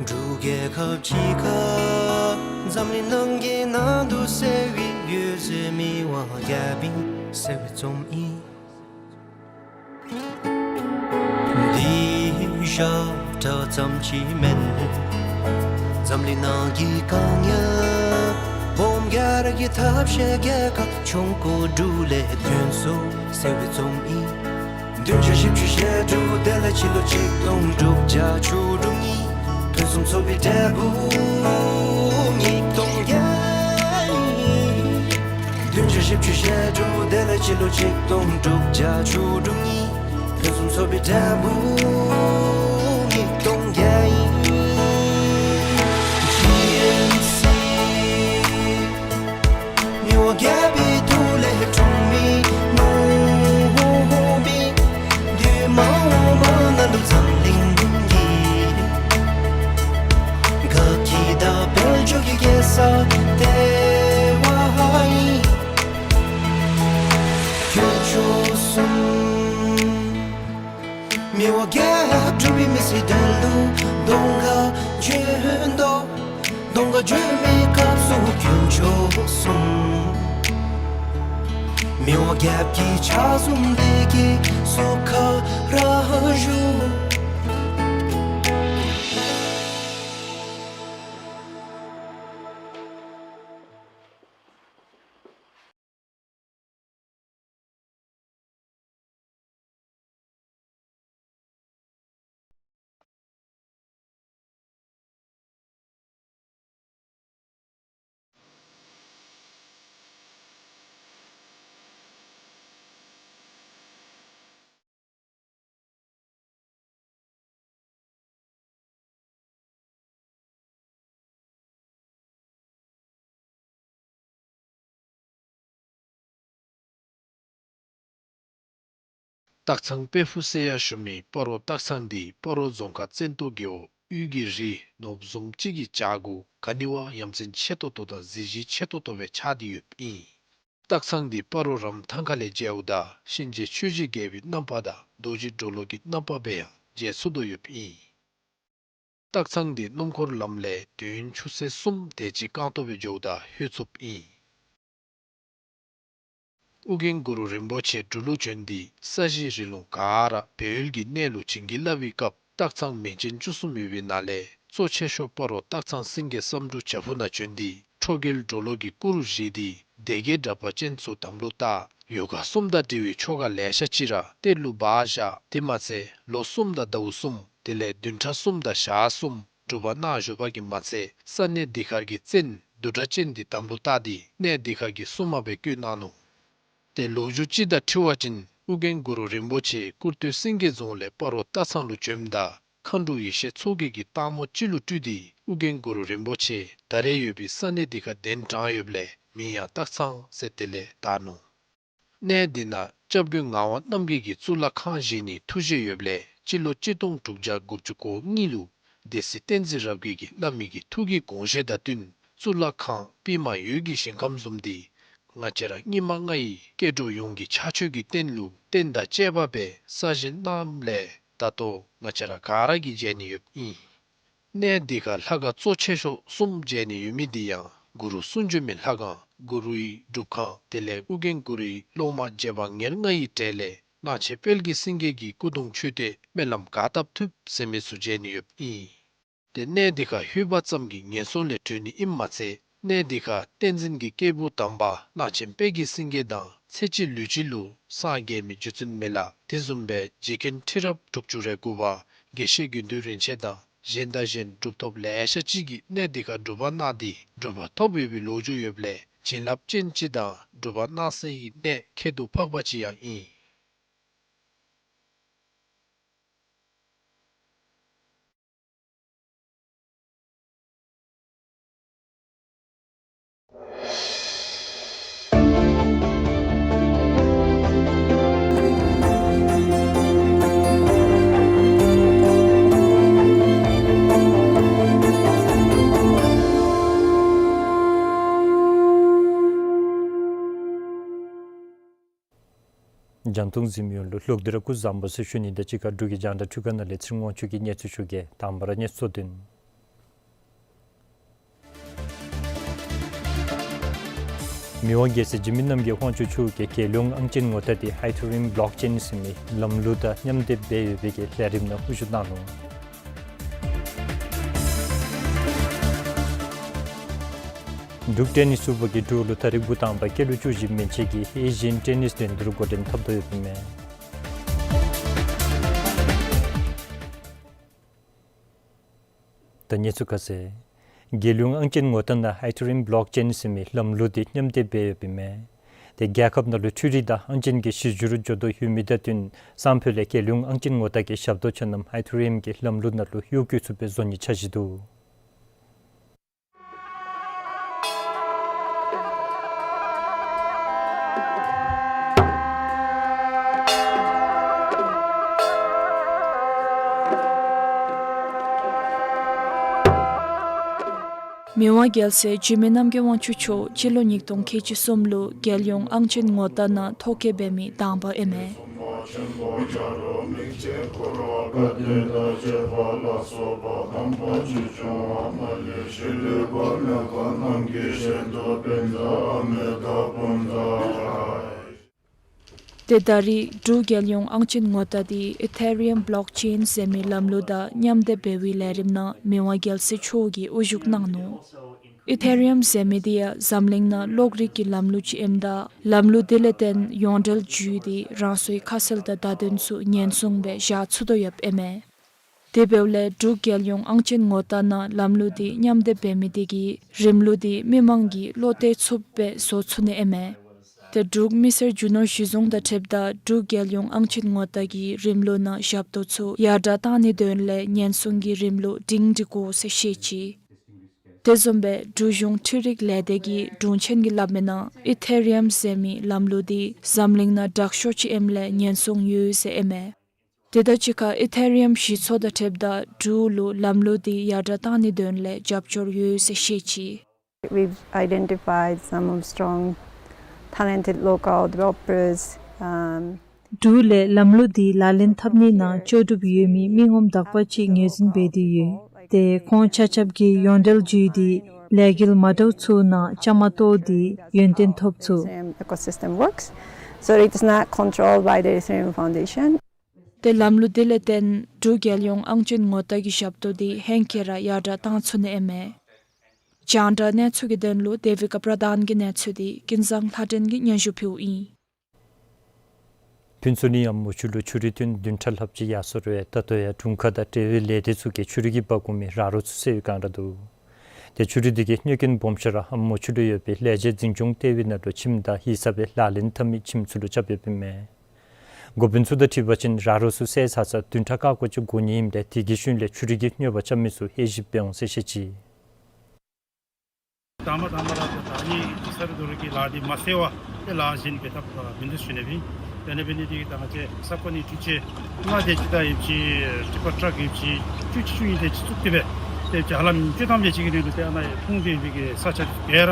འབྲུག་རྒྱལ་ཁབ་ཅིག་ཁར་འཛམ་གླིང་ནང་གི་ནང་དུ་གསལ་བའི་འོད་ཟེར་མི་དབང་རྒྱལ་པོའི་གསལ་བའི་རྩོམ་ཨིན། འདི་ཞག་གྲངས་ཙམ་ཅིག་མེན། འཛམ་གླིང་ནང་གི་གང་ཡང་སྦོམ་རྒྱ་ར་གི་ཐབས་ཤེས་རྒྱལ་ཁབ་ཆུང་ཀུ་འབྲུག་ལས་ཐོན་སོང་གསལ་བའི་རྩོམ་ཨིན། བདུན་ཕྲག་བཞི་བཅུ་ཞེ་དྲུག་དེ་ལས་སྤྱི་ལོ་ཆིག་སྟོང་དྲུག་བརྒྱ་བཅུ་དྲུག་ཉིན་ཕུན་སུམ་ཚོགས་པའི་འབྲས་བུ་ཉིས་སྟོང་བརྒྱད་ཨིན། བདུན་ཕྲག་བཞི་བཅུ་ཞེ་དྲུག་དེ་ལས་སྤྱི་ལོ་ཆིག་སྟོང་དྲུག་བརྒྱ་བཅུ་དྲུག་ཉིན་ཕུན་སུམ་ཚོགས་པའི་འབྲས་བུ་ཉིས་སྟོང་བརྒྱད་ཨིན། ཇི་ཨེམ་སི། མི་དབང་རྒྱལ་པོའི་ཐུགས་ལས་འཁྲུངས་མི་ནོར་བུའི་བདུད་མ་འོངས་པ་ང་ལུ་འཛམ་གླིང་གི་དགའ་སྐྱིད་དང་དཔལ་འབྱོར་གྱི་རྒྱལ་ས་སྟེར་བ་ཨིན། དཀོན་མཆོག་གསུམ། མི་དབང་རྒྱལཔོ་འབྲུག་པའི་མི་སེར་དོན་ལུ་གདོང་ཁར་བྱོན་དོ། གདོང་ཁར་བྱོན་མི་སྐབས་སུ་དཀོན་མཆོག་གསུམ། མི་དབང་རྒྱལཔོ་གི་ཕྱག་ཟུང་འདི་གི་ཟུར་ཁར་ར་བཞུགས། སྟག་ཚང་དཔལ་ཕུག་ཟེར་ཡང་ཞུ་མི་སྤ་རོ་སྟག་ཚང་འདི་སྤ་རོ་རྫོང་ཁག་བཙན་ཏོ་རྒེད་འོག་དབུས་ཀྱི་རི་ནོར་བུ་ཟུམ་ཅིག་གི་བྱག་གུ་ག་ནི་བ་ཡ་མཚན་ཆེ་ཏོག་ཏོ་དང་གཟི་བརྗིད་ཆེ་ཏོག་ཏོ་སྦེ་ཆགས་ཏེ་ཡོདཔ་ཨིན། སྟག་ཚང་འདི་སྤ་རོ་རམ་ཐང་ཁ་ལས་མཇལཝ་ད་གཤིན་རྗེ་ཆོས་རྗེ་རྒྱལ་པོའི་རྣམ་པ་དང་རྡོ་རྗེ་གྲོ་ལོད་ཀྱི་རྣམ་པ་སྦེ་ཡང་མཇལ་ཚུགས་དོ་ཡོདཔ་ཨིན། སྟག་ཚང་འདི་སྣུམ་འཁོར་ལམ་ལས་དུས་ཡུན་ཆུ་ཚོད་གསུམ་དེ་ཅིག་རྐང་སྟོང་སྦེ་འགྱོཝ་ད་ལྷོད་ཚུགསཔ་ཨིན། ཨོ་རྒྱན་གུ་རུ་རིན་པོ་ཆེ་འབྲུག་ལུ་བྱོན་ཏེ་ས་གཞི་རི་ལུང་ག་ར་སྦས་ཡུལ་གྱི་གནས་ལུ་བྱིན་གྱིས་བརླབས་པའི་སྐབས་སྟག་ཚང་མིང་ཅན་བཅུ་གསུམ་ཡོད་པའི་ནང་ལས་གཙོ་ཆེ་ཤོས་སྤ་རོ་སྟག་ཚང་སེང་གེ་བསམ་འགྲུབ་བྱག་ཕུག་ནང་བྱོན་ཏེ་ཁྲོ་རྒྱལ་གྲོ་ལོད་ཀྱི་སྐུ་རུ་བཞེངས་ཏེ་སྡེ་བརྒྱད་དྲེགས་པ་ཅན་ཚུ་དམ་ལུ་བཏགས། ཡོ་ག་གསུམ་དང་འབྲེལ་བའི་ཆོ་ག་ལེ་ཤ་ཅིག་ར་གཏེར་ལུ་སྦ་བཞག། དེ་མ་ཚད་ལོ་གསུམ་དང་ཟླཝ་གསུམ་དེ་ལས་བདུན་ཕྲག་གསུམ་དང་ཞག་གསུམ་སྒྲུབ་པ་གནང་བཞུགས་པ་གིས་མ་ཚད་ས་གནས་འདི་ཁར་གྱི་བཙན་བདུད་དྲེགས་ཅན་འདི་དམ་ལུ་བཏགས་ཏེ་གནས་འདི་ཁར་གྱི་སྲུང་མ་སྦེ་བསྐོས་གནང་ནུག། ཏེ་ལོ་རྒྱུས་ཅིག་དང་འཁྲིལ་བ་ཅིན་ཨོ་རྒྱན་གུ་རུ་རིན་པོ་ཆེ་ཀུར་སྟོད་སེང་གེ་རྫོང་ལས་སྤ་རོ་སྟག་ཚང་ལུ་བྱོནམ་ད་མཁའ་འགྲོ་ཡེ་ཤེས་མཚོ་རྒྱལ་གྱིས་སྟག་མོ་ཅིག་ལུ་སྤྲུལ་ཏེ་ཨོ་རྒྱན་གུ་རུ་རིན་པོ་ཆེ་ད་རེས་ཡོད་པའི་ས་གནས་འདི་ཁར་གདན་དྲངས་ཡོདཔ་ལས་མིང་ཡང་སྟག་ཚང་ཟེར་དེ་ལས་བཏགས་ནུག། གནས་འདི་ནང་སྐྱབས་མགོན་ངག་དབང་རྣམ་རྒྱལ་གྱིས་གཙུག་ལག་ཁང་བཞེངས་ནིའི་ཐུགས་བཞེད་ཡོདཔ་ལས་སྤྱི་ལོ་གཅིག་སྟོང་དྲུག་བརྒྱ་དགུ་བཅུ་གོ་གཉིས་ལུ་སྡེ་སྲིད་བསྟན་འཛིན་རབ་རྒྱས་ཀྱིས་བླ་མའི་གི་ཐུགས་ཀྱི་དགོངས་བཞེད་དང་བསྟུན་གཙུག་ལག་ཁང་པདྨ་འོད་ཀྱི་ཞིང་ཁམས་བཟུམ་འདི་ང་བཅས་ར་སྙིགས་མ་ལྔའི་སྐྱེ་འགྲོ་ཡོངས་ཀྱི་ཕྱག་མཆོད་ཀྱི་རྟེན་ལུ་རྟེན་དང་བཅས་པ་སྦེ་གསར་བཞེངས་གནངམ་ལས་ད་ལྟོ་ང་བཅས་ར་ག་ར་གིས་མཇལ་ནི་ཡོདཔ་ཨིན། གནས་འདི་ཁར་ལྷ་ཁང་གཙོ་ཆེ་ཤོས་གསུམ་མཇལ་ནི་ཡོད་མི་འདི་ཡང་གུ་རུ་གསུང་བྱོན་མའི་ལྷ་ཁང་གུ་རུའི་སྒྲུབ་ཁང་དེ་ལས་ཨོ་རྒྱན་གུ་རུའི་སློབ་མ་རྗེ་འབངས་ཉེར་ལྔའི་གྲས་ལས་གླང་ཆེན་དཔལ་གྱི་སེང་གེ་གི་སྐུ་གདུང་མཆོད་རྟེན་སྨོན་ལམ་ག་བཏབ་ཐུབ་ཟེར་མི་ཚུ་མཇལ་ནི་ཡོདཔ་ཨིན། ཏེ་གནས་འདི་ཁར་ལྷོད་པ་ཙམ་གྱིས་ངན་སོང་ལས་གྲོལ་ནི་ཨིནམ་མ་ཚད་གནས་འདི་ཁར་བསྟན་འཛིན་གྱི་སྐྱེས་བུ་དམ་པ་གླང་ཆེན་དཔལ་གྱི་སེང་གེ་དང་ཚེ་གཅིག་ལུས་གཅིག་ལུ་སངས་རྒྱས་མི་རྗེ་བཙུན་མི་ལ་དེ་བཟུམ་སྦེ་རྗེ་མཁན་ཁྲི་རབས་དྲུག་ཅུ་རེ་དགུ་པ་དགེ་བཤེས་དགེ་འདུན་རིན་ཆེན་དང་གཞན་དང་གཞན་གྲུབ་ཐོབ་ལེ་ཤ་ཅིག་གིས་གནས་འདི་ཁར་སྒྲུབ་པ་གནང་སྟེ་གྲུབ་པ་ཐོབ་ཡོད་པའི་ལོ་རྒྱུས་ཡོདཔ་ལས་བྱིན་རླབས་ཅན་ཅིག་དང་སྒྲུབ་པ་གནང་སའི་གནས་ཁྱད་དུ་འཕགས་པ་ཅིག་ཡང་ཨིན། རྒྱང་མཐོང་གཟིགས་མི་ཡོངས་ལུ་ལྷག་འདིར་སྐུ་གཟུགས་བཟང་པོ་ཟེར་ཞུ་ནི་དང་གཅིག་ཁར་འབྲུག་གི་རྒྱང་བསྒྲགས་འཕྲུལ་ཁང་ནང་ལས་ཚེ་རིང་དབང་ཕྱུག་གིས་གནས་ཚུལ་ཞུ་གེ། དང་པ་ར་གནས་ཚུལ་དོན། མི་དབང་རྒྱལ་སྲས་འཇིགས་མེད་རྣམ་རྒྱལ་དབང་ཕྱུག་མཆོག་གིས་རྒྱལ་ཡོངས་ཨང་ཅན་ངོ་རྟགས་འདི་ཨའི་ཐོ་རི་ཡམ་བློག་ཅེན་ཟེར་མི་ལམ་ལུགས་དང་མཉམ་སྡེབ་འབད་ཡོད་པའི་གི་ལས་རིམ་ནང་དབུ་བཞུགས་གནང་ནུག། འབྲུག་ཊེ་ནིས་ཚོགས་པ་གིས་འབྲུག་ལུ་ད་རིས་འགོ་དང་པ་སྐྱེས་ལོ་བཅུ་བཞི་མན་ཆད་ཀྱི་ཨེ་ཤི་ཡན་ཊེ་ནིས་འགྲན་བསྡུར་འགོ་འདྲེན་འཐབ་དོ་ཡོདཔ་ཨིན་མས། ད་གནས་ཚུལ་ཁ་གསལ། རྒྱལ་ཡོངས་ཨང་ཅན་ངོ་རྟགས་ནང་ཨའི་ཐོ་རི་ཡམ་བློག་ཅེན་ཟེར་མི་ལམ་ལུགས་འདི་མཉམ་སྡེབ་འབད་ཡོདཔ་ཨིན་མས། དེ་རྒྱལ་ཁབ་ནང་ལུ་འཕྲུལ་རིག་དང་ཨང་ཅན་གྱི་གཞི་འགྱུར་འགྱོ་དོ་ཡོད་མི་དང་བསྟུན་སང་ཕོད་ལས་རྒྱལ་ཡོངས་ཨང་ཅན་ངོ་རྟགས་ཀྱི་ཞབས་ཏོག་ཆ་རྣམས་ཨའི་ཐོ་རི་ཡམ་གྱི་ལམ་ལུགས་ནང་ལུ་གཡོག་བཀོལ་ཚུགསཔ་སྦེ་བཟོ་ནི་འཆར་གཞི་འདུག། མི་དབང་རྒྱལ་སྲས་འཇིགས་མེད་རྣམ་རྒྱལ་དབང་ཕྱུག་མཆོག་སྤྱི་ལོ་ཉིས་སྟོང་ཁལ་གཅིག་གསུམ་ལུ་རྒྱལ་ཡོངས་ཨང་ཅན་ངོ་རྟགས་ནང་ཐོ་བཀོད་འབད་མི་དང་པ་ཨིན་མས། ཏེ་ད་རིས་འབྲུག་རྒྱལ་ཡོངས་ཨང་ཅན་ངོ་རྟགས་འདི་ཨི་ཐེ་རི་ཡམ་བློག་ཅེན་ཟེར་མི་ལམ་ལུགས་དང་མཉམ་སྡེབ་འབད་བའི་ལས་རིམ་ནང་མི་དབང་རྒྱལ་སྲས་མཆོག་གིས་དབུ་བཞུགས་གནང་ནུག། ཨི་ཐེ་རི་ཡམ་ཟེར་མི་འདི་ཡང་འཛམ་གླིང་ནང་གློག་རིག་གི་ལམ་ལུགས་ཅིག་ཨིནམ་ད་ལམ་ལུགས་འདི་ལས་བརྟེན་ཡོངས་འབྲེལ་བརྒྱུད་དེ་རང་སོའི་ཁ་གསལ་དང་བརྡ་དོན་ཚུ་ཉེན་སྲུང་སྦེ་བཞག་ཚུགས་དོ་ཡོདཔ་ཨིན་མས། དེ་འབདཝ་ལས་འབྲུག་རྒྱལ་ཡོངས་ཨང་ཅན་ངོ་རྟགས་ནང་ལམ་ལུགས་འདི་མཉམ་སྡེབ་འབད་མི་དེ་གིས་རིམ་ལུགས་འདི་མི་མང་གིས་བློ་གཏད་ཚུགསཔ་སྦེ་བཟོ་ཚུགས་ནི་ཨིན་མས། ཏེ་འབྲུག་མི་སེར་རྒྱུ་ནོར་གཞི་བཟུང་དང་འཁྲིལཝ་ད་འབྲུག་རྒྱལ་ཡོངས་ཨང་ཅན་ངོ་རྟགས་ཀྱི་རིམ་ལུགས་ནང་ཞབས་ཏོག་ཚུ་ཡར་དྲག་གཏང་ནིའི་དོན་ལས་ཉེན་སྲུང་གི་རིམ་ལུགས་སྒྲིང་སྒྲི་དགོ་ཟེར་བཤད་ཅི། དེ་བཟུམ་སྦེ་འབྲུག་གཞུང་འཕྲུལ་རིག་ལས་སྡེ་གི་དྲུང་ཆེན་གྱིས་སླབ་མིའི་ནང་ཨི་ཐེ་རི་ཡམ་ཟེར་མི་ལམ་ལུགས་འདི་འཛམ་གླིང་ནང་དྲག་ཤོས་ཅིག་ཨིནམ་ལས་ཉེན་སྲུང་ཡོད་ཟེར་ཨིན་མས། དེ་དང་གཅིག་ཁར་ཨི་ཐེ་རི་ཡམ་གཞི་ཚོགས་དང་འཁྲིལཝ་ད་འབྲུག་ལུ་ལམ་ལུགས་འདི་ཡར་དྲག་གཏང་ནིའི་དོན་ལས་རྒྱབ་སྐྱོར་ཡོད་ཟེར་བཤད་ཅི། We've identified some of strong, talented local developers, um, འབྲུག་ལས་ལམ་ལུགས་འདི་ལག་ལེན་འཐབ་ནི་ནང་ལྕོགས་གྲུབ་ཡོད་མི་མི་ངོམ་དག་པ་ཅིག་ངོས་འཛིན་འབད་དེ་ཡོད། ཏེ་ཁོང་ཆ་ཁྱབ་ཀྱིས་ཡོངས་འབྲེལ་བརྒྱུད་དེ་ ལས་འགུལ་མ་འདྲཝ་ཚུ་ནང་བཅའ་མར་གཏོགས་ཏེ་ཡོན་ཏན་ཐོབ་ཚུགས། Same ecosystem works. So it is not controlled by the Ethereum Foundation. ཏེ་ལམ་ལུགས་འདི་ལས་བརྟེན་འབྲུག་རྒྱལ་ཡོངས་ཨང་ཅན་ངོ་རྟགས་ཀྱི་ཞབས་ཏོག་འདི་ཧེང་སྐལ་ར་ཡར་དྲགས་བཏང་ཚུགས་ནི་ཨིན་མས། རྒྱང་བསྒྲགས་གནས་ཚུལ་གྱི་དོན་ལུ་དེ་བི་ཀ་པྲ་དཱན་གྱི་གནས་ཚུལ་འདི་ཀུན་བཟང་ལྷ་སྒྲོན་གྱིས་སྙན་ཞུ་ཕུལཝ་ཨིན། ཕུན་ཚོགས་གླིང་ཨ་མོ་ཆུ་ལུ་ཆུ་རུད་ཏུན་བདུན་ཕྲག་ལྷགཔ་ཅིག་ཡར་སོང་རུང་ད་ལྟོ་ཡང་དྲུང་ཁག་དང་འབྲེལ་བའི་ལས་སྡེ་ཚུ་གིས་ཆུ་རུད་ཀྱི་འབག་འོང་མི་ར་རོ་ཚུ་བསལ་བའི་སྒང་ར་འདུག། ཏེ་ཆུ་རུད་འདི་གི་གནོད་རྐྱེན་སྦོམ་ཤོས་ར་ཨ་མོ་ཆུ་ལུ་ཡོད་པའི་ལས་བྱེད་འཛིན་སྐྱོང་ལྟེ་བའི་ནང་ལུ་ཁྱིམ་དང་ཡིག་ཚང་སྦེ་ལག་ལེན་འཐབ་མི་ཁྱིམ་ཚུ་ལུ་རྐྱབ་ཡོདཔ་ཨིན་མས། འགོ་དཔོན་ཚུ་དང་འཁྲིལ་བ་ཅིན་ར་རོ་ཚུ་བསལ་ཚར་ཚར་བདུན་ཕྲག་ཁ་སྐོར་ཅིག་འགོར་ནི་ཨིནམ་ད་དེ་གི་ཤུལ་ལས་ཆུ་རུད་ཀྱི་གནོད་པ་རྐྱབ་མི་ཚུ་དབྱེ་ཞིབ་འབད་འོང་ཟེར་བཤད་ཅི། དང་པ་དང་པ་ར་ད་ཨ་ནི་ས་རུད་རྡོ་རུད་ཀྱི་ལཱ་འདི་མ་བསལ་བར་ཏེ་ལཱ་གཞན་འབད་ཐབས་མིན་འདུག་ཞུ་ནི་ཨིན། དེ་ལས་འབད་ནི་འདི་གིས་ད་ང་བཅས་ས་ཁོངས་ནང་འཕྲུལ་ཆས་ལྔ་དེ་ཅིག་ད་ཡོདཔ་ཅིག་ཊི་པར་ཊཱག་ཡོདཔ་ཅིག་བཅུ་གཅིག་བཅུ་གཉིས་དེ་ཅིག་བཙུགས་ཏེ་སྦེ་ཏེ་ཅིག་ཧ་ལམ་བཅུ་ཐམ་དེ་ཅིག་གི་ནང་ལུ་ཏེ་ཨ་ནཱ་ཡང་ཐུང་སྟེ་ཡོད་པའི་གི་ས་ཆ་དེ་ཚུ་ག་ར་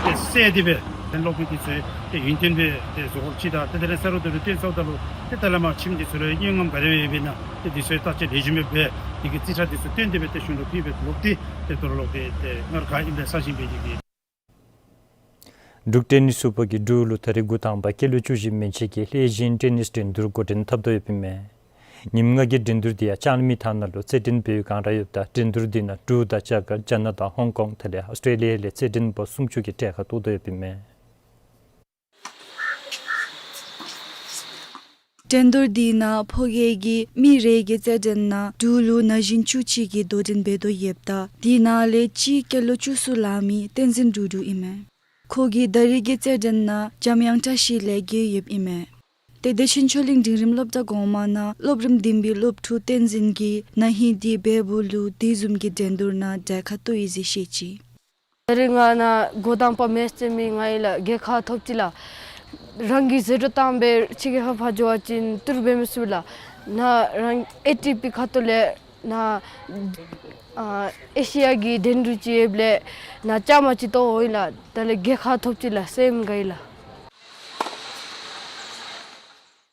ཏེ་བསལ་ཏེ་སྦེ་ཏེ་གློག་མེ་དེ་ཚུ་ཏེ་ཡུན་བརྟན་སྦེ་ཏེ་བཟོ་དགོཔ་ཅིག་དང་ཏེ་དེ་ལས་ས་རུད་རྡོ་རུད་བཏོན་ཚརཝ་ད་ལུ་ཏེ་ད་ལས་མར་ཁྱིམ་དེ་ཚུ་ལུ་གཡོ་འགུལམ་ག་དེ་སྦེ་ཡོདཔ་ཨིན་ན་ཏེ་དེ་ཚུ་བརྟག་དཔྱད་ལེགས་ཤོམ་སྦེ་འབད་དེ་གི་རྩིས་ཁྲ་དེ་ཚུ་བཏོན་ཏེ་སྦེ་ཏེ་གཞུང་ལུ་ཕུལ་སྦེ་ལོག་སྟེ་ཏེ་དོ་རུང་ལོག་སྟེ་ཏེ་སྔར་ག་ཨིནམ་སྦེ་གསར་བཞེངས་འབད་དེ་གི། འབྲུག་ཊེ་ནིསི་ཚོགས་པ་གིས་འབྲུག་ལུ་ད་རིས་འགོ་དང་པ་སྐྱེས་ལོ་བཅུ་བཞི་མན་ཆད་ཀྱི་ལྷོད་ཞིང་ཊེ་ནིསི་འགྲན་བསྡུར་འགོ་འདྲེན་འཐབ་དོ་ཡོདཔ་ཨིན་མས། ཉིནམ་ལྔ་གི་འགྲན་བསྡུར་འདི་ཡང་ལྕང་གླིང་མི་ཐང་ནང་ལུ་རྩེད་འགྲན་འབད་བའི་སྒང་ར་ཡོདཔ་ད་འགྲན་བསྡུར་འདི་ནང་འབྲུག་དང་རྒྱ་གར་རྒྱ་ནག་དང་ཧོང་ཀོང་དེ་ལས་ཨཱོས་ཊྲེ་ལི་ཡ་ལས་རྩེད་འགྲན་པ་སུམ་ཅུ་གིས་གྲལ་ཁར་གཏོགས་དོ་ཡོདཔ་ཨིན་མས། འགྲན་བསྡུར་འདི་ནང་ཕོ་སྐྱེས་ཀྱི་མི་རེ་གི་རྩེད་འགྲན་ནང་འབྲུག་ལུ་ན་གཞོན་བཅུ་གཅིག་གིས་དོ་འགྲན་འབད་དོ་ཡོདཔ་ད་དེ་ནང་ལས་གཅིག་སྐྱེས་ལོ་བཅུ་གསུམ་ལང་མི་བསྟན་འཛིན་འབྲུག་སྒྲུབ་ཨིན་མས། ཁོ་གིས་ད་རིས་ཀྱི་རྩེད་འགྲན་ནང་འཇམ་དབྱངས་བཀྲ་ཤིས་ལས་རྒྱལ་ཡོདཔ་ཨིན་མས། ཏེ་བདེ་ཆེན་ཆོས་གླིང་འབྲིང་རིམ་སློབ་གྲྭ་གོང་མ་ནང་སློབ་རིམ་བདུན་པའི་སློབ་ཕྲུག་བསྟན་འཛིན་གྱིས་ན་ཧིང་འདི་འབདཝ་ལུ་དེ་བཟུམ་གྱི་འགྲན་བསྡུར་ནང་གྲལ་ཁར་གཏོགས་ཡི་ཟེར་བཤད་ཅི། ད་རིས་ང་ནཱ་འགོ་དང་པ་མེཆ་རྩེད་མི་ང་ཨིན་ལགས། རྒྱལ་ཁ་ཐོབ་ཅི་ལགས། རང་གིས་ཟད་འགྲོ་བཏང་སྦེ་ཕྱི་རྒྱལ་ཁབ་ཕར་འགྱོ་བ་ཅིན་ཏིར་འབད་མི་ཚུགས་ལགས། ནཱ་རང་ཨེ་ཊི་པི་ཁ་ཐུག་ལས་ནཱ་ཨ་ཨེ་ཤི་ཡ་གི་འགྲན་བསྡུར་ཅིག་ཡོདཔ་ལས་ནཱ་བཅའ་མར་ཅིག་གཏོགས་འོང་ཡི་ལགས། དེ་ལས་རྒྱལ་ཁ་ཐོབ་ཅི་ལགས། སེམས་དགའ་ཡི་ལགས།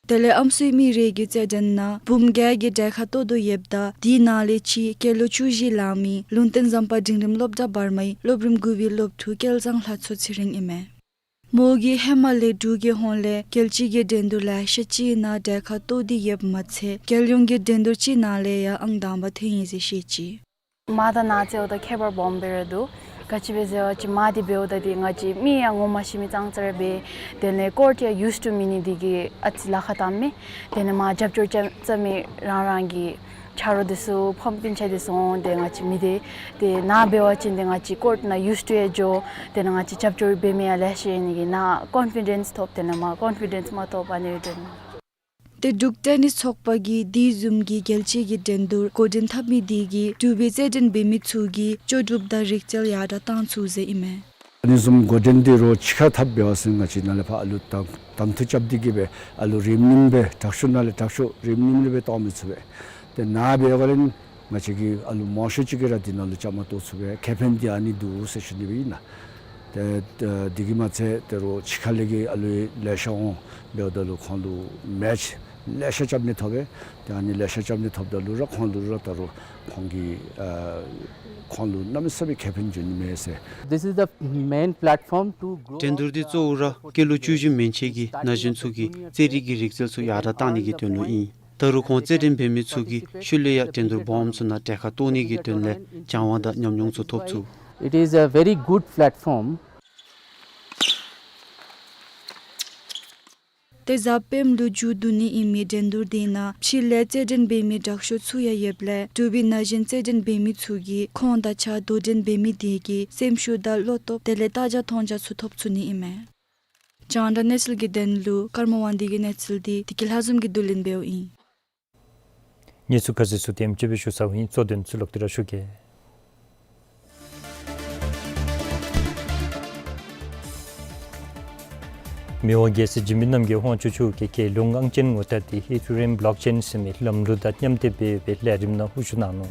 དེ་ལས་ཨམ་སྲུའི་མི་རེ་གི་རྩེད་འགྲན་ནང་བུམོ་བརྒྱད་ཀྱིས་གྲལ་ཁར་གཏོགས་དོ་ཡོདཔ་ད་དེ་ནང་ལས་གཅིག་སྐྱེས་ལོ་བཅུ་བཞི་ལང་མི་ལུང་བསྟན་ཟམ་པ་འབྲིང་རིམ་སློབ་གྲྭ་བར་མའི་སློབ་རིམ་དགུ་པའི་སློབ་ཕྲུག་སྐལ་བཟང་ལྷ་མཚོ་ཚེ་རིང་ཨིན་མས། མོ་གིས་ཧེ་མ་ལས་འབྲུག་གི་ཧོངས་ལས་རྒྱལ་སྤྱི་གི་འགྲན་བསྡུར་ལེ་ཤ་ཅིག་ནང་གྲལ་ཁར་གཏོགས་ཏེ་ཡོདཔ་མ་ཚད་རྒྱལ་ཡོངས་ཀྱི་འགྲན་བསྡུར་ཅིག་ནང་ལས་ཡང་ཨང་དང་པ་ཐོན་ཡི་ཟེར་བཤད་ཅི། མར་དང་ནཱ་རྩེདཔ་ད་ཁྱད་པར་སྦོམ་སྦེ་ར་འདུག། ག་ཅི་སྦེ་ཟེར་བ་ཅིན་མར་འདི་འབདཝ་ད་འདི་ང་བཅས་མི་ཡང་ངོ་མ་ཤེས་མི་ཙང་ཙ་ར་འབད། དེ་ལས་ཀོརཊ་ཡང་ཡུསི་ཊུ་མེད་ནི་འདི་གིས་ཨ་ཙི་ལཱ་ཁག་བཏངམ་མས། དེ་ལས་མར་རྒྱབ་སྐྱོར་རྐྱབ་རྐྱབ་མི་རང་རང་གི་ཆ་རོགས་འདི་ཚུ་ཕམ་སྤུན་ཆ་འདི་ཚུ་འོང་སྟེ་ང་བཅས་མི་སྡེ་འདི་ནཱ་འབད་བ་ཅིན་འདི་ང་བཅས་ཀོརཊ་ནང་ཡུསི་ཊུ་ཡང་འགྱོ། དེ་ལས་ང་བཅས་རྒྱབ་སྐྱོར་འབད་མི་ཡང་ལེ་ཤ་ཡོད་ནི་གིས་ནཱ་ཀོན་ཕི་ཌེནསི་ཐོབ། དེ་ལས་མར་ཀོན་ཕི་ཌེནསི་མ་ཐོབ་པར་ནི་ཡོད་དེ། ཏེ་འབྲུག་ཊེ་ནིསི་ཚོགས་པ་གིས་དེ་བཟུམ་གྱི་རྒྱལ་སྤྱི་གི་འགྲན་བསྡུར་འགོ་འདྲེན་འཐབ་མི་དེ་གིས་འབྲུག་པའི་རྩེད་འགྲན་འབད་མི་ཚུ་གི་ལྕོགས་གྲུབ་དང་རིག་རྩལ་ཡར་དྲགས་བཏང་ཚུགས་ཟེར་ཨིན་མས། ཨ་ནི་བཟུམ་འགོ་འདྲེན་འདི་རོགས་ཕྱི་ཁར་འཐབ་འབད་བ་ཅིན་ང་བཅས་ནཱ་ལས་ཕར་ཨ་ལུ་གདམ་གདམ་འཐུ་རྐྱབ་སྟེ་གི་སྦེ་ཨ་ལུ་རིམས་ནིམ་སྦེ་དྲག་ཤོས་ནང་ལས་དྲག་ཤོས་རིམས་ནིམ་ལས་སྦེ་གཏོགས་མི་ཚུགས་པས། ཏེ་ནཱ་འབད་བ་ཅིན་ང་བཅས་ཀྱི་ཨ་ལུ་མང་ཤོས་ཅིག་གིས་ར་འདི་ནང་ལུ་བཅའ་མར་གཏོགས་ཚུགས་པས། ཁེ་ཕན་འདི་ཨ་ནི་འདུག་ཟེར་ཞུ་ནི་སྦེ་ཨིན་ལགས། ཏེ་ཏེ་འདི་གིས་མ་ཚད་ཏེ་རོགས་ཕྱི་ཁ་ལས་ཀྱི་ཨ་ལུ་ལེ་ཤ་འོང་འབདཝ་ད་ལུ་ཁོང་ལུ་མེཆ་ལེ་ཤ་རྐྱབ་ནི་ཐོབ་པས། ཏེ་ཨ་ནི་ལེ་ཤ་རྐྱབ་ནི་ཐོབ་ད་ལུ་ར་ཁོང་ལུ་ར་ད་རུང་ཁོང་གི་ཨ་ཁོང་ལུ་གནམ་མེད་ས་མེད་ཁེ་ཕན་འབྱུང་ནི་མས་ཟེར། This is the main platform to grow འགྲན་བསྡུར་འདི་གཙོ་བོ་ར་སྐྱེས་ལོ་བཅུ་བཞི་མན་ཆད་ཀྱི་ན་གཞོན་ཚུ་གི་རྩེད་རིགས་ཀྱི་རིག་རྩལ་ཚུ་ཡར་དྲགས་བཏང་ནི་གི་དོན་ལུ་ཨིན། ད་རུང་ཁོང་རྩེད་འགྲན་འབད་མི་ཚུ་གིས་ཤུལ་ལས་ཡང་འགྲན་བསྡུར་སྦོམ་ཚུ་ནང་གྲལ་ཁར་གཏོགས་ནི་གི་དོན་ལས་སྦྱང་བ་དང་ཉམས་མྱོང་ཚུ་ཐོབ་ཚུགས། It is a very good platform. ཏེ་གཟའ་སྤེནམ་ལུ་མཇུག་བསྡུ་ནི་ཨིན་མི་འགྲན་བསྡུར་འདི་ནང་ཕྱི་ལས་རྩེད་འགྲན་འབད་མི་དྲག་ཤོས་ཚུ་ཡང་ཡོདཔ་ལས་འབྲུག་པའི་ན་གཞོན་རྩེད་འགྲན་འབད་མི་ཚུ་གིས་ཁོང་དང་གཅིག་ཁར་དོ་འགྲན་འབད་མི་དེ་གིས་སེམས་ཤུགས་དང་བློ་སྟོབས་དེ་ལས་རྟ་ལྗང་མཐོང་རྒྱ་ཚུ་ཐོབ་ཚུགས་ནི་ཨིན་མས། རྒྱང་བསྒྲགས་གནས་ཚུལ་གྱི་དོན་ལུ་ཀརྨ་དབང་འདུས་ཀྱི་གནས་ཚུལ་འདི་བདེ་སྐྱིད་ལྷ་འཛོམས་ཀྱིས་བསྡུ་ལེན་འབདཝ་ཨིན། གནས་ཚུལ་ཁ་གསལ་ཚུ་དེམ་ཅིག་སྦེ་ཞུ་ཚརཝ་ཨིན། གཙོ་དོན་ཚུ་ལོག་སྟེ་ར་ཞུ་གེ། མི་དབང་རྒྱལ་སྲས་འཇིགས་མེད་རྣམ་རྒྱལ་དབང་ཕྱུག་མཆོག་གིས་རྒྱལ་ཡོངས་ཨང་ཅན་ངོ་རྟགས་འདི་ཨི་ཐི་རི་ཡམ་བློག་ཅེན་ཟེར་མི་ལམ་ལུགས་དང་མཉམ་སྡེབ་འབད་བའི་ལས་རིམ་ནང་དབུ་བཞུགས་གནང་ནུག།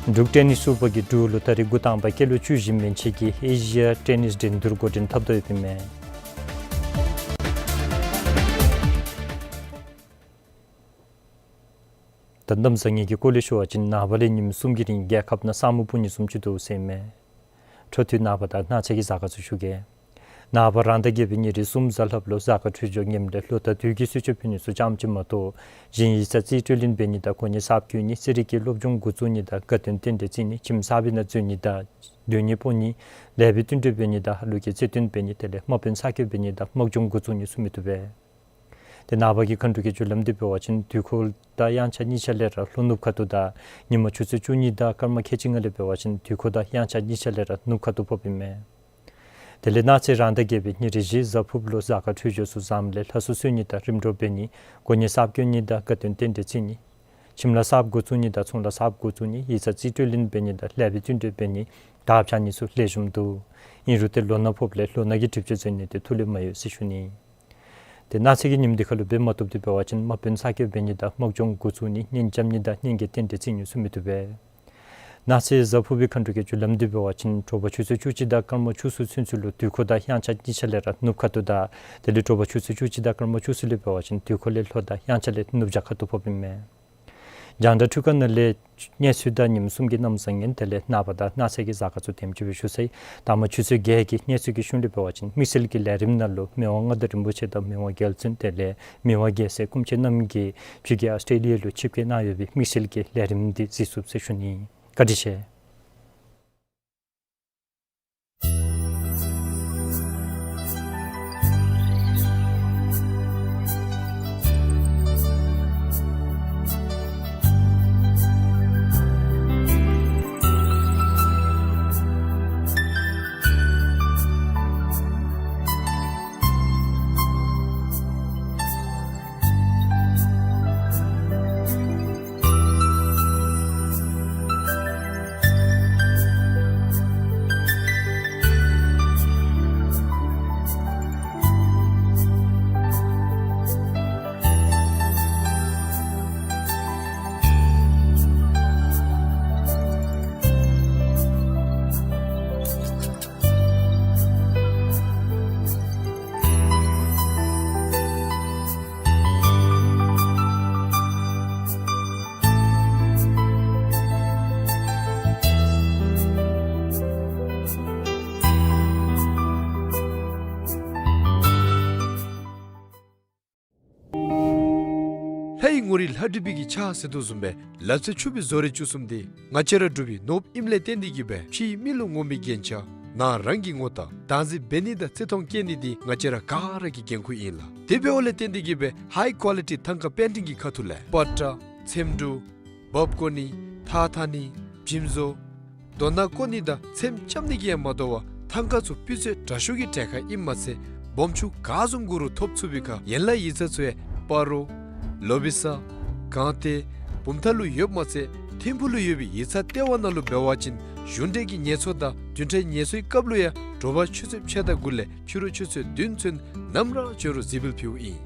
འབྲུག་ཊེ་ནིསི་ཚོགས་པ་གིས་འབྲུག་ལུ་ད་རིས་འགོ་དང་པ་སྐྱེས་ལོ་བཅུ་བཞི་མན་ཆད་ཀྱི་ཨེ་ཤི་ཡ་ཊེ་ནིསི་འགྲན་བསྡུར་འགོ་འདྲེན་འཐབ་དོ་ཡོདཔ་ཨིན་མས། ད་གནམ་བཟང་ངན་གྱི་སྐོར་ལས་ཞུ་བ་ཅིན་ནངས་པ་ལས་ཉིནམ་གསུམ་གྱི་རིང་རྒྱལ་ཁབ་ནང་ས་སྨུག་སྤུབ་ནི་བཟུམ་ཅིག་འདུག་ཟེར་མས། འཕྲོ་མཐུད་ནངས་པ་དང་གནངས་ཚེ་གི་གཟའ་སྐར་ཚུ་ཞུ་གེ། ནངས་པ་རང་ཟླ་བརྒྱད་པའི་ཉེར་གསུམ་གཟའ་ལྷགཔ་ལུ་གཟའ་སྐར་འཕྲོད་སྦྱོར་ངནམ་ལས་ལོ་དང་དུས་ཀྱི་གསོལ་མཆོད་ཕུལ་ནི་ཚུ་ཙམ་ཅིག་མ་གཏོགས་གཞན་ཡིག་ཚང་རྩིས་སྤྲོད་ལེན་འབད་ནི་དང་གོ་གནས་གསརཔ་བསྐོ་ནི་རྩེད་རིགས་ཀྱི་སློབ་སྦྱོང་འགོ་བཙུགས་ནི་དང་དགའ་སྟོན་རྟེན་འབྲེལ་བརྩི་ནི་ཁྱིམ་གསར་པའི་ནང་འཛུལ་ནི་དང་སྡོད་གནས་སྤོ་ནི་ལེགས་པའི་བསྟུན་གྲོས་འབད་ནི་དང་ལུ་གི་རྩེད་འགྲན་འབད་ནི་དེ་ལས་དམག་དཔོན་ཚ་གྱང་འབད་ནི་དང་དམག་སྦྱོང་འགོ་བཙུགས་ནི་ཚུ་མི་བཏུབ་པས། ཏེ་ནངས་པ་གི་མཁའ་འགྲོ་གི་རྒྱུ་ལམ་འདི་འབད་བ་ཅིན་དུས་འཁོར་དང་དབྱངས་འཆར་གཉིས་ཆ་ལས་ར་ལྷོ་ནུབ་ཁ་ཐུག་དང་ཉིན་མ་ཆུ་ཚོད་བཅུ་གཉིས་དང་སྐར་མ་ཁལ་གཅིག་ལྔ་ལས་འབད་བ་ཅིན་དུས་འཁོར་དང་དབྱངས་འཆར་གཉིས་ཆ་ལས་ར་ནུབ་ཁ་ཐུག་ཕོགཔ་ཨིན་མས། དེ་ལས་གནངས་ཚེ་རང་ཟླ་བརྒྱད་པའི་ཉེར་བཞི་གཟའ་ཕུརཔ་ལུ་གཟའ་སྐར་འཕྲོད་སྦྱོར་ཚུ་བཟངམ་ལས་ལྷ་གསོལ་གསོལ་ནི་དང་རིམ་གྲོ་འབད་ནི་གོ་གནས་གསརཔ་བསྐོ་ནི་དང་དགའ་སྟོན་རྟེན་འབྲེལ་བརྩི་ནི་ཁྱིམ་ལཱ་གསརཔ་འགོ་བཙུགས་ནི་དང་ཚོང་ལཱ་གསརཔ་འགོ་བཙུགས་ནི་ཡིག་ཚང་རྩིས་སྤྲོད་ལེན་འབད་ནི་དང་ལེགས་པའི་བསྟུན་གྲོས་འབད་ནི་དར་འཕྱར་ནི་ཚུ་ལེགས་ཤོམ་འདུག། ཨིན་རུང་ཏེ་ལོ་ན་ཕོགཔ་ལས་ལོ་ན་གི་གྲིབ་བཅོས་འཛེམ་ནི་དེ་ཐུགས་ལས་མ་ཡོལ་ཟེར་ཞུ་ནི། ཏེ་གནངས་ཚེ་གི་ཉིནམ་འདི་ཁ་ལུ་འབད་མ་བཏུབ་འདི་འབད་བ་ཅིན་དམག་དཔོན་ཚ་གྱང་འབད་ནི་དང་དམག་སྦྱོང་འགོ་བཙུགས་ནི་གཉེན་རྐྱབ་ནི་དང་གཉེན་གྱི་རྟེན་འབྲེལ་བརྩི་ནི་ཚུ་མི་བཏུབ་པས། གནངས་ཚེ་གཟའ་ཕུར་པའི་མཁའ་འགྲོ་གི་རྒྱུ་ལམ་འདི་འབད་བ་ཅིན་དྲོ་པ་ཆུ་ཚོད་བཅུ་གཅིག་དང་སྐར་མ་བཅུ་གསུམ་ཚུན་ཚོད་ལུ་དུས་འཁོར་དང་དབྱངས་འཆར་གཉིས་ཆ་ལས་ར་ནུབ་ཁ་ཐུག་དང་དེ་ལས་དྲོ་པ་ཆུ་ཚོད་བཅུ་གཅིག་དང་སྐར་མ་བཅུ་གསུམ་ལས་འབད་བ་ཅིན་དུས་འཁོར་ལས་ལྷོ་དང་དབྱངས་འཆར་ལས་ནུབ་བྱང་ཁ་ཐུག་ཕོགཔ་ཨིན་མས། རྒྱང་བསྒྲགས་འཕྲུལ་ཁང་ནང་ལས་གནས་ཚུལ་དང་ཉིནམ་གསུམ་གྱི་གནམ་བཟང་ངན་དེ་ལས་ནངས་པ་དང་གནངས་ཚེ་གི་གཟའ་སྐར་ཚུ་དེམ་ཅིག་སྦེ་ཞུ་ཚར་ཡི། ད་མ་ཆུ་ཚོད་བརྒྱད་ཀྱི་གནས་ཚུལ་གྱི་གཞུང་ལས་འབད་བ་ཅིན་དམིགས་བསལ་གྱི་ལས་རིམ་ནང་ལུ་མི་དབང་མངའ་བདག་རིན་པོ་ཆེ་དང་མི་དབང་རྒྱལ་བཙུན་དེ་ལས་མི་དབང་རྒྱལ་སྲས་སྐུ་མཆེད་རྣམས་ཀྱིས་ཕྱི་རྒྱལ་ཨཱོས་ཊྲེ་ལི་ཡ་ལུ་ཆིབས་བསྐྱོད་གནང་ཡོད་པའི་དམིགས་བསལ་གྱི་ལས་རིམ་འདི་གཟིགས་ཚུགས་ཟེར་ཞུ་ནི། བཀའ་དྲིན་ཆེ། ལྷའི་ངོ་རིས་ལྷ་བྲིས་པའི་གི་ཕྱག་ཟེར་དོ་བཟུམ་སྦེ་ལག་རྩལ་ཕྱུག་པའི་བཟོ་རིག་བཅུ་གསུམ་འདི་ང་བཅས་ར་འབྲུག་པའི་ནོར་བུ་ཨིནམ་ལས་བརྟེན་ཏེ་གིས་སྦེ་ཕྱིའི་མི་ལུ་ངོམ་པའི་རྒྱན་ཆ་ནང་རང་གི་ངོ་རྟགས་བདག་འཛིན་འབད་ནི་དང་བརྩི་མཐོང་བསྐྱེད་ནི་འདི་ང་བཅས་ར་ག་ར་གི་འགན་ཁུར་ཨིན་ལགས། དེ་འབདཝ་ལས་བརྟེན་ཏེ་གིས་སྦེ་ཧའི་ཀོ་ལི་ཊི་ཐང་ཀ་པེན་ཊིང་གི་ཁ་ཐུག་ལས་པ་ཏྲ་ཚེམ་དྲུབ་འབག་བརྐོ་ནི་ཐགས་འཐག་ནི་འཇིམ་བཟོ་རྡོ་ནག་བརྐོ་ནི་དང་ཚེམ་རྐྱབ་ནི་གིས་ཡང་མ་དོ་བར་ཐང་ཀ་ཚུ་སྤུས་ཚད་དྲག་ཤོས་ཀྱི་གྲལ་ཁར་ཨིནམ་མ་ཚད་སྦོམ་ཆུང་ག་བཟུམ་དགོ་རུང་ཐོབ་ཚུགས་པའི་ཁར་ཡན་ལག་ཡིག་ཚང་ཚུ་ཡང་སྤ་རོ་ལོ་བི་ས་སྒང་སྟེང་བུམ་ཐང་ལུ་ཡོདཔ་མ་ཚད་ཐིམ་ཕུག་ལུ་ཡོད་པའི་ཡིག་ཚང་ལྟེ་བ་ནང་ལུ་འབད་བ་ཅིན་གཞུང་འབྲེལ་གྱི་ངལ་རྩོལ་དང་བདུན་ཕྲག་ངལ་རྩོལ་གྱི་སྐབས་ལུ་ཡང་དྲོ་པ་ཆུ་ཚོད་ཕྱེད་དང་དགུ་ལས་ཕྱི་རུ་ཆུ་ཚོད་བདུན་ཚུན་ནམ་ར་བྱོན་རུང་གཟིགས་འབུལ་ཕུལཝ་ཨིན།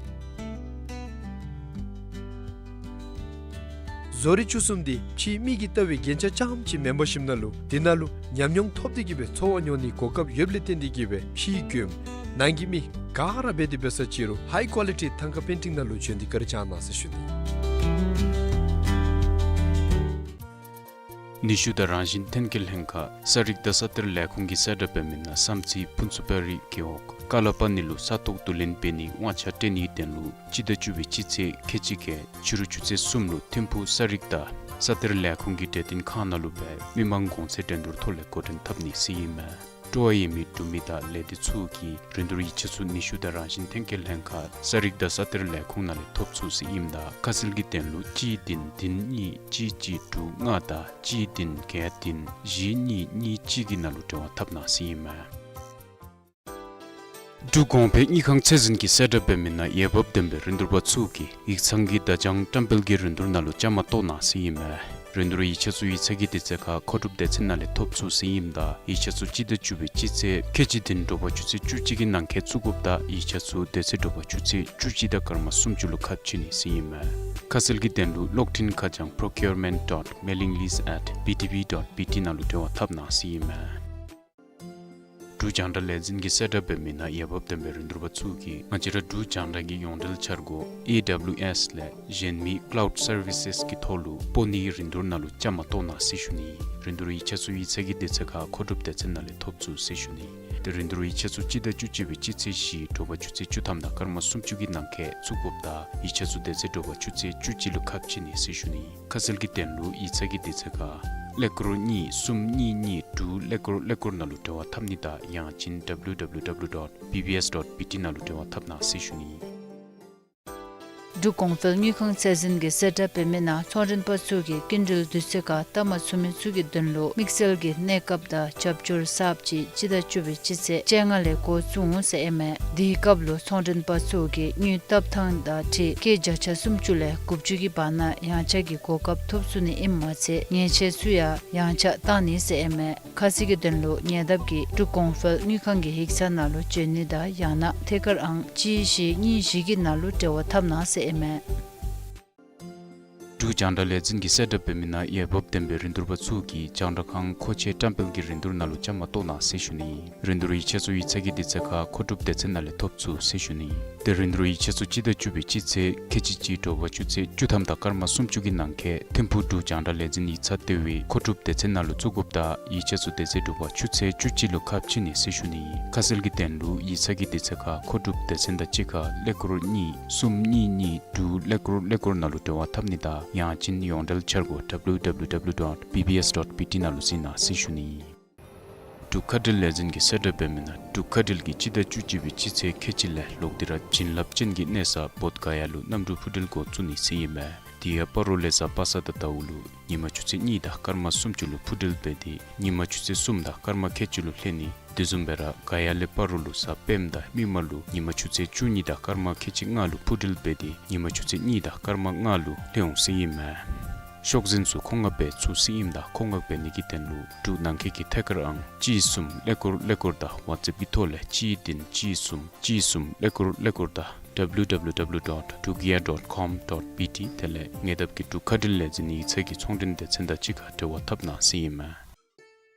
བཟོ་རིག་བཅུ་གསུམ་འདི་ཕྱིའི་མི་གིས་བལྟ་བའི་རྒྱན་ཆ་རྐྱངམ་ཅིག་མེན་པར་ཞིནམ་ལས་དེ་ནང་ལུ་ཉམས་མྱོང་ཐོབ་སྟེ་གིས་སྦེ་འཚོ་བ་མྱོང་ནིའི་གོ་སྐབས་ཡོདཔ་ལས་བརྟེན་ཏེ་གིས་སྦེ་ཕྱིའི་མགྱོནམ་ནང་གི་མི་ག་ར་འབད་དེ་འབད་ས་ཅིག་རུང་ཧའི་ཀོ་ལི་ཊི་ཐང་ཀ་པེན་ཊིང་ནང་ལུ་བྱོན་ཏེ་བཀའ་དྲིན་བསྐྱང་གནང་ཟེར་ཞུ་ནི། ནུས་ཤུགས་དང་རང་བཞིན་ཐོན་སྐྱེད་ལྷན་ཁག་ས་རིག་དང་ས་གཏེར་ལས་ཁུངས་ཀྱིས་གསལ་བསྒྲགས་འབད་མི་ནང་བསམ་རྩེ་ཕུན་ཚོགས་པ་རི་རྒེད་འོག་ཀ་ལ་པ་ནི་ལུ་ས་ཐོག་བསྡུ་ལེན་འབད་ནིའི་དབང་ཆ་སྤྲོད་ནིའི་དོན་ལུ་སྤྱི་ཟླ་བཅུ་པའི་སྤྱི་ཚེས་ཁལ་གཅིག་བརྒྱད་ཕྱི་རུ་ཆུ་ཚོད་གསུམ་ལུ་ཐིམ་ཕུག་ས་རིག་དང་ས་གཏེར་ལས་ཁུངས་ཀྱི་གྲོས་བསྟུན་ཁང་ནང་ལུ་སྦེ་མི་མང་གོང་ཚད་འགྲན་བསྡུར་ཐོག་ལས་འགོ་འདྲེན་འཐབ་ནི་ཟེར་ཨིན་མས། སྤྲོ་བ་ཡོད་མི་འབྲུག་མི་དང་ལས་སྡེ་ཚུ་གིས་རིན་བསྡུར་ཡིག་ཆ་ཚུ་ནུས་ཤུགས་དང་རང་བཞིན་ཐོན་སྐྱེད་ལྷན་ཁག་ས་རིག་དང་ས་གཏེར་ལས་ཁུངས་ནང་ལས་ཐོབ་ཚུགས་ཟེར་ཨིནམ་ད་ཁ་གསལ་གྱི་དོན་ལུ་གཅིག་བདུན་བདུན་གཉིས་གཅིག་གཅིག་དྲུག་ལྔ་དང་གཅིག་བདུན་བརྒྱད་བདུན་བཞི་གཉིས་གཉིས་གཅིག་གི་ནང་ལུ་འབྲེལ་བ་འཐབ་གནང་ཟེར་ཨིན་མས། འབྲུག་གོང་འཕེལ་དངུལ་ཁང་ཚད་འཛིན་གྱིས་གསལ་བསྒྲགས་འབད་མི་ནང་འོས་འབབ་ལྡན་པའི་རིན་བསྡུར་པ་ཚུ་གིས་ཡིག་ཚང་གི་བརྡ་བྱང་བཀྲམ་སྤེལ་གྱི་རིན་བསྡུར་ནང་ལུ་བཅའ་མར་གཏོགས་གནང་ཟེར་ཨིན་མས། རིན་བསྡུར་ཡིག་ཆ་ཚུ་ཡིག་ཚང་གི་དུས་ཚོད་ཁར་མཁོ་སྒྲུབ་སྡེ་ཚན་ནང་ལས་ཐོབ་ཚུགས་ཟེར་ཨིནམ་ད་ཡིག་ཆ་ཚུ་སྤྱི་ཟླ་བཅུ་པའི་སྤྱི་ཚེས་ཁལ་གཅིག་བདུན་དྲོ་པ་ཆུ་ཚོད་བཅུ་གཅིག་གི་ནང་འཁོད་བཙུགས་དགོཔ་དང་ཡིག་ཆ་ཚུ་དུས་ཚོད་དྲོ་པ་ཆུ་ཚོད་བཅུ་གཅིག་དང་སྐར་མ་སུམ་ཅུ་ལུ་ཁ་ཕྱེ་ནི་ཟེར་ཨིན་མས། ཁ་གསལ་གྱི་དོན་ལུ་གློག་འཕྲིན་ཁ་བྱང་procurement dot mailing list at B T B dot B T ནང་ལུ་འབྲེལ་བ་འཐབ་གནང་ཟེར་ཨིན་མས། འབྲུག་རྒྱང་བསྒྲགས་ལས་འཛིན་གྱི་གསལ་བསྒྲགས་འབད་མི་ནང་འོས་འབབ་ལྡན་པའི་རིན་བསྡུར་པ་ཚུ་གིས་ང་བཅས་ར་འབྲུག་རྒྱང་བསྒྲགས་ཀྱི་ཡོངས་འབྲེལ་འཆར་སྒོ་ཨེ་ཌབ་ལིའུ་ཨེསི་ལས་གཞན་མི་ཀ་ལའུཌ་སར་བི་སེསི་གི་ཐོག་ལུ་སྤོ་ནིའི་རིན་བསྡུར་ནང་ལུ་བཅའ་མར་གཏོགས་གནང་ཟེར་ཞུ་ནི། རིན་བསྡུར་ཡིག་ཆ་ཚུ་ཡིག་ཚང་གི་དུས་ཚོད་ཁར་མཁོ་སྒྲུབ་སྡེ་ཚན་ནང་ལས་ཐོབ་ཚུགས་ཟེར་ཞུ་ནི། ཏེ་རིན་བསྡུར་ཡིག་ཆ་ཚུ་སྤྱི་ཟླ་བཅུ་གཅིག་པའི་སྤྱི་ཚེས་བཞི་དྲོ་པ་ཆུ་ཚོད་བཅུ་ཐམ་དང་སྐར་མ་སུམ་ཅུ་གི་ནང་འཁོད་བཙུགས་དགོཔ་དང་ཡིག་ཆ་ཚུ་དེ་ཚེ་དྲོ་པ་ཆུ་ཚོད་བཅུ་གཅིག་ལུ་ཁ་ཕྱེ་ནི་ཟེར་ཞུ་ནི། ཁ་གསལ་གྱི་དོན་ལུ་ཡིག་ཚང་གི་དུས་ཚོད་ཁར་ཀླད་ཀོར་གཉིས་གསུམ་གཉིས་གཉིས་དྲུག་ཀླད་ཀོར་ཀླད་ཀོར་ནང་ལུ་འབྲེལ་བ་འཐབ་ནི་དང་ཡང་ཅིན་ཌབ་ལིའུ་ཌབ་ལིའུ་ཌབ་ལིའུ་ཌོཊ་བི་བི་ཨེསི་ཌོཊ་བི་ཊི་ནང་ལུ་འབྲེལ་བ་འཐབ་གནང་ཟེར་ཞུ་ནི། འབྲུག་གོང་འཕེལ་དངུལ་ཁང་ཚད་འཛིན་གྱི་གསལ་བསྒྲགས་འབད་མི་ནང་ཚོང་མགྲོན་པ་ཚུ་གིས་སྐྱིན་འགྲུལ་དུས་ཚོད་ཁར་བཏབ་མ་ཚུགས་མི་ཚུ་གི་དོན་ལུ་དམིགས་བསལ་གྱི་གནས་སྐབས་དང་རྒྱབ་སྐྱོར་གསརཔ་ཅིག་སྤྱི་ཟླ་བཅུ་པའི་སྤྱི་ཚེས་བཅོ་ལྔ་ལས་འགོ་བཙུགས་འོང་ཟེར་ཨིན་མས། དེའི་སྐབས་ལུ་ཚོང་མགྲོན་པ་ཚུ་གིས་དངུལ་བཏབ་ཐངས་དང་འཁྲིལ་སྐྱེད་བརྒྱ་ཆ་སུམ་ཅུ་ལས་དགུ་བཅུ་གི་བར་ན་ཡང་ཆག་གི་གོ་སྐབས་ཐོབ་ཚུགས་ནི་ཨིནམ་མ་ཚད་ཉེས་ཆད་ཚུ་ཡང་ཡང་ཆག་བཏང་ནི་ཟེར་ཨིན་མས། ཁ་གསལ་གྱི་དོན་ལུ་ཉེ་འདབས་ཀྱི་འབྲུག་གོང་འཕེལ་དངུལ་ཁང་གི་ཡིག་ཚང་ནང་ལུ་བྱོན་ནི་དང་ཡང་ན་ཐད་ཀར་ཨང་གཅིག་བཞི་གཉིས་བཞི་གི་ནང་ལུ་འབྲེལ་བ་འཐབ་གནང་ཟེར་ཨིན་མས། འབྲུག་རྒྱང་བསྒྲགས་ལས་འཛིན་གྱི་གསལ་བསྒྲགས་འབད་མི་ནང་འོས་འབབ་ལྡན་པའི་རིན་བསྡུར་པ་ཚུ་གིས་རྒྱང་བསྒྲགས་ཁང་མཁོ་ཆས་བཀྲམ་སྤེལ་གྱི་རིན་བསྡུར་ནང་ལུ་བཅའ་མར་གཏོགས་གནང་ཟེར་ཞུ་ནི། རིན་བསྡུར་ཡིག་ཆ་ཚུ་ཡིག་ཚང་གི་དུས་ཚོད་ཁར་མཁོ་སྒྲུབ་སྡེ་ཚན་ནང་ལས་ཐོབ་ཚུགས་ཟེར་ཞུ་ནི། ཏེ་རིན་བསྡུར་ཡིག་ཆ་ཚུ་སྤྱི་ཟླ་བཅུ་པའི་སྤྱི་ཚེས་ཁལ་གཅིག་གཅིག་དྲོ་པ་ཆུ་ཚོད་བཅུ་ཐམ་དང་སྐར་མ་སུམ་ཅུ་གི་ནང་འཁོད་ཐིམ་ཕུག་འབྲུག་རྒྱང་བསྒྲགས་ལས་འཛིན་ཡིག་ཚང་ལྟེ་བའི་མཁོ་སྒྲུབ་སྡེ་ཚན་ནང་ལུ་བཙུགས་དགོཔ་དང་ཡིག་ཆ་ཚུ་དེ་ཚེ་དྲོ་པ་ཆུ་ཚོད་བཅུ་གཅིག་ལུ་ཁ་ཕྱེ་ནི་ཟེར་ཞུ་ནི། ཁ་གསལ་གྱི་དོན་ལུ་ཡིག་ཚང་གི་དུས་ཚོད་ཁར་མཁོ་སྒྲུབ་སྡེ་ཚན་དང་གཅིག་ཁར་ཀླད་ཀོར་གཉིས་གསུམ་གཉིས་གཉིས་དྲུག་ཀླད་ཀོར་ཀླད་ཀོར་ནང་ལུ་འབྲེལ་བ་འཐབ་ནི་དང་ཡང་ཅིན་ཡོངས་འབྲེལ་འཆར་སྒོ་ཌབ་ལིའུ་ཌབ་ལིའུ་ཌབ་ལིའུ་ཌོཊ་བི་བི་ཨེསི་ཌོཊ་བི་ཊི་ནང་ལུ་གཟིགས་གནང་ཟེར་ཞུ་ནི། འབྲུག་མཁའ་འགྲུལ་ལས་འཛིན་གྱི་གསལ་བསྒྲགས་འབད་མི་ནང་འབྲུག་མཁའ་འགྲུལ་གྱིས་སྤྱི་ཟླ་བཅུ་གཅིག་པའི་སྤྱི་ཚེས་ཁལ་གཅིག་ལས་ལོག་སྟེ་ར་བྱིན་རླབས་ཅན་གྱི་གནས་ས་བོདྷ་ག་ཡ་ལུ་གནམ་གྲུ་འཕུར་འགྲུལ་འགོ་བཙུགས་ནི་ཟེར་ཨིན་མས། དེ་ཡང་སྤ་རོ་ལས་གཟའ་པ་སངས་དང་ཟླཝ་ལུ་ཉིན་མ་ཆུ་ཚོད་གཉིས་དང་སྐར་མ་སུམ་ཅུ་ལུ་འཕུར་འགྲུལ་འབད་དེ་ཉིན་མ་ཆུ་ཚོད་གསུམ་དང་སྐར་མ་ཁལ་གཅིག་ལུ་ལྷོད་ནི། དེ་བཟུམ་སྦེ་ར་ག་ཡ་ལས་སྤ་རོ་ལུ་གཟའ་སྤེནམ་དང་མིག་དམར་ལུ་ཉིན་མ་ཆུ་ཚོད་བཅུ་གཉིས་དང་སྐར་མ་ཁལ་གཅིག་ལྔ་ལུ་འཕུར་འགྲུལ་འབད་དེ་ཉིན་མ་ཆུ་ཚོད་གཉིས་དང་སྐར་མ་ལྔ་ལུ་ལྷོད་འོང་ཟེར་ཨིན་མས། ཤོག་འཛིན་ཚུ་མཁོ་མངགས་འབད་ཚུགས་ཟེར་ཨིནམ་ད་མཁོ་མངགས་འབད་ནི་གི་དོན་ལུ་འབྲུག་ནང་འཁོད་ཀྱི་ཐད་ཀར་ཨང་གཅིག་གསུམ་ཀླད་ཀོར་ཀླད་ཀོར་དང་ཝཊས་ཨེཔ་གི་ཐོག་ལས་གཅིག་བདུན་གཅིག་གསུམ་གཅིག་གསུམ་ཀླད་ཀོར་ཀླད་ཀོར་དང་ཌབ་ལིའུ་ཌབ་ལིའུ་ཌབ་ལིའུ་ཌོཊ་ཊུ་གི་ཡ་ཌོཊ་ཀོམ་ཌོཊ་བི་ཊི་དེ་ལས་ཉེ་འདབས་ཀྱི་འབྲུག་མཁའ་འགྲུལ་ལས་འཛིན་ཡིག་ཚང་གི་ཚོང་མགྲོན་སྡེ་ཚན་དང་གཅིག་ཁར་འབྲེལ་བ་འཐབ་གནང་ཟེར་ཨིན་མས།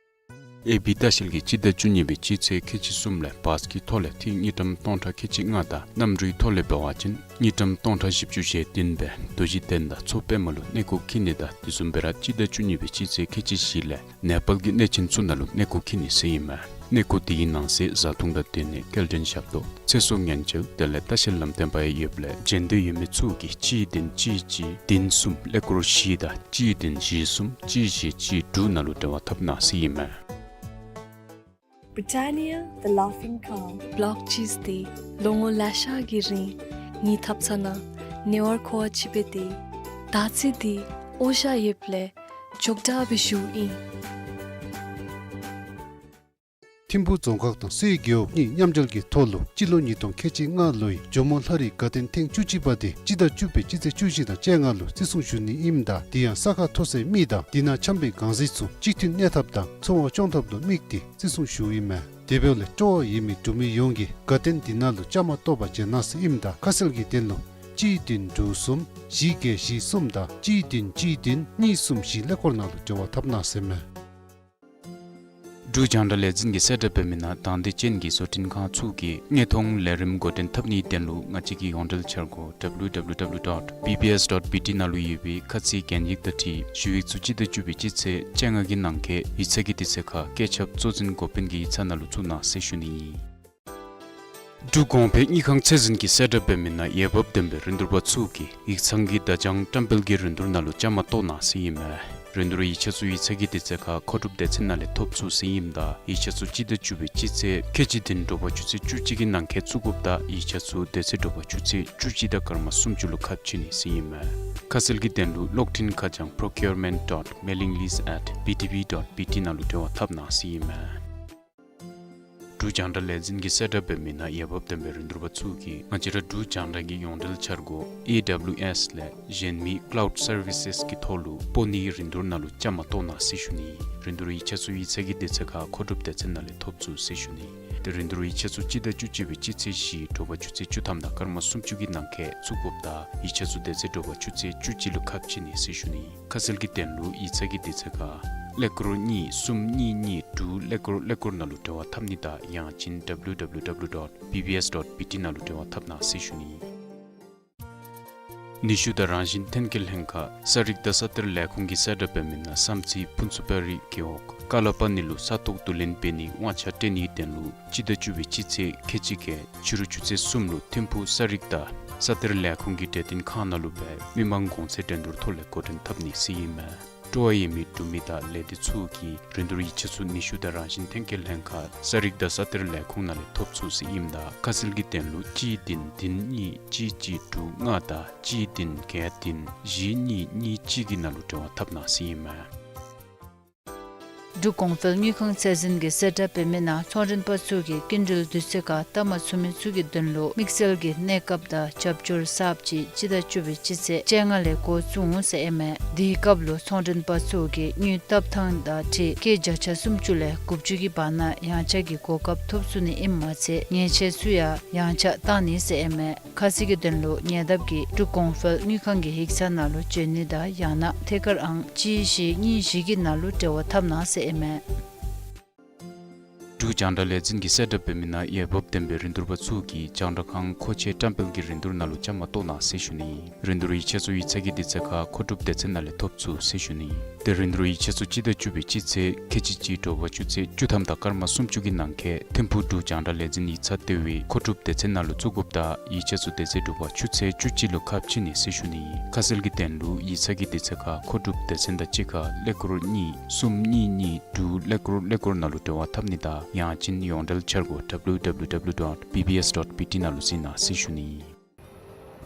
ཨེ་བི་ལྟ་བཤལ་གྱིས་སྤྱི་ཟླ་བཅུ་གཉིས་པའི་སྤྱི་ཚེས་ཁལ་གཅིག་གསུམ་ལས་བཱས་ཀྱི་ཐོག་ལས་ཐིག་དངུལ་ཀྲམ་སྟོང་ཕྲག་ཁལ་གཅིག་ལྔ་དང་གནམ་གྲུའི་ཐོག་ལས་འབད་བ་ཅིན་དངུལ་ཀྲམ་སྟོང་ཕྲག་བཞི་བཅུ་ཞེ་བདུན་སྦེ་རྡོ་རྗེ་གདན་དང་མཚོ་པདྨ་ལུ་གནས་སྐོར་འཁྱིད་ནི་དང་དེ་བཟུམ་སྦེ་ར་སྤྱི་ཟླ་བཅུ་གཉིས་པའི་སྤྱི་ཚེས་ཁལ་གཅིག་བཞི་ལས་ནེ་པཱལ་གྱི་གནས་ཆེན་ཚུ་ནང་ལུ་གནས་སྐོར་འཁྱིད་ནི་ཟེར་ཨིན་མས། གནས་སྐོར་དེའི་ནང་གསེས་བཟའ་འཐུང་དང་སྡོད་གནས་སྐྱེལ་འདྲེན་ཞབས་ཏོག་ཚེ་སྲོག་ཉེན་བཅོལ་དེ་ལས་ལྟ་བཤལ་ལམ་སྟོན་པ་ཡང་ཡོདཔ་ལས་འབྱོན་འདོད་ཡོད་མི་ཚུ་གིས་གཅིག་བདུན་གཅིག་གཅིག་བདུན་གསུམ་ཀླད་ཀོར་བཞི་དང་གཅིག་བདུན་བཞི་གསུམ་གཅིག་བཞི་གཅིག་དྲུག་ནང་ལུ་འབྲེལ་བ་འཐབ་གནང་ཟེར་ཨིན་མས། Britannia, the Laughing Cow. བོད་ལུགས་ཅིག་ཏེ་ལོ་ངོ་ལེ་ཤ་གི་རིང་ངེའི་ཐབ་ཚང་ནང་ཉེ་བར་མཁོ་བ་ཅིག་སྦེ་ཏེ་ད་ཅི་འདི་འོ་ཞ་ཡོདཔ་ལས་འགྱོ་དྲགས་སྦེ་བཞུགས་ཨིན། ཐིམ་ཕུག་རྫོང་ཁག་དང་སེའི་རྒེད་འོག་གཉིས་མཉམ་འབྲེལ་གྱི་ཐོག་ལུ་སྤྱི་ལོ་ཉིས་སྟོང་ཁལ་གཅིག་ལྔ་ལོའི་ཇོ་མོ་ལྷ་རིས་དགའ་སྟོན་ཐེངས་བཅུ་གཅིག་པ་དེ་སྤྱི་ཟླ་བཅུ་པའི་སྤྱི་ཚེས་བཅུ་བཞི་དང་བཅོ་ལྔ་ལུ་བརྩི་སྲུང་ཞུ་ནི་ཨིནམ་ད་དེ་ཡང་ས་ཁ་མཐོ་སའི་མི་དང་དེ་ནང་འཁྱམས་པའི་གང་ཟག་ཚུ་གཅིག་མཐུན་གནས་ཐབས་དང་འཚོ་བ་སྐྱོང་ཐབས་ལུ་དམིགས་ཏེ་བརྩི་སྲུང་ཞུཝ་ཨིན་མས། དེ་འབདཝ་ལས་སྤྲོ་བ་ཡོད་མི་འབྲུག་མི་ཡོངས་ཀྱིས་དགའ་སྟོན་དེ་ནང་ལུ་བཅའ་མར་གཏོགས་པར་བྱོན་གནང་ཟེར་ཨིནམ་ད་ཁ་གསལ་གྱི་དོན་ལུ་གཅིག་བདུན་དྲུག་གསུམ་བཞི་བརྒྱད་བཞི་གསུམ་དང་གཅིག་བདུན་གཅིག་བདུན་གཉིས་གསུམ་བཞི་ཀླད་ཀོར་ནང་ལུ་འབྲེལ་བ་འཐབ་གནང་ཟེར་མས། འབྲུག་རྒྱང་བསྒྲགས་ལས་འཛིན་གྱི་གསལ་བསྒྲགས་འབད་མི་ནང་དང་འདོད་ཅན་གྱི་བཟོ་སྐྲུན་ཁང་ཚུ་གིས་དངོས་མཐོང་ལས་རིམ་འགོ་འདྲེན་འཐབ་ནིའི་དོན་ལུ་ང་བཅས་ཀྱི་ཡོངས་འབྲེལ་འཆར་སྒོ་ཌབ་ལིའུ་ཌབ་ལིའུ་ཌབ་ལིའུ་ཌོཊ་བི་བི་ཨེསི་ཌོཊ་བི་ཊི་ནང་ལུ་ཡོད་པའི་ཁ་ཚིག་གན་ཡིག་དང་འཁྲིལ་ཞུ་ཡིག་ཚུ་སྤྱི་ཟླ་བཅུ་པའི་སྤྱི་ཚེས་བཅོ་ལྔ་གི་ནང་འཁོད་ཡིག་ཚང་གི་དུས་ཚོད་ཁར་བཀོད་ཁྱབ་གཙོ་འཛིན་འགོ་དཔོན་གྱི་ཡིག་ཚང་ནང་ལུ་བཙུགས་གནང་ཟེར་ཞུ་ནི་ཨིན། འབྲུག་གོང་འཕེལ་དངུལ་ཁང་ཚད་འཛིན་གྱི་གསལ་བསྒྲགས་འབད་མི་ནང་འོས་འབབ་ལྡན་པའི་རིན་བསྡུར་པ་ཚུ་གིས་ཡིག་ཚང་གི་བརྡ་བྱང་བཀྲམ་སྤེལ་གྱི་རིན་བསྡུར་ནང་ལུ་བཅའ་མར་གཏོགས་གནང་ཟེར་ཨིན་མས། རིན་བསྡུར་ཡིག་ཆ་ཚུ་ཡིག་ཚང་གི་དུས་ཚོད་ཁར་མཁོ་སྒྲུབ་སྡེ་ཚན་ནང་ལས་ཐོབ་ཚུགས་ཟེར་ཨིནམ་ད་ཡིག་ཆ་ཚུ་སྤྱི་ཟླ་བཅུ་པའི་སྤྱི་ཚེས་ཁལ་གཅིག་བདུན་དྲོ་པ་ཆུ་ཚོད་བཅུ་གཅིག་གི་ནང་འཁོད་བཙུགས་དགོཔ་དང་ཡིག་ཆ་ཚུ་དེ་ཚེ་དྲོ་པ་ཆུ་ཚོད་བཅུ་གཅིག་དང་སྐར་མ་སུམ་ཅུ་ལུ་ཁ་ཕྱེ་ནི་ཟེར་ཨིན་མས། ཁ་གསལ་གྱི་དོན་ལུ་གློག་འཕྲིན་ཁ་བྱང་procurement dot mailing list at B T V dot B T ནང་ལུ་འབྲེལ་བ་འཐབ་གནང་ཟེར་ཨིན་མས། འབྲུག་རྒྱང་བསྒྲགས་ལས་འཛིན་གྱི་གསལ་བསྒྲགས་འབད་མི་ནང་འོས་འབབ་ལྡན་པའི་རིན་བསྡུར་པ་ཚུ་གིས་ང་བཅས་ར་འབྲུག་རྒྱང་བསྒྲགས་ཀྱི་ཡོངས་འབྲེལ་འཆར་སྒོ་ཨེ་ཌབ་ལིའུ་ཨེསི་ལས་གཞན་མི་ཀ་ལའུཌ་སར་བི་སེསི་གི་ཐོག་ལུ་སྤོ་ནིའི་རིན་བསྡུར་ནང་ལུ་བཅའ་མར་གཏོགས་གནང་ཟེར་ཞུ་ནི། རིན་བསྡུར་ཡིག་ཆ་ཚུ་ཡིག་ཚང་གི་དུས་ཚོད་ཁར་མཁོ་སྒྲུབ་སྡེ་ཚན་ནང་ལས་ཐོབ་ཚུགས་ཟེར་ཞུ་ནི། ཏེ་རིན་བསྡུར་ཡིག་ཆ་ཚུ་སྤྱི་ཟླ་བཅུ་གཅིག་པའི་སྤྱི་ཚེས་བཞི་དྲོ་པ་ཆུ་ཚོད་བཅུ་ཐམ་དང་སྐར་མ་སུམ་ཅུ་གི་ནང་འཁོད་བཙུགས་དགོཔ་དང་ཡིག་ཆ་ཚུ་དེ་ཚེ་དྲོ་པ་ཆུ་ཚོད་བཅུ་གཅིག་ལུ་ཁ་ཕྱེ་ནི་ཟེར་ཞུ་ནི། ཁ་གསལ་གྱི་དོན་ལུ་ཡིག་ཚང་གི་དུས་ཚོད་ཁར་ཀླད་ཀོར་གཉིས་གསུམ་གཉིས་གཉིས་དྲུག་ཀླད་ཀོར་ཀླད་ཀོར་ནང་ལུ་འབྲེལ་བ་འཐབ་ནི་དང་ཡང་ཅིན་W W W dot B B S dot B T ནང་ལུ་འབྲེལ་བ་འཐབ་གནང་ཟེར་ཞུ་ནི། ནུས་ཤུགས་དང་རང་བཞིན་ཐོན་སྐྱེད་ལྷན་ཁག་ས་རིག་དང་ས་གཏེར་ལས་ཁུངས་ཀྱིས་གསལ་བསྒྲགས་འབད་མི་ནང་བསམ་རྩེ་ཕུན་ཚོགས་དཔལ་རི་རྒེད་འོག་ཀ་ལ་པ་ནི་ལུ་ས་ཐོག་བསྡུ་ལེན་འབད་ནིའི་དབང་ཆ་སྤྲོད་ནིའི་དོན་ལུ་སྤྱི་ཟླ་བཅུ་པའི་སྤྱི་ཚེས་ཁལ་གཅིག་གི་ཕྱི་རུ་ཆུ་ཚོད་གསུམ་ལུ་ཐིམ་ཕུག་ས་རིག་དང་ས་གཏེར་ལས་ཁུངས་ཀྱི་གྲོས་བསྟུན་ཁང་ནང་ལུ་སྦེ་མི་མང་གོང་ཚད་འགྲན་བསྡུར་ཐོག་ལས་འགོ་འདྲེན་འཐབ་ནི་ཟེར་ཨིན་མས། སྤྲོ་བ་ཡོད་མི་འབྲུག་མི་དང་ལས་སྡེ་ཚུ་གིས་རིན་བསྡུར་ཡིག་ཆ་ཚུ་ནུས་ཤུགས་དང་རང་བཞིན་ཐོན་སྐྱེད་ལྷན་ཁག་ས་རིག་དང་ས་གཏེར་ལས་ཁུངས་ནང་ལས་ཐོབ་ཚུགས་ཟེར་ཨིནམ་ད་ཁ་གསལ་གྱི་དོན་ལུ་གཅིག་བདུན་བདུན་གཉིས་གཅིག་གཅིག་དྲུག་ལྔ་དང་གཅིག་བདུན་བརྒྱད་བདུན་བཞི་གཉིས་གཉིས་གཅིག་གི་ནང་ལུ་འབྲེལ་བ་འཐབ་གནང་ཟེར་ཨིན་མས། འབྲུག་གོང་འཕེལ་དངུལ་ཁང་ཚད་འཛིན་གྱིས་གསལ་བསྒྲགས་འབད་མི་ནང་ཚོང་མགྲོན་པ་ཚུ་གིས་སྐྱིན་འགྲུལ་དུས་ཚོད་ཁར་བལྟ་མ་ཚུགས་མི་ཚུ་གི་དོན་ལུ་དམིགས་བསལ་གྱི་གནས་སྐབས་དང་རྒྱབ་སྐྱོར་གསརཔ་ཅིག་སྤྱི་ཟླ་བཅུ་པའི་སྤྱི་ཚེས་བཅོ་ལྔ་ལས་འགོ་བཙུགས་འོང་ཟེར་ཨིན་མས། དེའི་སྐབས་ལུ་ཚོང་མགྲོན་པ་ཚུ་གིས་དངུལ་བཏབ་ཐངས་དང་འཁྲིལ་སྐྱེད་བརྒྱ་ཆ་སུམ་ཅུ་ལས་དགུ་བཅུ་གི་བར་ན་ཡངས་ཆག་གི་གོ་སྐབས་ཐོབ་ཚུགས་ནི་ཨིནམ་མ་ཚད་ཉེས་ཆད་ཚུ་ཡང་ཡངས་ཆག་བཏང་ནི་ཟེར་ཨིན་མས། ཁ་གསལ་གྱི་དོན་ལུ་ཉེ་འདབས་ཀྱི་འབྲུག་གོང་འཕེལ་དངུལ་ཁང་གི་ཡིག་ཚང་ནང་ལུ་བྱོན་ནི་དང་ཡང་ན་ཐད་ཀར་ཨང་གཅིག་བཞི་གཉིས་བཞི་གི་ནང་ལུ་འབྲེལ་བ་འཐབ་གནང་ཟེར་ཨིན་མས། འབྲུག་རྒྱང་བསྒྲགས་ལས་འཛིན་གྱིས་གསལ་བསྒྲགས་འབད་མི་ནང་འོས་འབབ་ལྡན་པའི་རིན་བསྡུར་པ་ཚུ་གིས་རྒྱང་བསྒྲགས་ཁང་མཁོ་ཆས་བཀྲམ་སྤེལ་གྱི་རིན་བསྡུར་ནང་ལུ་བཅའ་མར་གཏོགས་གནང་ཟེར་ཞུ་ནི། རིན་བསྡུར་ཡིག་ཆ་ཚུ་ཡིག་ཚང་གི་དུས་ཚོད་ཁར་མཁོ་སྒྲུབ་སྡེ་ཚན་ནང་ལས་ཐོབ་ཚུགས་ཟེར་ཞུ་ནི། ཏེ་རིན་བསྡུར་ཡིག་ཆ་ཚུ་སྤྱི་ཟླ་བཅུ་པའི་སྤྱི་ཚེས་ཁལ་གཅིག་གཅིག་དྲོ་པ་ཆུ་ཚོད་བཅུ་ཐམ་དང་སྐར་མ་སུམ་ཅུ་གི་ནང་འཁོད་ཐིམ་ཕུག་འབྲུག་རྒྱང་བསྒྲགས་ལས་འཛིན་ཡིག་ཚང་ལྟེ་བའི་མཁོ་སྒྲུབ་སྡེ་ཚན་ནང་ལུ་བཙུགས་དགོཔ་དང་ཡིག་ཆ་ཚུ་དེ་ཚེ་དྲོ་པ་ཆུ་ཚོད་བཅུ་གཅིག་ལུ་ཁ་ཕྱེ་ནི་ཟེར་ཞུ་ནི། ཁ་གསལ་གྱི་དོན་ལུ་ཡིག་ཚང་གི་དུས་ཚོད་ཁར་མཁོ་སྒྲུབ་སྡེ་ཚན་དང་གཅིག་ཁར་ཀླད་ཀོར་གཉིས་གསུམ་གཉིས་གཉིས་དྲུག་ཀླད་ཀོར་ཀླད་ཀོར་ནང་ལུ་འབྲེལ་བ་འཐབ་ནི་དང་ཡང་ཅིན་ཡོངས་འབྲེལ་འཆར་སྒོ་W W W dot B B S dot B T ནང་ལུ་གཟིགས་གནང་ཟེར་ཞུ་ནི།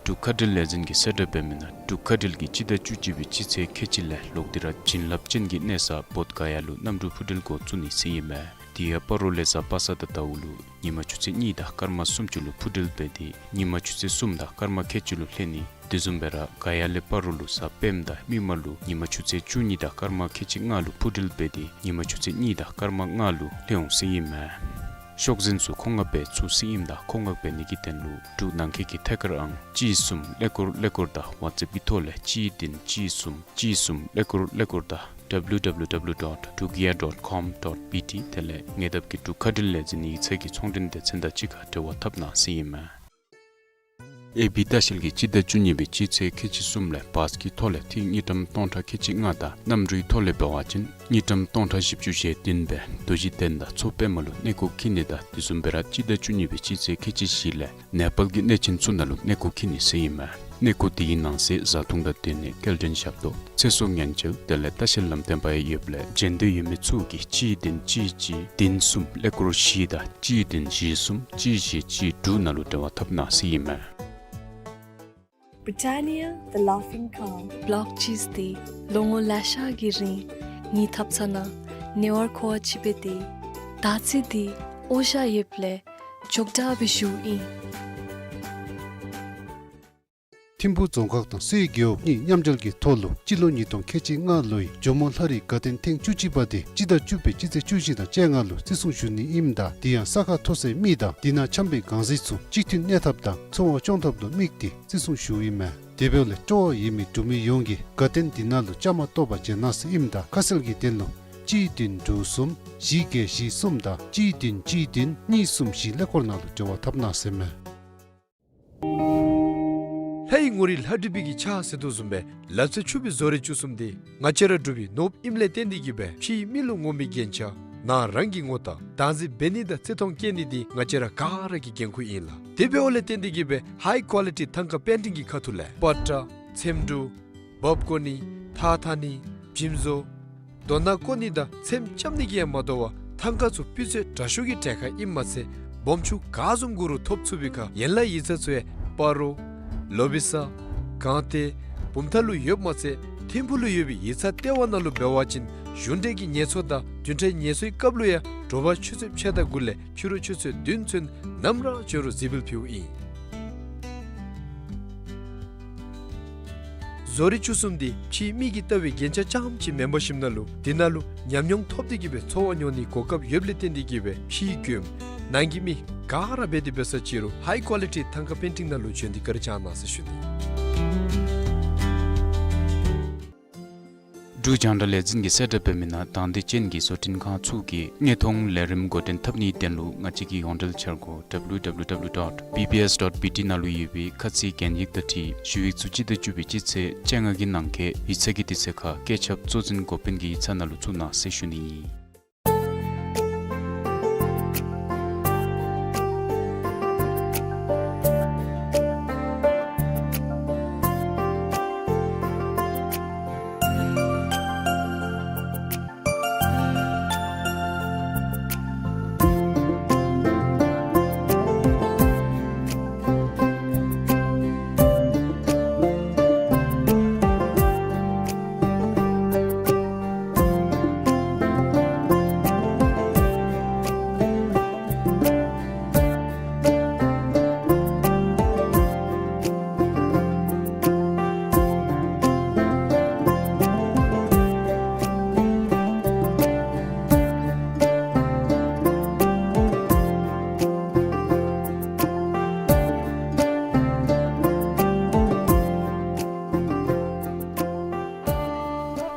འབྲུག་མཁའ་འགྲུལ་ལས་འཛིན་གྱིས་གསལ་བསྒྲགས་འབད་མི་ནང་འབྲུག་མཁའ་འགྲུལ་གྱིས་སྤྱི་ཟླ་བཅུ་གཅིག་པའི་སྤྱི་ཚེས་ཁལ་གཅིག་ལས་ལོག་སྟེ་ར་བྱིན་རླབས་ཅན་གྱི་གནས་ས་བོདྷ་ག་ཡ་ལུ་གནམ་གྲུ་འཕུར་འགྲུལ་འགོ་བཙུགས་ནི་ཟེར་ཨིན་མས། དེ་ཡང་སྤ་རོ་ལས་གཟའ་པ་སངས་དང་ཟླ་བ་ལུ་ཉིན་མ་ཆུ་ཚོད་གཉིས་དང་སྐར་མ་སུམ་ཅུ་ལུ་འཕུར་འགྲུལ་འབད་དེ་ཉིན་མ་ཆུ་ཚོད་གསུམ་དང་སྐར་མ་ཁལ་གཅིག་ལུ་ལྷོད་ནི། དེ་བཟུམ་སྦེ་ར་ག་ཡ་ལས་སྤ་རོ་ལུ་གཟའ་སྤེནམ་དང་མིག་དམར་ལུ་ཉིན་མ་ཆུ་ཚོད་བཅུ་གཉིས་དང་སྐར་མ་ཁལ་གཅིག་ལྔ་ལུ་འཕུར་འགྲུལ་འབད་དེ་ཉིན་མ་ཆུ་ཚོད་གཉིས་དང་སྐར་མ་ལྔ་ལུ་ལྷོད་འོང་ཟེར་ཨིན་མས། ཤོག་འཛིན་ཚུ་མཁོ་མངགས་འབད་ཚུགས་ཟེར་ཨིནམ་ད་མཁོ་མངགས་འབད་ནི་གི་དོན་ལུ་འབྲུག་ནང་འཁོད་ཀྱི་ཐད་ཀར་ཨང་གཅིག་གསུམ་ཀླད་ཀོར་ཀླད་ཀོར་དང་ཝཊས་ཨེཔ་གི་ཐོག་ལས་གཅིག་བདུན་གཅིག་གསུམ་གཅིག་གསུམ་ཀླད་ཀོར་ཀླད་ཀོར་དང་W W W dot dukia dot com dot B T དེ་ལས་ཉེ་འདབས་ཀྱི་འབྲུག་མཁའ་འགྲུལ་ལས་འཛིན་ཡིག་ཚང་གི་ཚོང་འབྲེལ་སྡེ་ཚན་དང་གཅིག་ཁར་འབྲེལ་བ་འཐབ་གནང་ཟེར་ཨིན་མས། ཨེ་བི་ལྟ་བཤལ་གྱིས་སྤྱི་ཟླ་བཅུ་གཉིས་པའི་སྤྱི་ཚེས་ཁལ་གཅིག་གསུམ་ལས་བཱས་ཀྱི་ཐོག་ལས་ཐིག་དངུལ་ཀྲམ་སྟོང་ཕྲག་ཁལ་གཅིག་ལྔ་དང་གནམ་གྲུའི་ཐོག་ལས་འབད་བ་ཅིན་དངུལ་ཀྲམ་སྟོང་ཕྲག་བཞི་བཅུ་ཞེ་བདུན་སྦེ་རྡོ་རྗེ་གདན་དང་མཚོ་པདྨ་ལུ་གནས་སྐོར་འཁྱིད་ནི་དང་དེ་བཟུམ་སྦེ་ར་སྤྱི་ཟླ་བཅུ་གཉིས་པའི་སྤྱི་ཚེས་ཁལ་གཅིག་བཞི་ལས་ནེ་པཱལ་གྱི་གནས་ཆེན་ཚུ་ནང་ལུ་གནས་སྐོར་འཁྱིད་ནི་ཟེར་ཨིན་མས། གནས་སྐོར་དེའི་ནང་གསེས་བཟའ་འཐུང་དང་སྡོད་གནས་སྐྱེལ་འདྲེན་ཞབས་ཏོག་ཚེ་སྲོག་ཉེན་བཅོལ་དེ་ལས་ལྟ་བཤལ་ལམ་སྟོན་པ་ཡང་ཡོདཔ་ལས་བྱོན་འདོད་ཡོད་མི་ཚུ་གིས་གཅིག་བདུན་གཅིག་གཅིག་བདུན་གསུམ་ཀླད་ཀོར་བཞི་དང་གཅིག་བདུན་བཞི་གསུམ་གཅིག་བཞི་གཅིག་དྲུག་ནང་ལུ་འབྲེལ་བ་འཐབ་གནང་ཟེར་ཨིན་མས། Britannia, the laughing cow. བློག་ཅིས་ཏེ་ལོ་ངོ་ལེ་ཤ་གི་རིང་ངེའི་ཐབ་ཚང་ནང་ཉེ་བར་མཁོ་བ་ཅིག་འབད་དེ་ད་ཅི་འདི་ཨོ་ཤ་ཡོདཔ་ལས་འགྱོ་དྲག་སྦེ་བཞུགས་ཨིན། ཐིམ་ཕུག་རྫོང་ཁག་དང་སེའི་རྒེད་འོག་གཉིས་མཉམ་འབྲེལ་གྱི་ཐོག་ལུ་སྤྱི་ལོ་ཉིས་སྟོང་ཁལ་གཅིག་ལྔ་ལོའི་ཇོ་མོ་ལྷ་རིའི་དགའ་སྟོན་ཐེངས་བཅུ་གཅིག་པ་དེ་སྤྱི་ཟླ་བཅུ་པའི་སྤྱི་ཚེས་བཅུ་བཞི་དང་བཅོ་ལྔ་ལུ་བརྩི་སྲུང་ཞུ་ནི་ཨིནམ་ད་དེ་ཡང་ས་ཁ་མཐོ་སའི་མི་དང་དེ་ནང་འཁྱམས་པའི་གང་ཟག་ཚུ་གཅིག་མཐུན་གནས་ཐབས་དང་འཚོ་བ་སྐྱོང་ཐབས་ལུ་དམིགས་ཏེ་བརྩི་སྲུང་ཞུཝ་ཨིན་མས། དེ་འབདཝ་ལས་སྤྲོ་བ་ཡོད་མི་འབྲུག་མི་ཡོངས་ཀྱིས་དགའ་སྟོན་དེ་ནང་ལུ་བཅའ་མར་གཏོགས་པར་འབྱོན་གནང་ཟེར་ཨིནམ་ད་ཁ་གསལ་གྱི་དོན་ལུ་གཅིག་བདུན་དྲུག་གསུམ་བཞི་བརྒྱད་བཞི་གསུམ་དང་གཅིག་བདུན་གཅིག་བདུན་གཉིས་གསུམ་བཞི་ཀླད་ཀོར་ནང་ལུ་འབྲེལ་བ་འཐབ་གནང་ཟེར་མས། ལྷ་ཡི་ངོ་རིས་ལྷ་བྲིས་པའི་གི་ཕྱག་ཟེར་དོ་བཟུམ་སྦེ་ལག་རྩལ་ཕྱུག་པའི་བཟོ་རིག་བཅུ་གསུམ་འདི་ང་བཅས་ར་འབྲུག་པའི་ནོར་བུ་ཨིནམ་ལས་བརྟེན་ཏེ་གིས་སྦེ་ཕྱིའི་མི་ལུ་ངོམ་པའི་རྒྱན་ཆ་ནང་རང་གི་ངོ་རྟགས་བདག་འཛིན་འབད་ནི་དང་བརྩི་མཐོང་བསྐྱེད་ནི་འདི་ང་བཅས་ར་ག་ར་གི་འགན་ཁུར་ཨིན་ལགས། དེ་འབདཝ་ལས་བརྟེན་ཏེ་གིས་སྦེ་ཧའི་ཀོ་ལི་ཊི་ཐང་ཀ་པེན་ཊིང་གི་ཁ་ཐུག་ལས་པ་ཏྲ་ཚེམ་དྲུབ་འབག་བཀོ་ནི་ཐགས་འཐག་ནི་འཇིམ་བཟོ་རྡོ་ནག་བརྐོ་ནི་དང་ཚེམ་རྐྱབ་ནི་གིས་ཡང་མ་དོ་བར་ཐང་ཀ་ཚུ་སྤུས་ཚད་དྲག་ཤོས་ཀྱི་གྲལ་ཁར་ཨིནམ་མ་ཚད་སྦོམ་ཆུང་ག་བཟུམ་དགོ་རུང་ཐོབ་ཚུགས་པའི་ཁར་ཡན་ལག་ཡིག་ཚང་ཚུ་ཡང་སྤ་རོ་ལོ་བི་ས་དགོང་ཐེར་བུམ་ཐང་ལུ་ཡོདཔ་མ་ཚད་ཐིམ་ཕུག་ལུ་ཡོད་པའི་ཡིག་ཚང་ལྟེ་བ་ནང་ལུ་འབད་བ་ཅིན་གཞུང་འབྲེལ་གྱི་ཉེས་གསོག་དང་བདུན་ཕྲག་ཉེས་གསོག་གི་སྐབས་ལུ་ཡང་དྲོ་པ་ཆུ་ཚོད་ཕྱེད་དང་དགུ་ལས་ཕྱི་རུ་ཆུ་ཚོད་བདུན་ཚུན་ནམ་ར་འབྱོན་རུང་གཟིགས་འབུལ་ཕུལཝ་ཨིན། བཟོ་རིག་བཅུ་གསུམ་འདི་ཕྱིའི་མིག་གིས་བལྟ་བའི་རྒྱན་ཆ་རྐྱངམ་ཅིག་མེན་པར་ཞིནམ་ན་ལུ་དེ་ནང་ལུ་ཉམས་མྱོང་ཐོབ་སྟེ་གིས་སྦེ་འཚོ་བ་མྱོང་ནིའི་གོ་སྐབས་ཡོདཔ་ལས་བརྟེན་ཏེ་གིས་སྦེ་ཕྱིའི་མགྱོནམ་ ནང་གི་མི་ག་ར་འབད་དེ་འབད་ས་ཅི་རུང་ཧའི་ཀོ་ལི་ཊི་ཐང་ཀ་པེན་ཊིང་ནང་ལུ་བྱོན་ཏེ་བཀའ་དྲིན་བསྐྱང་གནང་ཟེར་ཞུ་ནི། འབྲུག་རྒྱང་བསྒྲགས་ལས་འཛིན་གྱིས་གསལ་བསྒྲགས་འབད་མི་ནང་དང་འདོད་ཅན་གྱི་བཟོ་སྐྲུན་ཁང་ཚུ་གིས་དངོས་མཐོང་ལས་རིམ་འགོ་འདྲེན་འཐབ་ནིའི་དོན་ལུ་ང་བཅས་ཀྱི་ཡོངས་འབྲེལ་འཆར་སྒོ་W W W dot B B S dot B T ནང་ལུ་ཡོད་པའི་ཁ་ཚིག་གན་ཡིག་དང་འཁྲིལ་ཞུ་ཡིག་ཚུ་སྤྱི་ཟླ་བཅུ་པའི་སྤྱི་ཚེས་བཅོ་ལྔ་གི་ནང་འཁོད་ཡིག་ཚང་གི་དུས་ཚོད་ཁར་བཀོད་ཁྱབ་གཙོ་འཛིན་འགོ་དཔོན་གྱི་ཡིག་ཚང་ནང་ལུ་བཙུགས་གནང་ཟེར་ཞུ་ནི་ཨིན།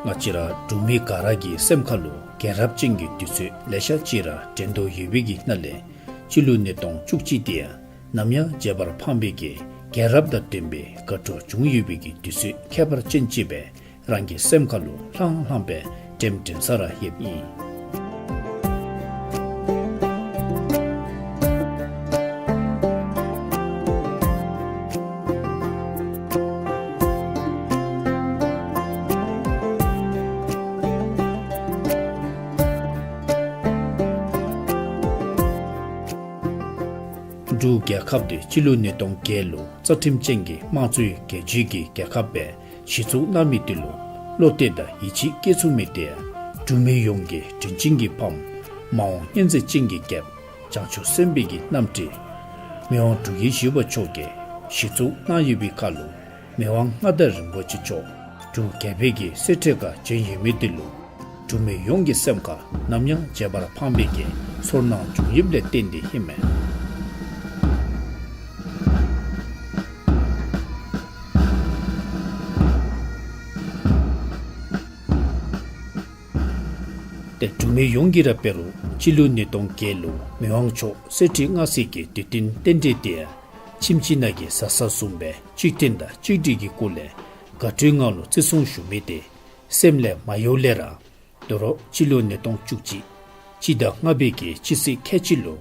ང་བཅས་ར་འབྲུག་མི་ག་ར་གི་སེམས་ཁ་ལུ་རྒྱལ་རབས་ཅན་གྱི་དུས་ཚོད་ལེ་ཤ་ཅིག་ར་འགྲོ་དོ་ཡོད་པའི་གི་ནང་ལས་སྤྱི་ལོ་ཉིས་སྟོང་བཅུ་གཅིག་འདི་ཡང་ནམ་ཡང་བརྗེད་པར་ཕངས་པའི་གི་རྒྱལ་རབས་དང་ལྡན་པའི་དགའ་སྤྲོ་བྱུང་ཡོད་པའི་གི་དུས་ཚོད་ཁྱད་པར་ཅན་ཅིག་སྦེ་རང་གི་སེམས་ཁ་ལུ་ལྷང་ལྷང་སྦེ་འགྲེམས་འགྲེམས་ས་ར་ཡོདཔ་ཨིན། འབྲུག་རྒྱལ་ཁབ་འདི་སྤྱི་ལོ་ཉིས་སྟོང་བརྒྱད་ལུ་རྩ་ཁྲིམས་ཅན་གྱི་དམངས་གཙོའི་རྒྱལ་སྤྱི་གི་རྒྱལ་ཁབ་སྦེ་གཞི་བཙུགས་གནང་མི་འདི་ལུ་བློ་གཏད་དང་ཡིད་ཆེས་བསྐྱེད་ཚུགས་མི་འདི་འབྲུག་མི་ཡོངས་ཀྱི་དྲིན་ཅན་གྱི་ཕམ་མ་འོངས་སྙིང་རྗེ་ཅན་གྱི་རྒྱལཔོ་བྱང་ཆུབ་སེམས་དཔའི་གི་རྣམ་འདྲེན་མི་དབང་འབྲུག་རྒྱལ་བཞི་པ་མཆོག་གིས་གཞི་བཙུགས་གནང་ཡོད་པའི་ཁར་ལུ་མི་དབང་མངའ་བདག་རིན་པོ་ཆེ་མཆོག་འབྲུག་རྒྱལ་པོའི་གི་གསེར་ཁྲི་ཁར་བྱོན་ཡོད་མི་འདི་ལུ་འབྲུག་མི་ཡོངས་ཀྱི་སེམས་ཁར་ནམ་ཡང་བརྗེད་པར་ཕངས་པའི་གི་ཚོར་སྣང་བྱུང་ཡོདཔ་ལས་བརྟེན་ཏེ་ཨིན་མས། ཏེ་འབྲུག་མི་ཡོངས་ཀྱིས་ར་འབད་རུང་སྤྱི་ལོ་ཉིས་སྟོང་བརྒྱད་ལུ་མི་དབང་མཆོག་གསེར་ཁྲི་མངའ་གསོལ་གྱི་དུས་སྟོན་རྟེན་འབྲེལ་འདི་ཡང་ཁྱིམ་གཅིག་ནང་གི་བཟའ་ཚང་བཟུམ་སྦེ་གཅིག་མཐུན་དང་གཅིག་སྒྲིལ་གྱི་སྒོ་ལས་དགའ་སྤྲོའི་ངང་ལུ་བརྩི་སྲུང་ཞུ་མི་འདི་སེམས་ལས་མ་གཡོ་ལས་ར་དོ་རུང་སྤྱི་ལོ་ཉིས་སྟོང་བཅུ་གཅིག་སྤྱི་ཟླ་ལྔ་པའི་གི་སྤྱི་ཚེས་ཁལ་གཅིག་ལུ་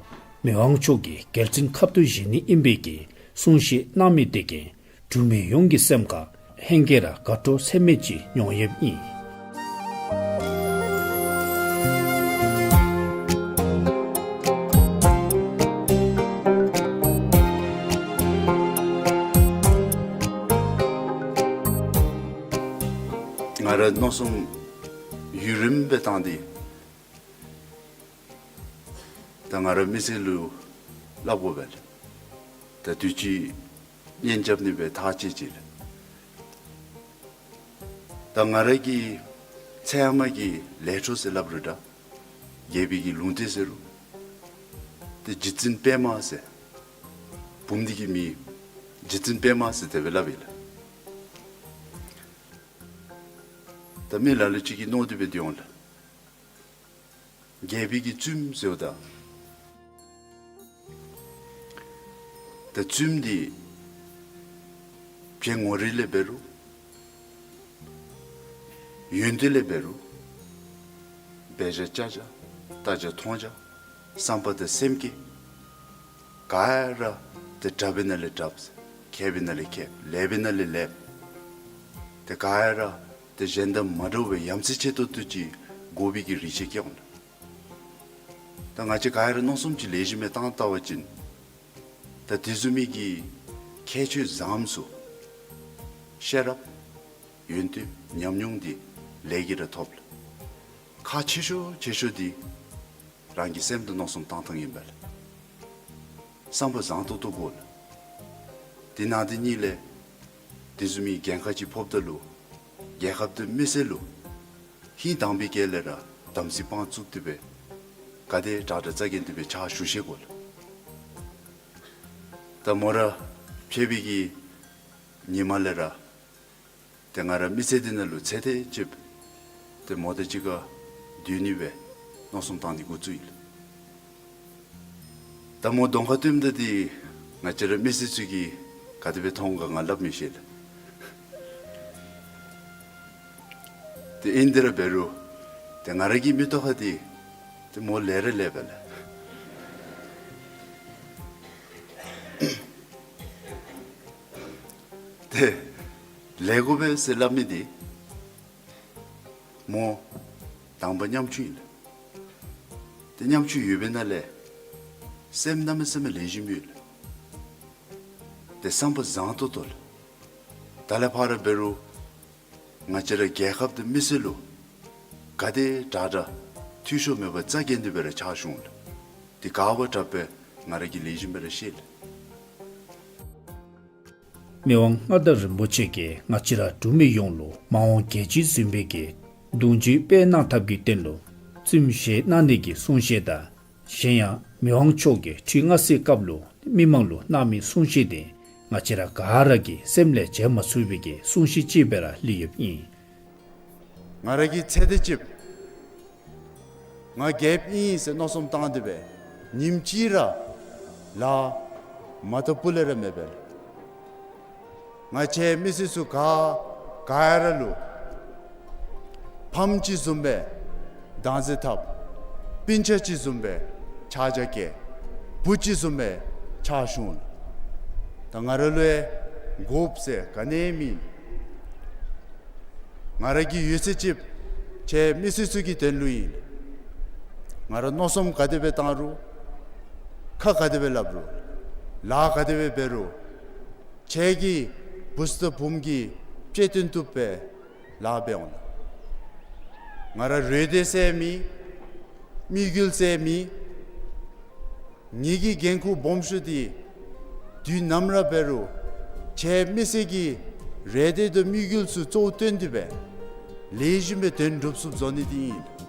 མི་དབང་མཆོག་གིས་རྒྱལ་བཙུན་ཁབ་ཏུ་བཞེས་ནི་ཨིན་པའི་གི་གསུང་བཤད་གནང་མི་འདི་གིས་འབྲུག་མི་ཡོངས་ཀྱི་སེམས་ཁར་ཧེང་སྐལ་ར་དགའ་སྤྲོ་ཚད་མེད་ཅིག་མྱོང་ཡོདཔ་ཨིན། ང་ར་མནོ་བསམ་ཡུན་རིངམོ་སྦེ་བཏང་སྟེ་ད་ང་ར་མི་སེར་ལུ་སླབ་དགོ་པས་ལགས། ད་དུས་ཅི་གཉེན་རྐྱབ་ནི་སྦེ་ཐག་བཅད་ཅི་ལགས། ད་ང་ར་གི་ཚལ་མ་གི་ལས་འཕྲོ་ཟེར་སླབ་རུང་འདྲ། རྒྱལ་པོའི་གི་ལུང་བསྟན་ཟེར་རུང་། ཏེ་རྗེ་བཙུན་པདྨ་ཟེར། བུམོ་འདི་གི་མིང་རྗེ་བཙུན་པདྨ་ཟེར་དེ་སྦེ་སླབ་ཨིན་ལགས། ད་མི་ལ་ལུ་ཅིག་གིས་མནོ་སྟེ་སྦེ་སྡོད་འོང་ལགས། རྒྱལ་པོའི་གི་བཙུནམོ་ཟེརཝ་ད་ད་བཙུནམོ་འདི་བྱད་ངོ་རིས་ལས་འབད་རུང་ཡོན་ཏན་ལས་འབད་རུང་འབད་བཞག་བྱ་བཞག་ལྟ་བྱ་མཐོང་བྱ་བསམ་པ་དང་སེམས་བསྐྱེད་ག་ར་ཏེ་དྲག་པའི་ནང་ལས་དྲག་མཁས་པའི་ནང་ལས་མཁས་ལེགས་པའི་ནང་ལས་ལེགས། ཏེ་ག་ར་ཏེ་གཞན་དང་མ་འདྲཝ་སྦེ་ཡ་མཚན་ཆེ་ཏོག་ཏོ་ཅིག་དགོ་པའི་གི་རིགས་ཅིག་སྐྱེ་འོང་། ད་ང་བཅས་ག་ར་མནོ་བསམ་ཅིག་ལེགས་ཤོམ་སྦེ་བཏང་བལྟ་བ་ཅིན་ད་དེ་བཟུམ་མའི་གི་ཁྱད་ཆོས་བཟངམོ་ཚུ་ཤེས་རབ་ཡོན་ཏན་ཉམས་མྱོང་འདི་ལས་ཀྱིས་ར་ཐོབ་ལགས། ཁག་ཆེ་ཤོས་ཆེ་ཤོས་འདི་རང་གི་སེམས་དང་མནོ་བསམ་བཏང་ཐངས་ཨིན་པས་ལགས། བསམ་པ་བཟང་ཏོག་ཏོ་དགོ་ལགས། དེ་ནང་དེ་གཉིས་ལས་དེ་བཟུམ་མའི་འགན་ཁག་ཅིག་ཕོགཔ་ད་ལུ་རྒྱལ་ཁབ་དང་མི་སེར་ལུ་ཧིང་དྭངས་པའི་དཀྱིལ་ལས་ར་དམ་ཚིག་དཔང་བཙུགས་ཏེ་སྦེ་ག་དེ་དྲག་དྲག་རྩ་འགེངས་ཏེ་སྦེ་ཕྱག་ཞུ་ཤེས་དགོ་ལགས། ད་མོ་ར་ཕྱད་པའི་གི་ཉིནམ་ལས་ར་ཏེ་ང་ར་མི་ཚེ་འདི་ནང་ལུ་ཚེ་འདི་ཅིག་ཏེ་མོ་དང་གཅིག་ཁར་སྡོད་ནི་སྦེ་མནོ་བསམ་བཏང་ནི་འགོ་བཙུགས་ཡི་ལགས། ད་མོ་གདོང་ཁར་སྟོནམ་ད་འདི་ང་བཅས་ར་མི་སེར་ཚུ་གིས་ག་དེ་སྦེ་མཐོང་ག་ང་སླབ་མི་ཤེས་ལགས། ཏེ་ཨིན་དེ་ར་འབད་རུང་ཏེ་ང་ར་གི་མིག་ཏོ་ཁར་འདི་ཏེ་མོ་ལས་ར་ལེགསཔ་ལགས། ཏེ་ལེགས་དགོ་པས་ཟེར་སླབ་མི་འདི་མོ་དང་པ་ཉམ་ཆུང་ཨིན་ལགས། ཏེ་ཉམ་ཆུང་ཡོད་པའི་ནང་ལས་སེམས་གནམ་མེད་ས་མེད་ལེགས་ཤོམ་ཡོད་ལགས། ཏེ་བསམ་པ་བཟང་ཏོག་ཏོ་ལགས། ད་ལས་ཕར་འབད་རུང་ང་བཅས་ར་རྒྱལ་ཁབ་དང་མི་སེར་ལུ་ག་དེ་དྲག་དྲག་འཐུས་ཤོར་མེད་པར་རྩ་འགེངས་ཏེ་སྦེ་ར་ཕྱག་ཞུ་འོང་ལགས། ཏེ་ག་བ་དྲག་པས་ང་ར་གིས་ལེགས་ཤོམ་སྦེ་ར་ཤེས་ལགས། མི་དབང་མངའ་བདག་རིན་པོ་ཆེ་གིས་ང་བཅས་ར་འབྲུག་མི་ཡོངས་ལུ་མ་འོངས་རྒྱལ་སྤྱི་འཛིན་པའི་གི་གདུང་རྒྱུད་སྤེལ་གནང་ཐབས་ཀྱི་དོན་ལུ་རྩིསམ་བཞེས་གནང་ནི་གི་གསུང་བཤད་དང་གཞན་ཡང་མི་དབང་མཆོག་གིས་ཁྲི་མངའ་གསོལ་སྐབས་ལུ་མི་མང་ལུ་གནང་མི་གསུང་བཤད་འདི་ང་བཅས་ར་ག་ར་གིས་སེམས་ལས་བརྗེད་མ་ཚུགས་པའི་གི་གསུང་བཤད་ཅིག་སྦེ་ར་ལུས་ཡོདཔ་ཨིན། ང་ར་གིས་ཚེ་འདི་ཅིག་ང་རྒྱལཔོ་ཨིན་ཟེར་མནོ་བསམ་བཏང་སྟེ་སྦེ་ཉིནམ་གཅིག་ར་ལཱ་མ་བཏབ་པ་ལས་ར་མེད་པས། ང་བཅས་མི་སེར་ཚུ་ག་ག་ཡ་ར་ལུ་ཕམ་ཅིག་བཟུམ་སྦེ་བདག་འཛིན་འཐབ། སྤུན་ཆ་ཅིག་བཟུམ་སྦེ་ཕྱག་རྒྱ་བསྐྱེད། བུ་ཅིག་བཟུམ་སྦེ་ཕྱག་ཞུ་འོང་། ད་ང་ར་ལུ་ཡང་དགོཔ་ཟེར་ག་ནི་ཡང་མེད། ང་ར་གི་ཡོད་ཚད་ཅིག་ཁྱེད་མི་སེར་ཚུ་གི་དོན་ལུ་ཨིན། ང་ར་མནོ་བསམ་ག་དེ་སྦེ་བཏང་རུང་ཁ་ག་དེ་སྦེ་སླབ་རུང་ལཱ་ག་དེ་སྦེ་འབད་རུང་ཁྱེད་ཀྱི་བུ་ཚ་བུམོ་གི་གཅེས་སྟོན་བཏུབ་སྦེ་ལཱ་འབད་འོང་། ང་ར་རོགས་འདྲ་ཟེར་མེད། དམིགས་ཡུལ་ཟེར་མེད། ངེ་གི་འགན་ཁུར་སྦོམ་ཤོས་འདི་དུས་ནམ་ར་འབད་རུང་ཁྱེད་མི་སེར་གྱི་རེ་འདོད་དང་དམིགས་ཡུལ་ཚུ་གཙོ་བོ་བཏོན་ཏེ་སྦེ་ལེགས་ཤོམ་སྦེ་དོན་འགྲུབ་ཚུགསཔ་བཟོ་ནི་འདི་ཨིན།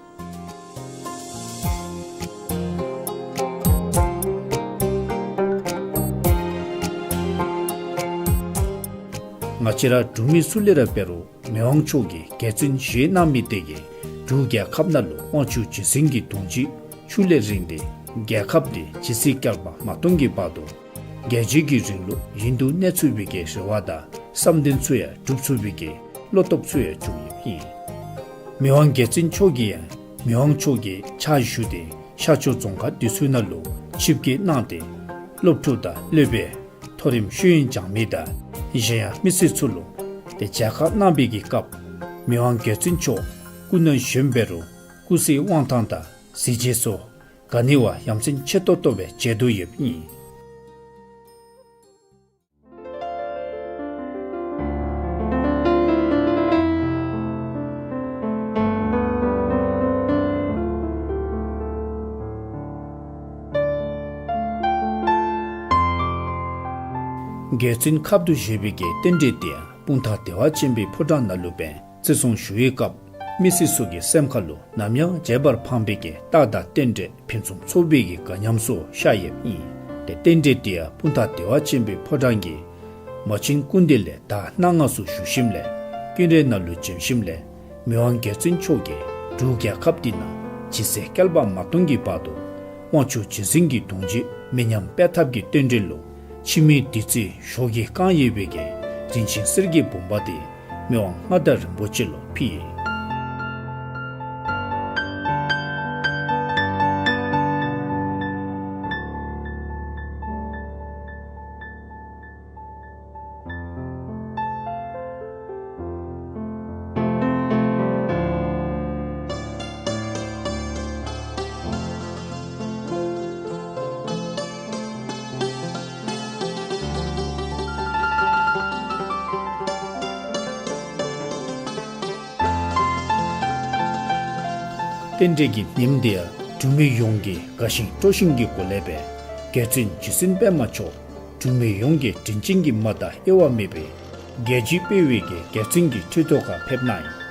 ང་བཅས་ར་འབྲུག་མི་སུ་ལས་ར་འབད་རུང་མི་དབང་མཆོག་གིས་རྒྱལ་བཙུན་བཞེས་གནང་མི་དེ་གིས་འབྲུག་རྒྱལ་ཁབ་ནང་ལུ་དབང་ཕྱུག་རྗེ་བཙུན་གྱི་གདུང་རྒྱུད་ཕྱུགས་ལས་རིང་སྟེ་རྒྱལ་ཁབ་འདི་ཇི་སྲིད་བསྐལ་པ་མ་སྟོངས་ཀྱི་བར་དུ་རྒྱལ་བྱེད་ཀྱི་རིང་ལུགས་ཡུན་དུ་གནས་ཚུགས་པའི་གི་རེ་བ་དང་བསམ་དོན་ཚུ་ཡང་འགྲུབ་ཚུགས་པའི་གི་བློ་སྟོབས་ཚུ་ཡང་བྱུང་ཡོདཔ་ཨིན། མི་དབང་རྒྱལ་བཙུན་མཆོག་གིས་ཡང་མི་དབང་མཆོག་གི་ཕྱག་ཞུ་སྟེ་ཤར་ཕྱོགས་རྫོང་ཁག་འདི་ཚུ་ནང་ལུ་ཆིབས་བསྐྱོད་གནང་སྟེ་སློབ་ཕྲུག་དང་སློབ་དཔོན་མཐོ་རིམ་ཤེས་ཡོན་སྦྱང་མི་དང་གཞན་ཡང་མི་སེར་ཚུ་ལུ་ཏེ་མཇལ་ཁ་གནང་བའི་གི་སྐབས་མི་དབང་རྒྱལ་བཙུན་མཆོག་སྐུ་ན་གཞོནམ་འབད་རུང་སྐུ་ཚེ་དབང་ཐང་དང་གཟི་བརྗིད་སོགས་ག་ནི་བ་ཡ་མཚན་ཆེ་ཏོག་ཏོ་སྦེ་མཇལ་དོ་ཡོདཔ་ཨིན། རྒྱལ་བཙུན་ཁབ་ཏུ་བཞེས་པའི་གི་རྟེན་འབྲེལ་འདི་ཡང་སྤུངས་ཐང་བདེ་བ་ཆེན་པོའི་ཕོ་བྲང་ནང་ལུ་འབད་བརྩི་སྲུང་ཞུ་བའི་སྐབས་མི་སེར་ཚུ་གི་སེམས་ཁ་ལུ་ནམ་ཡང་བརྗེད་པར་ཕངས་པའི་གི་རྟགས་དང་རྟེན་འབྲེལ་ཕུན་སུམ་ཚོགས་པའི་གི་དགའ་ཉམས་སུ་ཤར་ཡོདཔ་ཨིན། ཏེ་རྟེན་འབྲེལ་འདི་ཡང་སྤུངས་ཐང་བདེ་བ་ཆེན་པོའི་ཕོ་བྲང་གི་མ་བྱན་སྐུ་མདུན་ལས་ཟླ་སྣ་ལྔ་ཚུ་བཞུགས་ཞིནམ་ལས་ཀུན་ར་ནང་ལུ་བྱོན་ཞིནམ་ལས་མི་དབང་རྒྱལ་བཙུན་མཆོག་གིས་འབྲུག་རྒྱལ་ཁབ་འདི་ནང་ཇི་སྲིད་བསྐལ་པ་མ་སྟོངས་ཀྱི་བར་དུ་དབང་ཕྱུག་རྗེ་བཙུན་གྱི་གདུང་རྒྱུད་མི་ཉམས་སྤེལ་ཐབས་ཀྱི་རྟེན་འབྲེལ་ལུ་འཆི་མེད་བདུད་རྩི་ཞོ་གིས་བཀང་ཡོད་པའི་གི་རིན་ཆེན་གསེར་གྱི་བུམ་པ་འདི་མི་དབང་མངའ་བདག་རིན་པོ་ཆེ་ལུ་ཕུལ་ཡི། རྟེན་འབྲེལ་གྱི་ཉིནམ་འདི་ཡང་འབྲུག་མི་ཡོངས་ཀྱིས་དགའ་ཞིང་སྤྲོ་ཞིང་གི་སྒོ་ལས་འབད་རྒྱལ་བཙུན་རྗེ་བཙུན་པདྨ་མཆོག་འབྲུག་མི་ཡོངས་ཀྱི་དྲིན་ཅན་གྱི་མ་དང་དབྱེ་བ་མེད་པའི་རྒྱལ་བྱེད་སྤེལ་བའི་གི་རྒྱལ་བཙུན་གྱི་ཁྲི་ཐོག་ཁར་ཕེབས་གནང་ཡི།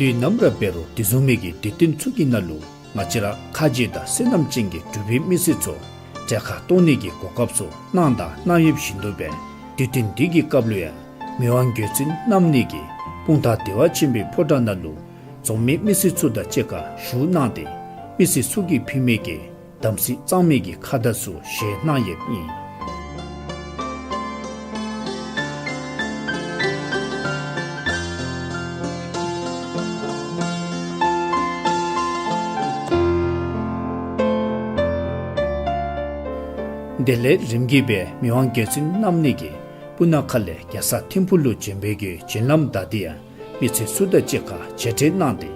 དུས་ནམ་ར་འབད་རུང་དེ་བཟུམ་མའི་གི་དུས་སྟོན་ཚུ་གི་ནང་ལུ་ང་བཅས་ར་ཁ་རྗེ་དང་བསོད་ནམས་ཅན་གྱི་འབྲུག་པའི་མི་སེར་ཚུ་གྲལ་ཁར་གཏོགས་ནི་གི་གོ་སྐབས་ཚུ་གནང་དང་གནང་ཡོདཔ་བཞིན་དུ་སྦེ་དུས་སྟོན་འདི་གི་སྐབས་ལུ་ཡང་མི་དབང་རྒྱལ་བཙུན་རྣམ་གཉིས་ཀྱིས་སྤུངས་ཐང་བདེ་བ་ཆེན་པོའི་ཕོ་བྲང་ནང་ལུ་འཛོམས་མི་མི་སེར་ཚུ་དང་གཅིག་ཁར་བཞུགས་གནང་སྟེ་མི་སེར་ཚུ་གིས་ཕུལ་མི་གི་དམ་ཚིག་གཙང་མའི་གི་ཁ་བརྡ་ཚུ་བཞེས་གནང་ཡོདཔ་ཨིན། དེ་ལས་རིམ་གྱིས་སྦེ་མི་དབང་རྒྱལ་བཙུན་རྣམ་གཉིས་ཀྱིས་སྤུ་ན་ཁ་ལས་རྒྱལ་ས་ཐིམ་ཕུག་ལུ་བྱོན་པའི་གི་བྱོན་ལམ་བདའ་སྟེ་ཡང་མི་སེར་ཚུ་དང་གཅིག་ཁར་མཇལ་འཕྲད་གནང་སྟེ་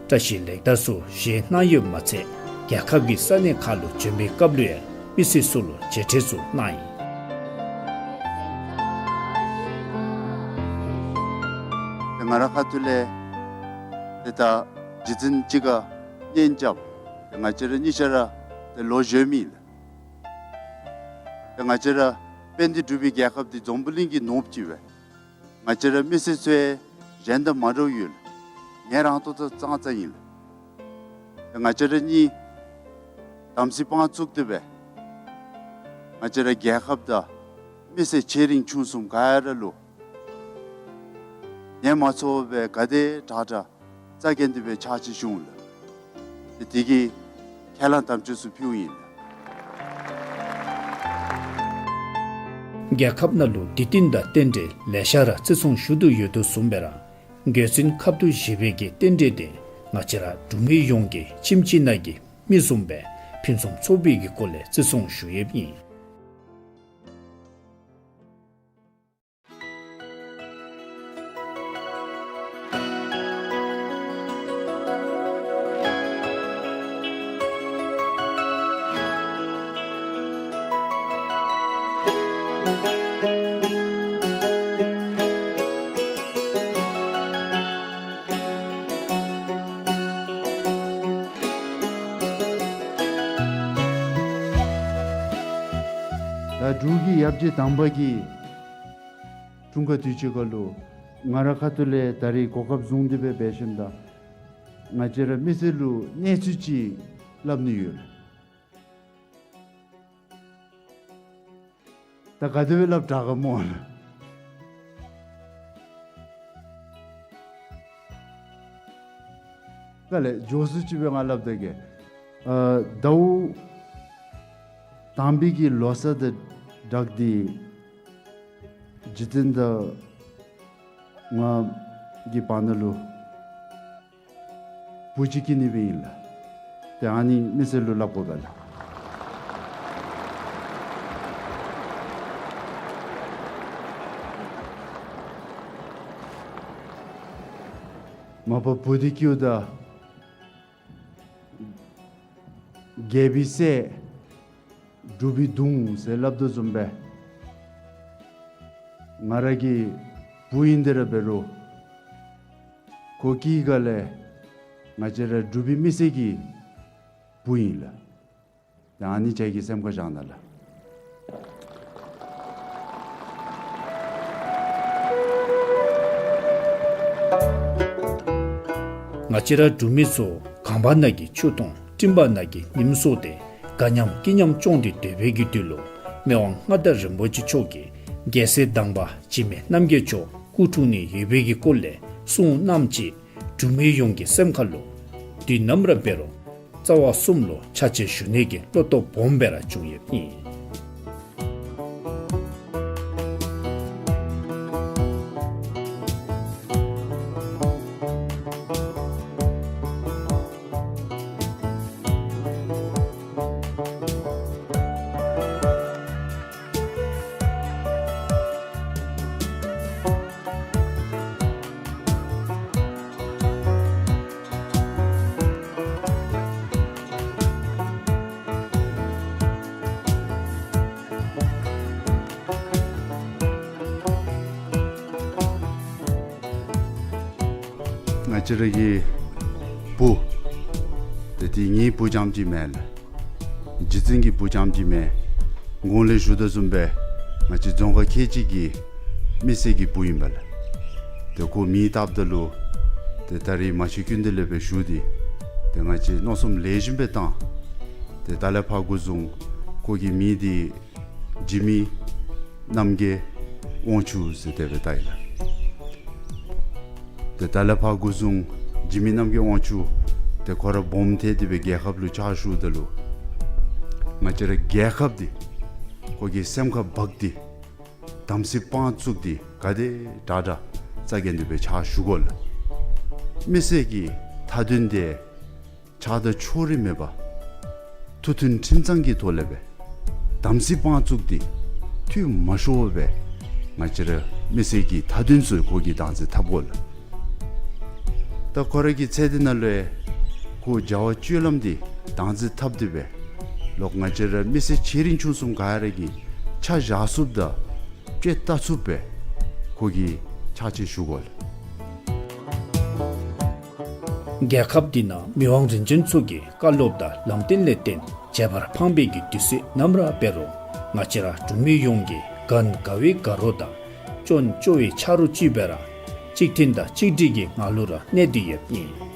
བཀྲ་ཤིས་ལེགས་དར་ཚུ་བཞེས་གནང་ཡོདཔ་མ་ཚད་རྒྱལ་ཁབ་ཀྱི་ས་གནས་ཁག་ལུ་བྱོན་པའི་སྐབས་ལུ་ཡང་མི་སེར་ཚུ་ལུ་མཇལ་འཕྲད་ཚུ་གནང་ཡི། ང་རའི་ཁ་ཐུག་ལས་ཏེ་ད་རྗེ་བཙུན་གཅིག་ཁར་གཉེན་རྐྱབ། ཏེ་ང་བཅས་ར་གཉིས་ཆ་ར་ཏེ་ལོ་གཞོནམ་ཨིན་ལགས། ཏེ་ང་བཅས་ར་དཔལ་ལྡན་འབྲུག་པའི་རྒྱལ་ཁབ་འདི་འཛམ་བུ་གླིང་གི་ནོར་བུ་ཅིག་སྦེ། ང་བཅས་ར་མི་སེར་ཚུ་གཞན་དང་མ་འདྲཝ་ཡོད་ལགས། ངལ་རངས་ཏོག་ཏོ་ཙང་ཙང་ཨིན་ལགས། ཏེ་ང་བཅས་ར་གཉིས་དམ་ཚིག་དཔང་བཙུགས་ཏེ་སྦེ་ང་བཅས་ར་རྒྱལ་ཁབ་དང་མི་སེར་ཆེ་འབྲིང་ཆུང་གསུམ་ག་ར་ལུ་ཉམས་མ་ཚོར་བར་ག་དེ་དྲག་དྲག་རྩ་འགེངས་ཏེ་སྦེ་ཕྱག་ཕྱིད་ཞུ་འོང་ལགས། ཏེ་དེ་གི་ཁས་བླངས་དམ་བཅའ་ཚུ་ཕུལཝ་ཨིན་ལགས། རྒྱལ་ཁབ་ནང་ལུ་དུས་སྟོན་དང་རྟེན་འབྲེལ་ལེ་ཤ་ར་བརྩི་སྲུང་ཞུ་དོ་ཡོད་དོ་བཟུམ་སྦེ་ར་རྒྱལ་བཙུན་ཁབ་ཏུ་བཞེས་པའི་གི་རྟེན་འབྲེལ་དེ་ང་བཅས་ར་འབྲུག་མི་ཡོངས་ཀྱི་ཁྱིམ་གཅིག་ནང་གི་མི་བཟུམ་སྦེ་ཕུན་སུམ་ཚོགས་པའི་གི་སྒོ་ལས་བརྩི་སྲུང་ཞུ་ཡོདཔ་ཨིན། ད་འབྲུག་གི་ཡབ་རྗེ་དང་པ་གི་འཁྲུངས་སྐར་དུས་ཅི་ཁ་ལུ་ང་རའི་ཁ་ཐུག་ལས་ད་རིས་གོ་སྐབས་བཟུང་སྟེ་སྦེ་འབད་ཞིནམ་ད་ང་བཅས་ར་མི་སེར་ལུ་གནས་ཚུལ་ཅིག་སླབ་ནི་ཡོད། ད་ག་དེ་སྦེ་སླབ་དྲག་ག་སྨོ་ལགས། ག་ལས་མགྱོགས་སུ་ཅིག་སྦེ་ང་སླབ་ད་གེ། ཨ་ཟླཝ་དང་པའི་གི་ལོ་གསར་དང་སྦྲགས་ཏེ་རྗེ་བཙུན་དང་ང་གི་བར་ན་ལུ་བུ་ཅིག་སྐྱེ་ནི་སྦེ་ཨིན་ལགས། ཏེ་ཨ་ནི་མི་སེར་ལུ་སླབ་དགོ་པས་ལགས། མ་པ་བུ་འདི་སྐྱེཝ་ད་རྒྱལ་པོའི་སྲས་འབྲུག་པའི་གདུང་ཟེར་སླབ་དོ་བཟུམ་སྦེ་ང་ར་གི་བུ་ཨིན་ཏེ་ར་འབད་རུང་ཁོ་སྐྱེས་སྒང་ལས་ང་བཅས་ར་འབྲུག་པའི་མི་སེར་གྱི་བུ་ཨིན་ལགས། ཏེ་ཨ་ནི་ཁྱེད་ཀྱིས་སེམས་ཁར་བཞག་གནང་ལགས། ང་བཅས་ར་འབྲུག་མི་ཚུ་གངས་བར་ན་གི་ཆུ་དང་སྤྲིན་བར་ན་གི་ཉིམ་སོགས་ཏེ་དགའ་ཉམས་སྐྱིད་ཉམས་སྐྱོང་སྟེ་སྡོད་པའི་གི་དུས་ལུ་མི་དབང་མངའ་བདག་རིན་པོ་ཆེ་མཆོག་གིས་རྒྱལ་སྲས་དང་པ་འཇིགས་མེད་རྣམ་རྒྱལ་མཆོག་སྐུ་འཁྲུངས་ནི་ཡོད་པའི་གི་སྐོར་ལས་གསུངས་གནངམ་ཅིག་འབྲུག་མི་ཡོངས་ཀྱི་སེམས་ཁ་ལུ་དུས་ནམ་ར་འབད་རུང་རྩ་བ་གསུམ་ལུ་ཕྱག་ཕྱིད་ཞུ་ནི་གི་བློ་སྟོབས་སྦོམ་སྦེ་ར་བྱུང་ཡོདཔ་ཨིན། ང་བཅས་ར་གི་བུ་ཏེ་དེ་ངེའི་བུ་རྐྱངམ་ཅིག་མེན་ལགས། རྗེ་བཙུན་གྱི་བུ་རྐྱངམ་ཅིག་མེན། གོང་ལས་ཞུ་དོ་བཟུམ་སྦེ་ང་བཅས་རྫོང་ཁག་ཁལ་གཅིག་གི་མི་སེར་གྱི་བུ་ཨིན་པས་ལགས། ཏེ་ཁོ་མེ་བཏབ་ད་ལུ་ ཏེ་ད་རིས་མ་ཤི་ཀུན་ཏེ་ལས་སྦེ་ཞུ་སྟེ་ཏེ་ང་བཅས་མནོ་བསམ་ལེགས་ཤོམ་སྦེ་བཏང་། ཏེ་ད་ལས་ཕར་འགོ་བཟུང་ཁོ་གི་མིང་འདི་འཇིགས་མེད་རྣམ་རྒྱལ་དབང་ཕྱུག་ཟེར་དེ་སྦེ་བཏགས་ཡི་ལགས། ཏེ་ད་ལས་ཕར་འགོ་བཟུང་འཇིགས་མེད་རྣམ་རྒྱལ་དབང་ཕྱུག་ཏེ་ཁོ་ར་སྦོམ་ཐལ་ཏེ་སྦེ་རྒྱལ་ཁབ་ལུ་ཕྱག་ཞུཝ་ད་ལུ་ང་བཅས་ར་རྒྱལ་ཁབ་འདི་ཁོ་གི་སེམས་ཁར་འབག་སྟེ་དམ་ཚིག་དཔང་བཙུགས་ཏེ་ག་དེ་དྲག་དྲག་རྩ་འགེངས་ཏེ་སྦེ་ཕྱག་ཞུ་དགོ་ལགས། མི་སེར་གྱི་མཐའ་དོན་དེ་ཆགས་སྡང་ཕྱོགས་རིས་མེད་པར་ཐུགས་མཐུན་ཁྲིམས་གཙང་གི་ཐོག་ལས་སྦེ་དམ་ཚིག་དཔང་བཙུགས་ཏེ་འཐུས་མ་ཤོར་བར་ང་བཅས་ར་མི་སེར་གྱི་མཐའ་དོན་ཚུ་ཁོ་གིས་བདག་འཛིན་འཐབ་དགོ་ལགས། ད་ཁོ་ར་གི་ཚེ་འདི་ནང་ལུ་ཡང་ཁོ་བྱ་བ་སྤྱོད་ལམ་འདི་བདག་འཛིན་འཐབ་སྟེ་སྦེ་ལོག་ང་བཅས་ར་མི་སེར་ཆེ་འབྲིང་ཆུང་གསུམ་ག་ར་གི་ཆ་བཞག་ཚུགསཔ་དང་དཔྱེ་བལྟ་ཚུགསཔ་སྦེ་ཁོ་གིས་ཕྱག་ཕྱིད་ཞུ་དགོ་ལགས། རྒྱལ་ཁབ་འདི་ནང་མི་དབང་རིམ་བྱོན་ཚུ་གི་བཀའ་སློབ་དང་ལམ་སྟོན་ལས་བརྟེན་བྱེ་བར་ཕངས་པའི་གི་དུས་ཚོད་ནམ་ར་འབད་རུང་ང་བཅས་ར་འབྲུག་མི་ཡོངས་ཀྱིས་གང་དགའ་བའི་དགའ་རོགས་དང་སྐྱོན་སྐྱོ་བའི་ཆ་རོགས་ཅིག་སྦེ་ར་གཅིག་མཐུན་དང་གཅིག་སྒྲིལ་གྱི་ངང་ལུ་ར་གནས་ཏེ་ཡོདཔ་ཨིན།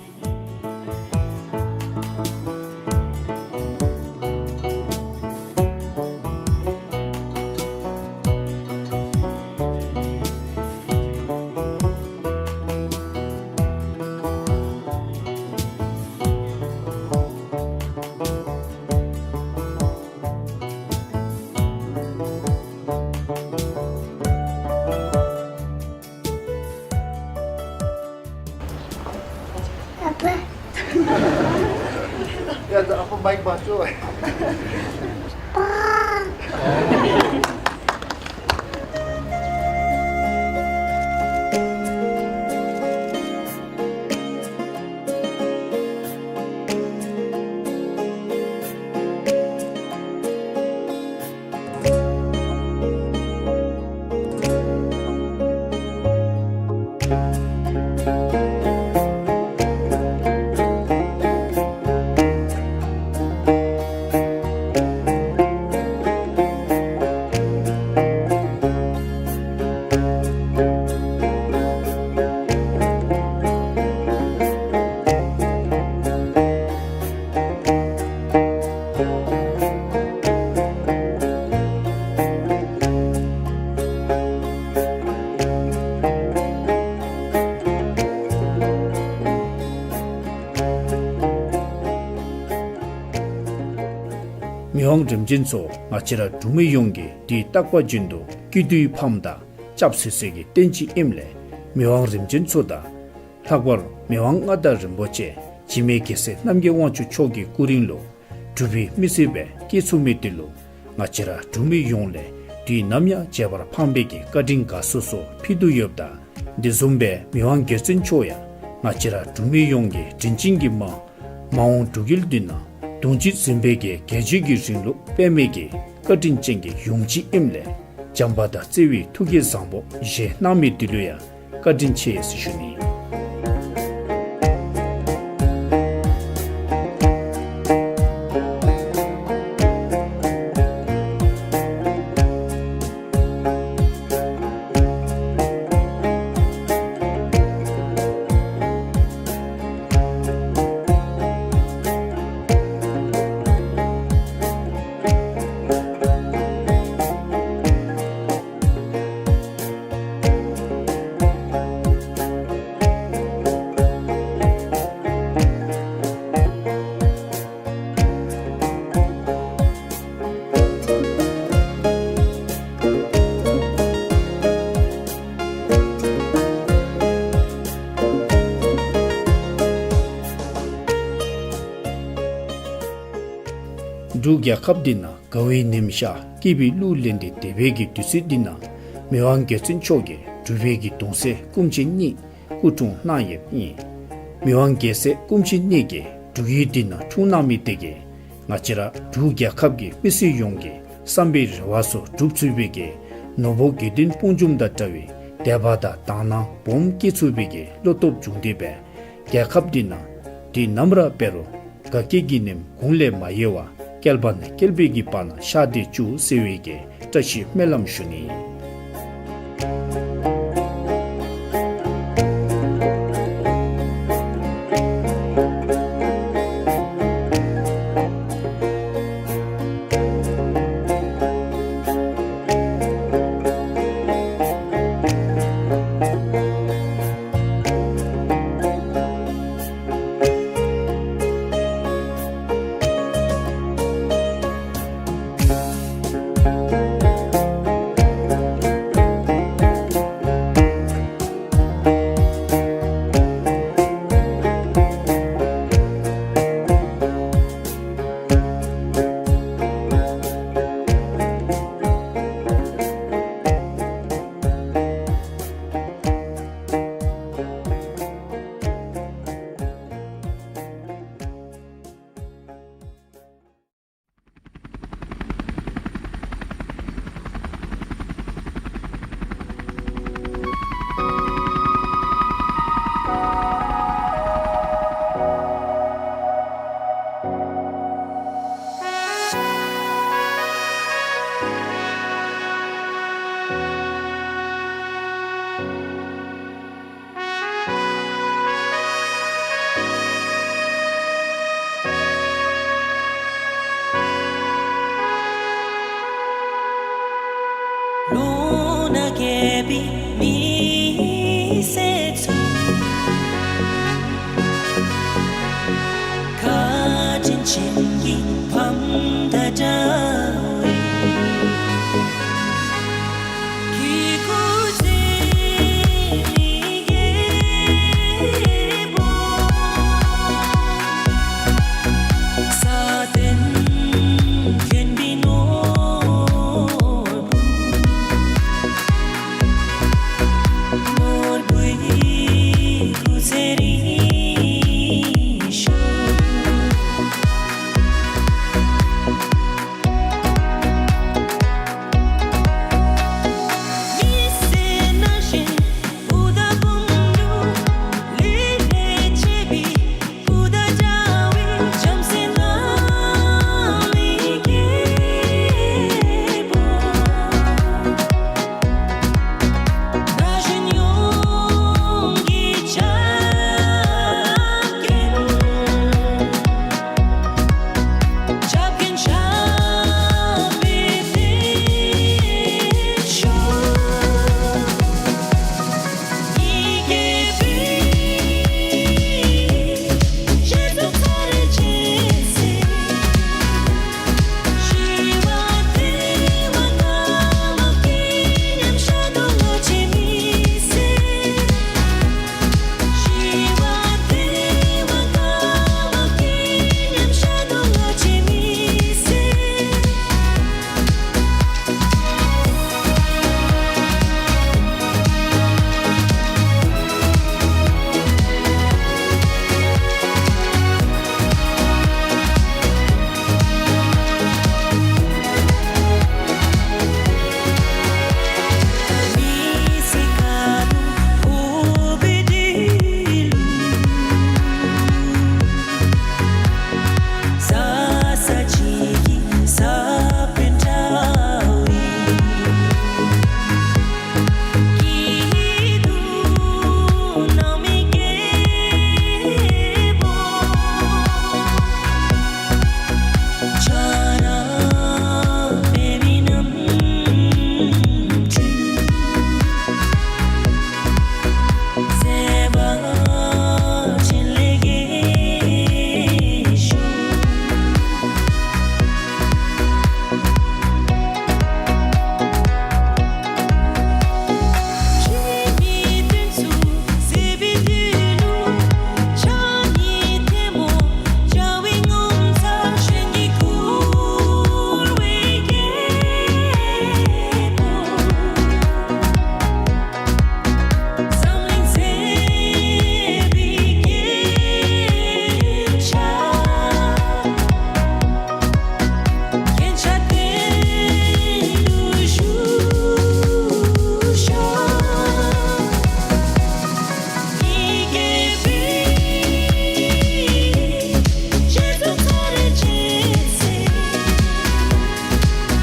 ཨ་ཕ། ཡ་ད་ཨ་ཕ་མའིཀ་འབག་ཤོག། མི་དབང་རིམ་བྱོན་མཆོག་ང་བཅས་ར་འབྲུག་མི་ཡོངས་ཀྱི་དུས་རྟག་པ་བཞིན་དུ་སྐྱིད་སྡུག་གི་ཕམ་དང་སྐྱབས་སུ་གསོལ་གྱི་རྟེན་ཅིག་ཨིནམ་ལས་མི་དབང་རིམ་བྱོན་མཆོག་དང་ལྷག་པར་མི་དབང་མངའ་བདག་རིན་པོ་ཆེ་འཇིགས་མེད་རྒྱལ་སྲས་རྣམ་རྒྱལ་དབང་ཕྱུག་མཆོག་གི་སྐུ་རིང་ལུ་འབྲུག་པའི་མི་སེར་སྦེ་སྐྱེས་ཚུགས་མི་འདི་ལུ་ང་བཅས་ར་འབྲུག་མི་ཡོངས་ལས་དུས་ནམ་ཡང་བརྗེད་པར་ཕངས་པའི་གི་བཀའ་དྲིན་ག་སོ་སོ་ཕུལ་དོ་ཡོདཔ་ད་དེ་བཟུམ་སྦེ་མི་དབང་རྒྱལ་བཙུན་མཆོག་ཡང་ང་བཅས་ར་འབྲུག་མི་ཡོངས་ཀྱི་དྲིན་ཅན་གྱི་མ་མ་འོངས་འབྲུག་རྒྱལ་འདི་ནང་གདུང་བརྒྱུད་འཛིན་པའི་གི་རྒྱལ་བརྒྱུད་ཀྱི་རིང་ལུགས་སྤེལ་མི་གི་བཀའ་དྲིན་ཅན་གྱི་ཡོངས་འཛིན་ཨིནམ་ལས་བྱམས་པ་དང་བརྩེ་བའི་ཐུགས་ཀྱི་བཟང་པོ་བཞེས་གནང་མི་འདི་ལུ་ཡང་བཀའ་དྲིན་ཆེ་ཟེར་ཞུ་ནི། འབྲུག་རྒྱལ་ཁབ་འདི་ནང་དགའ་བའི་ཉིམ་ཤར་སྐྱིད་པའི་གླུ་ལེན་ཏེ་སྡོད་པའི་གི་དུས་ཚོད་འདི་ནང་མི་དབང་རྒྱལ་བཙུན་མཆོག་གིས་འབྲུག་པའི་གི་གདུང་སྲས་སྐུ་མཆེད་གཉིས་སྐུ་འཁྲུངས་གནང་ཡོདཔ་ཨིན། མི་དབང་རྒྱལ་སྲས་སྐུ་མཆེད་གཉིས་ཀྱིས་འབྲུག་ཡུལ་འདི་ནང་འཁྲུངས་གནང་མི་དེ་གིས་ང་བཅས་ར་འབྲུག་རྒྱལ་ཁབ་ཀྱི་མི་སེར་ཡོངས་ཀྱི་བསམ་པའི་རེ་བ་ཚུ་འགྲུབ་ཚུགས་པའི་གི་ནོར་བུ་དགེ་འདུན་སྤུངས་འབྱུང་དང་འདྲ་བའི་དད་པ་དང་དག་སྣང་སྦོམ་སྐྱེ་ཚུགས་པའི་གི་བློ་སྟོབས་བྱུང་སྟེ་སྦེ་རྒྱལ་ཁབ་འདི་ནང་དུས་ནམ་ར་འབད་རུང་དགའ་སྐྱིད་ཀྱི་ཉིམ་གུང་ལས་མ་ཡལ་བར་བསྐལ་པ་ནས་བསྐལ་པའི་གི་བར་ན་ཤར་ཏེ་བཅུག་ཟེར་བའི་གི་བཀྲ་ཤིས་སྨོན་ལམ་ཞུ་ནི། མེད་པའི་མི་སེར་ཚུ། བཀའ་དྲིན་ཅན་གྱི་ཕམ་དང་འདྲ་བའི། གི་སྐུ་ཚེ་མི་རྒས་པོ། ས་སྟེང་མཁྱེན་པའི་ནོར་བུ། ནོར་བུའི་སྐུ་ཚེ་རིང་ཤོག། མི་སེར་ན་གཞོན་བུ་དང་བུམོ་ལུ་ལུས་ལྷད་བྱེད་པའི་སྐུ་དང་འདྲ་བའི་བྱམས་བརྩེ་ནང་མི་རྒས་པོ། ན་གཞོན་ཡོངས་ཀྱི་ཆབ་རྐྱེན། ཆབ་རྐྱེན་ཆགས་པའི་དེད་ཤོག། མི་རྒས་པའི་བཞེས་ཚོགས་ཚར་རེ་བཅད་ཚེ།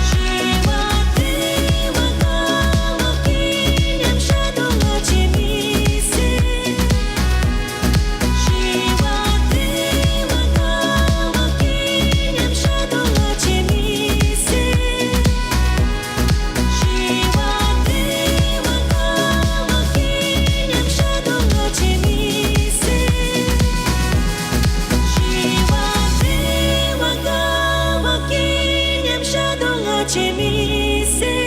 ཞི་བ་བདེ་བ་དགའ་བ་སྐྱིད་མཉམ་ཤ་དོ་ལ་ཆེ་མི་སེར། ཞི་བ་བདེ་བ་དགའ་བ་སྐྱིད་མཉམ་ཤ་དོ་ལ་ཆེ་མི་སེར།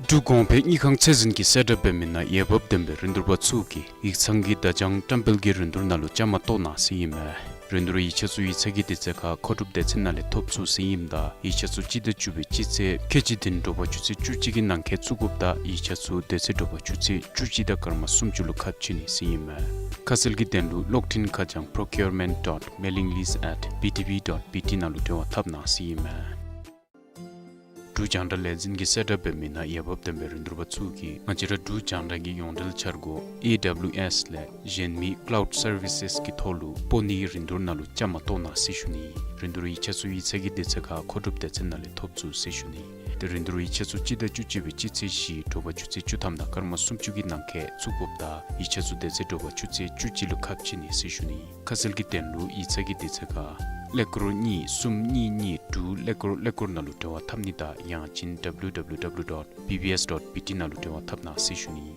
འབྲུག་གོང་འཕེལ་དངུལ་ཁང་ཚད་འཛིན་གྱི་གསལ་བསྒྲགས་འབད་མི་ནང་འོས་འབབ་ལྡན་པའི་རིན་བསྡུར་པ་ཚུ་གིས་ཡིག་ཚང་གི་བརྡ་བྱང་བཀྲམ་སྤེལ་གྱི་རིན་བསྡུར་ནང་ལུ་བཅའ་མར་གཏོགས་གནང་ཟེར་ཨིན་མས། རིན་བསྡུར་ཡིག་ཆ་ཚུ་ཡིག་ཚང་གི་དུས་ཚོད་ཁར་མཁོ་སྒྲུབ་སྡེ་ཚན་ནང་ལས་ཐོབ་ཚུགས་ཟེར་ཨིནམ་ད་ཡིག་ཆ་ཚུ་སྤྱི་ཟླ་བཅུ་པའི་སྤྱི་ཚེས་ཁལ་གཅིག་བདུན་དྲོ་པ་ཆུ་ཚོད་བཅུ་གཅིག་གི་ནང་འཁོད་བཙུགས་དགོཔ་དང་ཡིག་ཆ་ཚུ་དེ་ཚེ་དྲོ་པ་ཆུ་ཚོད་བཅུ་གཅིག་དང་སྐར་མ་སུམ་ཅུ་ལུ་ཁ་ཕྱེ་ནི་ཟེར་ཨིན་མས། ཁ་གསལ་གྱི་དོན་ལུ་གློག་འཕྲིན་ཁ་བྱང་procurement dot mailing list at B T B dot B T ནང་ལུ་འབྲེལ་བ་འཐབ་གནང་ཟེར་ཨིན་མས། འབྲུག་རྒྱང་བསྒྲགས་ལས་འཛིན་གྱིས་གསལ་བསྒྲགས་འབད་མི་ནང་འོས་འབབ་ལྡན་པའི་རིན་བསྡུར་པ་ཚུ་གིས་ང་བཅས་ར་འབྲུག་རྒྱང་བསྒྲགས་ཀྱི་ཡོངས་འབྲེལ་འཆར་སྒོ་ཨེ་ཌབ་ལིའུ་ཨེསི་ལས་གཞན་མི་ཀ་ལའུཌ་སར་བི་སེསི་གི་ཐོག་ལུ་སྤོ་ནིའི་རིན་བསྡུར་ནང་ལུ་བཅའ་མར་གཏོགས་གནང་ཟེར་ཞུ་ནི། རིན་བསྡུར་ཡིག་ཆ་ཚུ་ཡིག་ཚང་གི་དུས་ཚོད་ཁར་མཁོ་སྒྲུབ་སྡེ་ཚན་ནང་ལས་ཐོབ་ཚུགས་ཟེར་ཞུ་ནི། ཏེ་རིན་བསྡུར་ཡིག་ཆ་ཚུ་སྤྱི་ཟླ་བཅུ་གཅིག་པའི་སྤྱི་ཚེས་བཞི་དྲོ་པ་ཆུ་ཚོད་བཅུ་ཐམ་དང་སྐར་མ་སུམ་ཅུ་གི་ནང་འཁོད་བཙུགས་དགོཔ་དང་ཡིག་ཆ་ཚུ་དེ་ཚེ་དྲོ་པ་ཆུ་ཚོད་བཅུ་གཅིག་ལུ་ཁ་ཕྱེ་ནི་ཟེར་ཞུ་ནི། ཁ་གསལ་གྱི་དོན་ལུ་ཡིག་ཚང་གི་དུས་ཚོད་ཁར་ཀླད་ཀོར་གཉིས་གསུམ་གཉིས་གཉིས་དྲུག་ཀླད་ཀོར་ཀླད་ཀོར་ནང་ལུ་འབྲེལ་བ་འཐབ་ནི་དང་ཡང་ཅིན་W W W dot B B S dot B T ནང་ལུ་འབྲེལ་བ་འཐབ་གནང་ཟེར་ཞུ་ནི།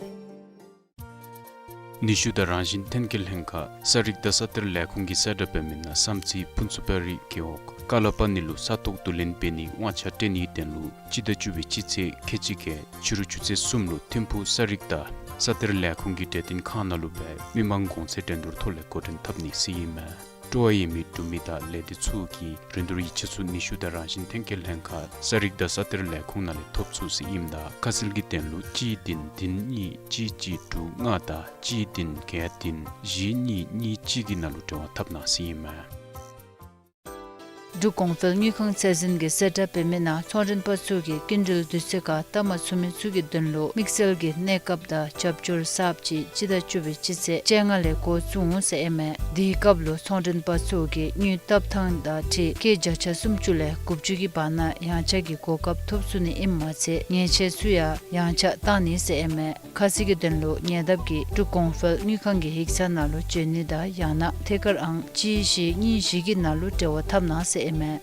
ནུས་ཤུགས་དང་རང་བཞིན་ཐོན་སྐྱེད་ལྷན་ཁག་ས་རིག་དང་ས་གཏེར་ལས་ཁུངས་ཀྱིས་གསལ་བསྒྲགས་འབད་མི་ནང་བསམ་རྩེ་ཕུན་ཚོགས་པ་རི་རྒེད་འོག་ཀ་ལ་པ་ནི་ལུ་ས་ཐོག་བསྡུ་ལེན་འབད་ནིའི་དབང་ཆ་སྤྲོད་ནིའི་དོན་ལུ་སྤྱི་ཟླ་བཅུ་པའི་སྤྱི་ཚེས་ཁལ་གཅིག་བརྒྱད་ཕྱི་རུ་ཆུ་ཚོད་གསུམ་ལུ་ཐིམ་ཕུག་ས་རིག་དང་ས་གཏེར་ལས་ཁུངས་ཀྱི་གྲོས་བསྟུན་ཁང་ནང་ལུ་སྦེ་མི་མང་གོང་ཚད་འགྲན་བསྡུར་ཐོག་ལས་འགོ་འདྲེན་འཐབ་ནི་ཟེར་ཨིན་མས། སྤྲོ་བ་ཡོད་མི་འབྲུག་མི་དང་ལས་སྡེ་ཚུ་གིས་རིན་བསྡུར་ཡིག་ཆ་ཚུ་ནུས་ཤུགས་དང་རང་བཞིན་ཐོན་སྐྱེད་ལྷན་ཁག་ས་རིག་དང་ས་གཏེར་ལས་ཁུངས་ནང་ལས་ཐོབ་ཚུགས་ཟེར་ཨིནམ་ད་ཁ་གསལ་གྱི་དོན་ལུ་གཅིག་བདུན་བདུན་གཉིས་གཅིག་གཅིག་དྲུག་ལྔ་དང་གཅིག་བདུན་བརྒྱད་བདུན་བཞི་གཉིས་གཉིས་གཅིག་གི་ནང་ལུ་འབྲེལ་བ་འཐབ་གནང་ཟེར་ཨིན་མས། འབྲུག་གོང་འཕེལ་དངུལ་ཁང་ཚད་འཛིན་གྱིས་གསལ་བསྒྲགས་འབད་མི་ནང་ཚོང་མགྲོན་པ་ཚུ་གིས་སྐྱིན་འགྲུལ་དུས་ཚོད་ཁར་བཏབ་མ་ཚུགས་མི་ཚུ་གི་དོན་ལུ་དམིགས་བསལ་གྱི་གནས་སྐབས་དང་རྒྱབ་སྐྱོར་གསརཔ་ཅིག་སྤྱི་ཟླ་བཅུ་པའི་སྤྱི་ཚེས་བཅོ་ལྔ་ལས་འགོ་བཙུགས་འོང་ཟེར་ཨིན་མས། དེའི་སྐབས་ལུ་ཚོང་མགྲོན་པ་ཚུ་གིས་དངུལ་བཏབ་ཐངས་དང་འཁྲིལ་སྐྱེད་བརྒྱ་ཆ་སུམ་ཅུ་ལས་དགུ་བཅུ་གི་བར་ན་ཡང་ཆག་གི་གོ་སྐབས་ཐོབ་ཚུགས་ནི་ཨིནམ་མ་ཚད་ཉེས་ཆད་ཚུ་ཡང་ཡང་ཆག་བཏང་ནི་ཟེར་ཨིན་མས། ཁ་གསལ་གྱི་དོན་ལུ་ཉེ་འདབས་ཀྱི་འབྲུག་གོང་འཕེལ་དངུལ་ཁང་གི་ཡིག་ཚང་ནང་ལུ་འབྱོན་ནི་དང་ཡང་ན་ཐད་ཀར་ཨང་གཅིག་བཞི་གཉིས་བཞི་གི་ནང་ལུ་འབྲེལ་བ་འཐབ་གནང་ཟེར་ཨིན་མས།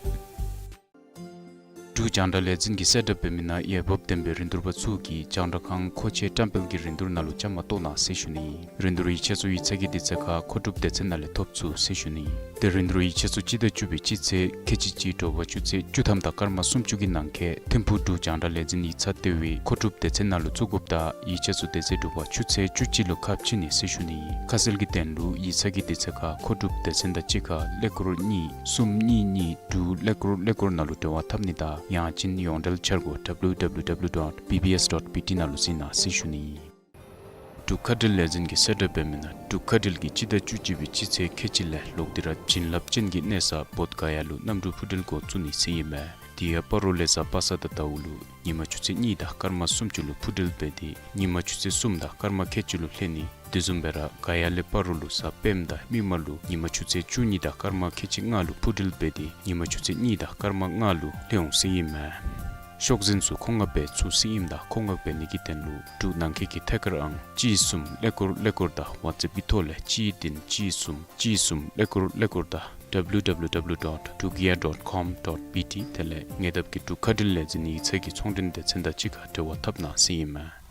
འབྲུག་རྒྱང་བསྒྲགས་ལས་འཛིན་གྱིས་གསལ་བསྒྲགས་འབད་མི་ནང་འོས་འབབ་ལྡན་པའི་རིན་བསྡུར་པ་ཚུ་གིས་རྒྱང་བསྒྲགས་ཁང་མཁོ་ཆས་བཀྲམ་སྤེལ་གྱི་རིན་བསྡུར་ནང་ལུ་བཅའ་མར་གཏོགས་གནང་ཟེར་ཞུ་ནི། རིན་བསྡུར་ཡིག་ཆ་ཚུ་ཡིག་ཚང་གི་དུས་ཚོད་ཁར་མཁོ་སྒྲུབ་སྡེ་ཚན་ནང་ལས་ཐོབ་ཚུགས་ཟེར་ཞུ་ནི། ཏེ་རིན་བསྡུར་ཡིག་ཆ་ཚུ་སྤྱི་ཟླ་བཅུ་པའི་སྤྱི་ཚེས་ཁལ་གཅིག་གཅིག་དྲོ་པ་ཆུ་ཚོད་བཅུ་ཐམ་དང་སྐར་མ་སུམ་ཅུ་གི་ནང་འཁོད་ཐིམ་ཕུག་འབྲུག་རྒྱང་བསྒྲགས་ལས་འཛིན་ཡིག་ཚང་ལྟེ་བའི་མཁོ་སྒྲུབ་སྡེ་ཚན་ནང་ལུ་བཙུགས་དགོཔ་དང་ཡིག་ཆ་ཚུ་དེ་ཚེ་དྲོ་པ་ཆུ་ཚོད་བཅུ་གཅིག་ལུ་ཁ་ཕྱེ་ནི་ཟེར་ཞུ་ནི། ཁ་གསལ་གྱི་དོན་ལུ་ཡིག་ཚང་གི་དུས་ཚོད་ཁར་མཁོ་སྒྲུབ་སྡེ་ཚན་དང་གཅིག་ཁར་ཀླད་ཀོར་གཉིས་གསུམ་གཉིས་གཉིས་དྲུག་ཀླད་ཀོར་ཀླད་ཀོར་ནང་ལུ་འབྲེལ་བ་འཐབ་ནི་དང་ཡང་ཅིན་ཡོངས་འབྲེལ་འཆར་སྒོ་W W W dot B B S dot B T ནང་ལུ་གཟིགས་གནང་ཟེར་ཞུ་ནི། འབྲུག་མཁའ་འགྲུལ་ལས་འཛིན་གྱིས་གསལ་བསྒྲགས་འབད་མི་ནང་འབྲུག་མཁའ་འགྲུལ་གྱིས་སྤྱི་ཟླ་བཅུ་གཅིག་པའི་སྤྱི་ཚེས་ཁལ་གཅིག་ལས་ལོག་སྟེ་ར་བྱིན་རླབས་ཅན་གྱི་གནས་ས་བོདྷ་ག་ཡ་ལུ་གནམ་གྲུ་འཕུར་འགྲུལ་འགོ་བཙུགས་ནི་ཟེར་ཨིན་མས། དེ་ཡང་སྤ་རོ་ལས་གཟའ་པ་སངས་དང་ཟླཝ་ལུ་ཉིན་མ་ཆུ་ཚོད་གཉིས་དང་སྐར་མ་སུམ་ཅུ་ལུ་འཕུར་འགྲུལ་འབད་དེ་ཉིན་མ་ཆུ་ཚོད་གསུམ་དང་སྐར་མ་ཁལ་གཅིག་ལུ་ལྷོད་ནི། དེ་བཟུམ་སྦེ་ར་ག་ཡ་ལས་སྤ་རོ་ལུ་གཟའ་སྤེནམ་དང་མིག་དམར་ལུ་ཉིན་མ་ཆུ་ཚོད་བཅུ་གཉིས་དང་སྐར་མ་ཁལ་གཅིག་ལྔ་ལུ་འཕུར་འགྲུལ་འབད་དེ་ཉིན་མ་ཆུ་ཚོད་གཉིས་དང་སྐར་མ་ལྔ་ལུ་ལྷོད་འོང་ཟེར་ཨིན་མས། ཤོག་འཛིན་ཚུ་མཁོ་མངགས་འབད་ཚུགས་ཟེར་ཨིནམ་ད་མཁོ་མངགས་འབད་ནི་གི་དོན་ལུ་འབྲུག་ནང་འཁོད་ཀྱི་ཐད་ཀར་ཨང་གཅིག་གསུམ་ཀླད་ཀོར་ཀླད་ཀོར་དང་ཝཊས་ཨེཔ་ཀྱི་ཐོག་ལས་གཅིག་བདུན་གཅིག་གསུམ་གཅིག་གསུམ་ཀླད་ཀོར་ཀླད་ཀོར་དང་W W W dot drukair dot com dot B T དེ་ལས་ཉེ་འདབས་ཀྱི་འབྲུག་མཁའ་འགྲུལ་ལས་འཛིན་ཡིག་ཚང་གི་ཚོང་འབྲེལ་སྡེ་ཚན་དང་གཅིག་ཁར་འབྲེལ་བ་འཐབ་གནང་ཟེར་ཨིན་མས།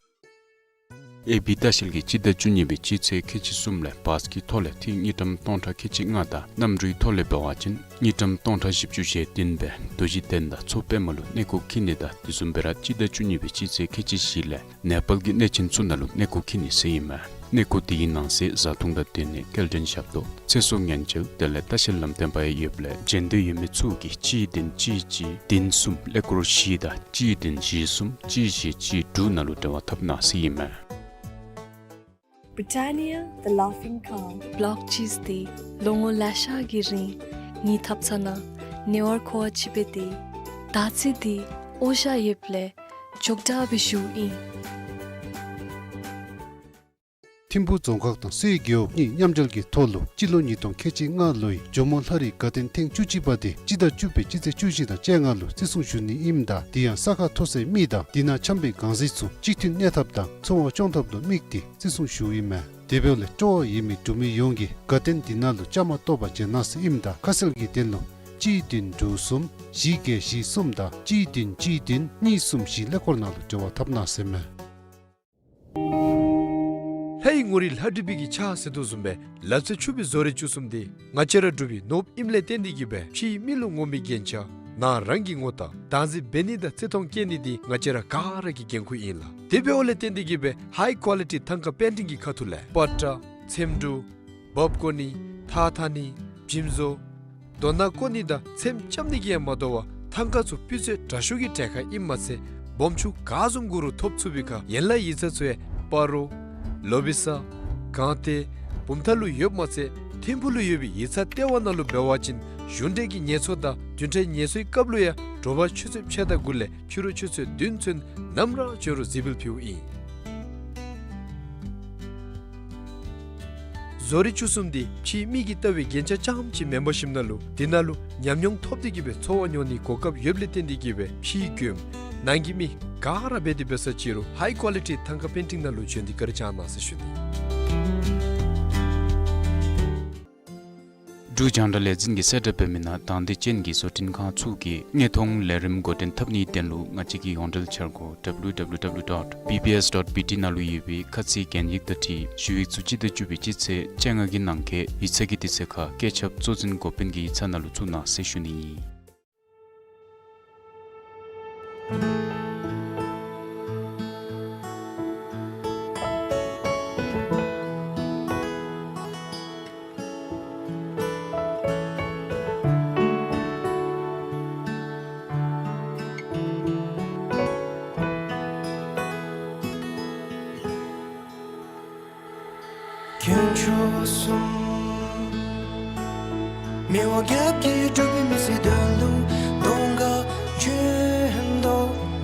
ཨེ་བི་ལྟ་བཤལ་གྱིས་སྤྱི་ཟླ་བཅུ་གཉིས་པའི་སྤྱི་ཚེས་ཁལ་གཅིག་གསུམ་ལས་བཱས་ཀྱི་ཐོག་ལས་ཐིག་དངུལ་ཀྲམ་སྟོང་ཕྲག་ཁལ་གཅིག་ལྔ་དང་གནམ་གྲུའི་ཐོག་ལས་འབད་བ་ཅིན་དངུལ་ཀྲམ་སྟོང་ཕྲག་བཞི་བཅུ་ཞེ་བདུན་སྦེ་རྡོ་རྗེ་གདན་དང་མཚོ་པདྨ་ལུ་གནས་སྐོར་འཁྱིད་ནི་དང་དེ་བཟུམ་སྦེ་ར་སྤྱི་ཟླ་བཅུ་གཉིས་པའི་སྤྱི་ཚེས་ཁལ་གཅིག་བཞི་ལས་ནེ་པཱལ་གྱི་གནས་ཆེན་ཚུ་ནང་ལུ་གནས་སྐོར་འཁྱིད་ནི་ཟེར་ཨིན་མས། གནས་སྐོར་དེའི་ནང་གསེས་བཟའ་འཐུང་དང་སྡོད་གནས་སྐྱེལ་འདྲེན་ཞབས་ཏོག་ཚེ་སྲོག་ཉེན་བཅོལ་དེ་ལས་ལྟ་བཤལ་ལམ་སྟོན་པ་ཡང་ཡོདཔ་ལས་འབྱོན་འདོད་ཡོད་མི་ཚུ་གིས་གཅིག་བདུན་གཅིག་གཅིག་བདུན་གསུམ་ཀླད་ཀོར་བཞི་དང་གཅིག་བདུན་བཞི་གསུམ་གཅིག་བཞི་གཅིག་དྲུག་ནང་ལུ་འབྲེལ་བ་འཐབ་གནང་ཟེར་ཨིན་མས། Britannia, the Laughing Cow. བོལོག་ཅིས་འདི་ལོ་ངོ་ལེ་ཤ་གི་རིང་ངེའི་ཐབ་ཚང་ནང་ཉེ་བར་མཁོ་བ་ཅིག་འབད་དེ་ད་ཅི་འདི་འོ་ཞ་ཡོདཔ་ལས་ཅོག་འཐདཔ་སྦེ་བཞུགས་ཨིན། ཐིམ་ཕུག་རྫོང་ཁག་དང་སེའི་རྒེད་འོག་གཉིས་མཉམ་འབྲེལ་གྱི་ཐོག་ལུ་སྤྱི་ལོ་ཉིས་སྟོང་ཁལ་གཅིག་ལྔ་ལོའི་ཇོ་མོ་ལྷ་རིའི་དགའ་སྟོན་ཐེངས་བཅུ་གཅིག་པ་དེ་སྤྱི་ཟླ་བཅུ་པའི་སྤྱི་ཚེས་བཅུ་བཞི་དང་བཅོ་ལྔ་ལུ་བརྩི་སྲུང་ཞུ་ནི་ཨིནམ་ད་དེ་ཡང་ས་ཁ་མཐོ་སའི་མི་དང་དེ་ནང་འཁྱམས་པའི་གང་ཟག་ཚུ་གཅིག་མཐུན་གནས་ཐབས་དང་འཚོ་བ་སྐྱོང་ཐབས་ལུ་དམིགས་ཏེ་བརྩི་སྲུང་ཞུཝ་ཨིན་མས། དེ་འབདཝ་ལས་སྤྲོ་བ་ཡོད་མི་འབྲུག་མི་ཡོངས་ཀྱིས་དགའ་སྟོན་དེ་ནང་ལུ་བཅའ་མར་གཏོགས་པར་འབྱོན་གནང་ཟེར་ཨིནམ་ད་ཁ་གསལ་གྱི་དོན་ལུ་གཅིག་བདུན་དྲུག་གསུམ་བཞི་བརྒྱད་བཞི་གསུམ་དང་གཅིག་བདུན་གཅིག་བདུན་གཉིས་གསུམ་བཞི་ཀླད་ཀོར་ནང་ལུ་འབྲེལ་བ་འཐབ་གནང་ཟེར་མས། ལྷ་ཡི་ངོ་རིས་ལྷ་བྲིས་པའི་གི་ཕྱག་ཟེར་དོ་བཟུམ་སྦེ་ལག་རྩལ་ཕྱུག་པའི་བཟོ་རིག་བཅུ་གསུམ་དེ་ང་བཅས་ར་འབྲུག་པའི་ནོར་བུ་ཨིནམ་ལས་བརྟེན་ཏེ་གིས་སྦེ་ཕྱིའི་མི་ལུ་ངོམ་པའི་རྒྱན་ཆ་ནང་རང་གི་ངོ་རྟགས་བདག་འཛིན་འབད་ནི་དང་བརྩི་མཐོང་བསྐྱེད་ནི་དེ་ང་བཅས་ར་ག་ར་གི་འགན་ཁུར་ཨིན་ལགས། དེ་འབདཝ་ལས་བརྟེན་ཏེ་གིས་སྦེ་ཧའི་ཀོ་ལི་ཊི་ཐང་ཀ་པེན་ཊིང་གི་ཁ་ཐུག་ལས་པ་ཏྲ་ཚེམ་དྲུབ་བབ་ཀོ་ནི་ཐ་ཐ་ནི་ འཇིམ་བཟོ། རྡོ་ནང་བརྐོ་ནི་དང་ཚེམ་རྐྱབ་ནི་གིས་ཡང་མ་དོ་བར་ཐང་ཀ་ཚུ་སྤུས་ཚད་དྲག་ཤོས་ཀྱི་གྲལ་ཁར་ཨིནམ་མ་ཚད་སྦོམ་ཆུང་ག་བཟུམ་དགོ་རུང་ཐོབ་ཚུགས་པའི་ཁར་ཡན་ལག་ཡིག་ཚང་ཚུ་ཡང་སྤ་རོ་ལོ་བི་ས་སྒང་སྟེང་བུམ་ཐང་ལུ་ཡོདཔ་མ་ཚད་ཐིམ་ཕུག་ལུ་ཡོད་པའི་ཡིག་ཚང་ལྟེ་བ་ནང་ལུ་འབད་བ་ཅིན་གཞུང་འབྲེལ་གྱི་ངལ་གསོ་དང་བདུན་ཕྲག་ངལ་གསོའི་སྐབས་ལུ་ཡང་དྲོ་པ་ཆུ་ཚོད་ཕྱེད་དང་དགུ་ལས་ཕྱི་རུ་ཆུ་ཚོད་བདུན་ཚུན་ནམ་ར་བྱོན་རུང་གཟིགས་འབུལ་ཕུལཝ་ཨིན། བཟོ་རིག་བཅུ་གསུམ་འདི་ཕྱིའི་མིག་གིས་བལྟ་བའི་རྒྱན་ཆ་རྐྱངམ་ཅིག་མེན་པར་ཞིནམ་ན་ལུ་འདི་ནང་ལུ་ཉམས་མྱོང་ཐོབ་སྟེ་གི་སྦེ་འཚོ་བ་སྐྱོང་ནིའི་གོ་སྐབས་ཡོདཔ་ལས་བརྟེན་ཏེ་གི་སྦེ་ཕྱིའི་མགྱོནམ་ནང་གི་མི་ག་ར་འབད་དེ་འབད་ས་ཅིག་རུང་ཧའི་ཀོ་ལི་ཊི་ཐང་ཀ་པེན་ཊིང་ནང་ལུ་བྱོན་ཏེ་བཀའ་དྲིན་བསྐྱང་གནང་ཟེར་ཞུ་ནི། འབྲུག་རྒྱང་བསྒྲགས་ལས་འཛིན་གྱིས་གསལ་བསྒྲགས་འབད་མི་ནང་དང་འདོད་ཅན་གྱི་བཟོ་སྐྲུན་ཁང་ཚུ་གིས་དངོས་མཐོང་ལས་རིམ་འགོ་འདྲེན་འཐབ་ནིའི་དོན་ལུ་ང་བཅས་ཀྱི་ཡོངས་འབྲེལ་འཆར་སྒོ་W W W dot B B S dot B T ནང་ལུ་ཡོད་པའི་ཁ་ཚིག་གན་ཡིག་དང་འཁྲིལ་ཞུ་ཡིག་ཚུ་སྤྱི་ཟླ་བཅུ་པའི་སྤྱི་ཚེས་བཅོ་ལྔ་གི་ནང་འཁོད་ཡིག་ཚང་གི་དུས་ཚོད་ཁར་བཀོད་ཁྱབ་གཙོ་འཛིན་འགོ་དཔོན་གྱི་ཡིག་ཚང་ནང་ལུ་བཙུགས་གནང་ཟེར་ཞུ་ནི་ཨིན། དཀོན་མཆོག་གསུམ། མི་དབང་རྒྱལཔོ་གིས་འབྲུག་པའི་མི་སེར་དོན་ལུ་གདོང་ཁར་བྱོན་དོ།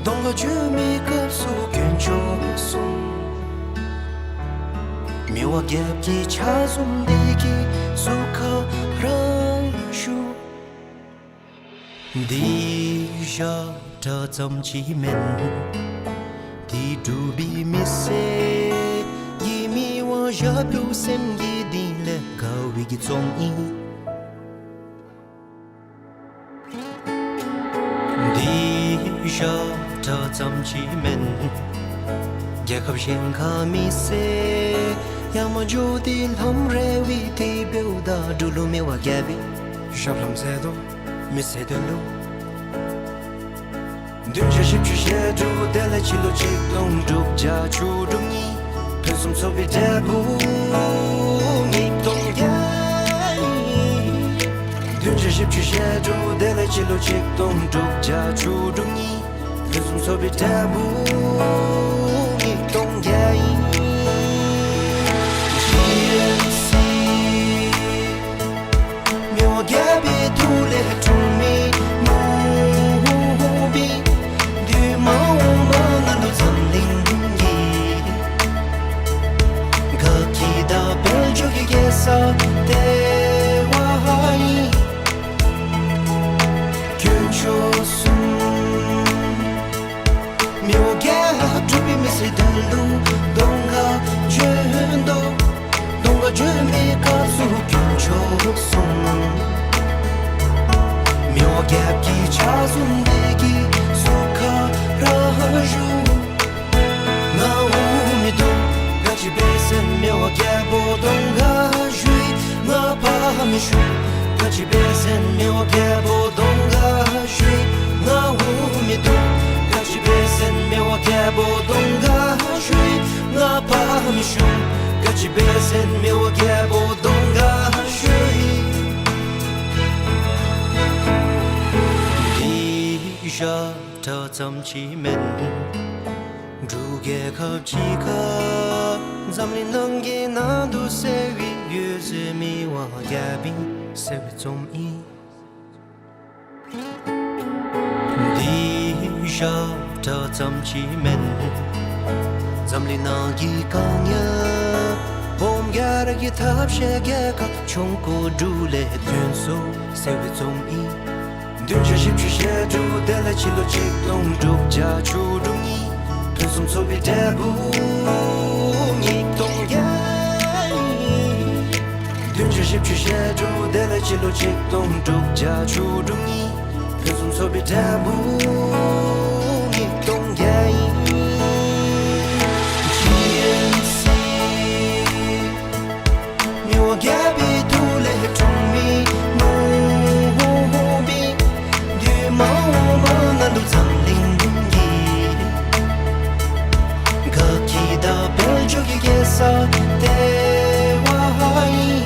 གདོང་ཁར་བྱོན་མི་སྐབས་སུ་དཀོན་མཆོག་གསུམ། མི་དབང་རྒྱལཔོ་གི་ཕྱག་བཟུམ་འདི་གི་གཟུགས་ཁར་ར་བཞུགས། འདི་ཞབས་ཁྲ་ཙམ་ཅིག་མེན། འདི་འབྲུག་པའི་མི་སེར་གྱི་མི་དབང་ཞབས་དྲུང་སེམས་ཀྱི་གཏིང་ལས་དགའ་བའི་གི་རྩོམ་ཨིན། འདི་ཞབས་ཁྲ་ཙམ་ཅིག་མེན། རྒྱལ་ཁབ་གཞན་ཁར་མི་སེར་ཡར་མར་འགྱོ་སྟེ་ལྷམ་རལ་བའི་དེ་འབདཝ་ད་འབྲུག་ལུ་མི་དབང་རྒྱལ་པོའི་ཞབས་ལྷམ་མཛད་དོ། མི་སེར་དོན་ལུ། བདུན་ཕྲག་བཞི་བཅུ་ཞེ་དྲུག་དེ་ལས་སྤྱི་ལོ་ཆིག་སྟོང་དྲུག་བརྒྱ་བཅུ་དྲུག་ཉིན་ཕུན་སུམ་ཚོགས་པའི་འབྲས་བུ་ཉིས་སྟོང་བརྒྱ་ཨིན། བདུན་ཕྲག་བཞི་བཅུ་ཞེ་དྲུག་དེ་ལས་སྤྱི་ལོ་ཆིག་སྟོང་དྲུག་བརྒྱ་བཅུ་དྲུག་ཉིན་ཕུན་སུམ་ཚོགས་པའི་འབྲས་བུ་ཉིས་སྟོང་བརྒྱ་ཨིན། ཇི་ཨེམ་སི། མི་དབང་རྒྱལ་པོའི་ཐུགས་ལས་འཁྲུངས་མི་མུ་བི་འདུས་མང་འོག་མ་ནང་ལུ་འཛམ་གླིང་གི་དགའ་སྐྱིད་དང་དཔལ་འབྱོར་གྱི་རྒྱལ་ས་ལྟེ་བ་ཨིན། དཀོན་མཆོག་གསུམ། མི་དབང་རྒྱལཔོ་འབྲུག་པའི་མི་སེར་དོན་ལུ་གདོང་ཁར་བྱོན་དོ། གདོང་ཁར་བྱོན་མི་སྐབས་སུ་དཀོན་མཆོག་གསུམ། མི་དབང་རྒྱལཔོ་གི་ཕྱག་བཟུམ་འདི་གི་གཟུགས་ཁར་ར་བཞུགས། ང་འོང་མི་འདུག་ག་ཅི་འབད་ཟེར་མི་དབང་རྒྱལ་པོ་གདོང་ཁར་བཞུགས། ང་ཕར་མི་ཤུགས་ག་ཅི་འབད་ཟེར་མི་དབང་རྒྱལ་པོ་གདོང་ཁར་བཞུགས། ང་འོང་མི་འདུག་ག་ཅི་འབད་ཟེར་མི་དབང་རྒྱལ་པོ་གདོང་ཁར་བཞུགས། ང་ཕར་མི་ཤུགས་ག་ཅི་འབད་ཟེར་མི་དབང་རྒྱལ་པོ་གདོང་ཁར་བཞུགས། འདི་ཞབས་ཁྲ་ཙམ་ཅིག་མེན། འབྲུག་རྒྱལ་ཁབ་ཅིག་ཁར་འཛམ་གླིང་ནང་གི་ནང་དུ་གསལ་བའི་འོད་ཟེར་མི་དབང་རྒྱལ་པོའི་གསལ་བའི་རྩོམ་ཨིན། འདི་ཞབས་ཁྲ་ཙམ་ཅིག་མེན། འཛམ་གླིང་ནང་གི་གང་ཡང་སྦོམ་རྒྱ་ར་གི་ཐབས་ཤེས་རྒྱལ་ཁབ་ཆུང་ཀུ་འབྲུག་ལས་ཐོན་སོང་གསལ་བའི་རྩོམ་ཨིན། བདུན་ཕྲག་བཞི་བཅུ་ཞེ་དྲུག་དེ་ལས་སྤྱི་ལོ་ཆིག་སྟོང་དྲུག་བརྒྱ་བཅུ་དྲུག་ཉིན་ཕུན་སུམ་ཚོགས་པའི་འབྲས་བུ་ཉིས་སྟོང་བརྒྱ་ཨིན། བདུན་ཕྲག་བཞི་བཅུ་ཞེ་དྲུག་དེ་ལས་སྤྱི་ལོ་ཆིག་སྟོང་དྲུག་བརྒྱ་བཅུ་དྲུག་ཉིན་ཕུན་སུམ་ཚོགས་པའི་འབྲས་བུ་ཉིས་སྟོང་བརྒྱ་ཨིན། ཇི་ཨེམ་སི། མི་དབང་རྒྱལ་པོའི་ཐུགས་ལས་འཁྲུངས་མི་མུ་བི་འདུས་མང་འོག་མ་ནང་དུ་འཛམ་གླིང་གི་དགའ་སྐྱིད་དང་དཔལ་འབྱོར་གྱི་རྒྱལ་ས་ལྟེ་བ་ཨིན།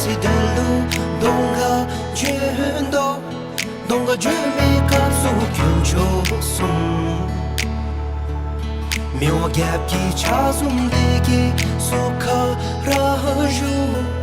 སི་ཏན་ལུ་གདོང་ཁར་བྱོན་དོ། གདོང་ཁར་བྱོན་མི་སྐབས་སུ་དཀོན་མཆོག་གསུམ། མི་དབང་རྒྱལཔོ་གི་ཕྱག་ཟུང་འདི་གིས་གཟུགས་ཁ་ར་བཞུགས།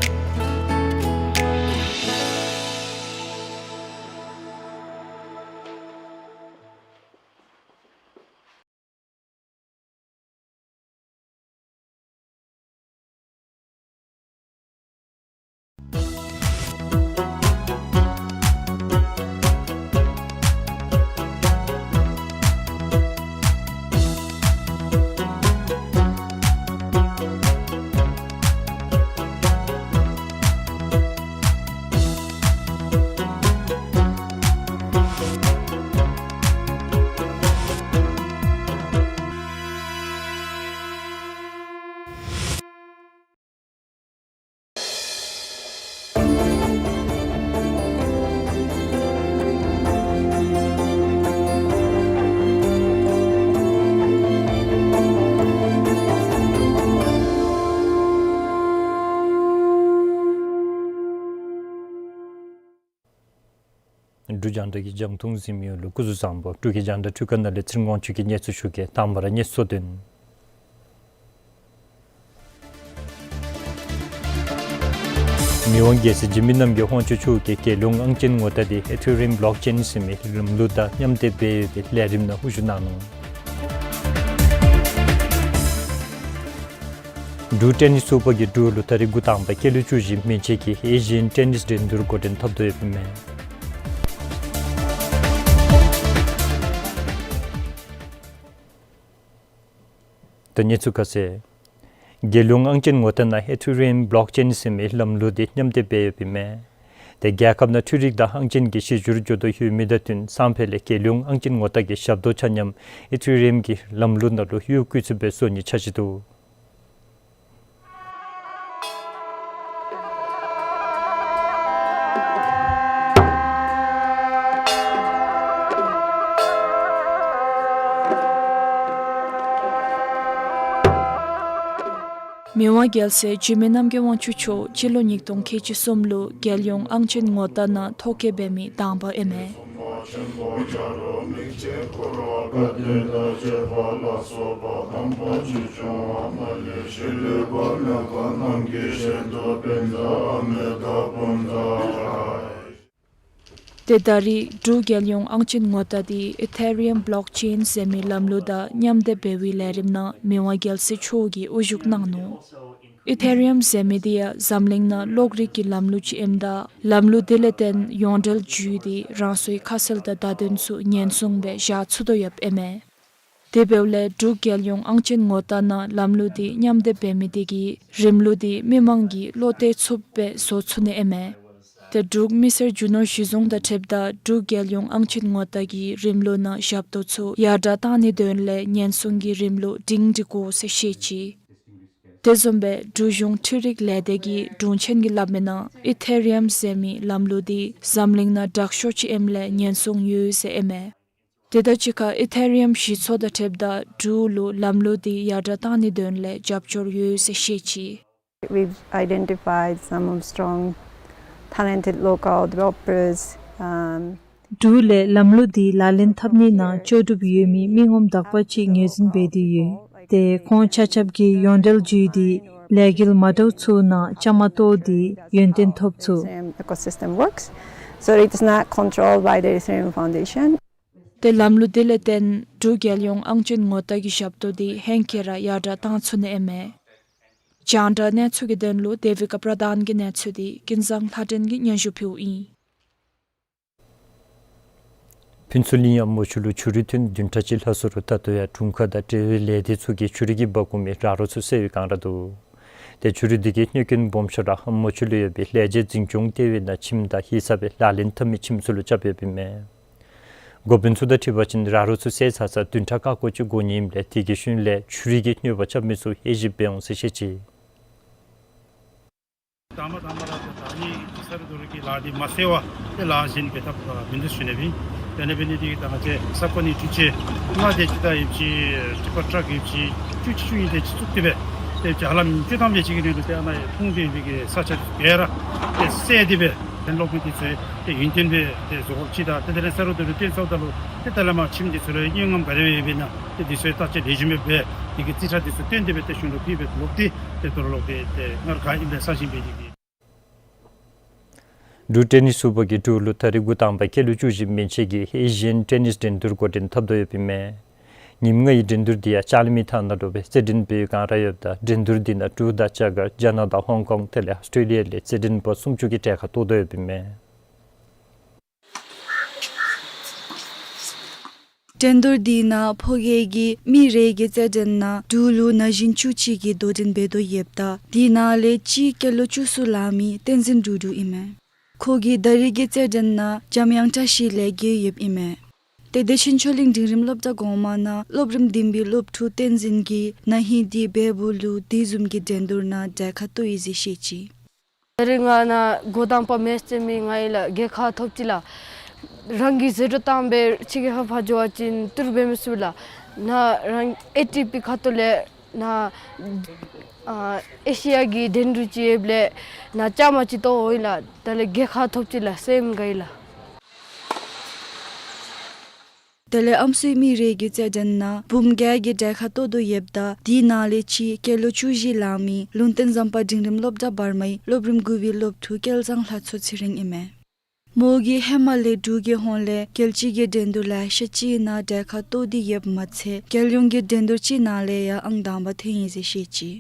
འབྲུག་རྒྱང་བསྒྲགས་ཀྱི་རྒྱང་མཐོང་གཟིགས་མི་ཡོངས་ལུ་སྐུ་གཟུགས་བཟང་པོ། འབྲུག་གི་རྒྱང་བསྒྲགས་འཕྲུལ་ཁང་ནང་ལས་ཚེ་རིང་དབང་ཕྱུག་གིས་གནས་ཚུལ་ཞུ་གེ། དང་པ་ར་གནས་ཚུལ་དོན། མི་དབང་རྒྱལ་སྲས་འཇིགས་མེད་རྣམ་རྒྱལ་དབང་ཕྱུག་མཆོག་གིས་རྒྱལ་ཡོངས་ཨང་ཅན་ངོ་རྟགས་འདི་ཨི་ཐི་རི་ཡམ་བློག་ཅེན་ཟེར་མི་ལམ་ལུགས་དང་མཉམ་སྡེབ་འབད་ཡོད་པའི་ལས་རིམ་ནང་དབུ་བཞུགས་གནང་ནུག། འབྲུག་ཊེ་ནིས་ཚོགས་པ་གིས་འབྲུག་ལུ་ད་རིས་འགོ་དང་པ་སྐྱེས་ལོ་བཅུ་བཞི་མན་ཆད་ཀྱི་ཨེ་ཤི་ཡན་ཊེ་ནིས་འགྲན་བསྡུར་འགོ་འདྲེན་འཐབ་དོ་ཡོདཔ་ཨིན་མས། ད་གནས་ཚུལ་ཁ་གསལ། རྒྱལ་ཡོངས་ཨང་ཅན་ངོ་རྟགས་ནང་ཨི་ཐི་རི་ཡམ་བློག་ཅེན་ཟེར་མི་ལམ་ལུགས་འདི་མཉམ་སྡེབ་འབད་ཡོདཔ་ཨིན་མས། ཏེ་རྒྱལ་ཁབ་ནང་འཕྲུལ་རིག་དང་ཨང་ཅན་གྱི་གཞི་བཅོལ་འགྱོ་དོ་ཡོད་མི་དང་བསྟུན་སང་ཕོད་ལས་རྒྱལ་ཡོངས་ཨང་ཅན་ངོ་རྟགས་ཀྱི་ཞབས་ཏོག་ཆ་མཉམ་ཨི་ཐི་རི་ཡམ་གྱི་ལམ་ལུགས་ནང་ལུ་ཡོད་བཀོད་ཚུགས་པའི་སྲོལ་ནི་ཆགས་ཅི་འདུག། མི་དབང་རྒྱལ་སྲས་འཇིགས་མེད་རྣམ་རྒྱལ་དབང་ཕྱུག་མཆོག་སྤྱི་ལོ་ཉིས་སྟོང་ཁལ་གཅིག་གསུམ་ལུ་རྒྱལ་ཡོངས་ཨང་ཅན་ངོ་རྟགས་ནང་ཐོ་བཀོད་འབད་མི་དང་པ་ཨིན་མས། ཏེ་ད་རིས་འབྲུག་རྒྱལ་ཡོངས་ཨང་ཅན་ངོ་རྟགས་འདི་ཨི་ཐི་རི་ཡམ་བློག་ཅེན་ཟེར་མི་ལམ་ལུགས་དང་མཉམ་སྡེབ་འབད་བའི་ལས་རིམ་ནང་མི་དབང་རྒྱལ་སྲས་མཆོག་གིས་དབུ་བཞུགས་གནང་ནུག། ཨི་ཐི་རི་ཡམ་ཟེར་མི་འདི་ཡང་འཛམ་གླིང་ནང་གློག་རིག་གི་ལམ་ལུགས་ཅིག་ཨིནམ་ད་ལམ་ལུགས་འདི་ལས་བརྟེན་ཡོངས་འབྲེལ་བརྒྱུད་དེ་རང་སོའི་ཁ་གསལ་དང་བརྡ་དོན་ཚུ་ཉེན་སྲུང་སྦེ་བཞག་ཚུགས་དོ་ཡོདཔ་ཨིན་མས། དེ་འབདཝ་ལས་འབྲུག་རྒྱལ་ཡོངས་ཨང་ཅན་ངོ་རྟགས་ནང་ལམ་ལུགས་འདི་མཉམ་སྡེབ་འབད་མི་དེ་གིས་རིམ་ལུགས་འདི་མི་མང་གིས་བློ་གཏད་ཚུགསཔ་སྦེ་བཟོ་ཚུགས་ནི་ཨིན་མས། ཏེ་འབྲུག་མི་སེར་རྒྱུ་ནོར་གཞི་བཟུང་དང་འཁྲིལཝ་ད་འབྲུག་རྒྱལ་ཡོངས་ཨང་ཅན་ངོ་རྟགས་ཀྱི་རིམ་ལུགས་ནང་ཞབས་ཏོག་ཚུ་ཡར་དྲག་གཏང་ནིའི་དོན་ལས་ཉེན་སྲུང་གི་རིམ་ལུགས་སྒྲིང་སྒྲི་དགོ་ཟེར་བཤད་ཅི། དེ་བཟུམ་སྦེ་འབྲུག་གཞུང་འཕྲུལ་རིག་ལས་སྡེ་གི་དྲུང་ཆེན་གྱིས་སླབ་མིའི་ནང་ཨི་ཐི་རི་ཡམ་ཟེར་མི་ལམ་ལུགས་འདི་འཛམ་གླིང་ནང་དྲག་ཤོས་ཅིག་ཨིནམ་ལས་ཉེན་སྲུང་ཡོད་ཟེར་ཨིན་མས། དེ་དང་གཅིག་ཁར་ཨི་ཐི་རི་ཡམ་གཞི་ཚོགས་དང་འཁྲིལཝ་ད་འབྲུག་ལུ་ལམ་ལུགས་འདི་ཡར་དྲག་གཏང་ནིའི་དོན་ལས་རྒྱབ་སྐྱོར་ཡོད་ཟེར་བཤད་ཅི། We've identified some of strong, talented local developers, um, འབྲུག་ལས་ལམ་ལུགས་འདི་ལག་ལེན་འཐབ་ནི་ནང་ལྕོགས་གྲུབ་ཡོད་མི་མི་ངོམ་དག་པ་ཅིག་ངོས་འཛིན་འབད་དེ་ཡོད། ཏེ་ཁོང་ཆ་ཁྱབ་ཀྱིས་ཡོངས་འབྲེལ་བརྒྱུད་དེ་ལས་འགུལ་མ་འདྲཝ་ཚུ་ནང་བཅའ་མར་གཏོགས་ཏེ་ཡོན་ཏན་ཐོབ་ཚུགས། Same ecosystem works, so it is not controlled by the Ethereum Foundation. ཏེ་ལམ་ལུགས་འདི་ལས་བརྟེན་འབྲུག་རྒྱལ་ཡོངས་ཨང་ཅན་ངོ་རྟགས་ཀྱི་ཞབས་ཏོག་འདི་ཧེང་སྐལ་ར་ཡར་དྲག་གཏང་ཚུགས་ནི་ཨིན་མས། རྒྱང་བསྒྲགས་གནས་ཚུལ་གྱི་དོན་ལུ་དེ་བི་ཀ་པྲ་དཱན་གྱི་གནས་ཚུལ་འདི་ཀུན་བཟང་ལྷ་སྒྲོན་གྱིས་སྙན་ཞུ་ཕུལཝ་ཨིན། ཕུན་ཚོགས་གླིང་ཨ་མོ་ཆུ་ལུ་ཆུ་རུད་ཐོན་བདུན་ཕྲག་གཅིག་ལྷག་སོང་རུང་ད་ལྟོ་ཡང་དྲུང་ཁག་དང་འབྲེལ་བའི་ལས་སྡེ་ཚུ་གིས་ཆུ་རུད་ཀྱི་འབག་འོང་མི་ར་རོ་ཚུ་བསལ་བའི་སྒང་ར་འདུག། ཏེ་ཆུ་རུད་འདི་གི་གནོད་སྐྱོན་སྦོམ་ཤོས་ར་ཨ་མོ་ཆུ་ལུ་ཡོད་པའི་ལས་བྱེད་འཛིན་སྐྱོང་ལྟེ་བའི་ནང་ཁྱིམ་དང་ཧི་སབ་སྦེ་ལག་ལེན་འཐབ་མི་ཁྱིམ་ཚུ་ལུ་རྐྱབ་ཡོདཔ་ཨིན་མས། འགོ་དཔོན་ཚུ་དང་འཁྲིལ་བ་ཅིན་ར་རོ་ཚུ་བསལ་ཚར་ཚར་བདུན་ཕྲག་ཁ་སྐོར་ཅིག་འགོར་ནི་ཨིནམ་ལས་དེ་གི་ཤུལ་ལས་ཆུ་རུད་ཀྱི་གནོད་པ་རྐྱབ་མི་ཚུ་དབྱེ་ཞིབ་འབད་འོང་ཟེར་བཤད་ཅི། དང་པ་དང་པ་ར་ད་ནི་ས་རུད་རྡོ་རུད་ཀྱི་ལཱ་འདི་མ་བསལ་བར་ཏེ་ལཱ་གཞན་འབད་འཐབ་མིན་འདུག་ཞུ་ནི་སྦེ་ཨིན། དེ་ལས་འབད་ནི་འདི་གིས་ད་ང་བཅས་ས་གོ་ནི་འཕྲུལ་ཆས་ལྔ་དེ་ཅིག་དང་ཡོདཔ་ཅིག་ཊི་པར་ཊཱག་ཡོདཔ་ཅིག་བཅུ་གཅིག་བཅུ་གཉིས་དེ་ཅིག་བཙུགས་ཏེ་སྦེ་ ཏེ་ལྕགས་ལམ་བཅུ་ཐམ་ཅིག་གི་རིང་ལུ་ཏེ་ཨ་ནཱ་ཡང་ཐུང་ཏེ་འདི་གི་ས་ཆ་འདི་ཚུ་སྦེ་ར་ཏེ་བསལ་ཏེ་སྦེ་ཏེ་གློག་མེ་འདི་ཚུ་ཏེ་ཡུན་བརྟན་སྦེ་ཏེ་བཟོ་དགོཔ་ཅིག་དང་ཏེ་དེ་ལས་ས་རོ་འདི་ལུ་བཏོན་སོངམ་ད་ལུ་ཏེ་ད་ལས་མར་ཁྱིམ་འདི་ཚུ་ལུ་གཡེང་ངམ་ག་དེ་སྦེ་ཡོདཔ་ཨིན་ན་ཏེ་འདི་ཚུ་བརྟག་དཔྱད་ལེགས་ཤོམ་སྦེ་འབད་དེ་གི་རྩིས་ཁྲ་འདི་ཚུ་བཏོན་ཏེ་སྦེ་ཏེ་གཞུང་ལུ་ཕུལ་སྦེ་ལོག་སྟེ་ཏེ་དོ་རུང་ལོག་སྟེ་ཏེ་སྔར་ག་ཨིནམ་སྦེ་གསར་བཞེངས་འབད་དེ་གི། འབྲུག་ཊེ་ནིས་ཚོགས་པ་གིས་འབྲུག་ལུ་ད་རིས་འགོ་དང་པ་སྐྱེས་ལོ་བཅུ་བཞི་མན་ཆད་ཀྱི་ཨེ་ཤི་ཡན་ཊེ་ནིས་འགྲན་བསྡུར་འགོ་འདྲེན་འཐབ་དོ་ཡོདཔ་ཨིན་མས། ཉིནམ་ལྔའི་འགྲན་བསྡུར་འདི་ཡང་ལྕགས་ལམ་གྱི་མཐའ་ནང་ལུ་སྦེ་རྩེད་འགྲན་འབད་བའི་སྒང་ར་ཡོདཔ་ད་འགྲན་བསྡུར་འདི་ནང་འབྲུག་དང་རྒྱ་གར་རྒྱ་ནག་དང་ཧོང་ཀོང་དེ་ལས་ཨཱོས་ཊྲེ་ལི་ཡ་ལས་རྩེད་འགྲན་པ་སུམ་ཅུ་གིས་གྲལ་ཁར་གཏོགས་དོ་ཡོདཔ་ཨིན་མས། འགྲན་བསྡུར་འདི་ནང་ཕོ་སྐྱེས་ཀྱི་མི་རེ་གི་རྩེད་འགྲན་ནང་འབྲུག་ལུ་ན་གཞོན་བཅུ་གཅིག་གིས་དོ་འགྲན་འབད་དོ་ཡོདཔ་ད་དེ་ནང་ལས་གཅིག་སྐྱེས་ལོ་བཅུ་གསུམ་ལང་མི་བསྟན་འཛིན་འབྲུག་སྒྲུབ་ཨིན་མས། ཁོ་གིས་ད་རིས་ཀྱི་རྩེད་འགྲན་ནང་འཇམ་དབྱངས་བཀྲ་ཤིས་ལས་རྒྱལ་ཡོདཔ་ཨིན་མས། ཏེ་བདེ་ཆེན་ཆོས་གླིང་འབྲིང་རིམ་སློབ་གྲྭ་གོང་མ་ནང་སློབ་རིམ་བདུན་པའི་སློབ་ཕྲུག་བསྟན་འཛིན་གྱིས་ན་ཧིང་འདི་བལ་པོ་ལུ་དེ་བཟུམ་གྱི་འགྲན་བསྡུར་ནང་གྲལ་ཁར་གཏོགས་ཡི་ཟེར་བཤད་ཅི། ད་རིས་ང་ནཱ་འགོ་དང་པ་མེདཔ་ཟེར་མི་ང་ཨིན་ལགས། རྒྱལ་ཁ་ཐོབ་ཅི་ལགས། རང་གིས་ཟད་འགྲོ་བཏང་སྦེ་ཕྱི་རྒྱལ་ཁབ་ཕར་འགྱོ་བ་ཅིན་ཏི་རུ་འབད་མི་ཚུགས་ལགས། ནཱ་རང་ཨེ་ཊི་པི་ཁ་ཐུག་ལས་ནཱ་ཨ་ཨེ་ཤི་ཡ་གི་འགྲན་བསྡུར་ཅིག་ཡོདཔ་ལས་ནཱ་བཅའ་མར་ཅིག་གཏོགས་འོང་ཡི་ལགས། ད་ལས་རྒྱལ་ཁ་ཐོབ་ཅི་ལགས་སེམས་དགའ་ཡི་ལགས། དེ་ལས་ཨམ་སྲུའི་མི་རེ་གི་རྩེད་འགྲན་ནང་བུམོ་བརྒྱད་ཀྱིས་གྲལ་ཁར་གཏོགས་དོ་ཡོདཔ་ད་དེ་ནང་ལས་གཅིག་སྐྱེས་ལོ་བཅུ་བཞི་ལང་མི་ལུང་བསྟན་ཟམ་པ་འབྲིང་རིམ་སློབ་གྲྭ་བར་མའི་སློབ་རིམ་དགུ་པའི་སློབ་ཕྲུག་སྐལ་བཟང་ལྷ་མཚོ་ཚེ་རིང་ཨིན་མས། མོ་གིས་ཧེ་མ་ལས་འབྲུག་གི་ཧོངས་ལས་རྒྱལ་སྤྱི་གི་འགྲན་བསྡུར་ལེ་ཤ་ཅིག་ནང་གྲལ་ཁར་གཏོགས་ཏེ་ཡོདཔ་མ་ཚད་རྒྱལ་ཡོངས་ཀྱི་འགྲན་བསྡུར་ཅིག་ནང་ལས་ཡང་ཨང་དང་པ་ཐོན་ཡི་ཟེར་བཤད་ཅི།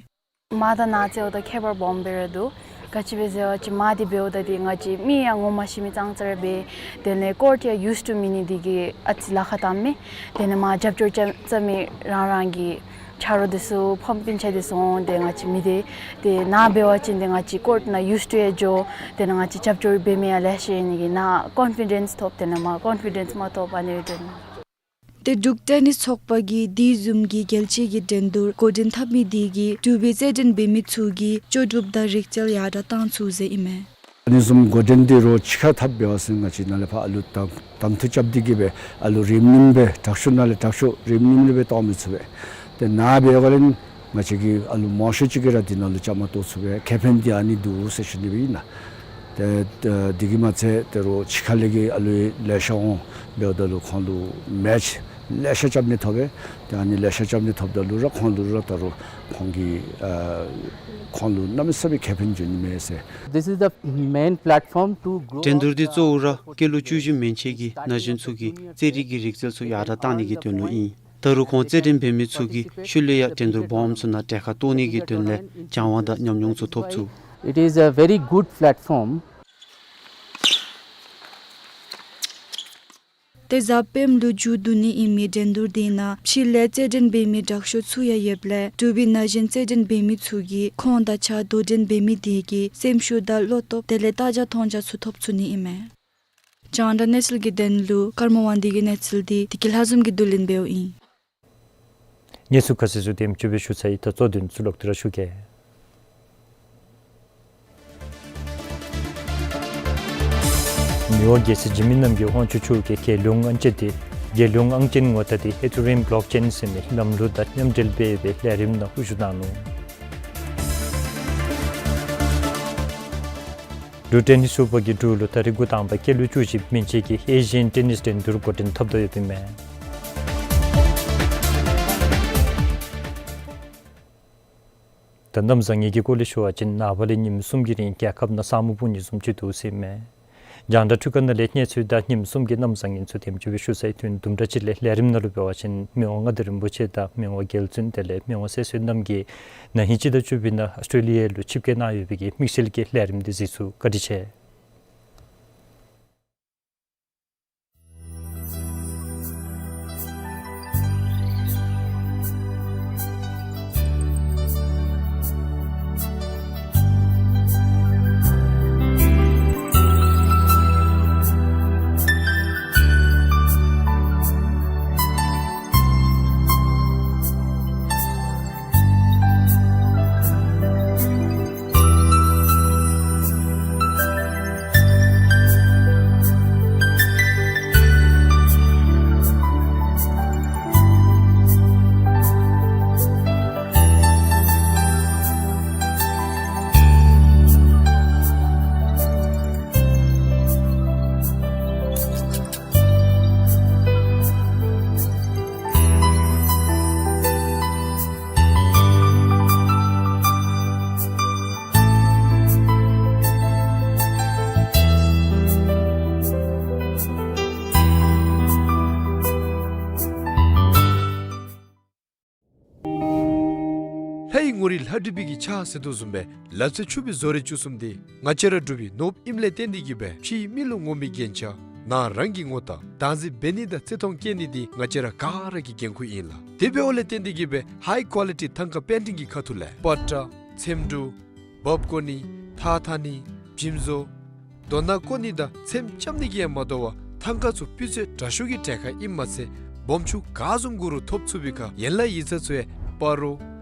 མ་དང་ནཱ་རྩེདཔ་ད་ཁྱད་པར་སྦོམ་སྦེ་ར་འདུག། ག་ཅི་སྦེ་ཟེར་བ་ཅིན་མ་འདི་འབདཝ་ད་འདི་ང་བཅས་མི་ཡང་ངོ་མ་ཤེས་མི་ཙང་ཙ་ར་སྦེ་དེ་ལས་ཀོརཊ་ཡང་ཡུསི་ཊུ་མེད་ནི་འདི་གིས་ཨ་ཙི་ལཱ་ཁག་བཏངམ་མས། དེ་ལས་མར་རྒྱབ་སྐྱོར་རྐྱབ་རྐྱབ་མི་རང་རང་གི་ཆ་རོགས་འདི་ཚུ་ཕམ་སྤུན་ཆ་འདི་ཚུ་འོང་། ཏེ་ང་བཅས་མི་འདི་ཏེ་ནཱ་འབད་བ་ཅིན་ཏེ་ང་བཅས་ཀོརཊ་ནང་ཡུསི་ཊུ་ཡང་འགྱོ། དེ་ལས་ང་བཅས་རྒྱབ་སྐྱོར་འབད་མི་ཡང་ལེ་ཤ་ཡོད་ནི་གིས་ནཱ་ཀོན་ཕི་ཌེནསི་ཐོབ། དེ་ལས་མར་ཀོན་ཕི་ཌེནསི་མ་ཐོབ་པར་ཨ་ནི་སྦེ་སྡོད་ནི། ཏེ་འབྲུག་ཊེ་ནིས་ཚོགས་པ་གིས་དེ་བཟུམ་གྱི་རྒྱལ་སྤྱི་གི་འགྲན་བསྡུར་འགོ་འདྲེན་འཐབ་མི་དེ་གིས་འབྲུག་པའི་རྩེད་འགྲན་འབད་མི་ཚུ་གི་ལྕོགས་གྲུབ་དང་རིག་རྩལ་ཡར་དྲག་བཏང་ཚུགས་ཟེར་ཨིན་མས། ཨ་ནི་བཟུམ་འགོ་འདྲེན་འདི་རོགས་ཕྱི་ཁར་འཐབ་འབད་བ་ཅིན་ང་བཅས་ནཱ་ལས་ཕར་ཨ་ལུ་དང་དང་འཐུ་རྐྱབ་སྟེ་གི་སྦེ་ཨ་ལུ་རིམ་རིམ་སྦེ་དྲག་ཤོས་ནང་ལས་དྲག་ཤོས་རིམ་རིམ་སྦེ་གཏོགས་མི་ཚུགས་པས། ཏེ་ནཱ་འབད་བ་ཅིན་ང་བཅས་ཀྱི་ཨ་ལུ་མང་ཤོས་ཅིག་གིས་ར་འདི་ནང་ལུ་བཅའ་མར་གཏོགས་ཚུགས་པས། ཁེ་ཕན་འདི་ཨ་ནི་འདུག་ཟེར་ཞུ་ནི་སྦེ་ཨིན་ལགས། ཏེ་ཏེ་འདི་གིས་མ་ཚད་ཏེ་རོགས་ཕྱི་ཁ་ལས་ཀྱི་ཨ་ལུ་ལེ་ཤ་འོང་འབདཝ་ད་ལུ་ཁོང་ལུ་མེཆ་ལེ་ཤ་རྐྱབ་ནི་ཐོབ་པས། ཏེ་ཨ་ནི་ལེ་ཤ་རྐྱབ་ནི་ཐོབ་ད་ལུ་ར་ཁོང་ལུ་ར་ད་རུང་ཁོང་གི་ཨ་ཁོང་ལུ་གནམ་མེད་ས་མེད་ཁེ་ཕན་འབྱུང་ནི་མས་ཟེར། This is the main platform to grow འགྲན་བསྡུར་འདི་གཙོ་བོ་ར་སྐྱེས་ལོ་བཅུ་བཞི་མན་ཆད་ཀྱི་ན་གཞོན་ཚུ་གི་རྩེད་རིགས་ཀྱི་རིག་རྩལ་ཚུ་ཡར་དྲག་བཏང་ནི་གི་དོན་ལུ་ཨིན། ད་རུང་ཁོང་རྩེད་འགྲན་འབད་མི་ཚུ་གིས་ཤུལ་ལས་ཡང་འགྲན་བསྡུར་སྦོམ་ཚུ་ནང་གྲལ་ཁར་གཏོགས་ནི་གི་དོན་ལས་སྦྱང་བ་དང་ཉམས་མྱོང་ཚུ་ཐོབ་ཚུགས། It is a very good platform. ཏེ་གཟའ་སྤེནམ་ལུ་མཇུག་བསྡུ་ནི་ཨིན་མི་འགྲན་བསྡུར་འདི་ནང་ཕྱི་ལས་རྩེད་འགྲན་འབད་མི་དྲག་ཤོས་ཚུ་ཡང་ཡོདཔ་ལས་འབྲུག་པའི་ན་གཞོན་རྩེད་འགྲན་འབད་མི་ཚུ་གིས་ཁོང་དང་གཅིག་ཁར་དོ་འགྲན་འབད་མི་དེ་གིས་སེམས་ཤུགས་དང་བློ་སྟོབས་དེ་ལས་རྟ་ལྕག་མཐོང་རྒྱ་ཚུ་ཐོབ་ཚུགས་ནི་ཨིན་མས། རྒྱང་བསྒྲགས་གནས་ཚུལ་གྱི་དོན་ལུ་ཀརྨ་དབང་འདུས་ཀྱི་གནས་ཚུལ་འདི་བདེ་སྐྱིད་ལྷ་འཛོམས་ཀྱིས་བསྡུ་ལེན་འབདཝ་ཨིན། གནས་ཚུལ་ཁ་གསལ་ཚུ་དེམ་ཅིག་སྦེ་ཞུ་ཚར་ཡི། ད་གཙོ་དོན་ཚུ་ལོག་སྟེ་ར་ཞུ་གེ། མི་དབང་རྒྱལ་སྲས་འཇིགས་མེད་རྣམ་རྒྱལ་དབང་ཕྱུག་མཆོག་གིས་རྒྱལ་ཡོངས་ཨང་ཅན་ཏེ་རྒྱལ་ཡོངས་ཨང་ཅན་ངོ་རྟགས་ཏེ་ཨེ་ཐུ་རིམ་བློག་ཅེན་ཟེར་མི་ལམ་ལུགས་དང་མཉམ་འབྲེལ་འབད་བའི་ལས་རིམ་ནང་དབུ་བཞུགས་གནང་ནུག། འབྲུག་ཊེ་ནིས་ཚོགས་པ་གིས་འབྲུག་ལུ་ད་རིས་འགོ་དང་པ་སྐྱེས་ལོ་བཅུ་བཞི་མན་ཆད་ཀྱི་ཨེ་ཤི་ཡན་ཊེ་ནིས་འགྲན་བསྡུར་འགོ་འདྲེན་འཐབ་དོ་ཡོདཔ་ཨིན་མས། ད་གནམ་བཟང་ངན་གྱི་སྐོར་ལས་ཞུ་བ་ཅིན་ནངས་པ་ལས་ཉིནམ་གསུམ་གྱི་རིང་རྒྱལ་ཁབ་ནང་ས་སྨུག་སྤུབ་ནི་བཟུམ་ཅིག་འདུག་ཟེར་ཨིན་མས། རྒྱང་བསྒྲགས་འཕྲུལ་ཁང་ནང་ལས་གནས་ཚུལ་དང་ཉིནམ་གསུམ་གྱི་གནམ་བཟང་ངན་ཚུ་དེམ་ཅིག་སྦེ་ཞུ་ཚར་ཡི། དུམ་གྲ་ཅིག་ལས་ལས་རིམ་ནང་ལུ་འབད་བ་ཅིན་མི་དབང་མངའ་བདག་རིན་པོ་ཆེ་དང་མི་དབང་རྒྱལ་བཙུན་དེ་ལས་མི་དབང་སྲས་བཙུན་རྣམ་རྒྱལ་ན་ཧིང་སྤྱི་ཟླ་བཅུ་པའི་ནང་ཨཱོས་ཊྲེ་ལི་ཡ་ལུ་ཆིབས་བསྐྱལ་གནང་ཡོད་པའི་གི་དམིགས་བསལ་གྱི་ལས་རིམ་འདི་གཟིགས་ཚུགས། བཀའ་དྲིན་ཆེ། མཐའི་ངོ་རིས་ལྷ་བྲིས་པའི་གི་ཕྱག་ཟེར་དོ་བཟུམ་སྦེ་ལག་རྩལ་ཕྱུག་པའི་བཟོ་རིག་བཅུ་གསུམ་འདི་ང་བཅས་ར་འབྲུག་པའི་ནོར་བུ་ཨིནམ་ལས་བརྟེན་ཏེ་གིས་སྦེ་ཕྱིའི་མི་ལུ་ངོམ་པའི་རྒྱན་ཆ་ནང་རང་གི་ངོ་རྟགས་བདག་འཛིན་འབད་ནི་དང་བརྩི་མཐོང་བསྐྱེད་ནི་འདི་ང་བཅས་ར་ག་ར་གི་འགན་ཁུར་ཨིན་ལགས། དེ་འབདཝ་ལས་བརྟེན་ཏེ་གིས་སྦེ་ཧའི་ཀོ་ལི་ཊི་ཐང་ཀ་པེན་ཊིང་གི་ཁ་ཐུག་ལས་པ་ཏྲ་ཚེམ་དྲུབ་འབག་བརྐོ་ནི་ཐགས་འཐག་ནི་འཇིམ་བཟོ་རྡོ་ནག་བརྐོ་ནི་དང་ཚེམ་རྐྱབ་ནི་གིས་ཡང་མ་དོ་བར་ཐང་ཀ་ཚུ་སྤུས་ཚད་དྲག་ཤོས་ཀྱི་གྲལ་ཁར་ཨིནམ་མ་ཚད་སྦོམ་ཆུང་ག་བཟུམ་དགོ་རུང་ཐོབ་ཚུགས་པའི་ཁར་ཡན་ལག་ཡིག་ཚང་ཚུ་ཡང་སྤ་རོ་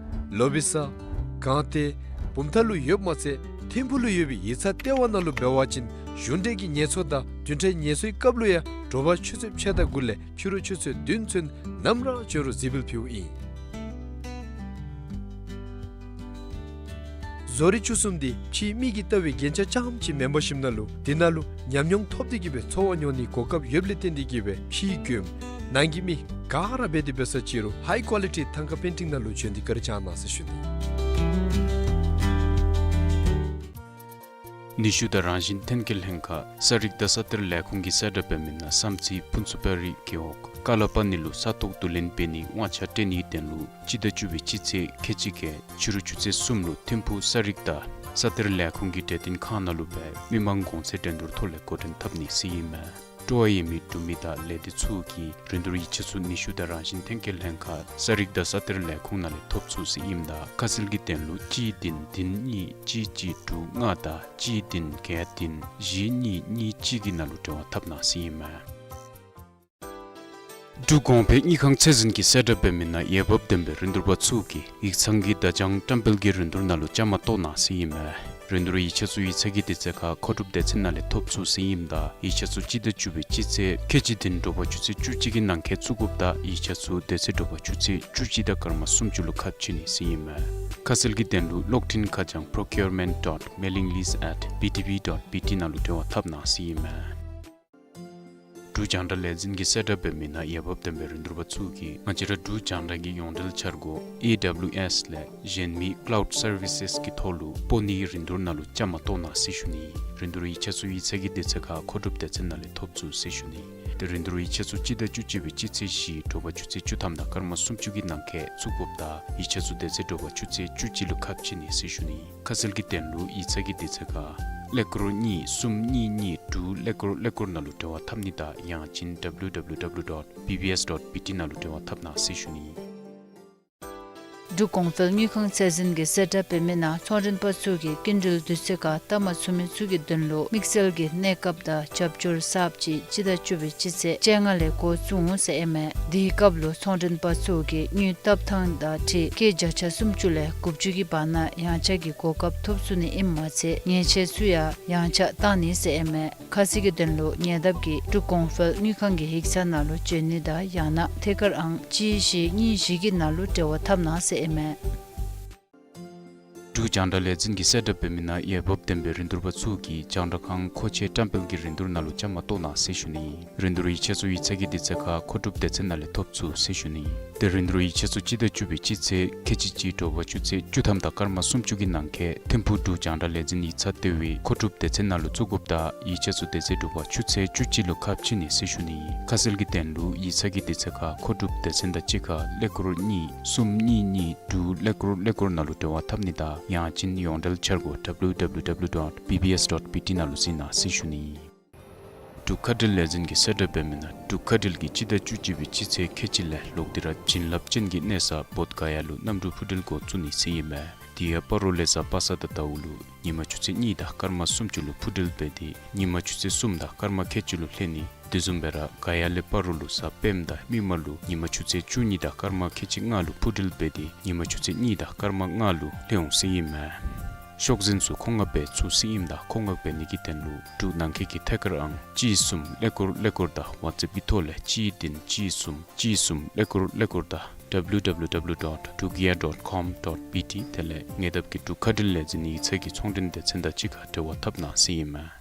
ལོ་བི་ས་སྒང་སྟེང་བུམ་ཐང་ལུ་ཡོདཔ་མ་ཚད་ཐིམ་ཕུག་ལུ་ཡོད་པའི་ཡིག་ཚང་ལྟེ་བ་ནང་ལུ་འབད་བ་ཅིན་གཞུང་འབྲེལ་གྱི་ངལ་འཚོ་དང་བདུན་ཕྲག་ངལ་འཚོའི་སྐབས་ལུ་ཡང་དྲོ་པ་ཆུ་ཚོད་ཕྱེད་དང་དགུ་ལས་ཕྱི་རུ་ཆུ་ཚོད་བདུན་ཚུན་ནམ་ར་འབྱོན་རུང་གཟིགས་འབུལ་ཕུལཝ་ཨིན། བཟོ་རིག་བཅུ་གསུམ་འདི་ཕྱིའི་མི་གིས་ལྟ་བའི་རྒྱན་ཆ་རྐྱངམ་ཅིག་མེན་པར་ཞིནམ་ན་ལུ་དེ་ནང་ལུ་ཉམས་མྱོང་ཐོབ་སྟེ་གིས་སྦེ་འཚོ་བ་མྱོང་ནིའི་གོ་སྐབས་ཡོདཔ་ལས་བརྟེན་ཏེ་གིས་སྦེ་ཕྱིའི་མགྱོནམ་ནང་གི་མི་ག་ར་འབད་དེ་འབད་ས་ཅིག་རུང་ཧའི་ཀོ་ལི་ཊི་ཐང་ཀ་པེན་ཊིང་ནང་ལུ་བྱོན་ཏེ་བཀའ་དྲིན་བསྐྱང་གནང་ཟེར་ཞུ་ནི། ནུས་ཤུགས་དང་རང་བཞིན་ཐོན་སྐྱེད་ལྷན་ཁག་ས་རིག་དང་ས་གཏེར་ལས་ཁུངས་ཀྱིས་གསལ་བསྒྲགས་འབད་མི་ནང་བསམ་རྩེ་ཕུན་ཚོགས་པ་རི་རྒེད་འོག་ཀ་ལ་པ་ཎི་ལུ་ས་ཐོག་བསྡུ་ལེན་འབད་ནིའི་དབང་ཆ་སྤྲོད་ནིའི་དོན་ལུ་སྤྱི་ཟླ་བཅུ་པའི་སྤྱི་ཚེས་ཁལ་གཅིག་གི་ཕྱི་རུ་ཆུ་ཚོད་གསུམ་ལུ་ཐིམ་ཕུག་ས་རིག་དང་ས་གཏེར་ལས་ཁུངས་ཀྱི་གྲོས་བསྟུན་ཁང་ནང་ལུ་སྦེ་མི་མང་གོང་ཚད་འགྲན་བསྡུར་ཐོག་ལས་འགོ་འདྲེན་འཐབ་ནི་ཟེར་ཨིན་མས། སྤྲོ་བ་ཡོད་མི་འབྲུག་མི་དང་ལས་སྡེ་ཚུ་གིས་རིན་བསྡུར་ཡིག་ཆ་ཚུ་ནུས་ཤུགས་དང་རང་བཞིན་ཐོན་སྐྱེད་ལྷན་ཁག་ས་རིག་དང་ས་གཏེར་ལས་ཁུངས་ནང་ལས་ཐོབ་ཚུགས་ཟེར་ཨིནམ་ད་ཁ་གསལ་གྱི་དོན་ལུ་གཅིག་བདུན་བདུན་གཉིས་གཅིག་གཅིག་དྲུག་ལྔ་དང་གཅིག་བདུན་བརྒྱད་བདུན་བཞི་གཉིས་གཉིས་གཅིག་གི་ནང་ལུ་འབྲེལ་བ་འཐབ་གནང་ཟེར་ཨིན་མས། འབྲུག་གོང་འཕེལ་དངུལ་ཁང་ཚད་འཛིན་གྱིས་གསལ་བསྒྲགས་འབད་མི་ནང་འོས་འབབ་ལྡན་པའི་རིན་བསྡུར་པ་ཚུ་གིས་ཡིག་ཚང་གི་བརྡ་བྱང་བཀྲམ་སྤེལ་གྱི་རིན་བསྡུར་ནང་ལུ་བཅའ་མར་གཏོགས་གནང་ཟེར་ཨིན་མས། རིན་བསྡུར་ཡིག་ཆ་ཚུ་ཡིག་ཚང་གི་དུས་ཚོད་ཁར་མཁོ་སྒྲུབ་སྡེ་ཚན་ནང་ལས་ཐོབ་ཚུགས་ཟེར་ཨིནམ་ད་ཡིག་ཆ་ཚུ་སྤྱི་ཟླ་བཅུ་པའི་སྤྱི་ཚེས་ཁལ་གཅིག་བདུན་དྲོ་པ་ཆུ་ཚོད་བཅུ་གཅིག་གི་ནང་འཁོད་བཙུགས་དགོཔ་དང་ཡིག་ཆ་ཚུ་དུས་ཚོད་དྲོ་པ་ཆུ་ཚོད་བཅུ་གཅིག་དང་སྐར་མ་སུམ་ཅུ་ལུ་ཁ་ཕྱེ་ནི་ཟེར་ཨིན་མས། ཁ་གསལ་གྱི་དོན་ལུ་གློག་འཕྲིན་ཁ་བྱང་procurement dot mailing list at B T B dot B T ནང་ལུ་འབྲེལ་བ་འཐབ་གནང་ཟེར་ཨིན་མས། འབྲུག་རྒྱང་བསྒྲགས་ལས་འཛིན་གྱིས་གསལ་བསྒྲགས་འབད་མི་ནང་འོས་འབབ་ལྡན་པའི་རིན་བསྡུར་པ་ཚུ་གིས་ང་བཅས་ར་འབྲུག་རྒྱང་བསྒྲགས་ཀྱི་ཡོངས་འབྲེལ་འཆར་སྒོ་ཨེ་ཌབ་ལིའུ་ཨེསི་ལས་གཞན་མི་ཀ་ལའུཌ་སར་བི་སེསི་གི་ཐོག་ལུ་སྤོ་ནིའི་རིན་བསྡུར་ནང་ལུ་བཅའ་མར་གཏོགས་གནང་ཟེར་ཞུ་ནི། རིན་བསྡུར་ཡིག་ཆ་ཚུ་ཡིག་ཚང་གི་དུས་ཚོད་ཁར་མཁོ་སྒྲུབ་སྡེ་ཚན་ནང་ལས་ཐོབ་ཚུགས་ཟེར་ཞུ་ནི། ཏེ་རིན་བསྡུར་ཡིག་ཆ་ཚུ་སྤྱི་ཟླ་བཅུ་གཅིག་པའི་སྤྱི་ཚེས་བཞི་དྲོ་པ་ཆུ་ཚོད་བཅུ་ཐམ་དང་སྐར་མ་སུམ་ཅུ་གི་ནང་འཁོད་བཙུགས་དགོཔ་དང་ཡིག་ཆ་ཚུ་དུས་ཚོད་དྲོ་པ་ཆུ་ཚོད་བཅུ་གཅིག་ལུ་ཁ་ཕྱེ་ནི་ཟེར་ཞུ་ནི། ཁ་གསལ་གྱི་དོན་ལུ་ཡིག་ཚང་གི་དུས་ཚོད་ཁར་ཀླད་ཀོར་གཉིས་གསུམ་གཉིས་གཉིས་དྲུག་ཀླད་ཀོར་ཀླད་ཀོར་ནང་ལུ་འབྲེལ་བ་འཐབ་ནི་དང་ཡང་ཅིན་W W W dot B B S dot B T ནང་ལུ་འབྲེལ་བ་འཐབ་གནང་ཟེར་ཞུ་ནི། འབྲུག་གོང་འཕེལ་དངུལ་ཁང་ཚད་འཛིན་གྱིས་གསལ་བསྒྲགས་འབད་མི་ནང་ཚོང་མགྲོན་པ་ཚུ་གིས་སྐྱིན་འགྲུལ་དུས་ཚོད་ཁར་བཏབ་མ་ཚུགས་མི་ཚུ་གི་དོན་ལུ་དམིགས་བསལ་གྱི་གནས་སྐབས་དང་རྒྱབ་སྐྱོར་གསརཔ་ཅིག་སྤྱི་ཟླ་བཅུ་པའི་སྤྱི་ཚེས་བཅོ་ལྔ་ལས་འགོ་བཙུགས་འོང་ཟེར་ཨིན་མས། དེའི་སྐབས་ལུ་ཚོང་མགྲོན་པ་ཚུ་གིས་དངུལ་བཏབ་ཐངས་དང་འཁྲིལ་སྐྱེད་བརྒྱ་ཆ་སུམ་ཅུ་ལས་དགུ་བཅུ་གི་བར་ན་ཡངས་ཆག་གི་གོ་སྐབས་ཐོབ་ཚུགས་ནི་ཨིནམ་མ་ཚད་ཉེས་ཆད་ཚུ་ཡང་ཡངས་ཆག་བཏང་ནི་ཟེར་ཨིན་མས། ཁ་གསལ་གྱི་དོན་ལུ་ཉེ་འདབས་ཀྱི་འབྲུག་གོང་འཕེལ་དངུལ་ཁང་གི་ཡིག་ཚང་ནང་ལུ་བྱོན་ནི་དང་ཡང་ན་ཐད་ཀར་ཨང་གཅིག་བཞི་གཉིས་བཞི་གི་ནང་ལུ་འབྲེལ་བ་འཐབ་གནང་ཟེར་ཨིན་མས། འབྲུག་རྒྱང་བསྒྲགས་ལས་འཛིན་གྱིས་གསལ་བསྒྲགས་འབད་མི་ནང་འོས་འབབ་ལྡན་པའི་རིན་བསྡུར་པ་ཚུ་གིས་རྒྱང་བསྒྲགས་ཁང་མཁོ་ཆས་བཀྲམ་སྤེལ་གྱི་རིན་བསྡུར་ནང་ལུ་བཅའ་མར་གཏོགས་གནང་ཟེར་ཞུ་ནི། རིན་བསྡུར་ཡིག་ཆ་ཚུ་ཡིག་ཚང་གི་དུས་ཚོད་ཁར་མཁོ་སྒྲུབ་སྡེ་ཚན་ནང་ལས་ཐོབ་ཚུགས་ཟེར་ཞུ་ནི། ཏེ་རིན་བསྡུར་ཡིག་ཆ་ཚུ་སྤྱི་ཟླ་བཅུ་པའི་སྤྱི་ཚེས་ཁལ་གཅིག་གཅིག་དྲོ་པ་ཆུ་ཚོད་བཅུ་ཐམ་དང་སྐར་མ་སུམ་ཅུ་གི་ནང་འཁོད་ཐིམ་ཕུག་འབྲུག་རྒྱང་བསྒྲགས་ལས་འཛིན་ཡིག་ཚང་ལྟེ་བའི་མཁོ་སྒྲུབ་སྡེ་ཚན་ནང་ལུ་བཙུགས་དགོཔ་དང་ཡིག་ཆ་ཚུ་དུས་ཚོད་དྲོ་པ་ཆུ་ཚོད་བཅུ་གཅིག་ལུ་ཁ་ཕྱེ་ནི་ཟེར་ཞུ་ནི། ཁ་གསལ་གྱི་དོན་ལུ་ཡིག་ཚང་གི་དུས་ཚོད་ཁར་མཁོ་སྒྲུབ་སྡེ་ཚན་དང་གཅིག་ཁར་ཀླད་ཀོར་གཉིས་གསུམ་གཉིས་གཉིས་དྲུག་ཀླད་ཀོར་ཀླད་ཀོར་ནང་ལུ་འབྲེལ་བ་འཐབ་ནི་དང་ཡང་ཅིན་ཡོངས་འབྲེལ་འཆར་སྒོ་W W W dot B B S dot B T ནང་ལུ་གཟིགས་གནང་ཟེར་ཞུ་ནི། འབྲུག་མཁའ་འགྲུལ་ལས་འཛིན་གྱིས་གསལ་བསྒྲགས་འབད་མི་ནང་འབྲུག་མཁའ་འགྲུལ་གྱིས་སྤྱི་ཟླ་བཅུ་གཅིག་པའི་སྤྱི་ཚེས་ཁལ་གཅིག་ལས་ལོག་སྟེ་ར་བྱིན་རླབས་ཅན་གྱི་གནས་ས་བོདྷ་ག་ཡ་ལུ་གནམ་གྲུ་འཕུར་འགྲུལ་འགོ་བཙུགས་ནི་ཟེར་ཨིན་མས། དེ་ཡང་སྤ་རོ་ལས་གཟའ་པ་སངས་དང་ཟླ་བ་ལུ་ཉིན་མ་ཆུ་ཚོད་གཉིས་དང་སྐར་མ་སུམ་ཅུ་ལུ་འཕུར་འགྲུལ་འབད་དེ་ཉིན་མ་ཆུ་ཚོད་གསུམ་དང་སྐར་མ་ཁལ་གཅིག་ལུ་ལྷོད་ནི། དེ་བཟུམ་སྦེ་ར་ག་ཡ་ལས་སྤ་རོ་ལུ་གཟའ་སྤེནམ་དང་མིག་དམར་ལུ་ཉིན་མ་ཆུ་ཚོད་བཅུ་གཉིས་དང་སྐར་མ་ཁལ་གཅིག་ལྔ་ལུ་འཕུར་འགྲུལ་འབད་དེ་ཉིན་མ་ཆུ་ཚོད་གཉིས་དང་སྐར་མ་ལྔ་ལུ་ལྷོད་འོང་ཟེར་ཨིན་མས། ཤོག་འཛིན་ཚུ་མཁོ་མངགས་འབད་ཚུགས་ཟེར་ཨིནམ་ད་མཁོ་མངགས་འབད་ནི་གི་དོན་ལུ་འབྲུག་ནང་འཁོད་ཀྱི་ཐད་ཀར་ཨང་གཅིག་གསུམ་ཀླད་ཀོར་ཀླད་ཀོར་དང་ཝཊ་སེཔ་གི་ཐོག་ལས་གཅིག་བདུན་གཅིག་གསུམ་གཅིག་གསུམ་ཀླད་ཀོར་ཀླད་ཀོར་དང་W W W dot drukair dot com dot B T དེ་ལས་ཉེ་འདབས་ཀྱི་འབྲུག་མཁའ་འགྲུལ་ལས་འཛིན་ཡིག་ཚང་གི་ཚོང་འབྲེལ་སྡེ་ཚན་དང་གཅིག་ཁར་འབྲེལ་བ་འཐབ་གནང་ཟེར་ཨིན་མས།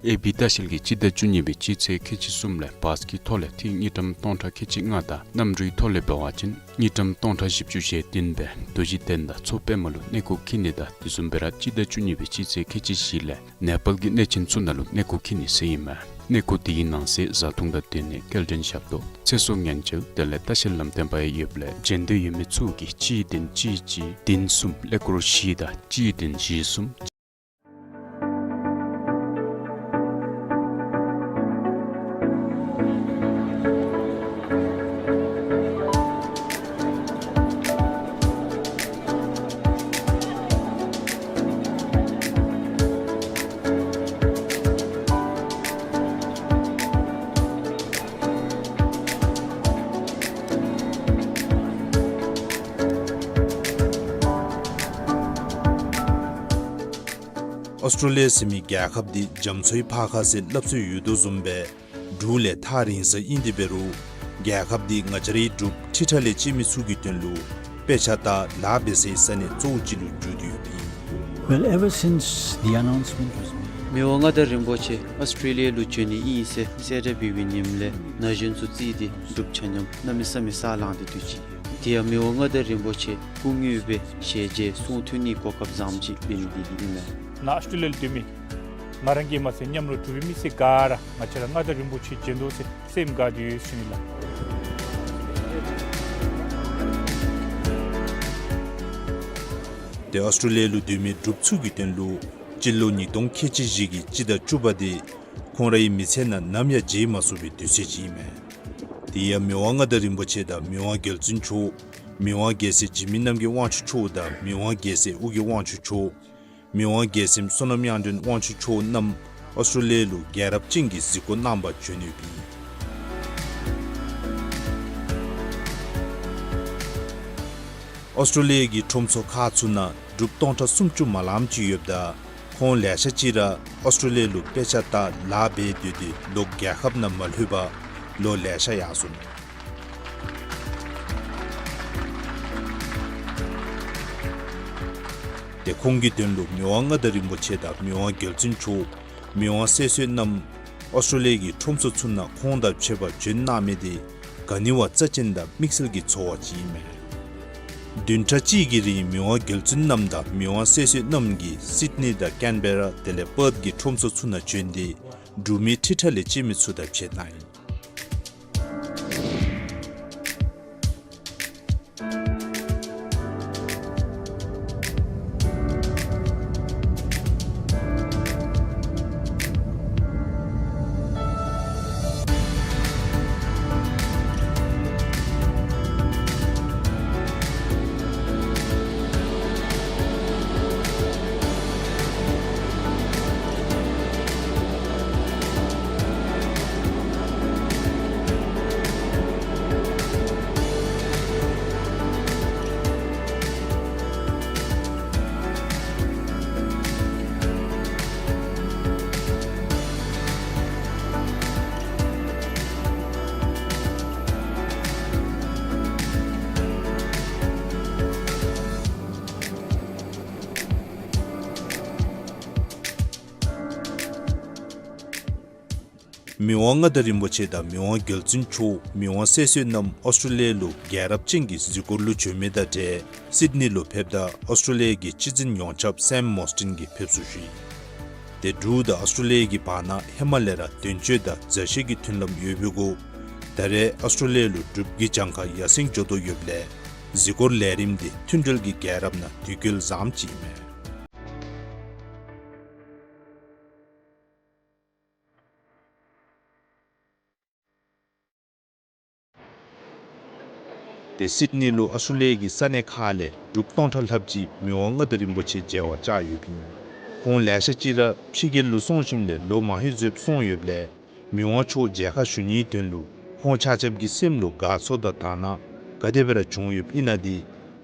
ཨེ་བི་ལྟ་བཤལ་གྱིས་སྤྱི་ཟླ་བཅུ་གཉིས་པའི་སྤྱི་ཚེས་ཁལ་གཅིག་གསུམ་ལས་བཱས་ཀྱི་ཐོག་ལས་ཐིག་དངུལ་ཀྲམ་སྟོང་ཕྲག་ཁལ་གཅིག་ལྔ་དང་གནམ་གྲུའི་ཐོག་ལས་འབད་བ་ཅིན་དངུལ་ཀྲམ་སྟོང་ཕྲག་བཞི་བཅུ་ཞེ་བདུན་སྦེ་རྡོ་རྗེ་གདན་དང་མཚོ་པདྨ་ལུ་གནས་སྐོར་འཁྱིད་ནི་དང་དེ་བཟུམ་སྦེ་ར་སྤྱི་ཟླ་བཅུ་གཉིས་པའི་སྤྱི་ཚེས་ཁལ་གཅིག་བཞི་ལས་ནེ་པཱལ་གྱི་གནས་ཆེན་ཚུ་ནང་ལུ་གནས་སྐོར་འཁྱིད་ནི་ཟེར་ཨིན་མས། གནས་སྐོར་འདི་གི་ནང་གསེས་བཟའ་འཐུང་དང་སྡོད་གནས་སྐྱེལ་འདྲེན་ཞབས་ཏོག་ཚེ་སྲོག་ཉེན་བཅོལ་དེ་ལས་ལྟ་བཤལ་ལམ་སྟོན་པ་ཡང་ཡོདཔ་ལས་འབྱོན་འདོད་ཡོད་མི་ཚུ་གིས་གཅིག་བདུན་གཅིག་གཅིག་བདུན་གསུམ་ཀླད་ཀོར་བཞི་དང་གཅིག་བདུན་བཞི་གསུམ། ཨོསི་ཊྲེ་ལི་ཡ་ཟེར་མི་རྒྱལ་ཁབ་འདི་རྒྱ་མཚོའི་ཕར་ཁ་ཟེར་སླབ་སྲོལ་ཡོད་དོ་བཟུམ་སྦེ་འབྲུག་ལས་ཐག་རིང་ས་ཨིན་ཏེ་འབད་རུང་རྒྱལ་ཁབ་འདི་ང་བཅས་རའི་འབྲུགཔ་ཁྲི་ཕྲག་ལས་བཅད་མི་ཚུ་གི་དོན་ལུ་དཔེ་ཆ་དང་ལཱ་འབད་སའི་ས་གནས་གཙོ་བོ་ཅིག་ལུ་གྱུར་ཏེ་ཡོདཔ་ཨིན། Well, ever since the announcement was made, མི་དབང་མངའ་བདག་རིན་པོ་ཆེ་ཨོསི་ཊྲེ་ལི་ཡ་ལུ་བྱོན་ནི་ཨིན་ཟེར་གསལ་བསྒྲགས་འབད་བའི་ཉིནམ་ལས་ན་གཞོན་ཚུ་བརྩིས་ཏེ་འབྲུགཔ་ཆ་མཉམ་གནམ་མེད་ས་མེད་ས་ལངས་ཏེ་སྡོད་ཅི། དེ་ཡང་མི་དབང་མངའ་བདག་རིན་པོ་ཆེ་སྐུ་དངོས་སྦེ་ཞལ་མཇལ་གསུང་ཐོས་ནིའི་གོ་སྐབས་བཟངམ་ཅིག་འབད་ནི་དེ་གིས་ཨིན་ལགས། ནཱ་ཨོསི་ཊྲེ་ལི་ཡ་ལུ་སྡོད་མི་ང་ར་གིས་མ་ཚད་མཉམ་རོགས་འབྲུག་པའི་མི་སེར་ག་ར་ང་བཅས་ར་མངའ་བདག་རིན་པོ་ཆེ་མཇལ་དོ་ཟེར་སེམས་དགའ་སྟེ་ཡོད་ཟེར་ཨིན་ལགས། ཏེ་ཨོསི་ཊྲེ་ལི་ཡ་ལུ་སྡོད་མི་འབྲུགཔ་ཚུ་གི་དོན་ལུ་སྤྱི་ལོ་ཉིས་སྟོང་ཁལ་གཅིག་བཞི་གི་སྤྱི་ཟླ་བཅུ་པ་འདི་ཁོང་རའི་མི་ཚེ་ནང་ནམ་ཡང་བརྗེད་མ་ཚུགས་པའི་དུས་ཚོད་ཅིག་ཨིན་མས། དེ་ཡང་མི་དབང་མངའ་བདག་རིན་པོ་ཆེ་དང་མི་དབང་རྒྱལ་བཙུན་མཆོག་མི་དབང་རྒྱལ་སྲས་འཇིགས་མེད་རྣམ་རྒྱལ་དབང་ཕྱུག་མཆོག་དང་མི་དབང་རྒྱལ་སྲས་ཨོ་རྒྱན་དབང་ཕྱུག་མཆོག་མི་དབང་རྒྱལ་སྲས་བསོད་ནམས་དབྱངས་སྒྲོན་དབང་ཕྱུག་མཆོག་རྣམས་ཨོསི་ཊྲེ་ལི་ཡ་ལུ་རྒྱལ་རབས་ཅན་གྱི་གཟིགས་སྐོར་གནང་པར་བྱོན་ཡོདཔ་ཨིན། ཨོསི་ཊྲེ་ལི་ཡ་གི་ཁྲོམ་ཚུ་ཁག་ཚུ་ནང་འབྲུགཔ་སྟོང་ཕྲག་སུམ་ཅུ་མ་ལངམ་ཅིག་ཡོདཔ་ད་ཁོང་ལེ་ཤ་ཅིག་ར་ཨོསི་ཊྲེ་ལི་ཡ་ལུ་དཔེ་ཆ་ལྟ་ལཱ་འབད་སྡོད་དེ་ལོག་རྒྱལ་ཁབ་ནང་མ་ལྷོད་པར་ལོ་ལེ་ཤ་ཡར་སོ་ནུག། ཏེ་ཁོང་གི་དོན་ལུ་མི་དབང་མངའ་བདག་རིན་པོ་ཆེ་དང་མི་དབང་རྒྱལ་བཙུན་མཆོག་མི་དབང་སྲས་གསོལ་རྣམས་ཨོསི་ཊྲེ་ལི་ཡ་གི་ཁྲོམ་ཚུ་ཚུ་ནང་ཁོང་དང་ཕྱད་པར་བྱོན་གནང་མི་འདི་ག་ནི་བ་རྩ་ཅན་དང་དམིགས་བསལ་གྱི་ཚོར་བ་ཅིག་ཨིན་མས། བདུན་ཕྲག་གཅིག་གི་རིང་མི་དབང་རྒྱལ་བཙུན་རྣམས་དང་མི་དབང་སྲས་གསོལ་རྣམས་ཀྱིས་སིཌ་ནི་དང་ཀེན་བེ་ར་དེ་ལས་པརཐ་གི་ཁྲོམ་ཚུ་ཚུ་ནང་བྱོན་ཏེ་འབྲུག་མི་ཁྲི་ཕྲག་ལས་བཅད་མི་ཚུ་དང་ཕྱད་གནང་ཡི། མི་དབང་མངའ་བདག་རིན་པོ་ཆེ་དང་མི་དབང་རྒྱལ་བཙུན་མཆོག་མི་དབང་སྲས་གསོལ་རྣམས་ཨོསི་ཊྲེ་ལི་ཡ་ལུ་རྒྱལ་རབས་ཅན་གྱི་གཟིགས་སྐོར་ལུ་བྱོན་མི་དང་འབྲེལ་སིཌ་ནི་ལུ་ཕེབས་ད་ཨོསི་ཊྲེ་ལི་ཡ་གི་སྤྱི་འཛིན་ཡོངས་ཁྱབ་སེམ་མོར་སི་ཊོན་གྱིས་ཕེབས་བསུ་ཞུ་ཡི། ཏེ་འབྲུག་དང་ཨོསི་ཊྲེ་ལི་ཡ་གི་བར་ན་ཧེ་མ་ལས་ར་དོན་གཅོད་དང་མཛའ་བཤེས་ཀྱི་མཐུན་ལམ་ཡོད་པའི་གུ་ད་རེས་ཨོསི་ཊྲེ་ལི་ཡ་ལུ་འབྲུག་གི་གྱངས་ཁ་ཡར་སེང་འགྱོ་དོ་ཡོདཔ་ལས་གཟིགས་སྐོར་ལས་རིམ་འདི་མཐུན་འབྲེལ་གྱི་རྒྱལ་རབས་ནང་དུས་འགོ་བཟངམ་ཅིག་ཨིན་མས། ཏེ་སིཌ་ནི་ལུ་ཨོསི་ཊྲེ་ལི་ཡ་གི་ས་གནས་ཁག་ལས་འབྲུགཔ་སྟོང་ཕྲག་ལྷགཔ་ཅིག་མི་དབང་མངའ་བདག་རིན་པོ་ཆེ་མཇལ་བར་བཅར་ཡོདཔ་ཨིན། ཁོང་ལེ་ཤ་ཅིག་ར་ཕྱི་རྒྱལ་ལུ་སོང་ཞིནམ་ལས་ལོ་མང་ཧེང་འཛོལཝ་སོང་ཡོདཔ་ལས་མི་དབང་མཆོག་མཇལ་ཁ་ཞུ་ནིའི་དོན་ལུ་ཁོང་ཆ་ཁྱབ་ཀྱི་སེམས་ལུ་དགའ་ཚོར་དང་དག་སྣང་ག་དེ་སྦེ་ར་བྱུང་ཡོདཔ་ཨིན་ན་འདི་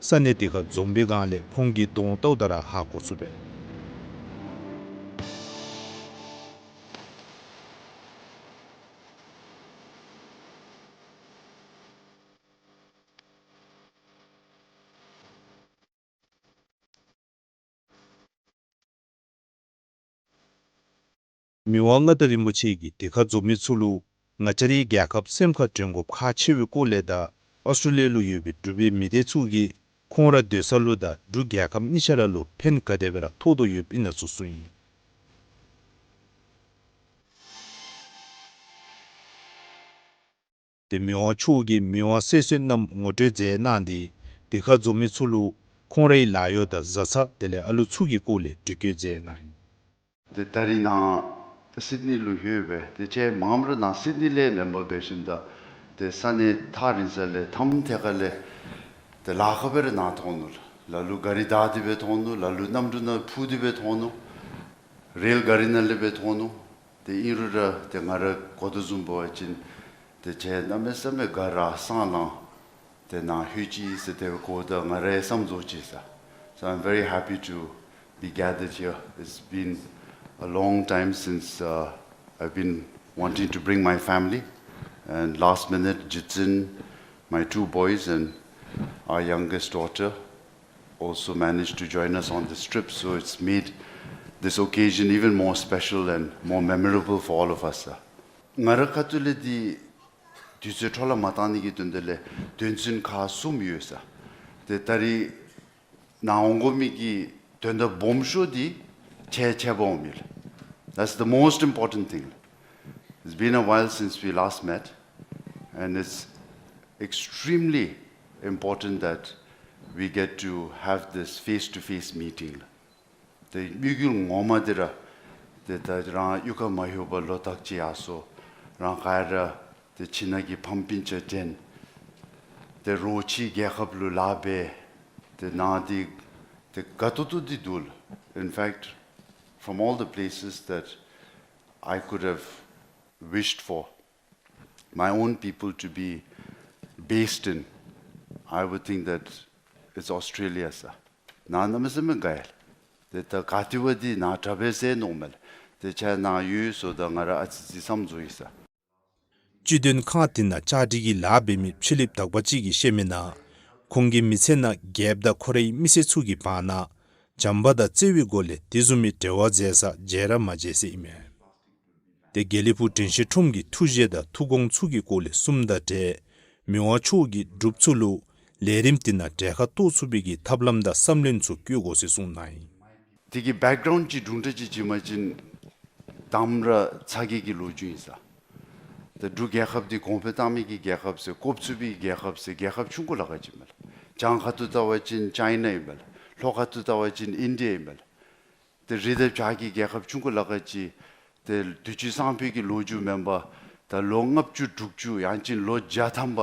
ས་གནས་དེ་ཁར་འཛོམས་པའི་སྒང་ལས་ཁོང་གི་གདོང་ལྟཝ་ད་ར་ཧ་གོ་ཚུགས་པས། མི་དབང་མངའ་བདག་རིན་པོ་ཆེ་གིས་དེ་ཁར་འཛོམས་མི་ཚུ་ལུ་ང་བཅས་རའི་རྒྱལ་ཁབ་སེམས་ཁར་དྲན་དགོཔ་ཁག་ཆེ་བའི་སྐོར་ལས་དང་ཨོསི་ཊྲེ་ལི་ཡ་ལུ་ཡོད་པའི་འབྲུག་པའི་མི་སྡེ་ཚུ་གིས་ཁོང་ར་སྡོད་ས་ལུ་དང་འབྲུག་རྒྱལ་ཁབ་གཉིས་ཆ་ར་ལུ་ཕན་ག་དེ་སྦེ་ར་ཐོགས་དོ་ཡོདཔ་ཨིན་ན་ཚུ་གསུངས་ཡི། ཏེ་མི་དབང་མཆོག་གིས་མི་དབང་གསལ་སྲོལ་རྣམས་ངོ་སྤྲོད་མཛད་གནང་སྟེ་དེ་ཁར་འཛོམས་མི་ཚུ་ལུ་ཁོང་རའི་ལཱ་གཡོག་དང་བཟའ་ཚང་དེ་ལས་ཨ་ལུ་ཚུ་གི་སྐོར་ལས་འགྲེལ་བཀོད་མཛད་གནང་ཡི། ཏེ་ད་རིས་ནཱ་སིཌ་ནི་ལུ་ལྷོད་སྦེ་ཏེ་ཁྱེད་མངམ་ར་ནཱ་སིཌ་ནི་ལས་མེན་པར་འབད་ཞིནམ་ད་ཏེ་ས་གནས་ཐག་རིང་ས་ལས་ཐམ་ཐད་ཁ་ལས་ཏེ་ལཱ་ཁག་སྦེ་ར་ནཱ་ཐོན་ནུག། ལ་ལུ་ག་རི་བདའ་སྟེ་སྦེ་ཐོན་ནུག། ལ་ལུ་གནམ་གྲུ་ནང་འཕུར་ཏེ་སྦེ་ཐོན་ནུག། རེལ་ག་རི་ནང་ལས་སྦེ་ཐོན་ནུག། ཏེ་ཨིན་རུང་ར་ཏེ་ང་ར་གོ་དོ་བཟུམ་འབད་བ་ཅིན་ཏེ་ཁྱེད་གནམ་མེད་ས་མེད་དགའ་ར་སང་ལང་ཏེ་ནཱ་ལྷོད་ཅི་ཟེར་ཏེ་གོཝ་ད་ང་རའི་བསམ་ཚོར་ཅིག་ཟེར། So I'm very happy to be gathered here. It's been a long time since uh, I've been wanting to bring my family, and last minute, Jitsin, my two boys, and our youngest daughter also managed to join us on this trip. So it's made this occasion even more special and more memorable for all of us. ང་རའི་ཁ་ཐུག་ལས་འདི་དུས་ཚོད་འཕྲོ་བརླག་མ་བཏང་ནི་གི་དོན་དག་ལས་དོན་ཚན་ཁག་གསུམ་ཡོད་ཟེར། ཏེ་ད་རིས་ནཱ་འོང་དགོ་མི་གི་དོན་དག་སྦོམ་ཤོས་འདི་ཁྱེད་ཁྱེད་འབག་འོང་མི་ལགས། That's the most important thing. It's been a while since we last met, and it's extremely important that we get to have this face-to-face meeting. ཏེ་དམིགས་ཡུལ་ངོ་མ་འདི་ར་ཏེ་ད་རང་གཡུས་ཁར་མ་ལྷོད་པར་ལོ་དག་ཅིག་ཡར་སོང་། རང་ག་ར་ཏེ་ཁྱིམ་ནང་གི་ཕམ་སྤུན་ཆ་དྲན། ཏེ་རོགས་ཕྱི་རྒྱལ་ཁབ་ལུ་ལཱ་འབད། ཏེ་ནཱ་འདི་ཏེ་དགའ་ཏོག་ཏོ་འདི་འདུག་ལགས། In fact, from all the places that I could have wished for my own people to be based in, I would think that it's Australia ཟེར། ནཱ་གནམ་མེད་ས་མེད་དགའ་ཡི་ལགས། ཏེ་ད་ག་ཏེ་འབད་འདི་ནཱ་དྲག་པས་ཟེར་མནོཝ་མས་ལགས། ཏེ་ཁྱེད་ནཱ་ཡོད་ཟེརཝ་ད་ང་ར་ཨ་ཙི་ཅིག་བསམ་ཚོར་ཡི་ཟེར། སྤྱི་དོན་ཁང་འདི་ནང་བཅའ་སྒྲིག་གི་ལཱ་འབད་མི་ཕྱི་གླིངཔ་དག་པ་ཅིག་གིས་བཤད་མི་ནང་ཁོང་གི་མི་ཚེ་ནང་རྒྱལཔོ་དང་ཁོ་རའི་མི་སེར་ཚུ་གི་བར་ན་བྱམས་པ་དང་བརྩེ་བའི་སྒོ་ལས་དེ་བཟུམ་མའི་འབྲེལ་བ་མཛད་ས་མཇལ་ར་མ་མཇལ་ཟེར་ཨིན་མས། ཏེ་དགེ་ལེགས་ཕུག་དྲན་ཤེས་ཁྲོམ་གྱི་ཐུགས་བཞེད་དང་ཐུགས་དགོངས་ཚུ་གི་སྐོར་ལས་གསུངམ་དང་འབྲེལ་མི་དབང་མཆོག་གིས་འབྲུགཔ་ཚུ་ལུ་ལས་རིམ་འདི་ནང་གྲལ་ཁར་གཏོགས་ཚུགས་པའི་གི་ཐབས་ལམ་དང་བསམ་ལྷན་ཚུ་བཀོད་དགོ་ཟེར་གསུངས་གནང་ཡི། དེ་གི་བེཀ་གརའུནཌ་ཅིག་དྲུང་འདྲ་ཅིག་བྱིན་པ་ཅིན་དང་པ་ར་ཚ་གྱང་གི་ལོ་རྒྱུས་ཨིན་ཟེར། ཏེ་འབྲུག་རྒྱལ་ཁབ་འདི་གོང་འཕེལ་བཏང་མི་གི་རྒྱལ་ཁབ་ཟེར་རྐུབ་བཙུགས་པའི་རྒྱལ་ཁབ་ཟེར་རྒྱལ་ཁབ་ཆུང་ཀུ་ལ་ཁག་ཅིག་མས་ལགས། བྱང་ཁ་ཐུག་བལྟ་བ་ཅིན་ཅའི་ན་ཨིན་པས་ལགས། ལྷོ་ཁ་ཐུག་བལྟ་བ་ཅིན་ཨིན་ཌི་ཡ་ཨིན་པས་ལགས། ཏེ་རི་དང་བྱག་གི་རྒྱལ་ཁབ་ཆུང་ཀུ་ལ་ཁག་ཅིག་ཏེ་དུས་ཅི་སང་ཕོད་ཀྱི་ལོ་རྒྱུས་མེན་པར་ད་ལོ་ལྔ་བཅུ་དྲུག་ཅུ་ཡང་ཅིན་ལོ་བརྒྱ་ཐམ་པ་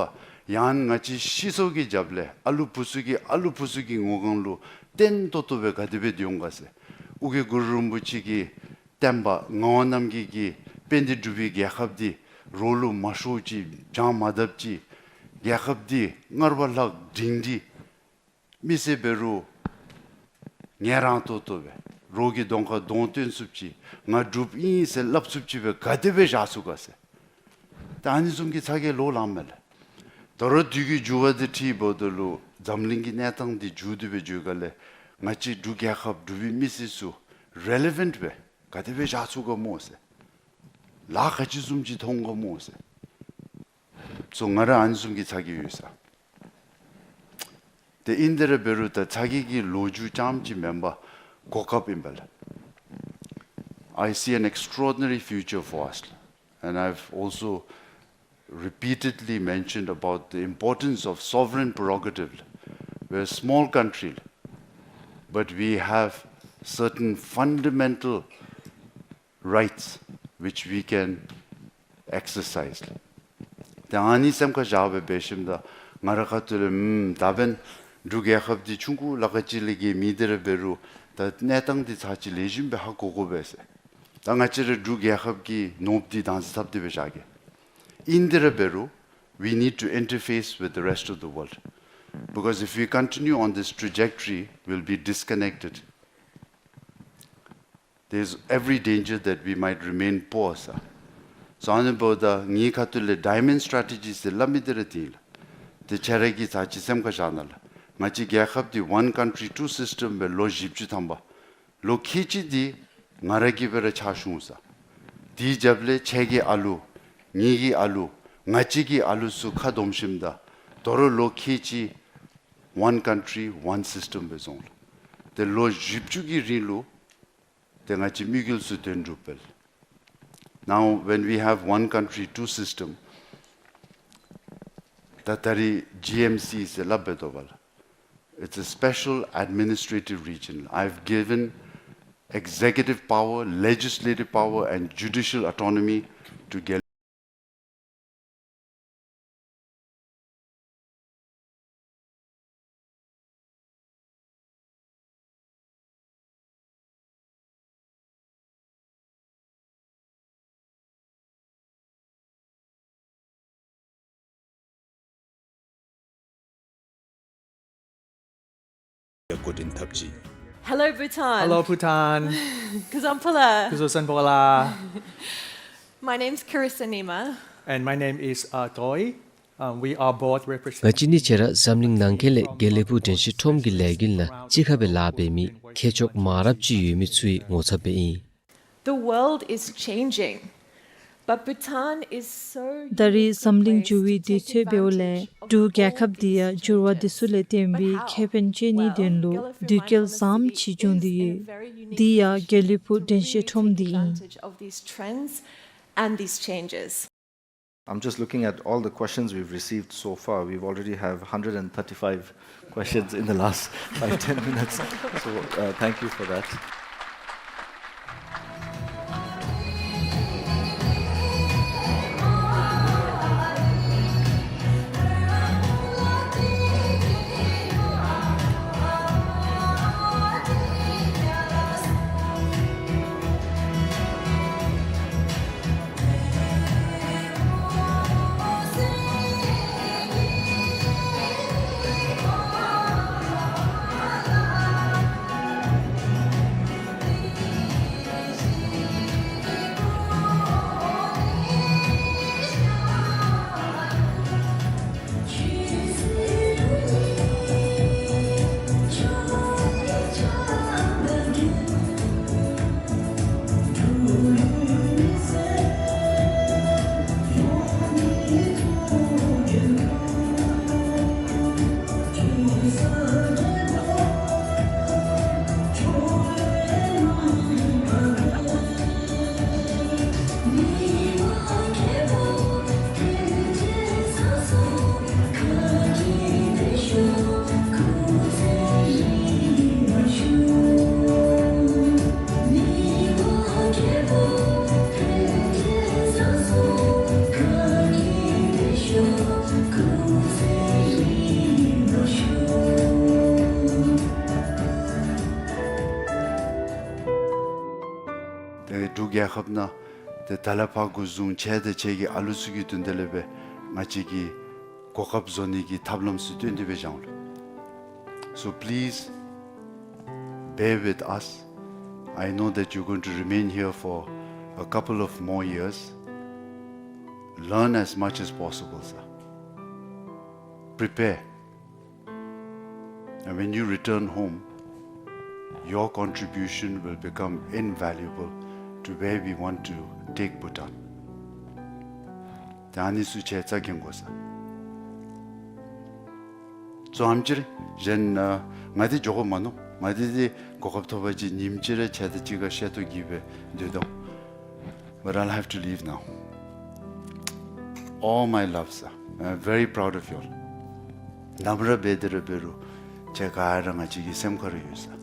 ཡང་ང་བཅས་ཤི་སོང་གི་རྒྱབ་ལས་ཨ་ལུ་བུ་ཚུ་གིས་ཨ་ལུ་བུ་ཚུ་གི་ངོ་གང་ལུ་བརྟན་ཏོག་ཏོ་སྦེ་ག་དེ་སྦེ་སྡོད་འོང་ག་ཟེར། ཨོ་རྒྱན་གུ་རུ་རིན་པོ་ཆེ་གི་བསྟན་པ་ངག་དབང་རྣམ་རྒྱལ་གྱི་དཔལ་ལྡན་འབྲུག་པའི་རྒྱལ་ཁབ་འདི་རོགས་ལུ་མ་ཤོར་ཅིག་བྱང་མ་བརྡབ་ཅིག་རྒྱལ་ཁབ་འདི་སྔར་བ་ལྷག་སྒྲིང་སྒྲི་མི་སེར་འབད་རུང་ངལ་རངས་ཏོག་ཏོ་སྦེ་རོགས་ཀྱི་གདོང་ཁར་གདོང་སྟོན་ཚུགསཔ་ཅིག་ང་འབྲུགཔ་ཨིན་ཟེར་སླབ་ཚུགསཔ་ཅིག་སྦེ་ག་དེ་སྦེ་བཞག་ཚུགས་ག་ཟེར། ད་ཨ་ནི་བཟུམ་གྱི་ཚ་གྱང་ལོག་ལངམ་མས་ལགས། ད་རུང་དུས་ཀྱི་འགྱུར་བ་འདི་འཁྲིལཝ་ད་ལུ་འཛམ་གླིང་གི་གནས་སྟངས་འདི་འགྱུར་ཏེ་སྦེ་འགྱོཝ་ལས་ང་བཅས་འབྲུག་རྒྱལ་ཁབ་འབྲུག་པའི་མི་སེར་ཚུ་རེ་ལི་ཝེནཊ་སྦེ་ག་དེ་སྦེ་བཞག་ཚུགས་ག་སྨོ་ཟེར། ལཱ་ག་ཅི་བཟུམ་ཅིག་མཐོང་ག་སྨོ་ཟེར། སོ་ང་ར་ཨ་ནི་བཟུམ་གྱི་ཚ་གྱང་ཡོད་ཟེར། ཏེ་ཨིན་དེ་ར་འབད་རུང་ད་ཚ་གྱང་གི་ལོ་རྒྱུས་རྐྱངམ་ཅིག་མེན་པར་གོ་སྐབས་ཨིན་པས་ལགས། I see an extraordinary future for us, and I've also repeatedly mentioned about the importance of sovereign prerogative. We're a small country, but we have certain fundamental rights which we can exercise. ཏེ་ཨ་ནི་སེམས་ཁར་བཞག་སྦེ་འབད་ཞིནམ་ད་ང་རའི་ཁ་ཐུག་ལས་ཨམ་ད་འབདན་འབྲུག་རྒྱལ་ཁབ་འདི་ཆུང་ཀུ་ལ་ཁག་ཅིག་ལས་བརྒལ་མེད། དེ་ར་འབད་རུང་ད་གནས་སྟངས་འདི་ཚར་ཅིག་ལེགས་ཤོམ་སྦེ་ཧ་གོ་དགོ་པས་ཟེར། ད་ང་བཅས་ར་འབྲུག་རྒྱལ་ཁབ་ཀྱི་ནོར་བུ་འདི་དང་ཟེར་ཐབས་འདི་སྦེ་བཞག་གེ། ཨིན་དེ་ར་འབད་རུང་we need to interface with the rest of the world, because if we continue on this trajectory, we'll be disconnected. There's every danger that we might remain poor, sir. སོ་ཨ་ནི་འབདཝ་ད་ངེའི་ཁ་ཐུག་ལས་ཌའི་མཱོནཌ་སི་ཊེ་ར་ཇི་ཟེར་སླབ་མི་འདི་ར་འདི་ཨིན་ལགས། ཏེ་ཁྱེད་ར་གིས་ཚར་ཅིག་སེམས་ཁར་བཞག་གནང་ལགས། ང་བཅས་རྒྱལ་ཁབ་འདི་ཝན་ཀཱན་ཊི་རི་ཊུ་སིསི་ཊེམ་སྦེ་ལོ་བཞི་བཅུ་ཐམ་པ་ལོ་ཁལ་གཅིག་འདི་ང་ར་གིས་སྦེ་ར་ཕྱག་ཞུ་འོང་ཟེར། དེའི་རྒྱབ་ལས་ཁྱེད་ཀྱི་ཨ་ལུ་ངེའི་གི་ཨ་ལུ་ང་བཅས་ཀྱི་ཨ་ལུ་ཚུ་ཁ་བསྡོམས་ཞིནམ་ད་དོ་རུང་ལོ་ཁལ་གཅིག་ཝན་ཀཱན་ཊི་རི་ཝན་སིསི་ཊེམ་སྦེ་སོང་ལགས། ཏེ་ལོ་བཞི་བཅུ་གི་རིང་ལུ་ཏེ་ང་བཅས་དམིགས་ཡུལ་ཚུ་དོན་འགྲུབ་པས། Now, when we have one country, two system, ད་ད་རེས་ཇི་ཨེམ་སི་ཟེར་སླབ་སྦེ་དོ་བ་ལགས། It's a special administrative region. I've given executive power, legislative power, and judicial autonomy to Gel- འགོ་འདྲེན་འཐབ་ཅི། Hello, Bhutan. Hello, Bhutan. སྐུ་གཟུགས་བཟང་པོ་ལགས། སྐུ་གཟུགས་བཟང་པོ་ལགས། My name's Carissa Nima. And my name is, uh, Toi. Um, we are both represent- ང་བཅས་གཉིས་ཆ་ར་འཛམ་གླིང་ནང་འཁོད་ལས་དགེ་ལེགས་ཕུག་དྲན་ཤེས་ཁྲོམ་གྱི་ལས་འགུལ་ནང་གཅིག་ཁར་སྦེ་ལཱ་འབད་མི་མཁས་མཆོག་མང་རབས་ཅིག་ཡོད་མི་ཚུའི་ངོ་ཚབ་སྦེ་ཨིན། The world is changing, but Bhutan is so ད་རེས་འཛམ་གླིང་འགྱུར་བའི་དུས་ཚོད་འབདཝ་ལས་འབྲུག་རྒྱལ་ཁབ་འདི་ཡང་འགྱུར་བ་འདི་ཚུ་ལས་བརྟེན་པའི་ཁེ་ཕན་སྤྱོད་ནིའི་དོན་ལུ་དུས་སྐལ་བཟངམ་ཅིག་བྱུང་སྟེ་ཡོད། འདི་ཡང་དགེ་ལེགས་ཕུག་དྲན་ཤེས་ཁྲོམ་འདི་ཨིན། Advantage of these trends and these changes. I'm just looking at all the questions we've received so far. We've already have hundred and thirty-five questions in the last five, ten minutes. So, uh, thank you for that. ཏེ་འབྲུག་རྒྱལ་ཁབ་ནང་ཏེ་ད་ལས་ཕར་འགོ་བཟུང་ཁྱེད་དང་ཁྱེད་ཀྱི་ཨ་ལུ་ཚུ་གི་དོན་དག་ལས་སྦེ་ང་བཅས་ཀྱིས་གོ་སྐབས་བཟོ་ནི་གི་ཐབས་ལམ་ཚུ་སྟོན་ཏེ་སྦེ་བཞག་འོང་ལགས། So please bear with us. I know that you're going to remain here for a couple of more years. Learn as much as possible, sir. Prepare. And when you return home, your contribution will become invaluable to where we want to take Bhutan. ད་ཨ་ནི་ཚུ་ཁྱེད་རྩ་འགེངས་དགོ་ཟེར། ཙམ་ཅིག་རེ་གཞན་ཨ་ང་འདི་འགྱོ་དགོ་མ་མནོ། ང་འདི་འདི་གོ་སྐབས་ཐོབ་པ་ཅིན་ཉིནམ་གཅིག་རེ་ཁྱེད་དང་གཅིག་ཁར་བཤད་ཐོ་བསྒྱིར་སྦེ་སྡོད་དོ། But I'll have to leave now. All my love, sir. I'm very proud of you all. ནམ་ར་འབད་དེ་ར་འབད་རུང་ཁྱེད་ག་ར་ང་བཅས་ཀྱི་སེམས་ཁར་ཡོད་ཟེར།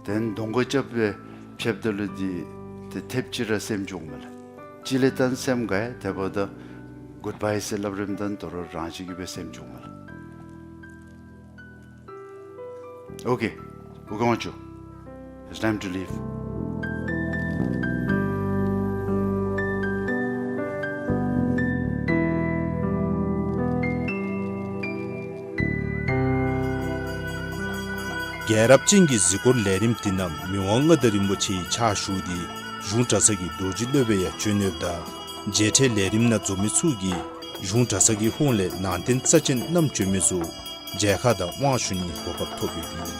ཏེ་གདོང་ཁར་རྐྱབ་སྦེ་ཕྱདཔ་ད་ལུ་འདི་ཏེ་ཐེབས་ཅིག་ར་སེམས་སྐྱོ་མས་ལགས། གཅིག་ལས་ད་སེམས་དགའ་ཡི། དེ་འབདཝ་ད་གུཌ་བའི་ཟེར་སླབ་རནམ་ད་དོ་རུང་རང་བཞིན་གྱིས་སྦེ་སེམས་སྐྱོ་མས་ལགས། Okay, we're going to. It's time to leave. རྒྱལ་རབས་ཅན་གྱི་གཟིགས་སྐོར་ལས་རིམ་འདི་ནང་མི་དབང་མངའ་བདག་རིན་པོ་ཆེའི་ཕྱག་ཞུ་སྟེ་གཞུང་གྲྭ་ཚང་གི་རྡོ་རྗེ་སློབ་དཔོན་ཡང་བྱོན་ནུག་ད། མཇལ་འཕྲད་ལས་རིམ་ནང་འཛོམས་མི་ཚུ་གིས་གཞུང་གྲྭ་ཚང་གི་ཧོངས་ལས་ནང་རྟེན་རྩ་ཅན་བསྣམས་བྱོན་མི་ཚུ་མཇལ་ཁ་དང་དབང་ཞུ་ནིའི་གོ་སྐབས་ཐོབ་ཡོདཔ་ཨིན།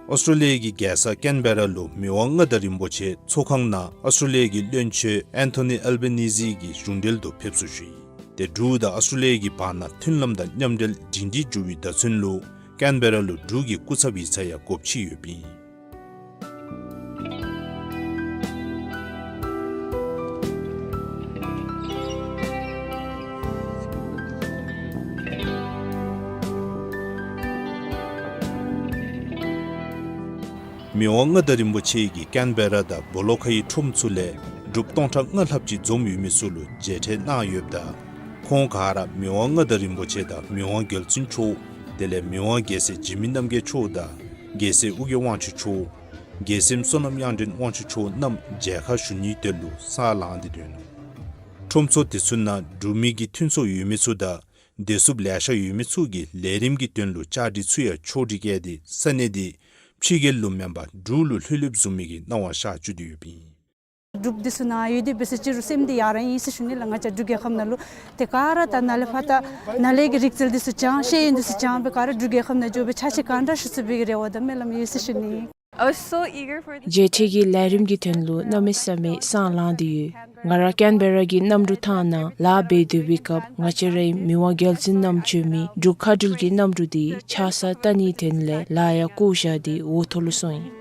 ཨོསི་ཊྲེ་ལི་ཡ་གི་རྒྱལ་ས་ཀེན་བེ་ར་ལུ་མི་དབང་མངའ་བདག་རིན་པོ་ཆེ་ཚོགས་ཁང་ནང་ཨོསི་ཊྲེ་ལི་ཡ་གི་བློན་ཆེན་ཨན་ཐོ་ནི་ཨལ་བེ་ནི་ཟི་གི་གཞུང་འབྲེལ་དུ་ཕེབས་བསུ་ཞུ་ཡི། ཏེ་འབྲུག་དང་ཨོསི་ཊྲེ་ལི་ཡ་གི་བར་ན་མཐུན་ལམ་དང་མཉམ་འབྲེལ་སྒྲིང་སྒྲིང་འགྱུར་བའི་བརྡ་མཚོན་ལུ་ཀེན་བེ་ར་ལུ་འབྲུག་གི་སྐུ་ཚབ་ཡིག་ཚང་ཡང་སྒོ་ཕྱེ་ཡོདཔ་ཨིན། མི་དབང་མངའ་བདག་རིན་པོ་ཆེ་གིས་ཀེན་བེ་ར་དང་སྦོ་ལོ་ཁའི་ཁྲོམ་ཚུ་ལས་འབྲུགཔ་སྟོང་ཕྲག་ལྔ་ལྷགཔ་ཅིག་འཛོམས་ཡོད་མི་ཚུ་ལུ་མཇལ་འཕྲད་གནང་ཡོདཔ་ད་ཁོང་ག་ར་མི་དབང་མངའ་བདག་རིན་པོ་ཆེ་དང་མི་དབང་རྒྱལ་བཙུན་མཆོག་དེ་ལས་མི་དབང་རྒྱལ་སྲས་འཇིགས་མེད་རྣམ་རྒྱལ་མཆོག་དང་རྒྱལ་སྲས་ཨོ་རྒྱན་དབང་ཕྱུག་མཆོག་རྒྱལ་སྲས་བསོད་ནམས་དབྱངས་ཅན་དབང་ཕྱུག་མཆོག་རྣམས་མཇལ་ཁ་ཞུ་ནིའི་དོན་ལུ་སང་ལངས་ཏེ་སྡོད་ནུག། ཁྲོམ་ཚུ་དེ་ཚུ་ནང་འབྲུག་མི་གི་མཐུན་ཚོགས་ཡོད་མི་ཚུ་དང་བདེ་སྲུངཔ་ལེ་ཤ་ཡོད་མི་ཚུ་གིས་ལས་རིམ་གྱི་དོན་ལུ་བཅའ་སྒྲིག་ཚུ་ཡང་ཕྱོགས་སྒྲིག་བཀལ་ཏེ་ས་གནས་དེ་ཕྱི་རྒྱལ་ལུ་མེན་པར་འབྲུག་ལུ་ལྷོད་ལྷོདཔ་བཟུམ་མའི་གི་སྣང་བ་ཤར་བཅུག་སྟེ་ཡོདཔ་ཨིན། འབྲུགཔ་འདི་ཚུ་ནཱ་ཡོད་དེ་འབད་ས་ཅིག་རུང་སེམས་འདི་ཡར་ར་ཨིན་ཟེར་ཞུ་ནི་ལགས། ང་བཅས་འབྲུག་རྒྱལ་ཁབ་ནང་ལུ་ཏེ་ག་ར་ད་ནཱ་ལས་ཕར་ད་ནཱ་ལས་ཀྱི་རིག་རྩལ་འདི་ཚུ་སྦྱང་ཤེས་ཡོན་འདི་ཚུ་སྦྱང་སྦེ་ག་ར་འབྲུག་རྒྱལ་ཁབ་ནང་འགྱོ་སྦེ་ཕྱག་ཕྱིད་གང་དྲག་ཞུ་ཚུགས་པའི་གི་རེ་བ་དང་སྨོན་ལམ་ཡོད་ཟེར་ཞུ་ནི། I was so eager for this. མཇལ་འཕྲད་ཀྱི་ལས་རིམ་གྱི་དོན་ལུ་གནམ་མེད་ས་མེད་སང་ལངས་ཏེ་ཡོད། ང་ར་ཀེན་བེ་ར་གི་གནམ་གྲུ་ཐང་ནང་ལཱ་འབད་སྡོད་པའི་སྐབས་ང་བཅས་རའི་མི་དབང་རྒྱལ་བཙུན་རྣམ་དཔྱོད་མའི་འབྲུག་མཁའ་འགྲུལ་གྱི་གནམ་གྲུ་དེ་ཆགས་ས་བལྟ་ནིའི་དོན་ལས་ལཱ་ཡང་བཀོ་བཞག་སྟེ་འོག་ཐོག་ལུ་སོང་ཡི།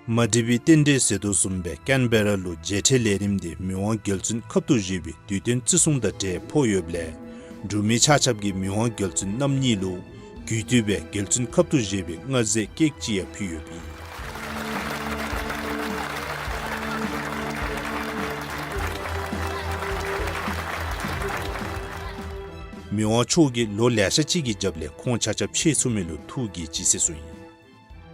མ་འདྲིས་པའི་རྟེན་འབྲེལ་ཟེར་དོ་བཟུམ་སྦེ་ཀེན་བེ་ར་ལུ་མཇལ་འཕྲད་ལས་རིམ་དེ་མི་དབང་རྒྱལ་བཙུན་ཁབ་ཏུ་བཞེས་པའི་དུས་སྟོན་བརྩི་སྲུང་དང་འབྲེལ་ཕོག་ཡོདཔ་ལས་འབྲུག་མི་ཆ་ཁྱབ་ཀྱིས་མི་དབང་རྒྱལ་བཙུན་རྣམ་གཉིས་ལུ་གུས་བཏུད་སྦེ་རྒྱལ་བཙུན་ཁབ་ཏུ་བཞེས་པའི་མངའ་རྫས་ཀེག་ཅིག་ཡང་ཕུལ་ཡོདཔ་ཨིན། མི་དབང་མཆོག་གིས་ལོ་ལེ་ཤ་ཅིག་གི་རྒྱབ་ལས་ཁོང་ཆ་ཁྱབ་མཇལ་ཚུགས་མི་ལུ་ཐུགས་དགྱེས་ཅི་ཟེར་གསུངས་ཡི།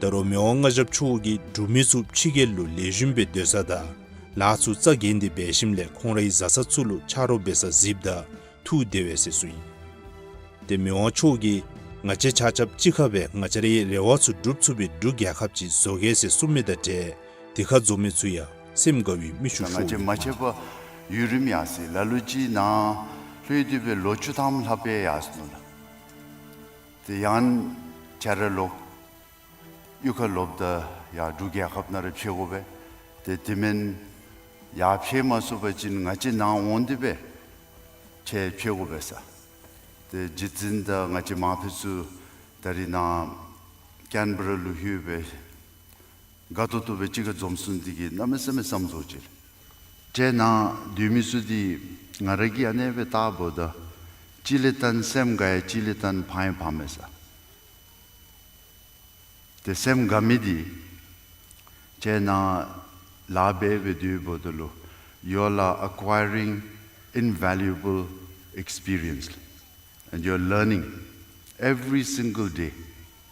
ད་རུང་མི་དབང་མངའ་ཞབས་མཆོག་གིས་འབྲུག་མི་ཚུ་ཕྱི་རྒྱལ་ལུ་ལེགས་ཤོམ་སྦེ་སྡོད་ས་དང་ལཱ་ཚུ་རྩ་འགེངས་ཏེ་འབད་ཞིནམ་ལས་ཁོང་རའི་བཟའ་ཚང་ཚུ་ལུ་ཆ་རོགས་འབད་སར་གཟིགསཔ་ད་ཐུགས་བདེ་བས་ཟེར་གསུངས་ཡི། ཏེ་མི་དབང་མཆོག་གིས་ང་བཅས་ཆ་ཁྱབ་གཅིག་ཁར་སྦེ་ང་བཅས་རའི་རེ་བ་ཚུ་འགྲུབ་ཚུགས་པའི་འབྲུག་རྒྱལ་ཁབ་ཅིག་བཟོ་གེ་ཟེར་གསུངས་མི་དང་འབྲེལ་དེ་ཁར་འཛོམས་མི་ཚུ་ཡང་སེམས་དགའ་བའི་མིག་ཆུ་ཤོར་ཡོདཔ་ཨིན། ང་བཅས་མ་མཇལ་བར་ཡུན་རིངམོ་ཡར་སོ་ཡི། ལ་ལུ་ཅིག་ནཱ་ལྷོད་དེ་སྦེ་ལོ་བཅུ་ཐམ་ལྷགཔ་སྦེ་ཡར་སོ་ནུག་ལགས། ཏེ་ཡང་ཁྱེད་ར་ལོག་གཡུས་ཁར་ལོགཔ་ད་ཡར་འབྲུག་རྒྱལ་ཁབ་ནང་ར་ཕྱད་དགོ་པས། ཏེ་དེ་མེན་ཡར་ཕྱད་མ་ཚུགས་པ་ཅིན་ང་བཅས་ནཱ་འོང་སྟེ་སྦེ་ཁྱེད་ཕྱད་དགོ་པས་ས། ཏེ་རྗེ་བཙུན་དང་ང་བཅས་མ་ཕེབས་ཚུགས། ད་རིས་ནཱ་ཀེན་བེ་ར་ལུ་ལྷོད་སྦེ་དགའ་ཏོག་ཏོ་སྦེ་གཅིག་ཁར་འཛོམས་ཚུགས་ནི་དེ་གིས་གནམ་མེད་ས་མེད་བསམ་ཚོར་ཅིག་ལགས། ཏེ་ནཱ་སྡོད་མི་ཚུ་འདི་ང་ར་གིས་ཨ་ནེ་སྦེ་བལྟཝ་ད་གཅིག་ལས་བརྟེན་སེམས་དགའ་ཡི། གཅིག་ལས་བརྟེན་ཕངས་ཡང་ཕངམ་མས་ས། ཏེ་སེམས་དགའ་མི་འདི་ཏེ་ནཱ་ལཱ་འབད་སྦེ་སྡོདཔ་ད་ལུ་you all are acquiring invaluable experience and you are learning every single day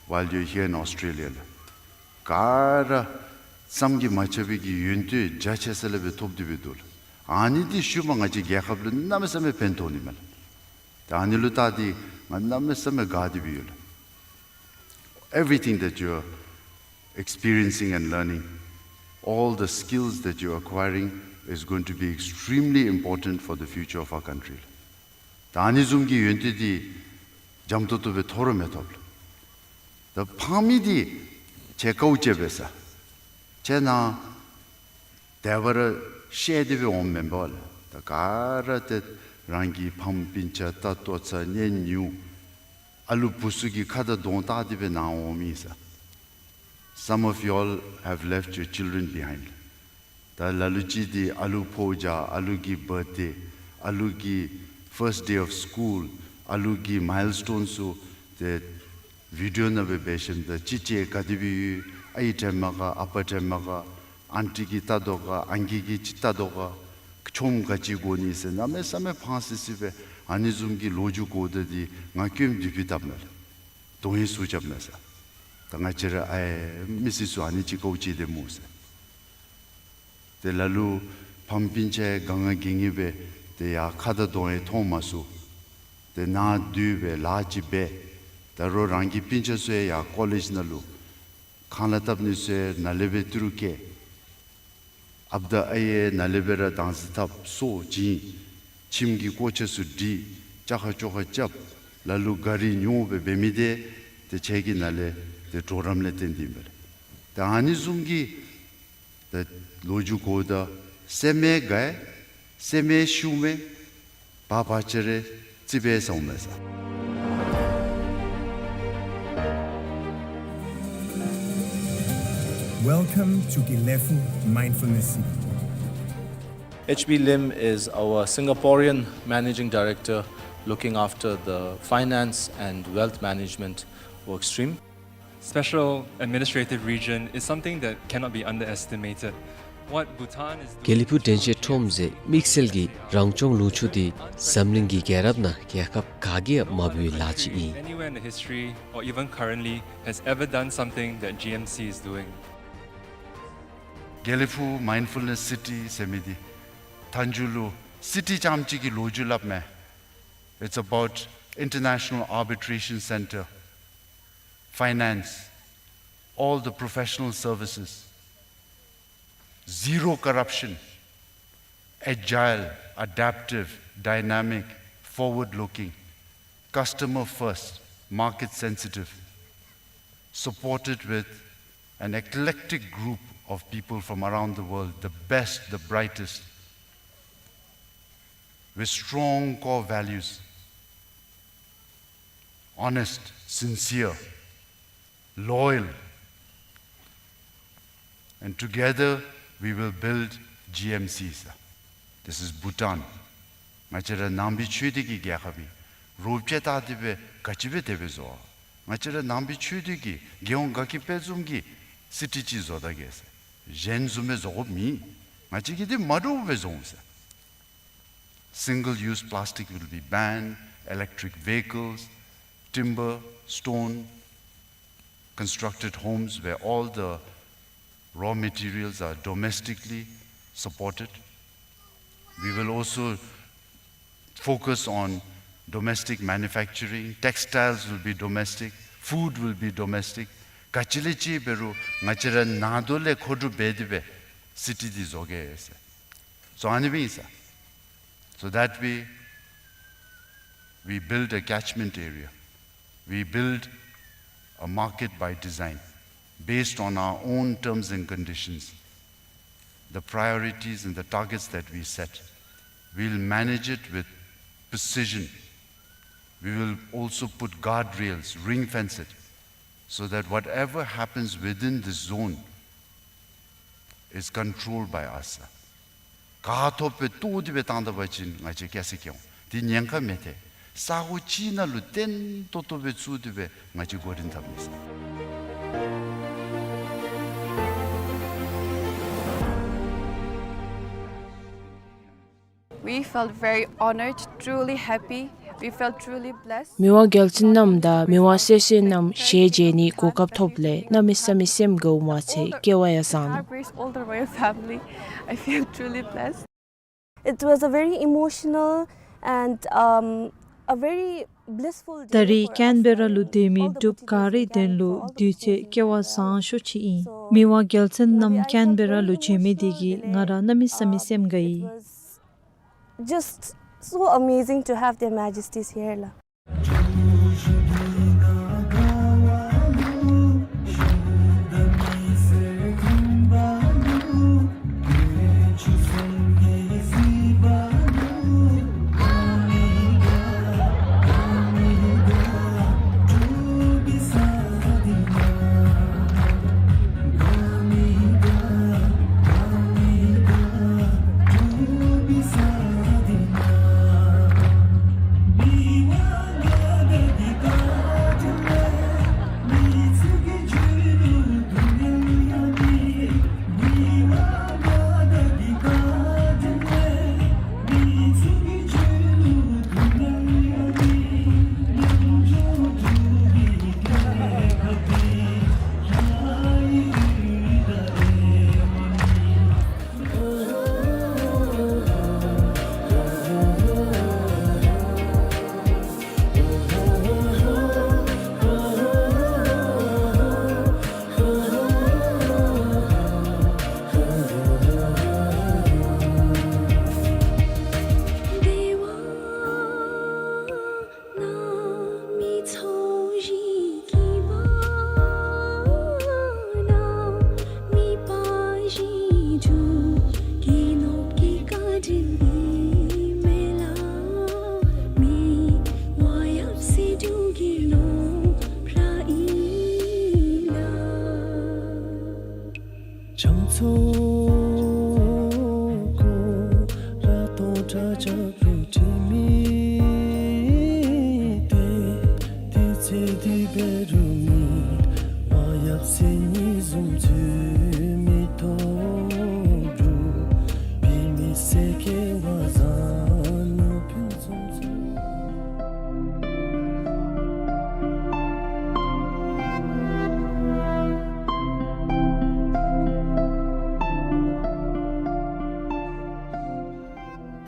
while you are here in Australia ལགས། ག་ར་བསམ་གྱིས་མ་ཁྱབ་པའི་གི་ཡོན་ཏན་རྒྱ་ཆེ་ས་ལས་སྦེ་ཐོབ་སྟེ་སྦེ་འདུག་ལགས། ཨ་ནི་འདི་ཤུལ་མ་ང་བཅས་རྒྱལ་ཁབ་ལུ་གནམ་མེད་ས་མེད་ཕན་ཐོགས་ནི་མས་ལགས། ད་ཨ་ནི་ལུ་བལྟ་སྟེ་ང་གནམ་མེད་ས་མེད་དགའ་སྟེ་སྦེ་ཡོད་ལགས། Everything that you are experiencing and learning, all the skills that you are acquiring is going to be extremely important for the future of our country. ད་ཨ་ནི་བཟུམ་གྱི་ཡོན་ཏན་འདི་འཇམ་ཏོང་ཏོ་སྦེ་ཐོབ་ར་མི་ཐོབ་ལགས། ད་ཕངས་མི་འདི་ཁྱེད་དཀའཝ་སྤྱད་པས་ས། ཁྱེད་ནཱ་དེ་སྦེ་ར་བཤལ་ཏེ་སྦེ་འོངམ་མེན་པས་ལགས། ད་ག་ར་ཏེ་རང་གི་ཕམ་སྤུན་ཆ་ད་ལྟོ་ཚ་གཉེན་ཉེཝ་ཨ་ལུ་བུ་ཚུ་གི་ཁ་དང་གདོང་བལྟ་སྟེ་སྦེ་ནཱ་འོངམ་ཨིན་ས། Some of you all have left your children behind. ད་ལ་ལུ་ཅིག་འདི་ཨ་ལུ་ཕོཝ་རྒྱག། ཨ་ལུ་གི་བརཐ་ཌེ་ཨ་ལུ་གི་ཕརསཊ་ཌེ་ཨོཕ་སི་ཀུལ་ཨ་ལུ་གི་མཱའིལ་སི་ཊོན་ཚུ་ཏེ་བི་ཌིའོ་ནང་སྦེ་འབད་ཞིནམ་ད་ཅི་ཅིག་ག་དེ་སྦེ་ཡོད། ཨའི་དྲནམ་ག་ཨ་པ་དྲནམ་ག་ཨན་ཊི་གིས་བལྟ་དོ་ག་ཨང་རྒས་ཀྱིས་ཅིག་བལྟ་དོ་ག་ཆོམ་ག་ཅི་དགོ་ནི་ཟེར་གནམ་མེད་ས་མེད་ཕངས་སི་སི་སྦེ་ཨ་ནི་བཟུམ་གྱི་ལོ་རྒྱུས་གོཝ་ད་འདི་ང་སྐྱོན་འདི་ཕུལ་བཏབ་མས་ལགས། དོན་ཧིང་སུ་རྐྱབ་མས་ས། ད་ང་བཅས་ར་ཨའི་མི་སེར་ཚུ་ཨ་ནི་ཅིག་དཀའཝ་སྤྱད་དེ་སྨོ་ཟེར། ཏེ་ལ་ལུ་ཕམ་སྤུན་ཆ་དགའ་ང་དགའ་ངེ་སྦེ་ཏེ་ཡར་ཁ་དང་གདོང་ཡང་མཐོང་མ་ཚུགས། ཏེ་ནཱ་སྡོད་སྦེ་ལཱ་ཅིག་འབད། ད་རུང་རང་གི་སྤུན་ཆ་ཚུ་ཡང་ཡར་ཀོ་ལེཇ་ནང་ལུ་ ཁང་གླ་བཏབ་ནི་ཚུ་ནཱ་ལས་སྦེ་ཏི་རུ་བཀལ། ཨཔ་དང་ཨའི་ནཱ་ལས་སྦེ་ར་བདག་འཛིན་འཐབ་སོ་བྱིན། ཁྱིམ་གྱི་ཀོ་ཆ་ཚུ་སྒྲིག། ཅ་ཁ་ཅོ་ཁ་རྐྱབ། ལ་ལུ་ག་རི་ཉོ་སྦེ་འབད་མི་འདི་ཏེ་ཁྱེད་ཀྱི་ནཱ་ལས་ཏེ་གྲོགས་རམ་ལས་བརྟེན་ཏེ་ཨིན་པས་ལགས། ཏེ་ཨ་ནི་བཟུམ་གྱི་ད་ལོ་རྒྱུས་གོ་ད་སེམས་མེད་ག་ཡ་སེམས་མེད་ཤུགས་མེད་བ་བ་ཅ་རེ་རྩིས་པས་སོང་མས་ས། Welcome to Gelephu Mindfulness City. H B Lim is our Singaporean managing director looking after the finance and wealth management work stream. Special administrative region is something that cannot be underestimated. What Bhutan is doing དགེ་ལེགས་ཕུག་འདྲེན་བྱེད་ཁྲོམ་ཟེར་དམིགས་བསལ་གྱི་རང་སྐྱོང་ལུང་ཕྱོགས་འདི་འཛམ་གླིང་གི་རྒྱལ་རབས་ནང་རྒྱལ་ཁབ་ག་གིས་ཡང་མ་འབུལ་བའི་ལཱ་ཅིག་ཨིན། Anywhere in the history or even currently has ever done something that G M C is doing. དགེ་ལེགས་ཕུག་Mindfulness City ཟེར་མི་འདི་མཐའ་མཇུག་ལུ་སི་ཊི་རྐྱངམ་གཅིག་གི་ལོ་རྒྱུས་སླབ་མེན། It's about international arbitration center, finance, all the professional services, zero corruption, agile, adaptive, dynamic, forward-looking, customer first, market sensitive, supported with an eclectic group of people from around the world, the best, the brightest, with strong core values, honest, sincere, loyal, and together we will build G M C, sir. This is Bhutan. ང་བཅས་ར་ནང་པའི་ཆོས་སྡེ་གི་རྒྱལ་ཁབ་ཨིན། རོགས་བྱས་བལྟ་སྟེ་སྦེ་ག་ཅི་སྦེ་དེ་སྦེ་བཟོ། ང་བཅས་ར་ནང་པའི་ཆོས་སྡེ་གི་རྒྱལ་ཡོངས་དགའ་སྐྱིད་དཔལ་འཛོམས་ཀྱི་སི་ཊི་ཅིག་བཟོ་ད་གེ་ཟེར། གཞན་བཟུམ་སྦེ་བཟོ་དགོཔ་མེད། ང་བཅས་ཀྱིས་འདི་མ་འདྲཝ་སྦེ་བཟོ་འོང་ཟེར། Single-use plastic will be banned, electric vehicles, timber, stone, constructed homes where all the raw materials are domestically supported. We will also focus on domestic manufacturing, textiles will be domestic, food will be domestic. ག་ཅི་ལས་ཅིག་འབད་རུང་ང་བཅས་ར་ནང་དོག་ལས་མཁོ་སྒྲུབ་འབད་དེ་སྦེ་སི་ཊི་འདི་བཟོ་གེ་ཟེར། So ཨ་ནི་སྦེ་ཨིན་ས། So that way, we build a catchment area. We build a market by design, based on our own terms and conditions, the priorities and the targets that we set. We'll manage it with precision. We will also put guardrails, ring fence it, so that whatever happens within this zone is controlled by us. ག་ཐོབ་སྦེ་བཏོག་སྟེ་སྦེ་བཏང་ད་པ་ཅིན་ང་བཅས་སྐྱེ་ས་སྐྱེ་འོང་། དེ་ཉེན་ཁ་མེད་དེ། ས་གོ་ཅིག་ནང་ལུ་བརྟན་ཏོག་ཏོ་སྦེ་བཙུགས་ཏེ་སྦེ་ང་བཅས་འགོ་འདྲེན་འཐབ་ནི་ཟེར། We felt very honored, truly happy. We felt truly blessed. མི་དབང་རྒྱལ་བཙུན་རྣམ་དང་མི་དབང་སྲས་སྲས་རྣམ་ཞལ་མཇལ་ནི་གོ་སྐབས་ཐོབ་ལས་གནམ་མེད་ས་མེད་སེམས་དགའཝ་མ་ཚད་སྐལ་བ་ཡང་བཟང་། All the royal family. I feel truly blessed. It was a very emotional and, um, a very blissful day for us. ད་རིས་ཀེན་བེ་ར་ལུ་སྡོད་མི་འབྲུགཔ་ག་ར་དོན་ལུ་དུས་ཚོད་སྐལ་བ་བཟང་ཤོས་ཅིག་ཨིན། མི་དབང་རྒྱལ་བཙུན་རྣམ་ཀེན་བེ་ར་ལུ་བྱོན་མི་འདི་གིས་ང་ར་གནམ་མེད་ས་མེད་སེམས་དགའ་ཡི། It was just so amazing to have their majesties here, la.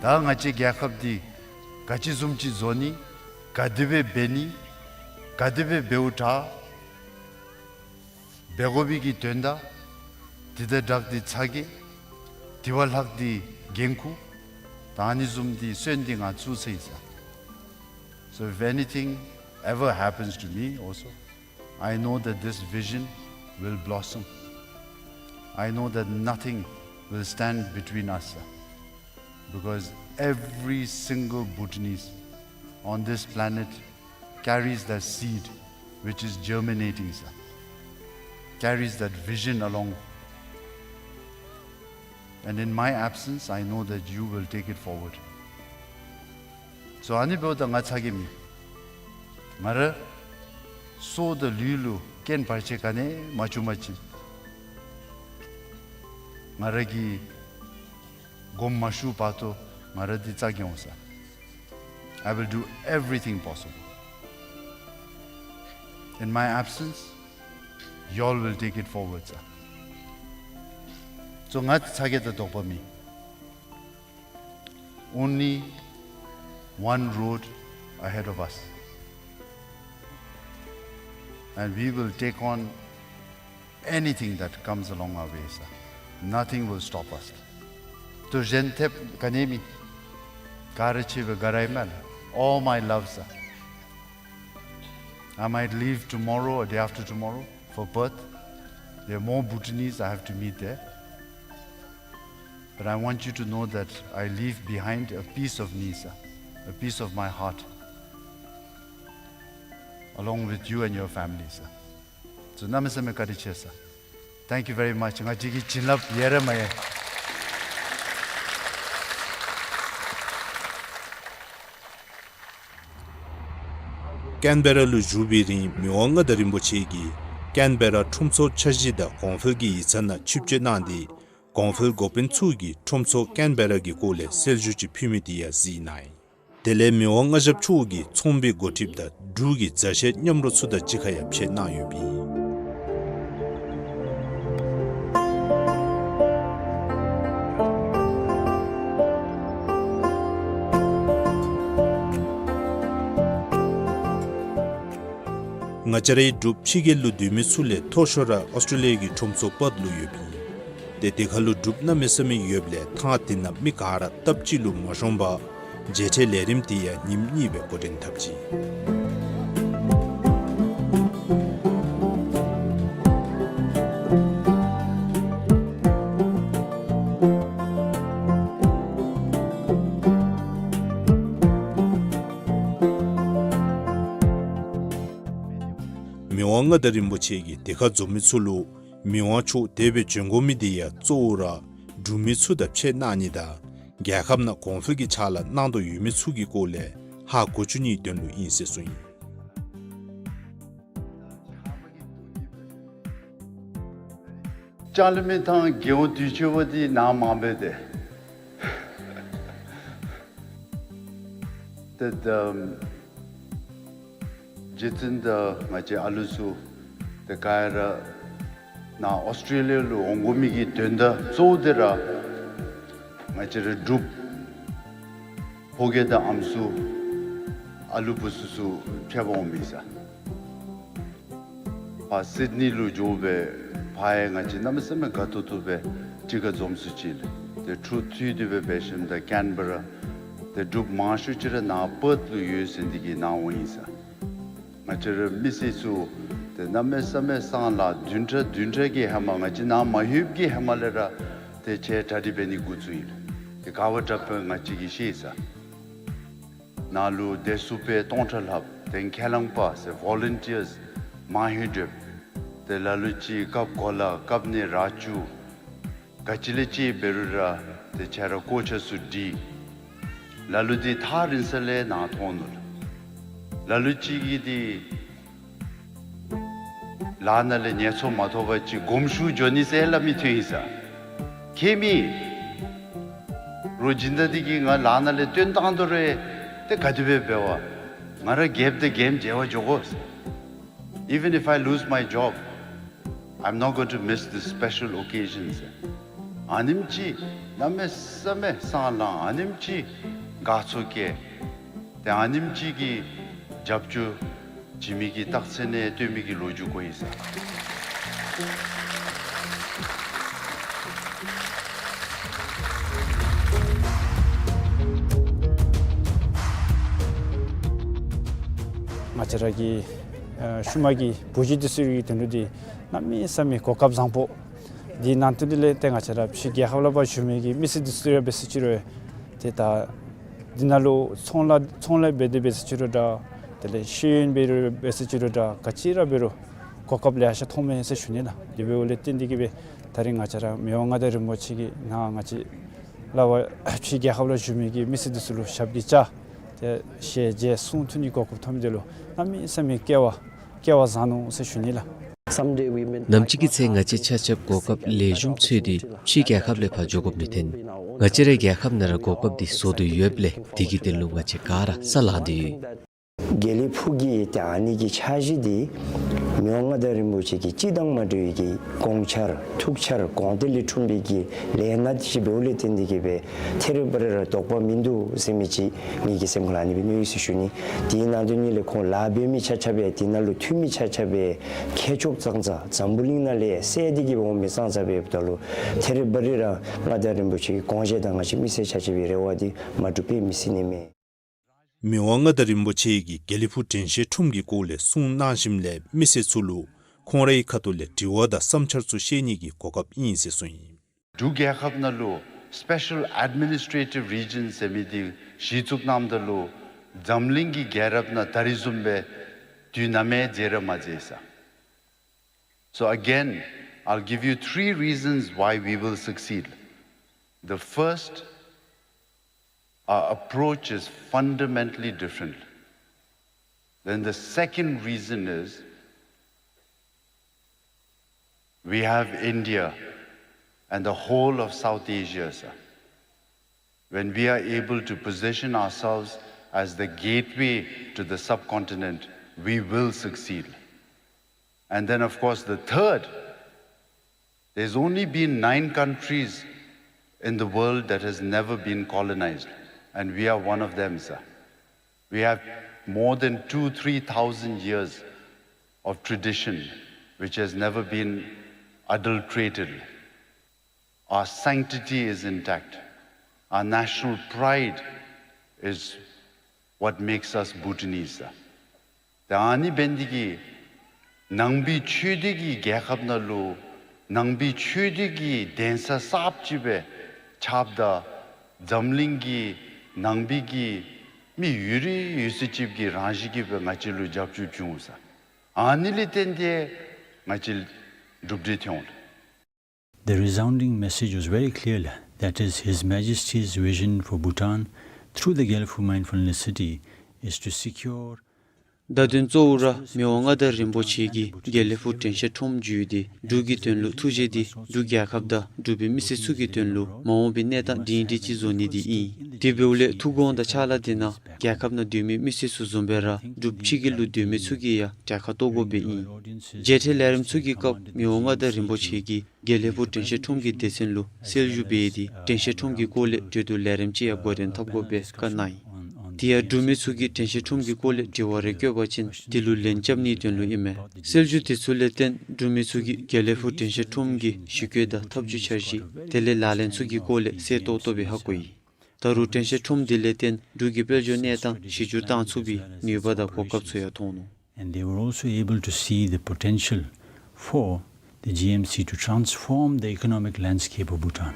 ད་ང་བཅས་རྒྱལ་ཁབ་འདི་ག་ཅི་བཟུམ་ཅིག་བཟོ་ནི། ག་དེ་སྦེ་འབད་ནི། ག་དེ་སྦེ་འབདཝ་དྲག། འབད་དགོ་པའི་གི་དོན་དག། དེ་དང་སྦྲགས་ཏེ་ཚ་གྱང་། དེ་བ་ལྷག་སྟེ་འགན་ཁུར། ད་ཨ་ནི་བཟུམ་འདི་སོན་འདི་ང་བཙུགས་ཚར་ཡི་ཟེར། So if anything ever happens to me also, I know that this vision will blossom. I know that nothing will stand between us, sir. Because every single Bhutanese on this planet carries that seed which is germinating, sir. Carries that vision along. And in my absence, I know that you will take it forward. So ཨ་ནི་འབདཝ་ད་ང་ཚ་གྱང་མེད། ང་ར་སྲོག་དང་ལུས་ལུ་རྐྱེན་བར་ཆད་ག་ནི་ཡང་མ་བྱུང་པ་ཅིན་ང་ར་གིས་དགོངསམ་མ་ཞུ་བར་དུ་ང་ར་འདི་རྩ་འགེངས་འོང་ཟེར། I will do everything possible. In my absence, you all will take it forward, sir. So ང་ཚ་གྱང་དང་དོགས་པ་མེད། Only one road ahead of us. And we will take on anything that comes along our way, sir. Nothing will stop us. དོ་གཞན་ཐེབས་ག་ནི་ཡང་མེད། ག་ར་ཆེ་བའི་ག་ར་ཡི་མེན། All my love, sir. I might leave tomorrow or day after tomorrow for Perth. There are more Bhutanese I have to meet there. But I want you to know that I leave behind a piece of me, sir, a piece of my heart, along with you and your family, sir. So གནམ་མེད་ས་མེད་བཀའ་དྲིན་ཆེ་ཟེར། Thank you very much. ང་བཅས་ཀྱི་བྱིན་རླབས་ཡལ་ར་མ་ཡལ། ཀེན་བེ་ར་ལུ་བཞུགས་པའི་རིང་མི་དབང་མངའ་བདག་རིན་པོ་ཆེ་གིས་ཀེན་བེ་ར་ཁྲོམ་ཚོགས་འཆར་གཞི་དང་གོང་འཕེལ་གྱི་ཡིག་ཚང་ནང་ཆིབས་བསྐྱོད་གནང་སྟེ་གོང་འཕེལ་འགོ་དཔོན་ཚུ་གིས་ཁྲོམ་ཚོགས་ཀེན་བེ་ར་གི་སྐོར་ལས་གསལ་ཞུ་ཅིག་ཕུལ་མི་དེ་ཡང་གཟིགས་གནང་ཡི། དེ་ལས་མི་དབང་མངའ་ཞབས་མཆོག་གིས་ཚོང་པའི་འགོ་ཁྲིདཔ་དང་འབྲུག་གི་མཛའ་བཤེས་མཉམ་རོགས་ཚུ་དང་གཅིག་ཁར་ཡང་ཕྱད་གནང་ཡོདཔ་ཨིན། ང་བཅས་རའི་འབྲུགཔ་ཕྱི་རྒྱལ་ལུ་སྡོད་མི་ཚུ་ལས་མཐོ་ཤོས་ར་ཨོསི་ཊྲེ་ལི་ཡ་གི་ཁྲོམ་ཚོགས་པརཐ་ལུ་ཡོདཔ་ཨིན། ཏེ་དེ་ཁར་ལུ་འབྲུགཔ་གནམ་མེད་ས་མེད་ཡོདཔ་ལས་ཐང་དེ་ནང་མི་ག་ར་སྟབས་གཅིག་ལུ་མ་ཤོང་པར་མཇལ་འཕྲད་ལས་རིམ་དེ་ཡང་ཉིནམ་གཉིས་སྦེ་འགོ་འདྲེན་འཐབ་ཅི། མི་དབང་མངའ་བདག་རིན་པོ་ཆེ་གིས་དེ་ཁར་འཛོམས་མི་ཚུ་ལུ་མི་དབང་མཆོག་དེ་སྦེ་བྱོན་དགོ་མི་དེ་ཡང་གཙོ་བོ་ར་འབྲུག་མི་ཚུ་དང་ཕྱད་གནང་ནི་དང་རྒྱལ་ཁབ་ནང་གོང་འཕེལ་གྱི་ཕྱག་ལཱ་གནང་དོ་ཡོད་མི་ཚུ་གི་སྐོར་ལས་ཧ་གོ་བཅུག་ནིའི་དོན་ལུ་ཨིན་ཟེར་གསུངས་ཡི། ལྕང་གླིང་མི་ཐང་རྒེད་འོག་དུས་ཆེ་བ་འདི་ནཱ་མ་འབད་དེ། ཏེ་ད་རྗེ་བཙུན་དང་ང་བཅས་ཨ་ལུ་ཚུ་ཏེ་ག་ར་ནཱ་ཨོསི་ཊྲེ་ལི་ཡ་ལུ་འོང་དགོ་མི་གི་དོན་དག་གཙོ་བོ་དེ་ར་ང་བཅས་རའི་འབྲུགཔ་ཕོ་སྐྱེས་དང་ཨམ་སྲུ་ཨ་ལུ་བུ་ཚུ་ཚུ་ཕྱད་པར་འོང་མི་ཟེར། ཕར་སིཌ་ནི་ལུ་འགྱོ་སྦེ་ཕར་ཡང་ང་བཅས་གནམ་མེད་ས་མེད་དགའ་ཏོག་ཏོ་སྦེ་གཅིག་ཁར་འཛོམས་སུ་ཅིག་ལས། ཏེ་འཕྲོ་མཐུད་དེ་སྦེ་འབད་ཞིནམ་ད་ཀེན་བེ་ར་ཏེ་འབྲུགཔ་མང་ཤོས་ཅིག་ར་ནཱ་པརཐ་ལུ་ཡོད་ཟེར་འདི་གིས་ནཱ་འོང་ཡི་ཟེར། ང་བཅས་རའི་མི་སེར་ཚུ་ཏེ་གནམ་མེད་ས་མེད་སང་ལ་བདུན་ཕྲག་བདུན་ཕྲག་གི་ཧེ་མ་ང་བཅས་ནཱ་མ་ལྷོདཔ་གི་ཧེ་མ་ལས་ར་ཏེ་ཁྱེད་གྲ་སྒྲིག་འབད་ནི་འགོ་བཙུགས་ཡི་ལགས། ཏེ་ག་བ་དྲགཔ་སྦེ་ང་བཅས་ཀྱིས་ཤེས་ཟེར། ནཱ་ལུ་བདེ་སྲུངཔ་སྟོང་ཕྲག་ལྷགཔ་ཏེ་ཁས་བླངས་པ་ཟེར་ཝོ་ལན་ཊིཡརསི་མང་ཧེང་སྒྲུབ། ཏེ་ལ་ལུ་ཅིག་སྐབས་གོ་ལ་སྐབས་ནི་ར་ཅུ། ག་ཅི་ལས་ཅིག་འབད་རུང་ར་ཏེ་ཁྱེད་ར་ཀོ་ཆ་ཚུ་སྒྲིག། ལ་ལུ་འདི་ཐག་རིང་ས་ལས་ནཱ་ཐོན་ནུག་ལགས། ལ་ལུ་ཅིག་གིས་འདི་ལཱ་ནང་ལས་ཉེས་ཚོར་མ་ཐོབ་པ་ཅིག་དགོངསམ་ཞུ་འགྱོ་ནི་ཟེར་སླབ་མི་ཐོན་ཡི་ཟེར། ཁྱད་མེད། རོགས་སྦྱིན་བདག་འདི་གིས་ང་ལཱ་ནང་ལས་བཏོན་བཏང་དོ་རུང་ཏེ་ག་དེ་སྦེ་འབད་བ། ང་ར་རྒྱལཔོ་དང་རྒྱལམ་མཇལ་བར་འགྱོ་དགོ་ཟེར། Even if I lose my job, I'm not going to miss this special occasion. ཨ་ནེམ་ཅིག་གནམ་མེད་ས་མེད་སེམས་ལང་། ཨ་ནེམ་ཅིག་དགའ་ཚོར་སྐྱེ། ཏེ་ཨ་ནེམ་ཅིག་གི་རྒྱབ་སྐྱོར་བྱིན་མི་གི་རྟགས་མཚན་ནང་སྟོན་མི་གི་ལོ་རྒྱུས་གོ་ཡི་ཟེར། ང་བཅས་ར་གི་ཨ་ཤུལ་མ་གི་བུ་བརྒྱུད་འདི་ཚུ་གི་དོན་ལུ་འདི་གནམ་མེད་ས་མེད་གོ་སྐབས་བཟང་པོ། འདི་ནང་དོན་འདི་ལས་ཏེ་ང་བཅས་ར་ཕྱི་རྒྱལ་ཁབ་ལས་ཕར་བཞུགས་མི་གི་མི་སེར་འདི་ཚུ་ར་འབད་ཟེར་ཅི་རུང་ཏེ་ད་འདི་ནང་ལུ་ཚོང་ལཱ་ཚོང་ལཱ་འབད་དེ་འབད་ཟེར་ཅི་རུང་འདྲ། དེ་ལས་ཤེས་ཡོན་འབད་རུང་འབད་ཟེར་ཅི་རུང་འདྲ། ག་ཅི་ར་འབད་རུང་གོ་སྐབས་ལེ་ཤ་ཐོབ་མས་ཟེར་ཞུ་ནི་ལགས། དེ་འབདཝ་ལས་བརྟེན་འདི་གིས་སྦེ་ད་རིས་ང་བཅས་ར་མི་དབང་མངའ་བདག་རིན་པོ་ཆེ་གིས་ནཱ་ང་བཅས་ལས་ཕར་ཕྱི་རྒྱལ་ཁབ་ལས་བཞུགས་མི་གི་མི་སེར་འདི་ཚུ་ལུ་ཞབས་ཀྱིས་བཅགས་ཏེ་ཞལ་མཇལ་གསུང་ཐོས་ནི་གོ་སྐབས་ཐོབ་མི་འདི་ལུ་གནམ་མེད་ས་མེད་སྐལ་བ་སྐལ་བ་བཟང་ནུག་ཟེར་ཞུ་ནི་ལགས། Someday we may ནམ་ཅིག་གི་ཚེ་ང་བཅས་ཆ་ཁྱབ་གོ་སྐབས་ལེགས་ཤོམ་འཚོལ་ཏེ་ཕྱི་རྒྱལ་ཁབ་ལས་ཕར་འགྱོ་དགོཔ་མི་འཐོན། ང་བཅས་རའི་རྒྱལ་ཁབ་ནང་ར་གོ་སྐབས་འདི་བཟོ་དོ་ཡོདཔ་ལས་འདི་གི་དོན་ལུ་ང་བཅས་ག་ར་ས་ལང་སྟེ་ཡོད། དགེ་ལེགས་ཕུག་གི་ཏེ་ཨ་ནི་གི་འཆར་གཞི་འདི་མི་དབང་མངའ་བདག་རིན་པོ་ཆེ་གི་སྤྱི་དང་མ་འདྲ་བའི་གི་དགོངས་འཆར་ཐུགས་འཆར་དགོངས་གཏད་ལས་འཁྲུངས་པའི་གི་ལས་སྣ་ཅིག་འབདཝ་ལས་བརྟེན་འདི་གིས་སྦེ་ཐད་རི་བ་རི་ར་དོགས་པ་མིན་འདུག་ཟེར་མི་ཅིག་ངེ་གི་སེམས་ཁར་ཨ་ནི་སྦེ་མནོ་ཡི་ཟེར་ཞུ་ནི། དེའི་ནང་དོན་ཉིད་ལས་ཁོང་ལཱ་འབད་མི་ཆ་ཁྱབ་སྦེ་དེ་ནང་ལུ་འཐུས་མི་ཆ་ཁྱབ་སྦེ་མཁས་མཆོག་ཙང་ཙ་འཛམ་བུ་གླིང་ནང་ལས་སད་དེ་གི་འོང་མི་ཙང་ཙ་འབདཝ་ད་ལུ་ཐད་རི་བ་རི་ར་མངའ་བདག་རིན་པོ་ཆེ་གི་དགོངས་བཞེད་དང་ང་བཅས་མི་སེར་ཆ་ཁྱབ་ཀྱི་རེ་བ་འདི་མ་འགྲུབ་པའི་མི་སྲིད་ནི་མས། མི་དབང་མངའ་བདག་རིན་པོ་ཆེ་གིས་དགེ་ལེགས་ཕུག་དྲན་ཤེས་ཁྲོམ་གྱི་སྐོར་ལས་གསུང་གནང་ཞིནམ་ལས་མི་སེར་ཚུ་ལུ་ཁོང་རའི་ཁ་ཐུག་ལས་དྲི་བ་དང་བསམ་འཆར་ཚུ་བཤད་ནི་གི་གོ་སྐབས་ཨིན་ཟེར་གསུངས་ཡི། འབྲུག་རྒྱལ་ཁབ་ནང་ལུ་Special Administrative Region ཟེར་མི་འདི་གཞི་བཙུགས་གནངམ་ད་ལུ་འཛམ་གླིང་གི་རྒྱལ་རབས་ནང་ད་རིས་བཟུམ་སྦེ་དུས་ནམ་ཡང་མཇལ་ར་མ་མཇལ་ས། So again, I'll give you three reasons why we will succeed. The first, our approach is fundamentally different. Then the second reason is we have India and the whole of South Asia, sir. When we are able to position ourselves as the gateway to the subcontinent, we will succeed. And then, of course, the third, there's only been nine countries in the world that has never been colonized, and we are one of them, sir. We have more than two, three thousand years of tradition which has never been adulterated. Our sanctity is intact. Our national pride is what makes us Bhutanese. ད་ཨ་ནི་འབད་ནི་འདི་གིས་ནང་པའི་ཆོས་སྡེ་གི་རྒྱལ་ཁབ་ནང་ལུ་ནང་པའི་ཆོས་སྡེ་གི་གདན་ས་གསརཔ་ཅིག་སྦེ་ཁྱབ་ད་འཛམ་གླིང་གི་ནང་པའི་གི་མི་ཡོད་རིགས་ཡོད་ཚད་ཅིག་གིས་རང་བཞིན་གྱིས་སྦེ་ང་བཅས་ལུ་རྒྱབ་སྐྱོར་བྱུང་ས། ཨ་ནི་ལས་བརྟེན་ཏེ་ང་བཅས་གྲུབ་འབྲས་ཐོན་འོང་། The resounding message was very clear, that is, His Majesty's vision for Bhutan through the Gelephu Mindfulness City is to secure བརྡ་དོན་གཙོ་བོ་ར་མི་དབང་མངའ་བདག་རིན་པོ་ཆེ་གིས་དགེ་ལེགས་ཕུག་དྲན་ཤེས་ཁྲོམ་བརྒྱུད་དེ་འབྲུག་གི་དོན་ལུ་ཐུགས་བཞེད་འདི་འབྲུག་རྒྱལ་ཁབ་དང་འབྲུག་པའི་མི་སེར་ཚུ་གི་དོན་ལུ་མ་འོངས་པའི་གནས་སྟངས་སྒྲིང་སྒྲི་ཅིག་བཟོ་ནི་འདི་ཨིན། དེ་འབདཝ་ལས་ཐུགས་དགོངས་དང་ཕྱག་ལཱ་འདི་ནང་རྒྱལ་ཁབ་ནང་སྡོད་མི་མི་སེར་ཚུ་བཟུམ་སྦེ་ར་འབྲུག་ཕྱི་རྒྱལ་ལུ་སྡོད་མི་ཚུ་གིས་ཡང་གྲལ་ཁར་གཏོགས་དགོ་པའི་ཨིན། མཇལ་འཕྲད་ལས་རིམ་ཚུ་གི་སྐབས་མི་དབང་མངའ་བདག་རིན་པོ་ཆེ་གིས་དགེ་ལེགས་ཕུག་དྲན་ཤེས་ཁྲོམ་གྱི་སྡེ་ཚན་ལུ་སེལ་བསྒྱུར་འབད་དེ་དྲན་ཤེས་ཁྲོམ་གྱི་སྐོར་ལས་གྲོས་བསྡུར་ལས་རིམ་ཅིག་ཡང་འགོ་འདྲེན་འཐབ་དགོ་པའི་བཀའ་གནང་ཡི། དེ་ཡང་འབྲུག་མི་ཚུ་གིས་དྲན་ཤེས་ཁྲོམ་གྱི་སྐོར་ལས་དྲི་བ་རེ་བཀོད་པ་ཅིན་དེ་ལུ་ལན་རྐྱབ་ནིའི་དོན་ལུ་ཨིན་མས། སེལ་བསྒྱུར་དེ་ཚུ་ལས་བརྟེན་འབྲུག་མི་ཚུ་གིས་དགེ་ལེགས་ཕུག་དྲན་ཤེས་ཁྲོམ་གྱི་ཞི་རྒོལ་དང་འཐབ་ཇུས་འཆར་གཞི་དེ་ལས་ལག་ལེན་ཚུ་གི་སྐོར་ལས་གསལ་ཏོག་ཏོ་སྦེ་ཧ་གོ་ཡི། ད་རུང་དྲན་ཤེས་ཁྲོམ་འདི་ལས་བརྟེན་འབྲུག་གི་དཔལ་འབྱོར་གནས་སྟངས་གཞི་བསྒྱུར་གཏང་ཚུགས་པའི་ནུས་པ་དང་གོ་སྐབས་ཚུ་ཡང་མཐོང་ནུག། And they were also able to see the potential for the G M C to transform the economic landscape of Bhutan.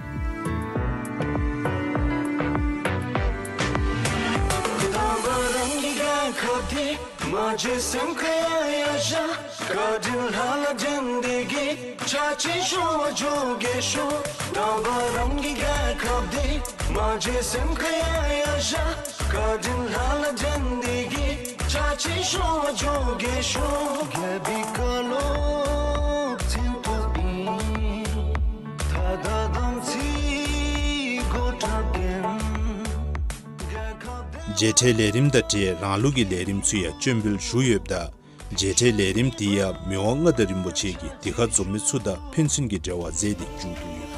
མཇལ་འཕྲད་ལས་རིམ་དང་འབྲེལ་རང་ལུགས་ཀྱི་ལས་རིམ་ཚུ་ཡང་སྤྱན་འབུལ་ཞུ་ཡོདཔ་ད། མཇལ་འཕྲད་ལས་རིམ་འདི་ཡང་མི་དབང་མངའ་བདག་རིན་པོ་ཆེ་གིས་འདི་ཁར་འཛོམས་མི་ཚུ་དང་ཕན་ཚུན་གྱི་འབྲེལ་བ་མཛད་དེ་མཇུག་བསྡུ་ཡོད།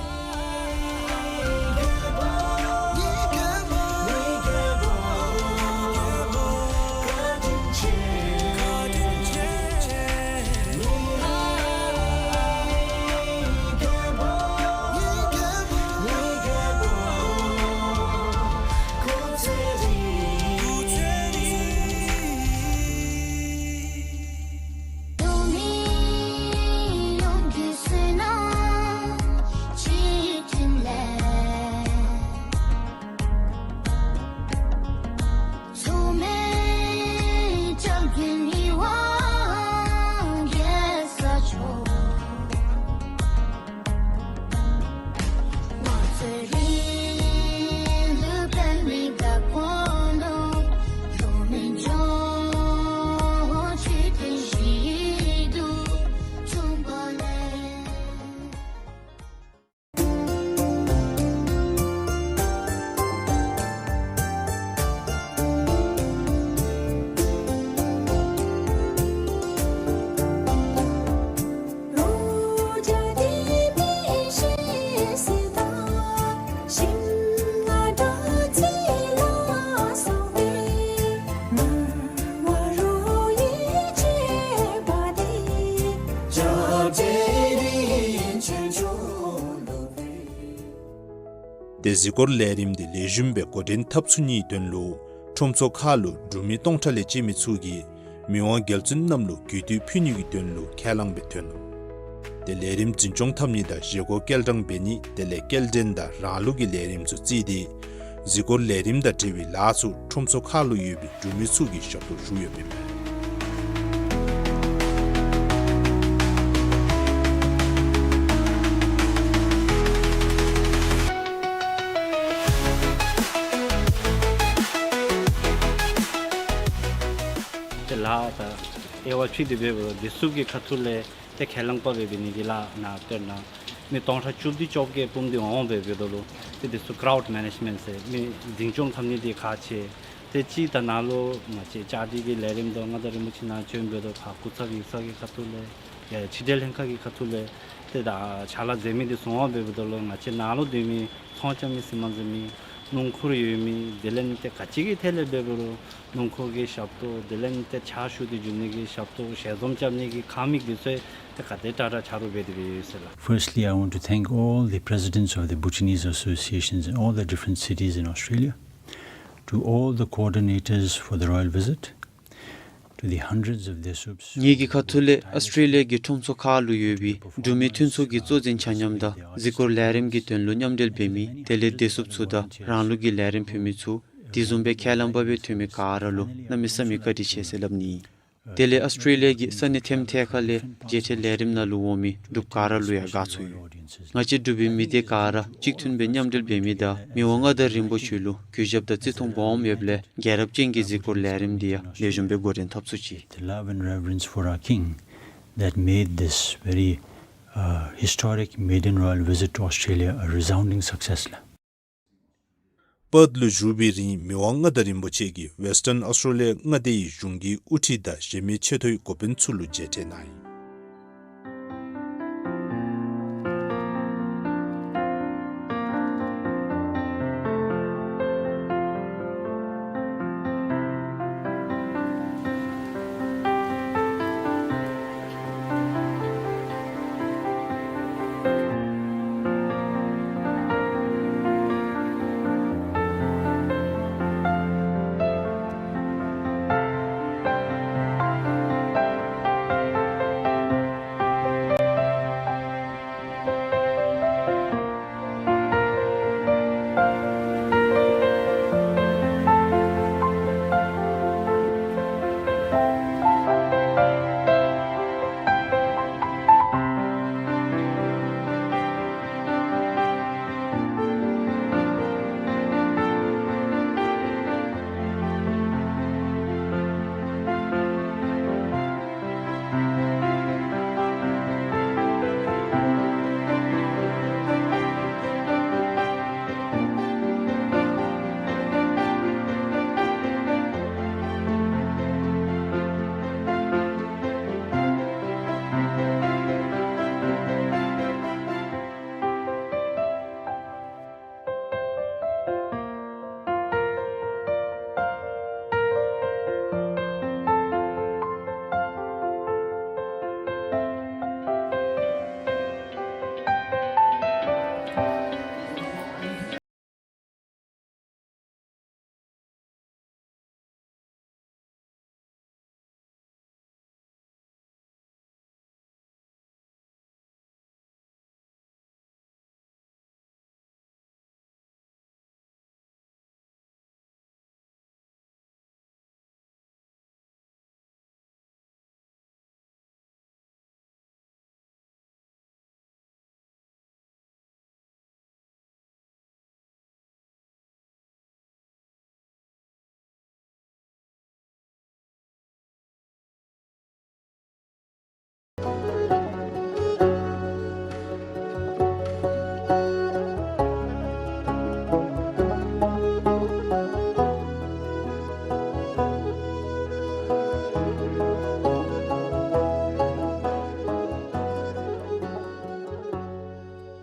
ཏེ་གཟིགས་སྐོར་ལས་རིམ་འདི་ལེགས་ཤོམ་སྦེ་འགོ་འདྲེན་འཐབ་ཚུགས་ནིའི་དོན་ལུ་ཁྲོམ་ཚོགས་ཁར་ལུ་འབྲུག་མི་སྟོང་ཕྲག་ལས་བཅད་མི་ཚུ་གིས་མི་དབང་རྒྱལ་བཙུན་རྣམས་ལུ་གུས་འདུད་ཕུལ་ནི་གི་དོན་ལུ་ཁས་བླངས་སྦེ་ཐོན་ནུག། ཏེ་ལས་རིམ་འཛིན་སྐྱོང་འཐབ་ནི་དང་བཞེས་སྒོ་སྐྱེལ་དྲང་འབད་ནི་དེ་ལས་སྐྱེལ་འདྲེན་དང་རང་ལུགས་ཀྱི་ལས་རིམ་ཚུ་བརྩིས་ཏེ་གཟིགས་སྐོར་ལས་རིམ་དང་འབྲེལ་བའི་ལཱ་ཚུ་ཁྲོམ་ཚོགས་ཁར་ལུ་ཡོད་པའི་འབྲུག་མི་ཚུ་གིས་ཞབས་ཏོག་ཞུ་ཡོདཔ་ཨིན་པས། ཏེ་ལཱ་དང་དབྱེ་བ་ཕྱེ་སྟེ་འབདཝ་ད་བདེ་སྲུངཔ་གི་ཁ་ཐུག་ལས་ཏེ་ཁས་བླངས་པ་འབད་འབད་ནི་གི་ལཱ་ནང་དཔེར་ན་མི་སྟོང་ཕྲག་བཅུ་བདུན་བཅོ་བརྒྱད་སྦོམ་འདི་འོང་འབདཝ་ད་ལུ་ཏེ་འདི་ཚུ་ཀརའུཌ་མེ་ནེཇ་མེནཊ་ཟེར་མི་འཛིན་སྐྱོང་འཐབ་ནི་འདི་ཁག་ཆེ། ཏེ་གཅིག་ད་ནཱ་ལུ་ང་བཅས་བཅའ་སྒྲིག་གི་ལས་རིམ་དང་མངའ་བདག་རིན་པོ་ཆེ་ནཱ་བྱོན་འབདཝ་ད་ཕར་སྐུ་ཚབ་ཡིག་ཚང་གི་ཁ་ཐུག་ལས་ཡ་ཕྱི་འབྲེལ་ལྷན་ཁག་གི་ཁ་ཐུག་ལས་ཏེ་ད་ཕྱག་ལཱ་མཛད་མི་འདི་ཚུ་འོང་འབདཝ་ད་ལུ་ང་བཅས་ནཱ་ལུ་སྡོད་མི་ཚོང་རྐྱབ་མི་ཟི་མ་འཛིན་མི་སྣུམ་འཁོར་ཡོད་མི་དེ་ལས་ཏེ་ག་ཅི་གི་ཐད་ལས་འབད་འབད་རུང་སྣུམ་འཁོར་གྱི་ཞབས་ཏོག་དེ་ལས་ཏེ་ཕྱག་ཞུ་སྟེ་འགྱོ་ནི་གི་ཞབས་ཏོག་ཞལ་འཛོམས་རྐྱབ་ནི་གི་ཁང་མིག་འདི་ཚུ་ཏེ་ག་དེ་དྲག་དྲག་ཆ་རོགས་འབད་དེ་འབད་ཡོད་ཟེར་ལགས། Firstly, I want to thank all the presidents of the Bhutanese associations in all the different cities in Australia, to all the coordinators for the royal visit, to the hundreds of Desuups. ངེ་གི་ཁ་ཐུག་ལས་ཨཱོས་ཊྲེ་ལི་ཡ་གི་ཁྲོམ་ཚོགས་ཁར་ལུ་ཡོད་པའི་འབྲུག་མི་མཐུན་ཚོགས་ཀྱི་གཙོ་འཛིན་ཆ་མཉམ་དང་གཟིགས་སྐོར་ལས་རིམ་གྱི་དོན་ལུ་མཉམ་འབྲེལ་འབད་མི་དེ་ལས་བདེ་སྲུངཔ་ཚུ་དང་རང་ལུགས་ཀྱི་ལས་རིམ་ཕུལ་མི་ཚུ་དེ་བཟུམ་སྦེ་ཁས་བླངས་པ་སྦེ་ཐོན་མི་ག་ར་ལུ་གནམ་མེད་ས་མེད་བཀའ་དྲིན་ཆེ་ཟེར་སླབ་ནི། དེ་ལས་ཨཱོས་ཊྲེ་ལི་ཡ་གི་ས་གནས་ཐེམ་ཐེ་ཁ་ལས་མཇལ་འཕྲད་ལས་རིམ་ནང་ལུ་འོང་མི་འབྲུགཔ་ག་ར་ལུ་ཡང་དགའ་ཚོར་ཡོད། ང་བཅས་འབྲུག་པའི་མི་སྡེ་ག་ར་གཅིག་མཐུན་སྦེ་མཉམ་འབྲེལ་འབད་མི་དང་མི་དབང་མངའ་བདག་རིན་པོ་ཆེ་ལུ་གུས་ཞབས་དང་བརྩི་མཐོང་སྦོམ་ཡོདཔ་ལས་རྒྱལ་རབས་ཅན་གྱི་གཟིགས་སྐོར་ལས་རིམ་འདི་ཡང་ལེགས་ཤོམ་སྦེ་འགོ་འདྲེན་འཐབ་ཚུགས་ཅིག། The love and reverence for our king that made this very, uh, historic maiden royal visit to Australia a resounding success ལགས། པརཐ་ལུ་བཞུགས་པའི་རིང་མི་དབང་མངའ་བདག་རིན་པོ་ཆེ་གིས་ཝེསི་ཊརན་ཨཱོས་ཊྲེ་ལི་ཡ་མངའ་སྡེའི་གཞུང་གི་དབུ་ཁྲིད་དང་གཞན་མི་ཆེ་མཐོའི་འགོ་དཔོན་ཚུ་ལུ་མཇལ་འཕྲད་གནང་ཡི།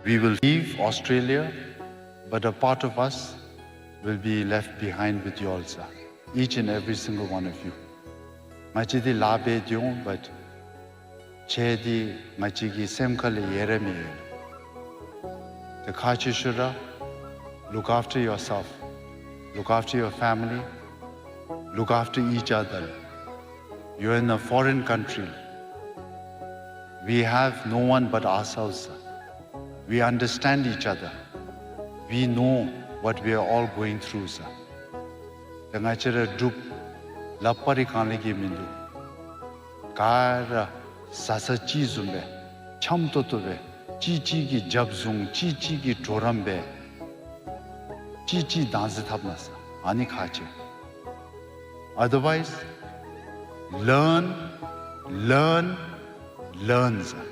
We will leave Australia, but a part of us will be left behind with you all, sir. Each and every single one of you. ང་བཅས་འདི་ལཱ་འབད་དེ་འོང་། But ཁྱེད་འདི་ང་བཅས་ཀྱི་སེམས་ཁ་ལས་ཡལ་ར་མི་ཡལ། ཏེ་ཁག་ཆེ་ཤོས་ར། Look after yourself. Look after your family. Look after each other. You're in a foreign country. We have no one but ourselves, sir. We understand each other. We know what we are all going through, sir. ཏེ་ང་བཅས་ར་འབྲུགཔ་ལགཔ་རི་གང་ལས་ཀྱི་མིན་འདུག། ག་ར་བཟའ་ཚང་གཅིག་བཟུམ་སྦེ་འཆམ་ཏོག་ཏོ་སྦེ་གཅིག་གཅིག་གི་རྒྱབ་བཟུང་གཅིག་གཅིག་གི་གྲོགས་རམ་འབད་གཅིག་གཅིག་བདག་འཛིན་འཐབ་གནང་ཟེར། ཨ་ནི་ཁག་ཆེ། Otherwise, learn, learn, learn, sir.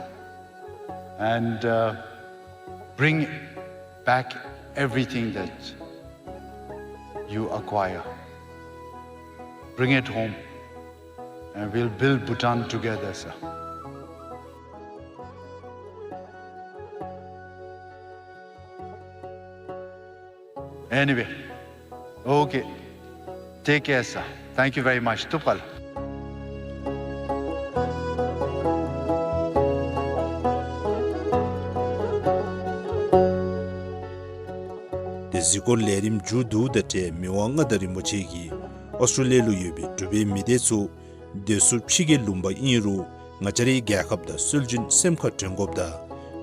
And, uh, bring back everything that you acquire. Bring it home, and we'll build Bhutan together, sir. Anyway, okay. Take care, sir. Thank you very much. ཐུགས་རྗེ་གནང་། ཏེ་གཟིགས་སྐོར་ལས་རིམ་མཇུག་བསྡུཝ་དང་འབྲེལ་མི་དབང་མངའ་བདག་རིན་པོ་ཆེ་གིས་ཨོསི་ཊྲེ་ལི་ཡ་ལུ་ཡོད་པའི་འབྲུག་པའི་མི་སྡེ་ཚུ་སྡོད་ས་ཕྱི་རྒྱལ་ལུང་པ་ཨིན་རུང་ང་བཅས་རའི་རྒྱལ་ཁབ་དང་སྲོལ་རྒྱུན་སེམས་ཁར་དྲན་དགོཔ་དང་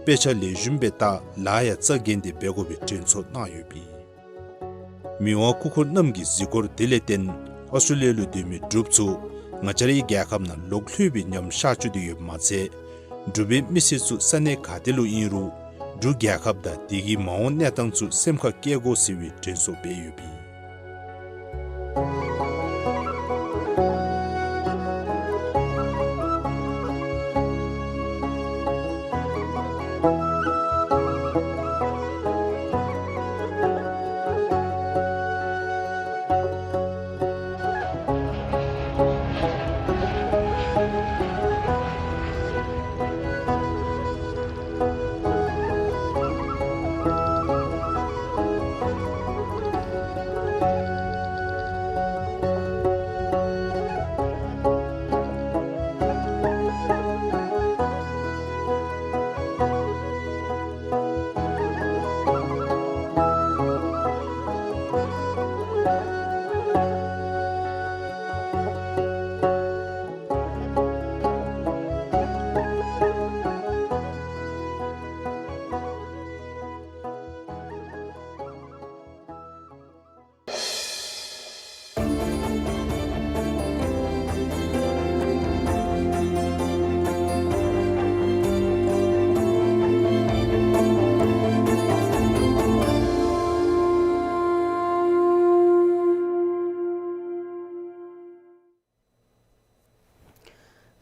དཔེ་ཆ་ལེགས་ཤོམ་སྦེ་བལྟ་ལཱ་ཡང་རྩ་འགེངས་ཏེ་འབད་དགོ་པའི་དྲན་གསོ་གནང་ཡོདཔ་ཨིན། མི་དབང་སྐུ་འཁོར་རྣམས་ཀྱི་གཟིགས་སྐོར་དེ་ལས་བརྟེན་ཨོསི་ཊྲེ་ལི་ཡ་ལུ་སྡོད་མི་འབྲུགཔ་ཚུ་ང་བཅས་རའི་རྒྱལ་ཁབ་ནང་ལོག་ལྷོད་པའི་ཉམས་ཤར་བཅུག་སྟེ་ཡོདཔ་མ་ཚད་འབྲུག་པའི་མི་སེར་ཚུ་ས་གནས་ག་ཏེ་ལུ་ཨིན་རུང་འབྲུག་རྒྱལ་ཁབ་དང་དེ་གི་མ་འོངས་གནས་སྟངས་ཚུ་སེམས་ཁར་བསྐྱེད་དགོ་ཟེར་བའི་དྲན་གསོ་འབད་ཡོདཔ་ཨིན།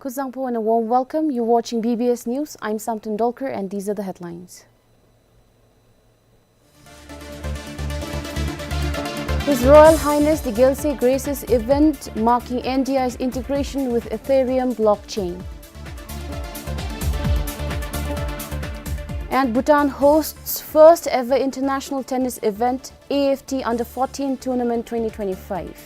Kuzuzangpo and a warm welcome. You're watching B B S News. I'm Samten Dolkar and these are the headlines. His Royal Highness the Gyaltswe graces event marking N D I's integration with Ethereum blockchain. And Bhutan hosts first ever international tennis event, A F T Under fourteen Tournament twenty twenty-five.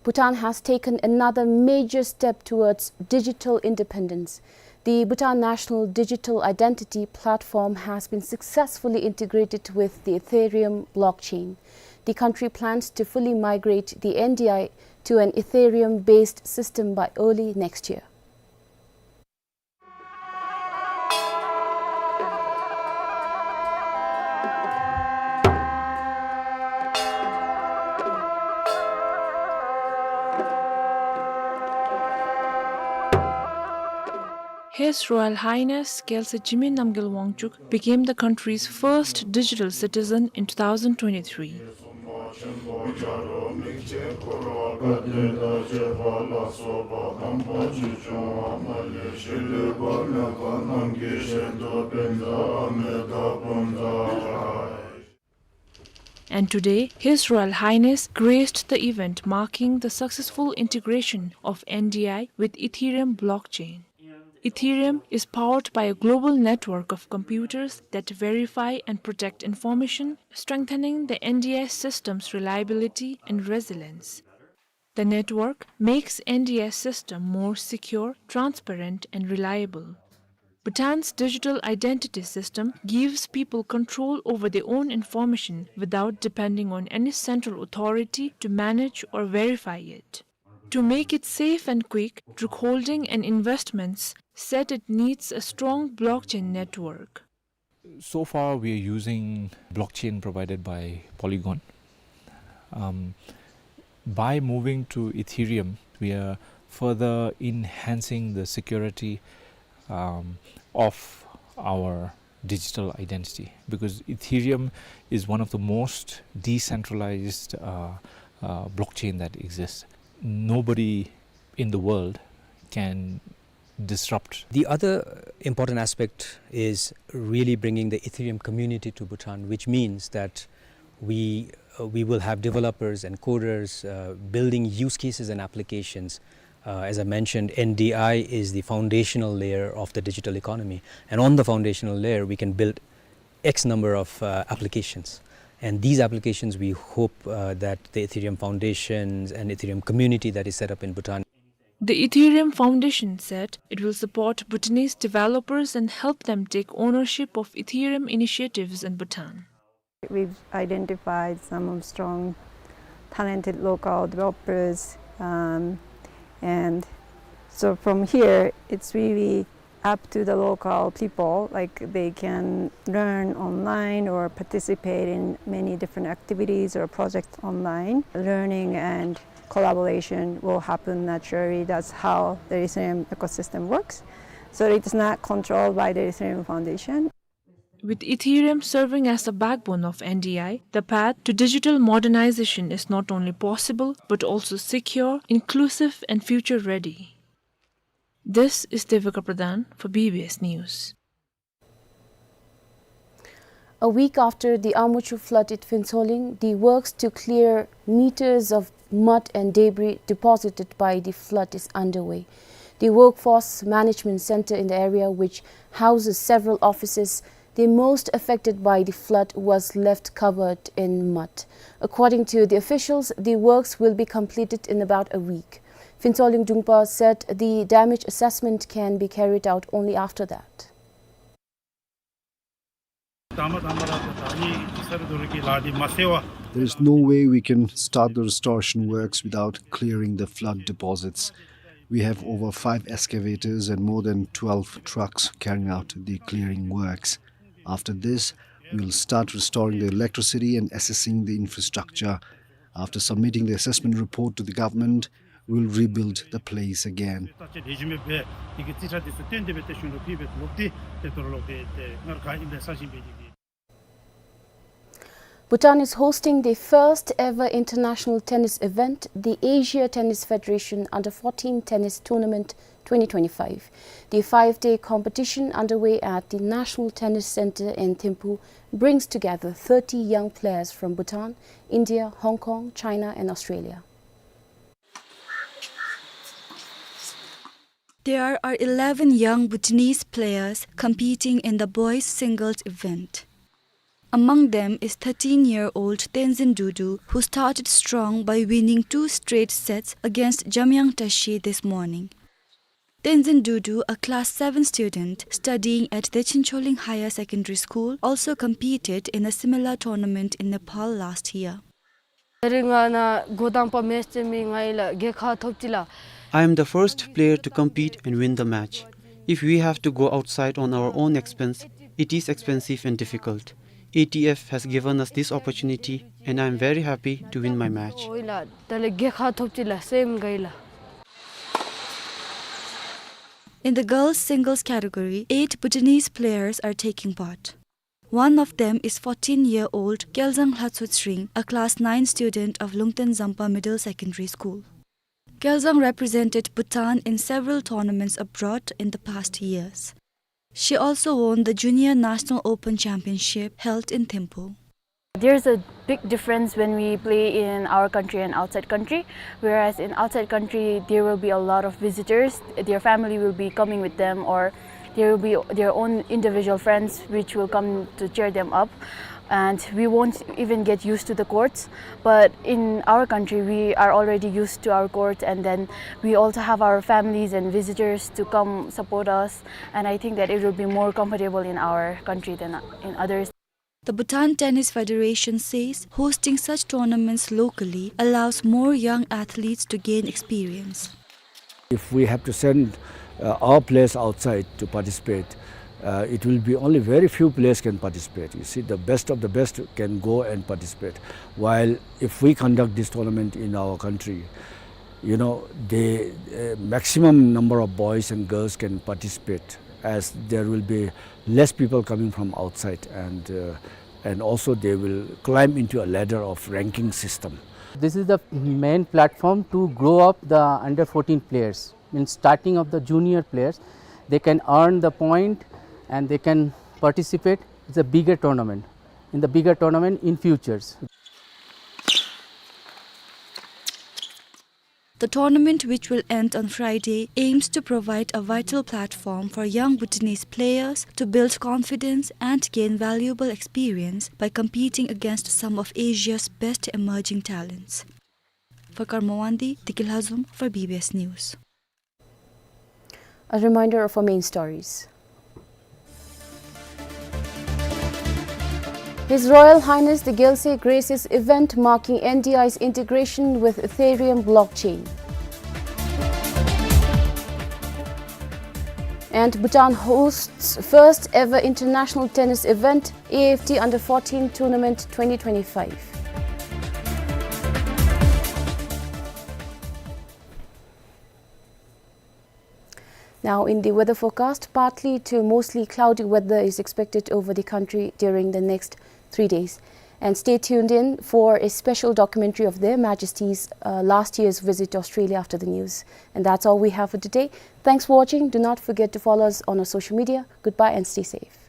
Bhutan has taken another major step towards digital independence. The Bhutan National Digital Identity Platform has been successfully integrated with the Ethereum blockchain. The country plans to fully migrate the N D I to an Ethereum-based system by early next year. His Royal Highness Gyaltswe Jigme Namgyel Wangchuck became the country's first digital citizen in two thousand twenty-three. And today, His Royal Highness graced the event marking the successful integration of N D I with Ethereum blockchain. Ethereum is powered by a global network of computers that verify and protect information, strengthening the N D I system's reliability and resilience. The network makes N D I system more secure, transparent, and reliable. Bhutan's digital identity system gives people control over their own information without depending on any central authority to manage or verify it. To make it safe and quick, Druk Holding and Investments said it needs a strong blockchain network. So far, we are using blockchain provided by Polygon. Um, by moving to Ethereum, we are further enhancing the security, um, of our digital identity, because Ethereum is one of the most decentralized, uh, uh, blockchain that exists. Nobody in the world can disrupt. The other important aspect is really bringing the Ethereum community to Bhutan, which means that we, uh, we will have developers and coders, uh, building use cases and applications. Uh, as I mentioned, N D I is the foundational layer of the digital economy. And on the foundational layer, we can build X number of, uh, applications. And these applications, we hope, uh, that the Ethereum Foundations and Ethereum community that is set up in Bhutan. The Ethereum Foundation said it will support Bhutanese developers and help them take ownership of Ethereum initiatives in Bhutan. We've identified some of strong, talented local developers, um, and so from here, it's really up to the local people. Like, they can learn online or participate in many different activities or projects online. Learning and collaboration will happen naturally. That's how the Ethereum ecosystem works. So it's not controlled by the Ethereum Foundation. With Ethereum serving as the backbone of N D I, the path to digital modernization is not only possible, but also secure, inclusive, and future-ready. This is Devika Pradhan for B B S News. A week after the Amuchu flood at Phuentsholing, the works to clear meters of mud and debris deposited by the flood is underway. The Workforce Management Center in the area, which houses several offices, the most affected by the flood, was left covered in mud. According to the officials, the works will be completed in about a week. Phuentsholing Drungpa said the damage assessment can be carried out only after that. There is no way we can start the restoration works without clearing the flood deposits. We have over five excavators and more than twelve trucks carrying out the clearing works. After this, we will start restoring the electricity and assessing the infrastructure. After submitting the assessment report to the government, we will rebuild the place again. Bhutan is hosting the first ever international tennis event, the Asia Tennis Federation Under fourteen Tennis Tournament twenty twenty-five. The five-day competition underway at the National Tennis Center in Thimphu brings together thirty young players from Bhutan, India, Hong Kong, China, and Australia. There are eleven young Bhutanese players competing in the boys' singles event. Among them is thirteen-year-old Tenzin Dudu, who started strong by winning two straight sets against Jamyang Tashi this morning. Tenzin Dudu, a class seven student studying at Dechen Choling Higher Secondary School, also competed in a similar tournament in Nepal last year. I am the first player to compete and win the match. If we have to go outside on our own expense, it is expensive and difficult. A T F has given us this opportunity, and I am very happy to win my match. In the girls' singles category, eight Bhutanese players are taking part. One of them is fourteen-year-old Kyelzang Lhatso Tsering, a class nine student of Lungten Zampa Middle Secondary School. Kyelzang represented Bhutan in several tournaments abroad in the past years. She also won the Junior National Open Championship held in Thimphu. There's a big difference when we play in our country and outside country. Whereas in outside country, there will be a lot of visitors. Their family will be coming with them, or there will be their own individual friends which will come to cheer them up. And we won't even get used to the courts. But in our country, we are already used to our court, and then we also have our families and visitors to come support us. And I think that it will be more comfortable in our country than in others. The Bhutan Tennis Federation says hosting such tournaments locally allows more young athletes to gain experience. If we have to send, uh, our players outside to participate, uh, it will be only very few players can participate. You see, the best of the best can go and participate. While if we conduct this tournament in our country, you know, the, uh, maximum number of boys and girls can participate, as there will be less people coming from outside, and, uh, and also they will climb into a ladder of ranking system. This is the main platform to grow up the under fourteen players. In starting of the junior players, they can earn the point and they can participate. It's a bigger tournament. In the bigger tournament in futures. The tournament, which will end on Friday, aims to provide a vital platform for young Bhutanese players to build confidence and gain valuable experience by competing against some of Asia's best emerging talents. Farkar Mawandi, Deki Lhazom for B B S News. A reminder of our main stories. His Royal Highness the Gyaltsuen graces event marking N D I's integration with Ethereum blockchain. And Bhutan hosts first ever international tennis event, A F T Under fourteen Tournament twenty twenty-five. Now, in the weather forecast, partly to mostly cloudy weather is expected over the country during the next three days. And stay tuned in for a special documentary of Their Majesties', uh, last year's visit to Australia after the news. And that's all we have for today. Thanks for watching. Do not forget to follow us on our social media. Goodbye and stay safe.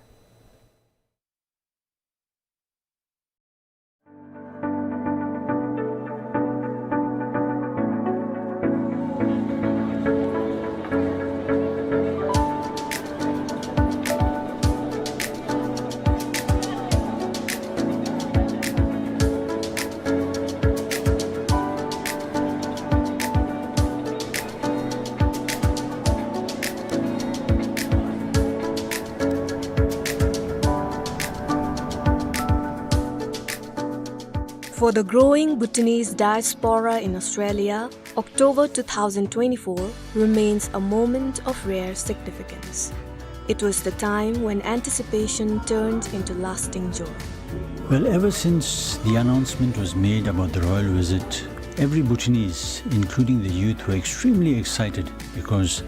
For the growing Bhutanese diaspora in Australia, October two thousand twenty-four remains a moment of rare significance. It was the time when anticipation turned into lasting joy. Well, ever since the announcement was made about the royal visit, every Bhutanese, including the youth, were extremely excited because,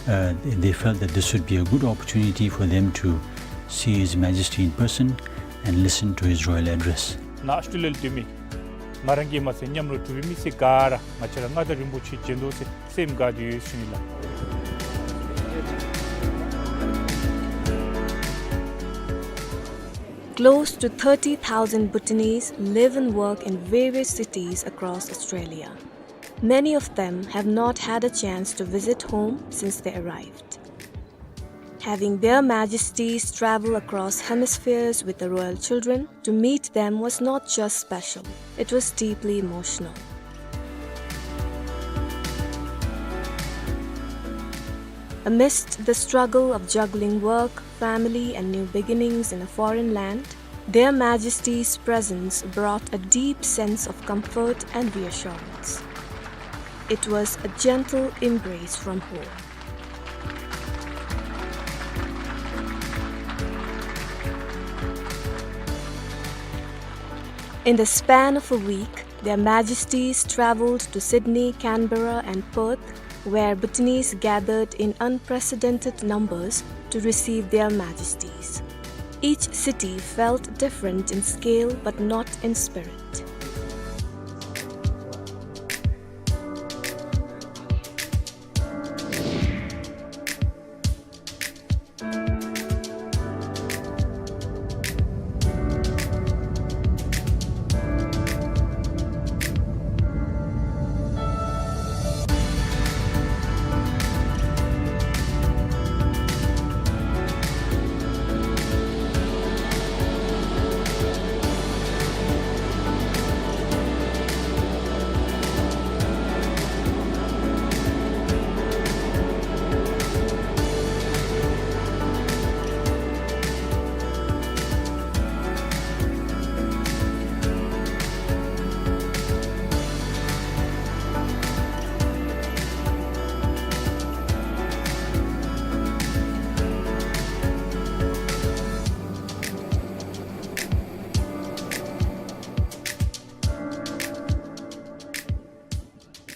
uh, they felt that this would be a good opportunity for them to see His Majesty in person and listen to his royal address. ནཱ་ཨོསི་ཊྲེ་ལི་ཡ་ལུ་སྡོད་མི་ང་རང་གིས་མ་ཚད་མཉམ་རོགས་གྲུབ་པའི་མི་སེར་ག་ར་ང་བཅས་ར་མངའ་བདག་རིན་པོ་ཆེ་མཇལ་དོ་ཟེར་སེམས་དགའ་སྟེ་ཡོད་ཟེར་ཞུ་ནི་ལགས། Close to thirty thousand Bhutanese live and work in various cities across Australia. Many of them have not had a chance to visit home since they arrived. Having Their Majesties travel across hemispheres with the royal children to meet them was not just special, it was deeply emotional. Amidst the struggle of juggling work, family, and new beginnings in a foreign land, Their Majesties' presence brought a deep sense of comfort and reassurance. It was a gentle embrace from home. In the span of a week, Their Majesties travelled to Sydney, Canberra and Perth, where Bhutanese gathered in unprecedented numbers to receive Their Majesties. Each city felt different in scale but not in spirit.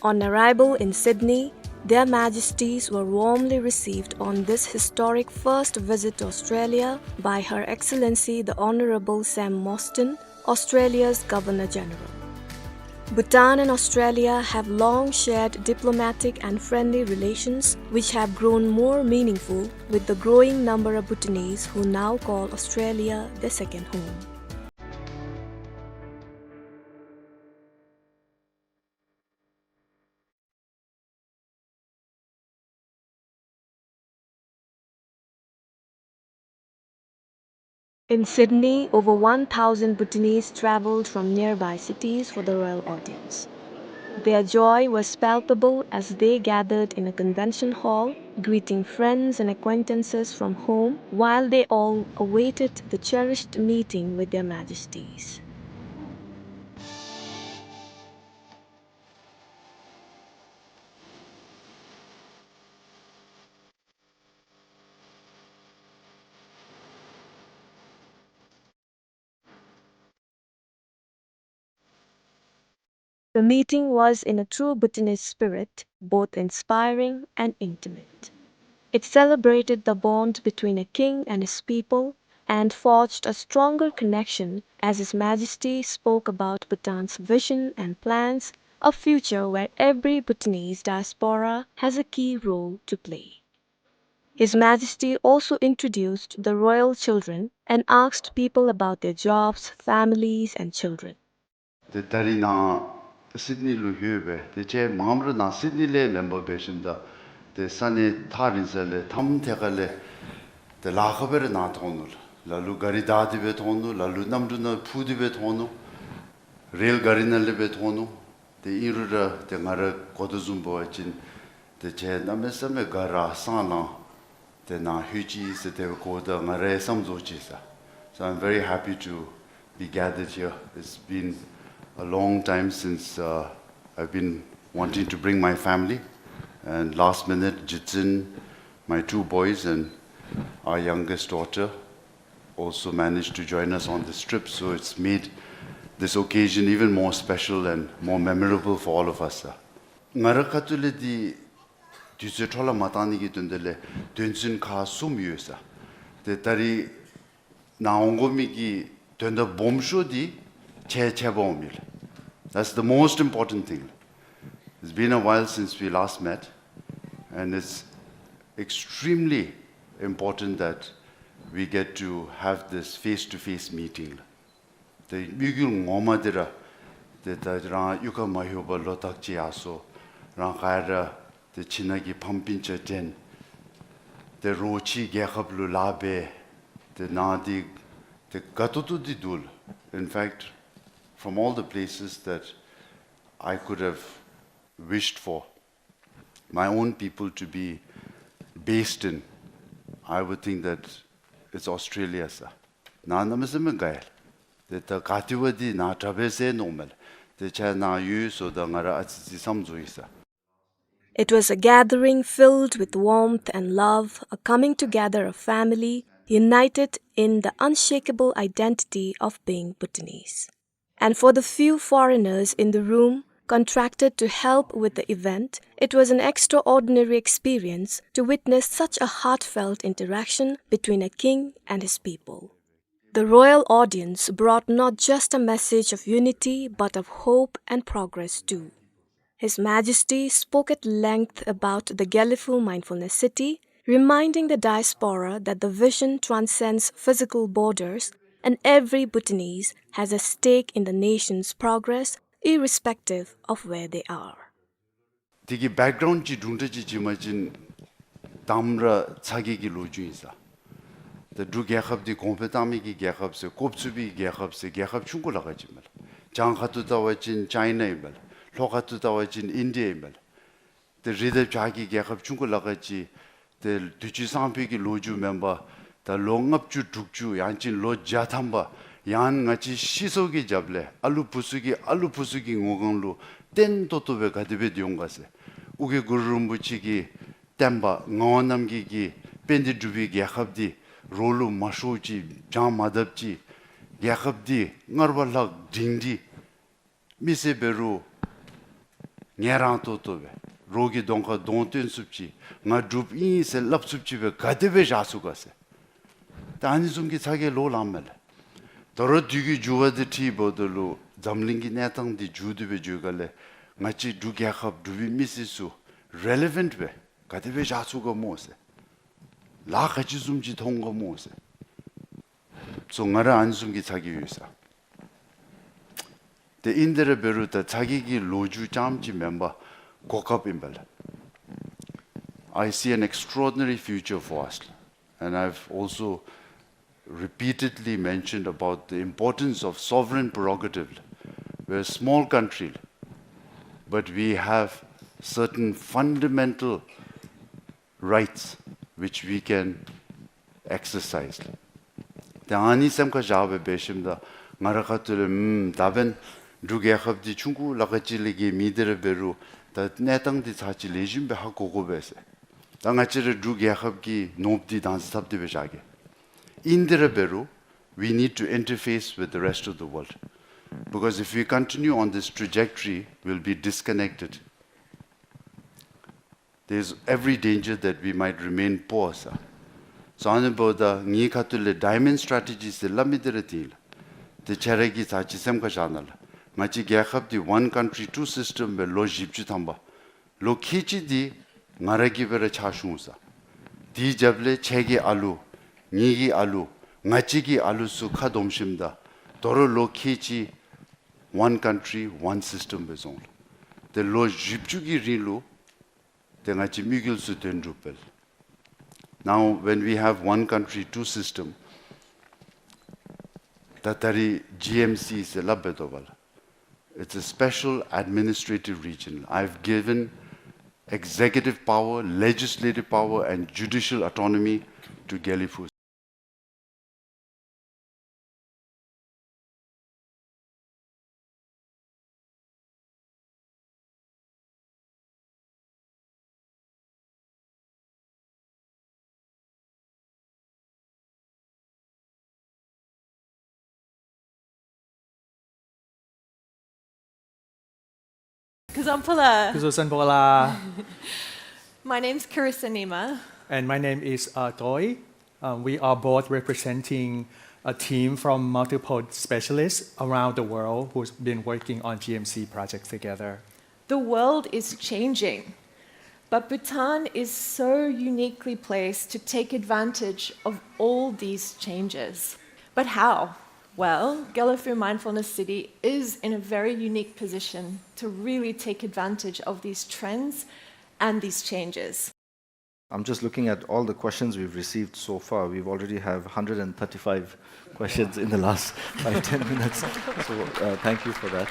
On arrival in Sydney, Their Majesties were warmly received on this historic first visit to Australia by Her Excellency the Honourable Sam Mostyn, Australia's Governor-General. Bhutan and Australia have long shared diplomatic and friendly relations, which have grown more meaningful with the growing number of Bhutanese who now call Australia their second home. In Sydney, over one thousand Bhutanese travelled from nearby cities for the royal audience. Their joy was palpable as they gathered in a convention hall, greeting friends and acquaintances from home while they all awaited the cherished meeting with Their Majesties. The meeting was in a true Bhutanese spirit, both inspiring and intimate. It celebrated the bond between a king and his people and forged a stronger connection as His Majesty spoke about Bhutan's vision and plans, a future where every Bhutanese diaspora has a key role to play. His Majesty also introduced the royal children and asked people about their jobs, families, and children. ཏེ་ད་རིས་ནཱ་སིཌ་ནི་ལུ་ལྷོད་སྦེ་ཏེ་ཁྱེད་མངམ་ར་ནཱ་སིཌ་ནི་ལས་མེན་པར་འབད་ཞིནམ་ད་ཏེ་ས་གནས་ཐག་རིང་ས་ལས་མཐའམ་ཐད་ཁ་ལས་ཏེ་ལཱ་ཁག་སྦེ་ར་ནཱ་ཐོན་ནུག། ལ་ལུ་ག་རི་བདའ་སྟེ་སྦེ་ཐོན་ནུག། ལ་ལུ་གནམ་གྲུ་ནང་འཕུར་ཏེ་སྦེ་ཐོན་ནུག། རེལ་ག་རི་ནང་ལས་སྦེ་ཐོན་ནུག། ཏེ་ཨིན་རུང་ར་ཏེ་ང་ར་གོ་དོ་བཟུམ་འབད་བ་ཅིན་ཏེ་ཁྱེད་གནམ་མེད་ས་མེད་དགའ་ར་སང་ལང་ཏེ་ནཱ་ལྷོད་ཅི་ཟེར་ཏེ་གོཝ་ད་ང་རའི་བསམ་ཚོར་ཅིག་ཟེར། So I'm very happy to be gathered here. It's been a long time since, uh, I've been wanting to bring my family, and last minute, Jitsin, my two boys, and our youngest daughter also managed to join us on this trip. So it's made this occasion even more special and more memorable for all of us, sir. ང་རའི་ཁ་ཐུག་ལས་འདི་དུས་ཚོད་འཕྲོ་བརླག་མ་བཏང་ནི་གི་དོན་དག་ལས་དོན་ཚན་ཁག་གསུམ་ཡོད་ཟེར། ཏེ་ད་རིས་ནཱ་འོང་དགོ་མི་གི་དོན་དག་སྦོམ་ཤོས་འདི་ཁྱེད་ཁྱེད་འབག་འོང་མི་ལགས། That's the most important thing. It's been a while since we last met, and it's extremely important that we get to have this face-to-face meeting. ཏེ་དམིགས་ཡུལ་ངོ་མ་འདི་ར་ཏེ་ད་རང་གཡུས་ཁར་མ་ལྷོད་པར་ལོ་དག་ཅིག་ཡར་སོང་། རང་ག་ར་ཏེ་ཁྱིམ་ནང་གི་ཕམ་སྤུན་ཆ་དྲན། ཏེ་རོགས་ཕྱི་རྒྱལ་ཁབ་ལུ་ལཱ་འབད། ཏེ་ནཱ་འདི་ཏེ་དགའ་ཏོག་ཏོ་འདི་འདུག་ལགས། In fact, from all the places that I could have wished for my own people to be based in, I would think that it's Australia, sir. ནཱ་གནམ་མེད་ས་མེད་དགའ་ཡི། ཏེ་ད་ག་ཏེ་འབད་འདི་ནཱ་དྲག་པས་ཟེར་མནོཝ་མས་ལགས། ཏེ་ཁྱེད་ནཱ་ཡོད་ཟེརཝ་ད་ང་ར་ཨ་ཙི་ཙི་བསམ་ཚོར་ཡི་ཟེར། It was a gathering filled with warmth and love, a coming together of family united in the unshakable identity of being Bhutanese. And for the few foreigners in the room contracted to help with the event, it was an extraordinary experience to witness such a heartfelt interaction between a king and his people. The royal audience brought not just a message of unity, but of hope and progress too. His Majesty spoke at length about the Gelephu Mindfulness City, reminding the diaspora that the vision transcends physical borders and every Bhutanese has a stake in the nation's progress irrespective of where they are. དེ་གི་བེཀ་གྲའུནཌ་ཅིག་དྲུང་འདྲ་ཅིག་བྱིན་པ་ཅིན་དང་པ་ར་ཚ་གྱང་གི་ལོ་རྒྱུས་ཨིན་ས། ད་འབྲུག་རྒྱལ་ཁབ་འདི་གོང་འཕེལ་བཏང་མི་གི་རྒྱལ་ཁབ་ཟེར་ཀོབ་ཚུད་པའི་རྒྱལ་ཁབ་ཟེར་རྒྱལ་ཁབ་ཆུང་ཀུ་ལ་ཁག་ཅིག་མས་ལགས། བྱང་ཁ་ཐུག་བལྟ་བ་ཅིན་ཅའི་ན་ཨིན་པས་ལགས། ལྷོ་ཁ་ཐུག་བལྟ་བ་ཅིན་ཨིན་ཌི་ཡ་ཨིན་པས་ལགས། ཏེ་རི་དང་བྱག་གི་རྒྱལ་ཁབ་ཆུང་ཀུ་ལ་ཁག་ཅིག་ཏེ་དུས་ཅི་སང་ཕོད་ཀྱི་ལོ་རྒྱུས་མེན་པར་ད་ལོ་ལྔ་བཅུ་དྲུག་ཅུ་ཡང་ཅིན་ལོ་བརྒྱ་ཐམ་པ་ཡང་ང་བཅས་ཤི་སོ་གི་རྒྱབ་ལས་ཨ་ལུ་བུ་ཚུ་གི་ཨ་ལུ་བུ་ཚུ་གི་ངོ་གང་ལུ་བརྟན་ཏོག་ཏོ་སྦེ་ག་དེ་སྦེ་སྡོད་འོང་ག་ཟེར། ཨོ་རྒྱན་གུ་རུ་རིན་པོ་ཆེ་གི་བསྟན་པ་ངག་དབང་རྣམ་རྒྱལ་གྱི་དཔལ་ལྡན་འབྲུག་པའི་རྒྱལ་ཁབ་འདི་རོགས་ལུ་མ་ཤོར་ཅིག་བྱང་མ་བརྡབ་ཅིག་རྒྱལ་ཁབ་འདི་སྔར་བ་ལྷག་སྒྲིང་སྒྲི་མི་སེར་འབད་རུང་ངལ་རངས་ཏོག་ཏོ་སྦེ་རོགས་ཀྱི་གདོང་ཁར་གདོང་སྟོན་ཚུགསཔ་ཅིག་ང་འབྲུགཔ་ཨིན་ཟེར་སླབ་ཚུགསཔ་ཅིག་སྦེ་ག་དེ་སྦེ་བཞག་ཚུགས་ག་ཟེར། ད་ཨ་ནི་བཟུམ་གྱི་ཚ་གྱང་ལོག་ལངམ་མས་ལགས། ད་རུང་དུས་ཀྱི་འགྱུར་བ་འདི་འཁྲིལཝ་ད་ལུ་འཛམ་གླིང་གི་གནས་སྟངས་འདི་འགྱུར་ཏེ་སྦེ་འགྱོཝ་ལས་ང་བཅས་འབྲུག་རྒྱལ་ཁབ་འབྲུག་པའི་མི་སེར་ཚུ་རེ་ལི་ཝེནཊ་སྦེ་ག་དེ་སྦེ་བཞག་ཚུགས་ག་སྨོ་ཟེར། ལཱ་ག་ཅི་བཟུམ་ཅིག་མཐོང་ག་སྨོ་ཟེར། སོ་ང་ར་ཨ་ནི་བཟུམ་གྱི་ཚ་གྱང་ཡོད་ས། ཏེ་ཨིན་དེ་ར་འབད་རུང་ད་ཚ་གྱང་གི་ལོ་རྒྱུས་རྐྱངམ་ཅིག་མེན་པར་གོ་སྐབས་ཨིན་པས་ལགས། I see an extraordinary future for us, and I've also repeatedly mentioned about the importance of sovereign prerogative. We're a small country, but we have certain fundamental rights which we can exercise. ཏེ་ཨ་ནི་སེམས་ཁར་བཞག་སྦེ་འབད་ཞིནམ་ད་ང་ར་ཁ་ཐུག་ལས་ཨམ་ད་འབདན་འབྲུག་རྒྱལ་ཁབ་འདི་ཆུང་ཀུ་ལ་ཁག་ཅིག་ལས་བརྒལ་མེད། དེ་ར་འབད་རུང་ད་གནས་སྟངས་འདི་ཚར་ཅིག་ལེགས་ཤོམ་སྦེ་ཧ་གོ་དགོ་པས་ཟེར། ད་ང་བཅས་ར་འབྲུག་རྒྱལ་ཁབ་ཀྱི་ནོར་བུ་འདི་དྭངས་གསལ་ཐབས་ཏེ་སྦེ་བཞག་གེ། ཨིན་དེ་ར་འབད་རུང་we need to interface with the rest of the world, because if we continue on this trajectory, we'll be disconnected. There's every danger that we might remain poor, sir. སོ་ཨ་ནི་འབདཝ་ད་ངེའི་ཁ་ཐུག་ལས་ཌའི་མཱོནཌ་སི་ཊེ་རེ་ཇི་ཟེར་སླབ་མི་འདི་ར་འདི་ཨིན་ལགས། ཏེ་ཁྱེད་ར་གིས་ཚར་ཅིག་སེམས་ཁར་བཞག་གནང་ལགས། ང་བཅས་རྒྱལ་ཁབ་འདི་ཝན་ཀཱན་ཊི་རི་ཊུ་སིསི་ཊེམ་སྦེ་ལོ་བཞི་བཅུ་ཐམ་པ་ལོ་ཁལ་གཅིག་འདི་ང་ར་གིས་སྦེ་ར་ཕྱག་ཞུ་ས། དེའི་རྒྱབ་ལས་ཁྱེད་ཀྱི་ཨ་ལུ་ངེའི་གི་ཨ་ལུ་ང་བཅས་ཀྱི་ཨ་ལུ་ཚུ་ཁ་བསྡོམས་ཞིནམ་ད་དོ་རུང་ལོ་ཁལ་གཅིག་ཝན་ཀཱན་ཊི་རི་ཝན་སིསི་ཊེམ་སྦེ་བཟོ་འོང་ལགས། ཏེ་ལོ་བཞི་བཅུ་གི་རིང་ལུ་ཏེ་ང་བཅས་དམིགས་ཡུལ་ཚུ་དོན་འགྲུབ་འབད། Now, when we have one country, two system, ད་ད་རིས་ཇི་ཨེམ་སི་ཟེར་སླབ་འབད་དོ་བ་ལགས། It's a special administrative region. I've given executive power, legislative power, and judicial autonomy to Gelephu. Kuzuzangpo la. Kuzuzangpo la. My name's Carissa Nima. And my name is, uh, Toi. Um, we are both representing a team from multiple specialists around the world who's been working on G M C projects together. The world is changing, but Bhutan is so uniquely placed to take advantage of all these changes. But how? Well, Gelephu Mindfulness City is in a very unique position to really take advantage of these trends and these changes. I'm just looking at all the questions we've received so far. We've already have hundred and thirty-five questions in the last five, ten minutes. So, uh, thank you for that.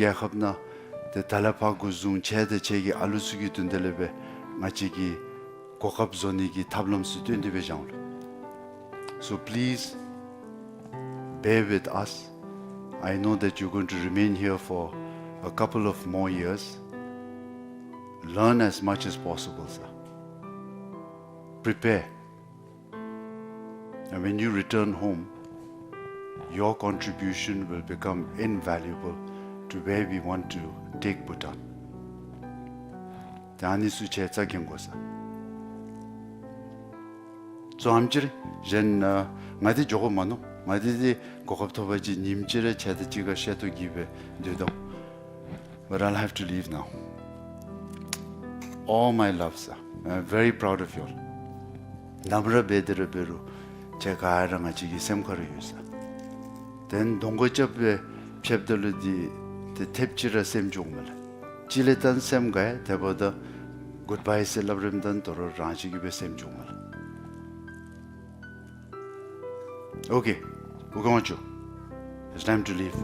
རྒྱལ་ཁབ་ནང་ཏེ་ད་ལས་ཕར་འགོ་བཟུང་ཁྱེད་དང་ཁྱེད་ཀྱི་ཨ་ལུ་ཚུ་གི་དོན་དག་ལས་སྦེ་ང་བཅས་ཀྱིས་གོ་སྐབས་བཟོ་ནི་གི་ཐབས་ལམ་ཚུ་སྟོན་ཏེ་སྦེ་བཞག་འོང་ལགས། So please bear with us. I know that you're going to remain here for a couple of more years. Learn as much as possible, sir. Prepare. And when you return home, your contribution will become invaluable to where we want to take Bhutan. ད་ཨ་ནི་ཚུ་ཁྱེད་རྩ་འགེངས་དགོ་ས། ཙམ་ཅིག་རེ་གཞན་ཨ་ང་འདི་འགྱོ་དགོ་མ་ནུག། ང་འདི་འདི་གོ་སྐབས་ཐོབ་པ་ཅིན་ཉིནམ་གཅིག་རེ་ཁྱེད་དང་གཅིག་ཁར་བཤད་ཐོ་གི་སྦེ་སྡོད་དོ། But I'll have to leave now. All my love, sir. I'm very proud of you all. ནམ་ར་འབད་དེ་ར་འབད་རུང་ཁྱེད་ག་ར་ང་བཅས་ཀྱི་སེམས་ཁར་ཡོད་ས། ཏེ་གདོང་ཁར་རྐྱབ་སྦེ་ཕེབས་ད་ལུ་འདི་ཏེ་ཐེབས་ཅིག་ར་སེམས་སྐྱོ་མས་ལགས། གཅིག་ལས་ད་སེམས་དགའ་ཡི། དེ་འབདཝ་ད་goodbye ཟེར་སླབ་རནམ་ད་དོ་རུང་རང་བཞིན་གྱིས་སྦེ་སེམས་སྐྱོ་མས་ལགས། Okay, ཝུ་ཀོང་ཅུ། It's time to leave.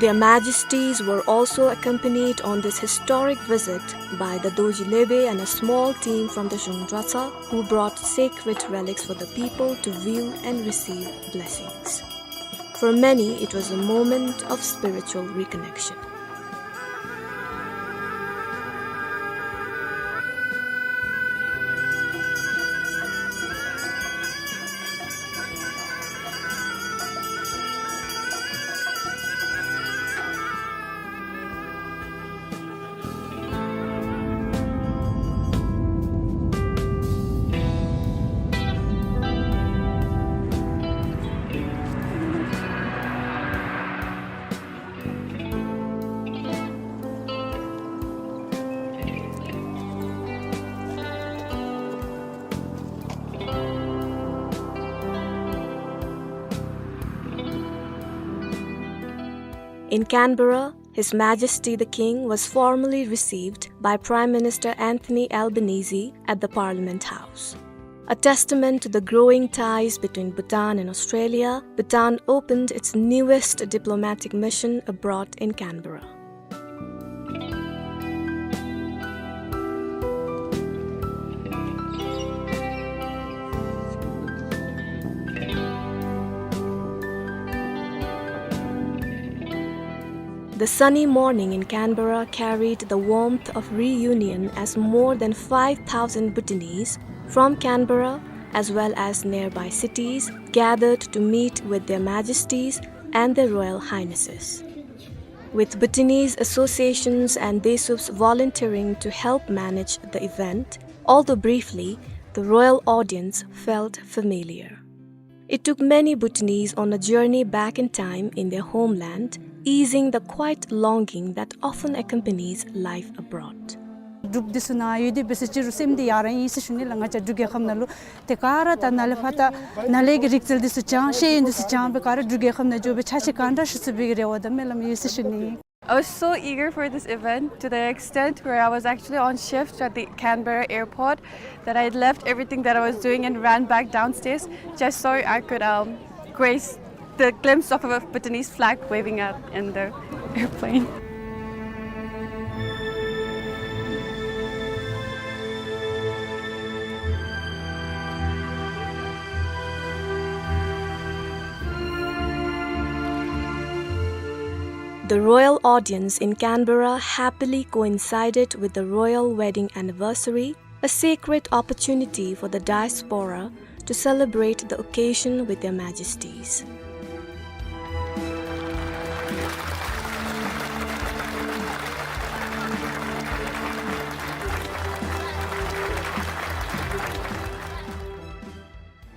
Their Majesties were also accompanied on this historic visit by the Dorji Lebe and a small team from the Zhong Dratshar, who brought sacred relics for the people to view and receive blessings. For many, it was a moment of spiritual reconnection. In Canberra, His Majesty the King was formally received by Prime Minister Anthony Albanese at the Parliament House. A testament to the growing ties between Bhutan and Australia, Bhutan opened its newest diplomatic mission abroad in Canberra. The sunny morning in Canberra carried the warmth of reunion as more than five thousand Bhutanese from Canberra, as well as nearby cities, gathered to meet with their Majesties and their Royal Highnesses. With Bhutanese associations and DESUPs volunteering to help manage the event, although briefly, the royal audience felt familiar. It took many Bhutanese on a journey back in time in their homeland, easing the quiet longing that often accompanies life abroad. འབྲུག་འདི་ཚུ་ནཱ་ཡོད་དེ་འབད་ཟེར་ཅི་རུང་སེམས་འདི་ཡར་ཡར་ཨིན་ཟེར་ཞུ་ནི་ལགས། ང་བཅས་འབྲུག་རྒྱལ་ཁབ་ནང་ལུ་ཏེ་ག་ར་ད་ནཱ་ལས་ཕར་ད་ནཱ་ལས་ཀྱི་རིག་རྩལ་འདི་ཚུ་སྦྱང་ཤེས་ཡོན་འདི་ཚུ་སྦྱང་སྦེ་ག་ར་འབྲུག་རྒྱལ་ཁབ་ནང་འགྱོ་སྦེ་ཕྱག་ཕྱིད་ག་འདྲ་ཞུ་ཚུགས་པའི་གི་རེ་བ་དང་སྨོན་ལམ་ཡོད་ཟེར་ཞུ་ནི། I was so eager for this event to the extent where I was actually on shift at the Canberra airport that I left everything that I was doing and ran back downstairs just so I could, um, grace the glimpse of a Bhutanese flag waving out in the airplane. The royal audience in Canberra happily coincided with the royal wedding anniversary, a sacred opportunity for the diaspora to celebrate the occasion with their majesties.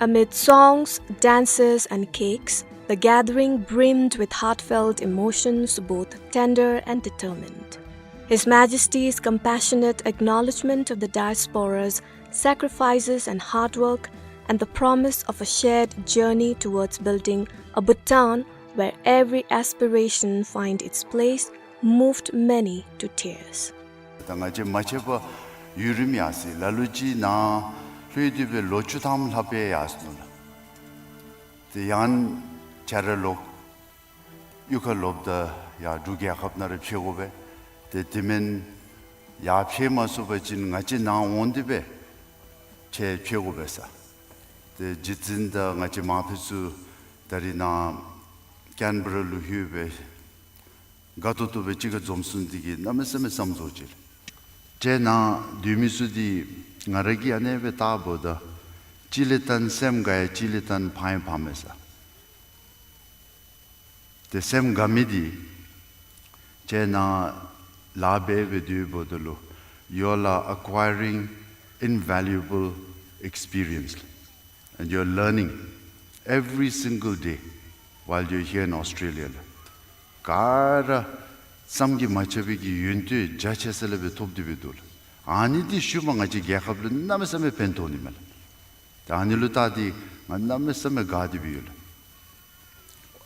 Amid songs, dances, and cakes, the gathering brimmed with heartfelt emotions, both tender and determined. His Majesty's compassionate acknowledgement of the diaspora's sacrifices and hard work, and the promise of a shared journey towards building a Bhutan where every aspiration find its place, moved many to tears. ད་ང་བཅས་མ་ཆད་པར་ཡུན་རིངམོ་ཡར་སོ་ཡི། ལ་ལུ་ཅིག་ནཱ་ལྷོད་དེ་སྦེ་ལོ་བཅུ་ཐམ་ལྷགཔ་སྦེ་ཡར་སོ་ནུག་ལགས། ཏེ་ཡང་ཁྱོད་ར་ལོག་གཡུས་ཁར་ལོག་ད་ཡར་འབྲུག་རྒྱལ་ཁབ་ནང་ར་ཕྱད་དགོ་པས། ཏེ་དེ་མེན་ཡར་ཕྱད་མ་ཚུགས་པ་ཅིན་ང་བཅས་ནཱ་འོང་སྟེ་སྦེ་ཁྱོད་ཕྱད་དགོ་པས་ཟེར། ཏེ་རྗེ་བཙུན་དང་ང་བཅས་མང་ཕུད་ཚུ་ད་རིས་ནཱ་ཀེན་བེ་ར་ལུ་ལྷོད་སྦེ་དགའ་ཏོག་ཏོ་སྦེ་གཅིག་ཁར་འཛོམས་སོང་། འདི་གིས་གནམ་མེད་ས་མེད་བསམ་རྫོགས་ཅི། ཁྱོད་ནཱ་སྡོད་མི་ཚུ་འདི་ང་ར་གིས་ཨ་ནེ་སྦེ་བལྟཝ་ད་གཅིག་ལས་བརྟེན་སེམས་དགའ་ཡི། གཅིག་ལས་བརྟེན་ཕངས་ཡང་ཕངས་མས་ཟེར། ཏེ་སེམས་དགའ་མི་འདི་ཁྱོད་ནཱ་ལཱ་འབད་སྦེ་སྡོདཔ་ད་ལུ་you all are acquiring invaluable experience and you are learning every single day while you are here in Australia. ག་ར་བསམ་གྱིས་མ་ཁྱབ་པའི་གི་ཡོན་ཏན་རྒྱ་ཆེ་ས་ལས་སྦེ་ཐོབ་སྟེ་སྦེ་འདུག་ལགས། ཨ་ནི་འདི་ཤུལ་མ་ང་བཅས་རྒྱལ་ཁབ་ལུ་གནམ་མེད་ས་མེད་ཕན་ཐོགས་ནི་མས་ལགས། ད་ཨ་ནི་ལུ་བལྟ་སྟེ་ང་གནམ་མེད་ས་མེད་དགའ་སྟེ་སྦེ་ཡོད་ལགས།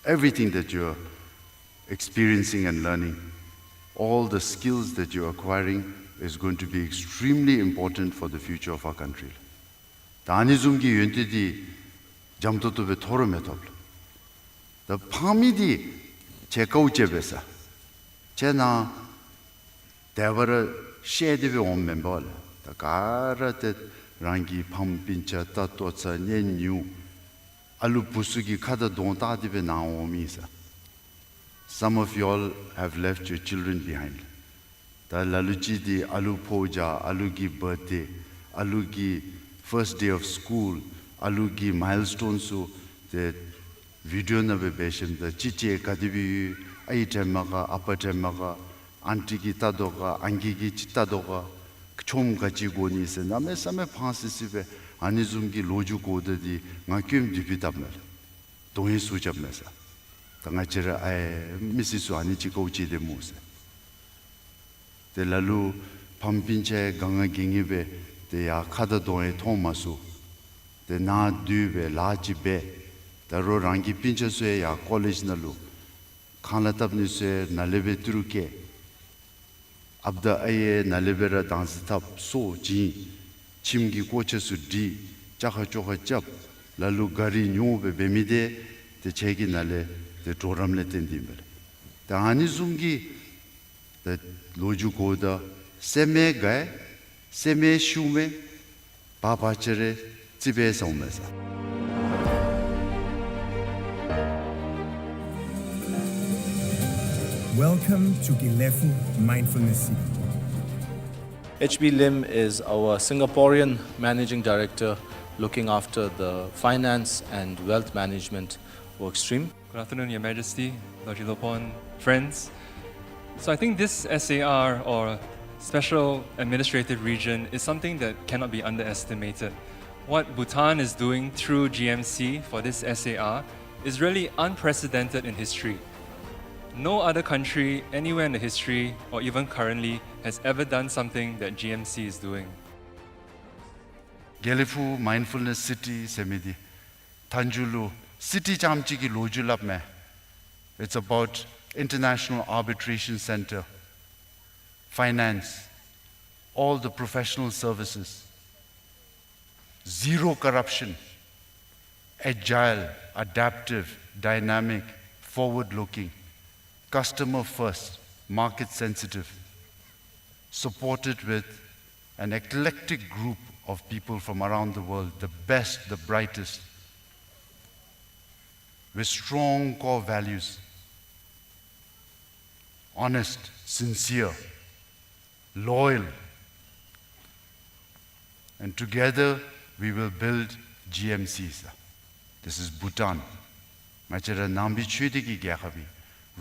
Everything that you're experiencing and learning, all the skills that you're acquiring is going to be extremely important for the future of our country. ད་ཨ་ནི་བཟུམ་གྱི་ཡོན་ཏན་འདི་འཇམ་ཏོང་ཏོ་སྦེ་ཐོབ་ར་མི་ཐོབ་ལགས། ད་ཕངས་མི་འདི་ཁྱོད་དཀའཝ་སྤྱད་པས་ཟེར། ཁྱོད་ནཱ་དེ་སྦེ་ར་བཤལ་ཏེ་སྦེ་འོངམ་མེན་པས་ལགས། ད་ག་ར་ཏེ་རང་གི་ཕམ་སྤུན་ཆ་ད་ལྟོ་ཚ་གཉེན་ཉེཝ་ཨ་ལུ་བུ་ཚུ་གི་ཁ་དང་གདོང་བལྟ་སྟེ་སྦེ་ནཱ་འོངམ་ཨིན་ཟེར། Some of you all have left your children behind. ད་ལ་ལུ་ཅིག་འདི་ཨ་ལུ་ཕོཝ་རྒྱག། ཨ་ལུ་གི་བརཐ་ཌེ། ཨ་ལུ་གི་first day of school། ཨ་ལུ་གི་མའིལ་སི་ཊོན་ཚུ་ཏེ་བི་ཌི་ཨོ་ནང་སྦེ་འབད་ཞིནམ་ད་ཅི་ཅི་ག་དེ་སྦེ་ཡོད། ཨའི་དྲནམ་ག་ཨ་པ་དྲནམ་ག་ཨན་ཊི་གིས་བལྟ་དོ་ག་ཨང་རྒས་ཀྱིས་ཅིག་བལྟ་དོ་ག་ཆོས་ག་ཅི་གོ་ནི་ཟེར་གནམ་མེད་ས་མེད་ཕངས་སི་སི་སྦེ་ཨ་ནི་བཟུམ་གྱི་ལོ་རྒྱུས་གོཝ་ད་འདི་ང་སྐྱོན་འདི་སྦེ་བཏབ་མས་ལགས། དོན་ཧིང་ཚུ་རྐྱབ་མས་ཟེར། ད་ང་བཅས་ར་ཨའི་མི་སེར་ཚུ་ཨ་ནི་ཅིག་དཀའཝ་སྤྱད་དེ་སྨོ་ཟེར། ཏེ་ལ་ལུ་ཕམ་སྤུན་ཆ་ཡང་ག་ང་གི་ངེ་སྦེ་ཏེ་ཡར་ཁ་དང་གདོང་ཡང་མཐོང་མ་ཚུགས། ཏེ་ནཱ་སྡོད་སྦེ་ལཱ་ཅིག་འབད། ད་རུང་རང་གི་སྤུན་ཆ་ཚུ་ཡང་ཡར་ཀོ་ལེཇ་ནང་ལུ་ཁང་གླ་བཏབ་ནི་ཚུ་ཡང་ནཱ་ལས་སྦེ་ཏི་རུ་བསྐྱལ། ཨཔ་དང་ཨའི་ཡང་ནཱ་ལས་སྦེ་ར་བདག་འཛིན་འཐབ། སྲོག་བྱིན། ཁྱིམ་གྱི་སྒོ་ཁྱི་ཚུ་སྒྲིག། ཅ་ཁ་ཅོ་ཁ་རྐྱབ། ལ་ལུ་ག་རི་ཉོ་སྦེ་འབད་མི་འདི་ཏེ་ཁྱོད་ཀྱིས་ནཱ་ལས་ཏེ་གྲོགས་རམ་ལས་བརྟེན་ཏེ་ཨིན་པས་ལགས། ད་ཨ་ནི་བཟུམ་གྱི་ད་ལོ་རྒྱུས་གོཝ་ད་སེམས་ཡང་དགའ་ཡི། སེམས་ཡང་ཤུགས་མེད། བ་བ་ཅ་རེ་ཙི་སྦེ་སོང་མས་ཟེར། Welcome to Gelephu Mindfulness City. H B Lim is our Singaporean Managing Director looking after the finance and wealth management work stream. Good afternoon, Your Majesty, Lodge Lopon, friends. So I think this S A R, or Special Administrative Region, is something that cannot be underestimated. What Bhutan is doing through G M C for this S A R is really unprecedented in history. No other country anywhere in the history, or even currently, has ever done something that G M C is doing. Gelephu Mindfulness City ཟེར་མི་འདི་མཐའ་མཇུག་ལུ་སི་ཊི་རྐྱངམ་གཅིག་གི་ལོ་རྒྱུས་སླབ་མེན། It's about International Arbitration Centre, finance, all the professional services, zero corruption, agile, adaptive, dynamic, forward-looking, customer first, market sensitive, supported with an eclectic group of people from around the world, the best, the brightest, with strong core values, honest, sincere, loyal, and together we will build G M C ཟེར། This is Bhutan. ང་བཅས་ར་ནང་པའི་ཆོས་སྡེ་གི་རྒྱལ་ཁབ་ཨིན།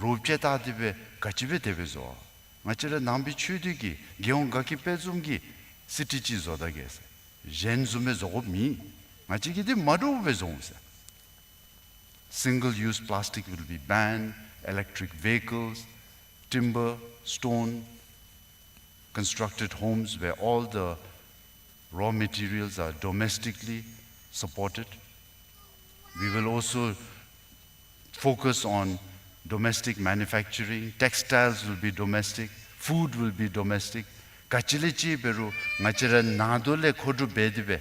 རོགས་ཕྱེ་བལྟ་སྟེ་སྦེ་ག་ཅི་སྦེ་དེ་སྦེ་བཟོ། ང་བཅས་ར་ནང་པའི་ཆོས་སྡེ་གི་རྒྱལ་ཡོངས་དགའ་སྐྱིད་དཔལ་འཛོམས་ཀྱི་སི་ཊི་ཅིག་བཟོ་ད་གེ་ཟེར། གཞན་བཟུམ་སྦེ་བཟོ་དགོཔ་མེད། ང་བཅས་ཀྱིས་འདི་མ་འདྲཝ་སྦེ་བཟོ་འོང་ཟེར། Single-use plastic will be banned, electric vehicles, timber, stone, constructed homes where all the raw materials are domestically supported. We will also focus on domestic manufacturing. Textiles will be domestic, food will be domestic, ག་ཅི་ལས་ཅིག་འབད་རུང་ང་བཅས་ར་ནང་དོག་ལས་མཁོ་སྒྲུབ་འབད་དེ་སྦེ་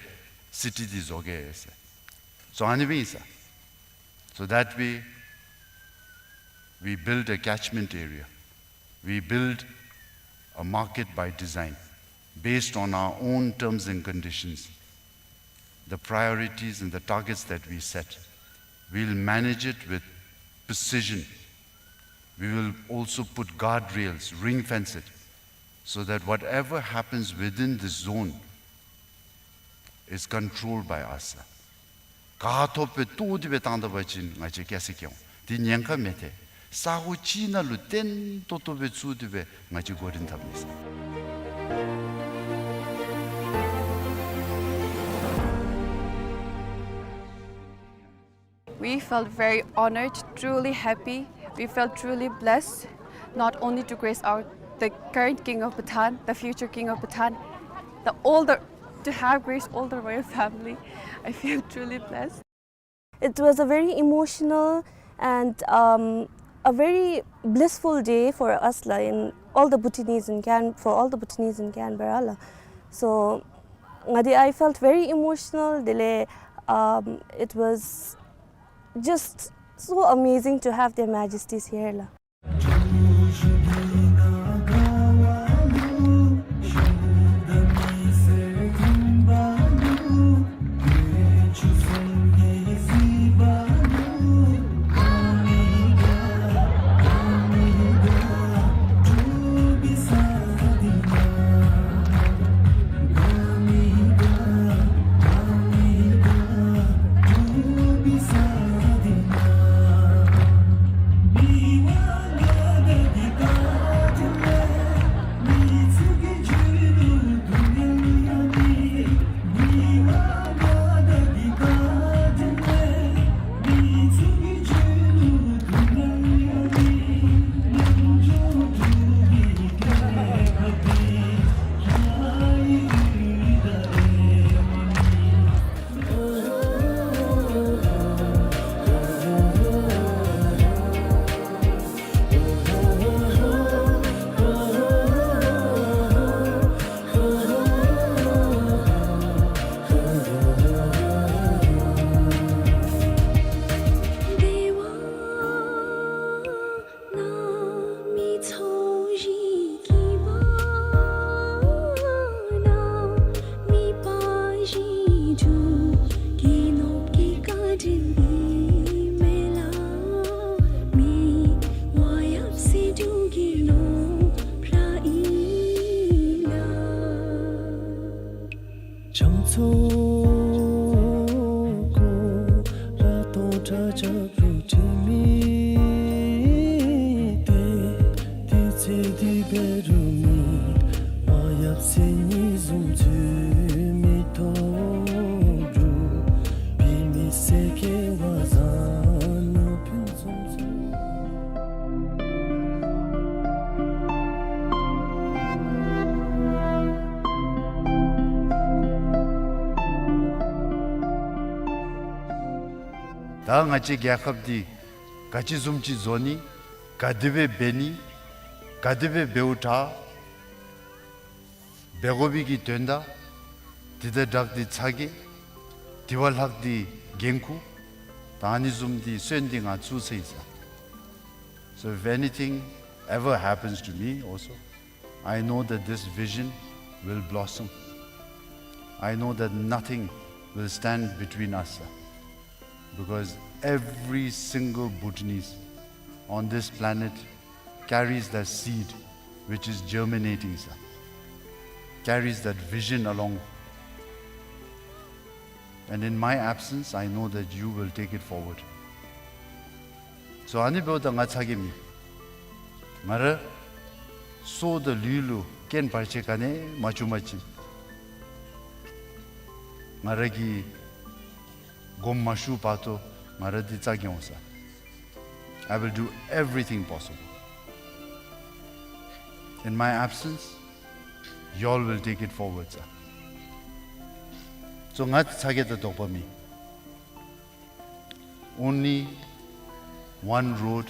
སི་ཊི་འདི་བཟོ་གེ་ཟེར། So ཨ་ནི་སྦེ་ཨིན་ས། So that way we build a catchment area. We build a market by design based on our own terms and conditions, the priorities and the targets that we set. We'll manage it with precision. We will also put guardrails, ring fence it, so that whatever happens within this zone is controlled by us. ག་ཐོབ་སྦེ་བཏོག་སྟེ་སྦེ་བཏང་ད་པ་ཅིན་ང་བཅས་སྐྱེ་ས་སྐྱེ་འོང་། དེ་ཉེན་ཁ་མེད་དེ། ས་གོ་ཅིག་ནང་ལུ་བརྟན་ཏོག་ཏོ་སྦེ་བཙུགས་ཏེ་སྦེ་ང་བཅས་འགོ་འདྲེན་འཐབ་ནི་ཟེར། We felt very honored, truly happy. We felt truly blessed, not only to grace our, the current king of Bhutan, the future king of Bhutan, the, all the, to have graced all the royal family. I feel truly blessed. It was a very emotional and, um, a very blissful day for us la, in all the Bhutanese in Can-, for all the Bhutanese in Canberra la. So, ngadi, I felt very emotional. Dele, um, it was just so amazing to have Their Majesties here la. ད་ང་བཅས་རྒྱལ་ཁབ་འདི་ག་ཅི་བཟུམ་ཅིག་བཟོ་ནི། ག་དེ་སྦེ་འབད་ནི། ག་དེ་སྦེ་འབདཝ་དྲག། འབད་དགོ་པའི་གི་དོན་དག། དེ་དང་སྦྲགས་ཏེ་ཚ་གྱང་། དེ་བ་ལྷག་སྟེ་འགན་ཁུར། ད་ཨ་ནི་བཟུམ་འདི་སོན་འདི་ང་བཙུགས་ཚར་ཡི་ཟེར། So if anything ever happens to me also, I know that this vision will blossom. I know that nothing will stand between us, sir. Because every single Bhutanese on this planet carries that seed which is germinating, sir. Carries that vision along. And in my absence, I know that you will take it forward. So ཨ་ནི་འབདཝ་ད་ང་ཚ་གྱང་མེད། ང་ར་སྲོག་དང་ལུས་ལུ་རྐྱེན་བར་ཆད་ག་ནི་ཡང་མ་བྱུང་པ་ཅིན་ང་ར་གིས་དགོངསམ་མ་ཞུ་བར་དུ་ང་ར་འདི་རྩ་འགེངས་འོང་ས། I will do everything possible. In my absence, you all will take it forward, sir. So ང་ཚ་གྱང་དང་དོགས་པ་མེད། Only one road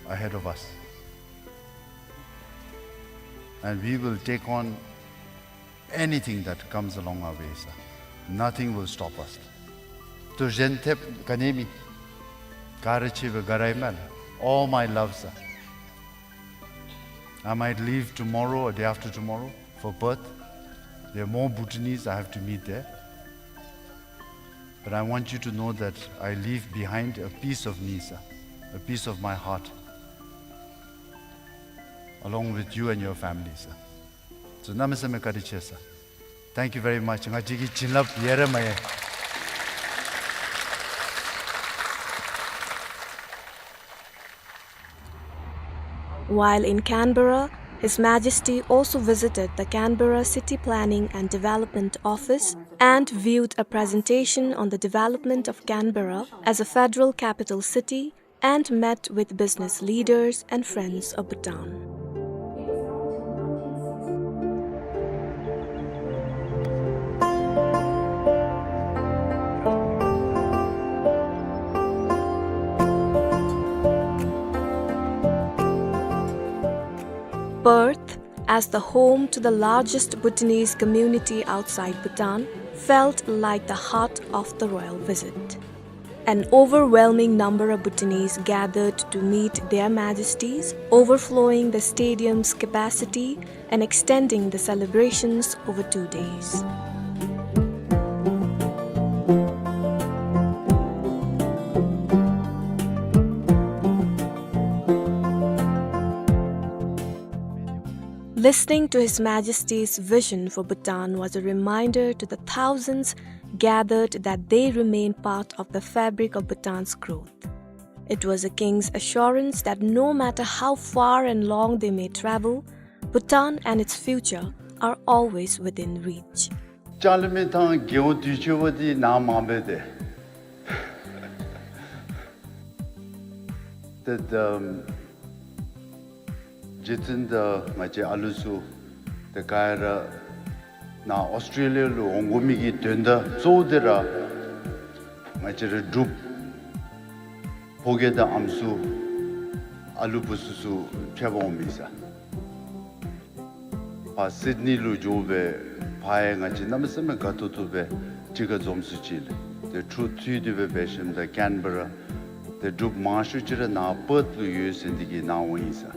ahead of us. And we will take on Anything that comes along our way, sir, nothing will stop us. དུས་གཞན་ཐེབས་ག་ནི་མེད། ག་ར་ཆེ་བའི་ག་ར་ཡིན་མ་ལ། All my love, sir. I might leave tomorrow or day after tomorrow for Perth. There are more Bhutanese I have to meet there. But I want you to know that I leave behind a piece of me, sir, a piece of my heart, along with you and your family, sir. So, གནམ་མེད་ས་མེད་བཀའ་དྲིན་ཆེ་sir. Thank you very much. ང་བཅས་ཀྱི་བྱིན་རླབས་ཡལ་ར་མ་ཡལ། While in Canberra, His Majesty also visited the Canberra City Planning and Development Office and viewed a presentation on the development of Canberra as a federal capital city and met with business leaders and friends of Bhutan. Perth, as the home to the largest Bhutanese community outside Bhutan, felt like the heart of the royal visit. An overwhelming number of Bhutanese gathered to meet Their Majesties, overflowing the stadium's capacity and extending the celebrations over two days. Listening to His Majesty's vision for Bhutan was a reminder to the thousands gathered that they remain part of the fabric of Bhutan's growth. It was a king's assurance that no matter how far and long they may travel, Bhutan and its future are always within reach. ལྕང་གླིང་མི་ཐང་རྒེད་འོག་དུས་ཆེན་བ་འདི་ནཱ་མ་འབད་དེ། ཏེ་ད་རྗེ་བཙུན་དང་ང་བཅས་ཨ་ལུ་ཚུ་ཏེ་ག་ར་ནཱ་ཨོསི་ཊྲེ་ལི་ཡ་ལུ་འོང་དགོ་མི་གི་དོན་དག་གཙོ་བོ་དེ་ར་ང་བཅས་རའི་འབྲུགཔ་ཕོ་རྒྱས་དང་ཨམ་སྲུ་ཨ་ལུ་བུ་ཚུ་ཚུ་ཕྱད་པར་འོང་མི་ས། ཕར་སིཌ་ནི་ལུ་འགྱོ་སྦེ་ཕར་ཡང་ང་བཅས་གནམ་མེད་ས་མེད་དགའ་ཏོག་ཏོ་སྦེ་གཅིག་ཁར་འཛོམས་སུ་ཅིག་ལས། ཏེ་འཕྲོ་མཐུད་དེ་སྦེ་འབད་ཞིནམ་ད་ཀེན་བེ་ར་ཏེ་འབྲུགཔ་མང་ཤོས་ཅིག་ར་ནཱ་པརཐ་ལུ་ཡོད་ཟེར་འདི་གིས་ནཱ་འོང་ཡི་ས།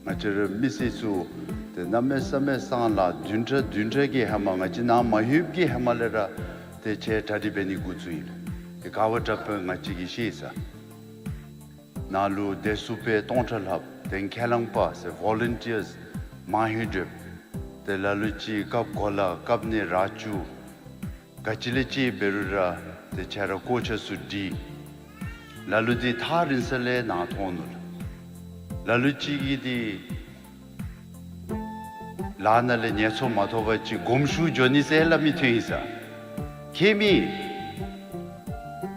ང་བཅས་རའི་མི་སེར་ཚུ་ཏེ་གནམ་མེད་ས་མེད་སང་ལ་བདུན་ཕྲག་བདུན་ཕྲག་གི་ཧེ་མ་ང་བཅས་ནཱ་མ་ལྷོདཔ་གི་ཧེ་མ་ལས་ར་ཏེ་ཁྱེད་གྲ་སྒྲིག་འབད་ནི་འགོ་བཙུགས་ཡི་ལགས། ཏེ་ག་བ་དྲག་པས་ང་བཅས་ཀྱིས་ཤེས་ས། ནཱ་ལུ་བདེ་སྲུངཔ་སྟོང་ཕྲག་ལྷགཔ་ཏེ་ཁས་བླངས་པ་ཟེར་ཝོ་ལན་ཊིརསི་མང་ཧེང་སྒྲུབ། ཏེ་ལ་ལུ་ཅིག་རྐབ་གོ་ལ་རྐབ་ནི་ར་ཅུ་ག་ཅི་ལས་ཅིག་འབད་རུང་ར་ཏེ་ཁྱེད་ར་ཀོ་ཆ་ཚུ་སྒྲིག། ལ་ལུ་འདི་ཐག་རིང་ས་ལས་ནཱ་མཐོང་ནུག་ལགས། ལ་ལུ་ཅིག་གིས་འདི་ལཱ་ནང་ལས་ཉེས་ཚོར་མ་ཐོབ་པ་ཅིག་དགོངམ་ཞུ་འགྱོ་ནི་ཟེར་སླབ་མི་ཐོན་ཡི་ས། ཁྱད་མེད།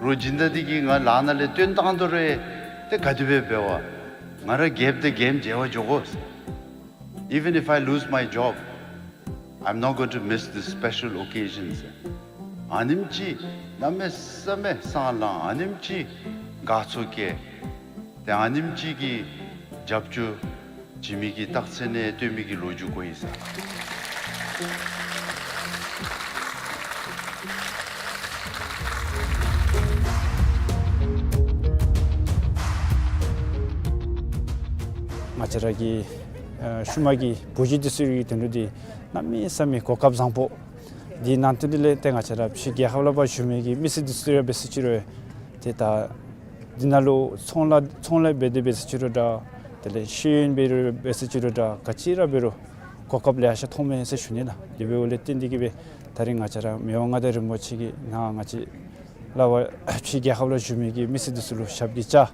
རོགས་སྦྱིན་བདག་འདི་གིས་ང་ལཱ་ནང་ལས་བཏོན་བཏང་དོ་རུང་ཏེ་ག་དེ་སྦེ་འབད་བ། ང་ར་རྒྱལཔོ་དང་རྒྱལམ་མཇལ་བར་འགྱོ་དགོ་ཟེར། Even if I lose my job, I'm not going to miss this special occasion ཟེར། ཨ་ནེམ་ཅིག་གནམ་མེད་ས་མེད་སང་ལང་ཨ་ནེམ་ཅིག་དགའ་ཚོར་སྐྱེས། ཏེ་ཨ་ནེམ་ཅིག་གི་རྒྱབ་སྐྱོར་བྱིན་མི་གི་རྟགས་མཚན་ནང་སྟོན་མི་གི་ལོ་རྒྱུས་གོ་ཡི་ས། ང་བཅས་ར་གི་ཨ་ཤུལ་མ་གི་བུ་བརྒྱུད་འདི་ཚུ་གི་དོན་ལུ་འདི་གནམ་མེད་ས་མེད་གོ་སྐབས་བཟང་པོ། འདི་ནང་དོན་འདི་ལས་ཏེ་ང་བཅས་ར་ཕྱི་རྒྱལ་ཁབ་ལུ་ཕར་བཞུགས་མི་གི་མི་སེར་འདི་ཚུ་ར་འབད་ཟེར་ཅི་རུང་ཏེ་ད་འདི་ནང་ལུ་ཚོང་ལཱ་ཚོང་ལཱ་འབད་དེ་འབད་ཟེར་ཅི་རུང་འདྲ། དེ་ལས་ཤེས་ཡོན་འབད་རུང་འབད་ཟེར་ཅི་རུང་འདྲ། ག་ཅི་ར་འབད་རུང་གོ་སྐབས་ལེ་ཤ་ཐོབ་མས་ཟེར་ཞུ་ནི་ལགས། དེ་འབདཝ་ལས་བརྟེན་འདི་གིས་སྦེ་ད་རིས་ང་བཅས་ར་མི་དབང་མངའ་བདག་རིན་པོ་ཆེ་གིས་ནཱ་ང་བཅས་ལུ་ཕར་ཕྱི་རྒྱལ་ཁབ་ལུ་བཞུགས་མི་གི་མི་སེར་འདི་ཚུ་ལུ་ཞབས་ཀྱིས་བཅགས།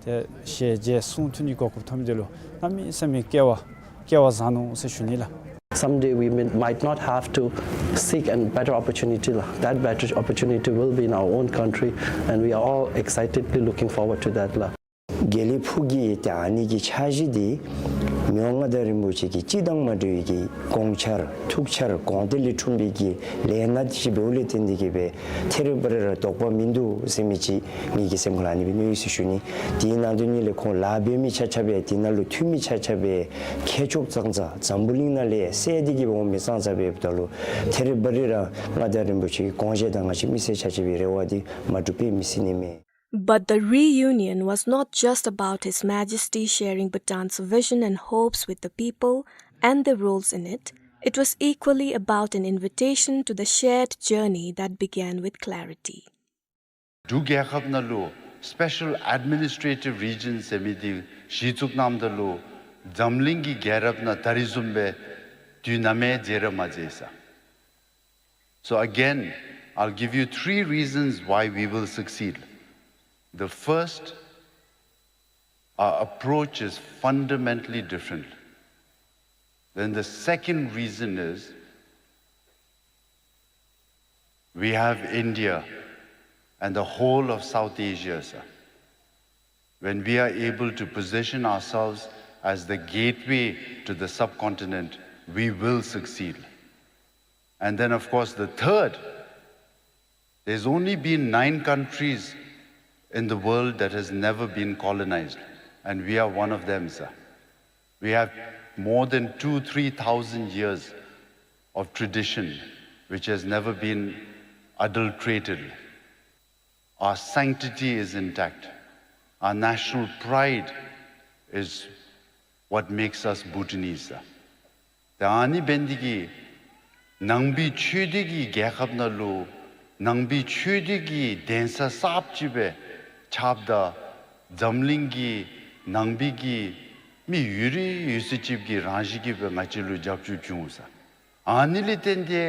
ཏེ་ཞལ་མཇལ་གསུང་ཐོས་ནི་གོ་སྐབས་ཐོབ་མི་འདི་ལུ་གནམ་མེད་ས་མེད་སྐལ་བ་སྐལ་བ་བཟང་ནུག་ཟེར་ཞུ་ནི་ལགས། Someday we may, might not have to seek a better opportunity ལགས། That better opportunity will be in our own country, and we are all excitedly looking forward to that ལགས། དགེ་ལེགས་ཕུག་གི་ཏེ་ཨ་ནི་གི་འཆར་གཞི་འདི་ མི་དབང་མངའ་བདག་རིན་པོ་ཆེ་གི་སྤྱི་དང་མ་འདྲ་བའི་གི་དགོངས་འཆར་ཐུགས་འཆར་དགོངས་གཏེར་ལས་འཁྲུངས་པའི་གི་ལས་སྣ་ཅིག་འབདཝ་ལས་བརྟེན་ཏེ་གིས་སྦེ་ཐད་རི་བ་རི་ར་དོགས་པ་མིན་འདུག་ཟེར་མི་ཅིག་ངེ་གི་སེམས་ཁར་ཨ་ནི་སྦེ་མནོ་ཡི་ཟེར་ཞུ་ནི། དེའི་ནང་དོན་ཉིད་ལས་ཁོང་ལཱ་འབད་མི་ཆ་ཁྱབ་སྦེ་དེ་ནང་ལུ་འཐུས་མི་ཆ་ཁྱབ་སྦེ་མཁས་མཆོག་ཙང་ཙ་འཛམ་བུ་གླིང་ནང་ལས་གསལ་ཏེ་གིས་སྦེ་འོང་མི་ཙང་ཙ་འབདཝ་ད་ལུ་ཐད་རི་བ་རི་ར་མངའ་བདག་རིན་པོ་ཆེ་གི་དགོངས་བཞེད་དང་ང་བཅས་མི་སེར་ཆ་ཁྱབ་ཀྱི་རེ་བ་འདི་མ་འགྲུབ་པས་མི་སྲིད་ནི་མས། But the reunion was not just about His Majesty sharing Bhutan's vision and hopes with the people and their roles in it. It was equally about an invitation to the shared journey that began with clarity. འབྲུག་རྒྱལ་ཁབ་ནང་ལུ་Special Administrative Region ཟེར་མི་འདི་གཞི་བཙུགས་གནངམ་ད་ལུ་འཛམ་གླིང་གི་རྒྱལ་རབས་ནང་ད་རིས་བཟུམ་སྦེ་དུས་ནམ་ཡང་མཇལ་ར་མ་མཇལ་ས། So again, I'll give you three reasons why we will succeed. The first, our approach is fundamentally different. Then the second reason is we have India and the whole of South Asia, sir. When we are able to position ourselves as the gateway to the subcontinent, we will succeed. And then, of course, the third, there's only been nine countries in the world that has never been colonized, and we are one of them, sir. We have more than two, three thousand years of tradition which has never been adulterated. Our sanctity is intact. Our national pride is what makes us Bhutanese. ད་ཨ་ནི་འབད་ནི་འདི་གིས་ནང་པའི་ཆོས་སྡེ་གི་རྒྱལ་ཁབ་ནང་ལུ་ནང་པའི་ཆོས་སྡེ་གི་གདན་ས་གསརཔ་ཅིག་སྦེ་ཆགསཔ་ད་འཛམ་གླིང་གི་ནང་པའི་གི་མི་ཡུལ་རེ་ཡུལ་ས་ཅིག་གི་རང་བཞིན་གྱིས་སྦེ་ང་བཅས་ལུ་རྒྱབ་སྐྱོར་བྱུང་ས། ཨ་ནི་ལས་བརྟེན་ཏེ་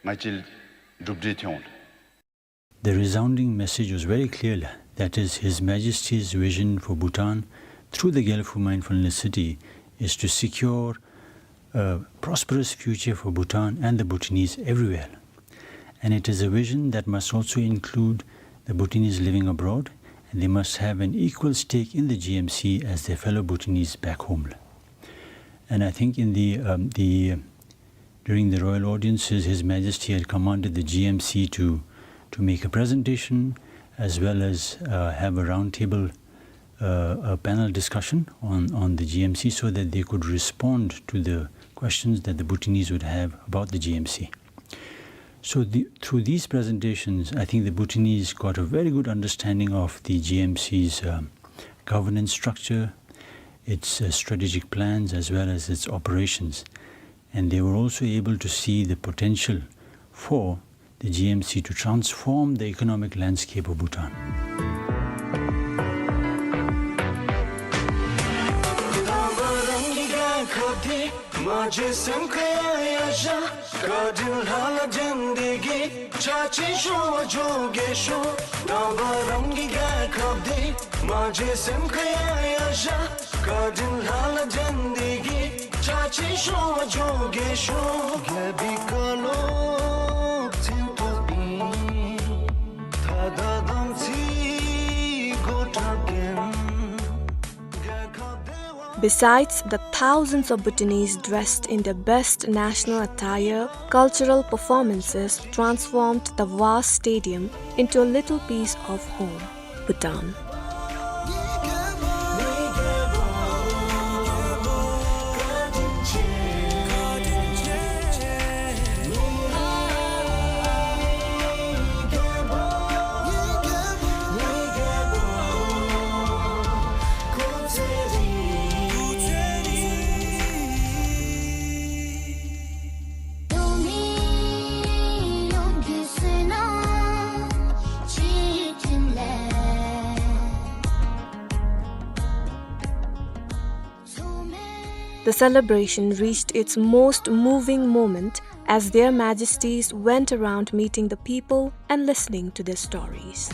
ང་བཅས་གྲུབ་འབྲས་ཐོན་འོང་། The resounding message was very clear. That is, His Majesty's vision for Bhutan through the Gelfu Mindfulness City is to secure a prosperous future for Bhutan and the Bhutanese everywhere. And it is a vision that must also include the Bhutanese living abroad, and they must have an equal stake in the G M C as their fellow Bhutanese back home. And I think in the, um, the During the royal audiences, His Majesty had commanded the G M C to, to make a presentation as well as, uh, have a roundtable, uh, a panel discussion on, on the G M C so that they could respond to the questions that the Bhutanese would have about the G M C. So the, through these presentations, I think the Bhutanese got a very good understanding of the G M C's, um, governance structure, its, uh, strategic plans, as well as its operations. And they were also able to see the potential for the G M C to transform the economic landscape of Bhutan. Besides the thousands of Bhutanese dressed in their best national attire, cultural performances transformed the vast stadium into a little piece of home, Bhutan. The celebration reached its most moving moment as Their Majesties went around meeting the people and listening to their stories.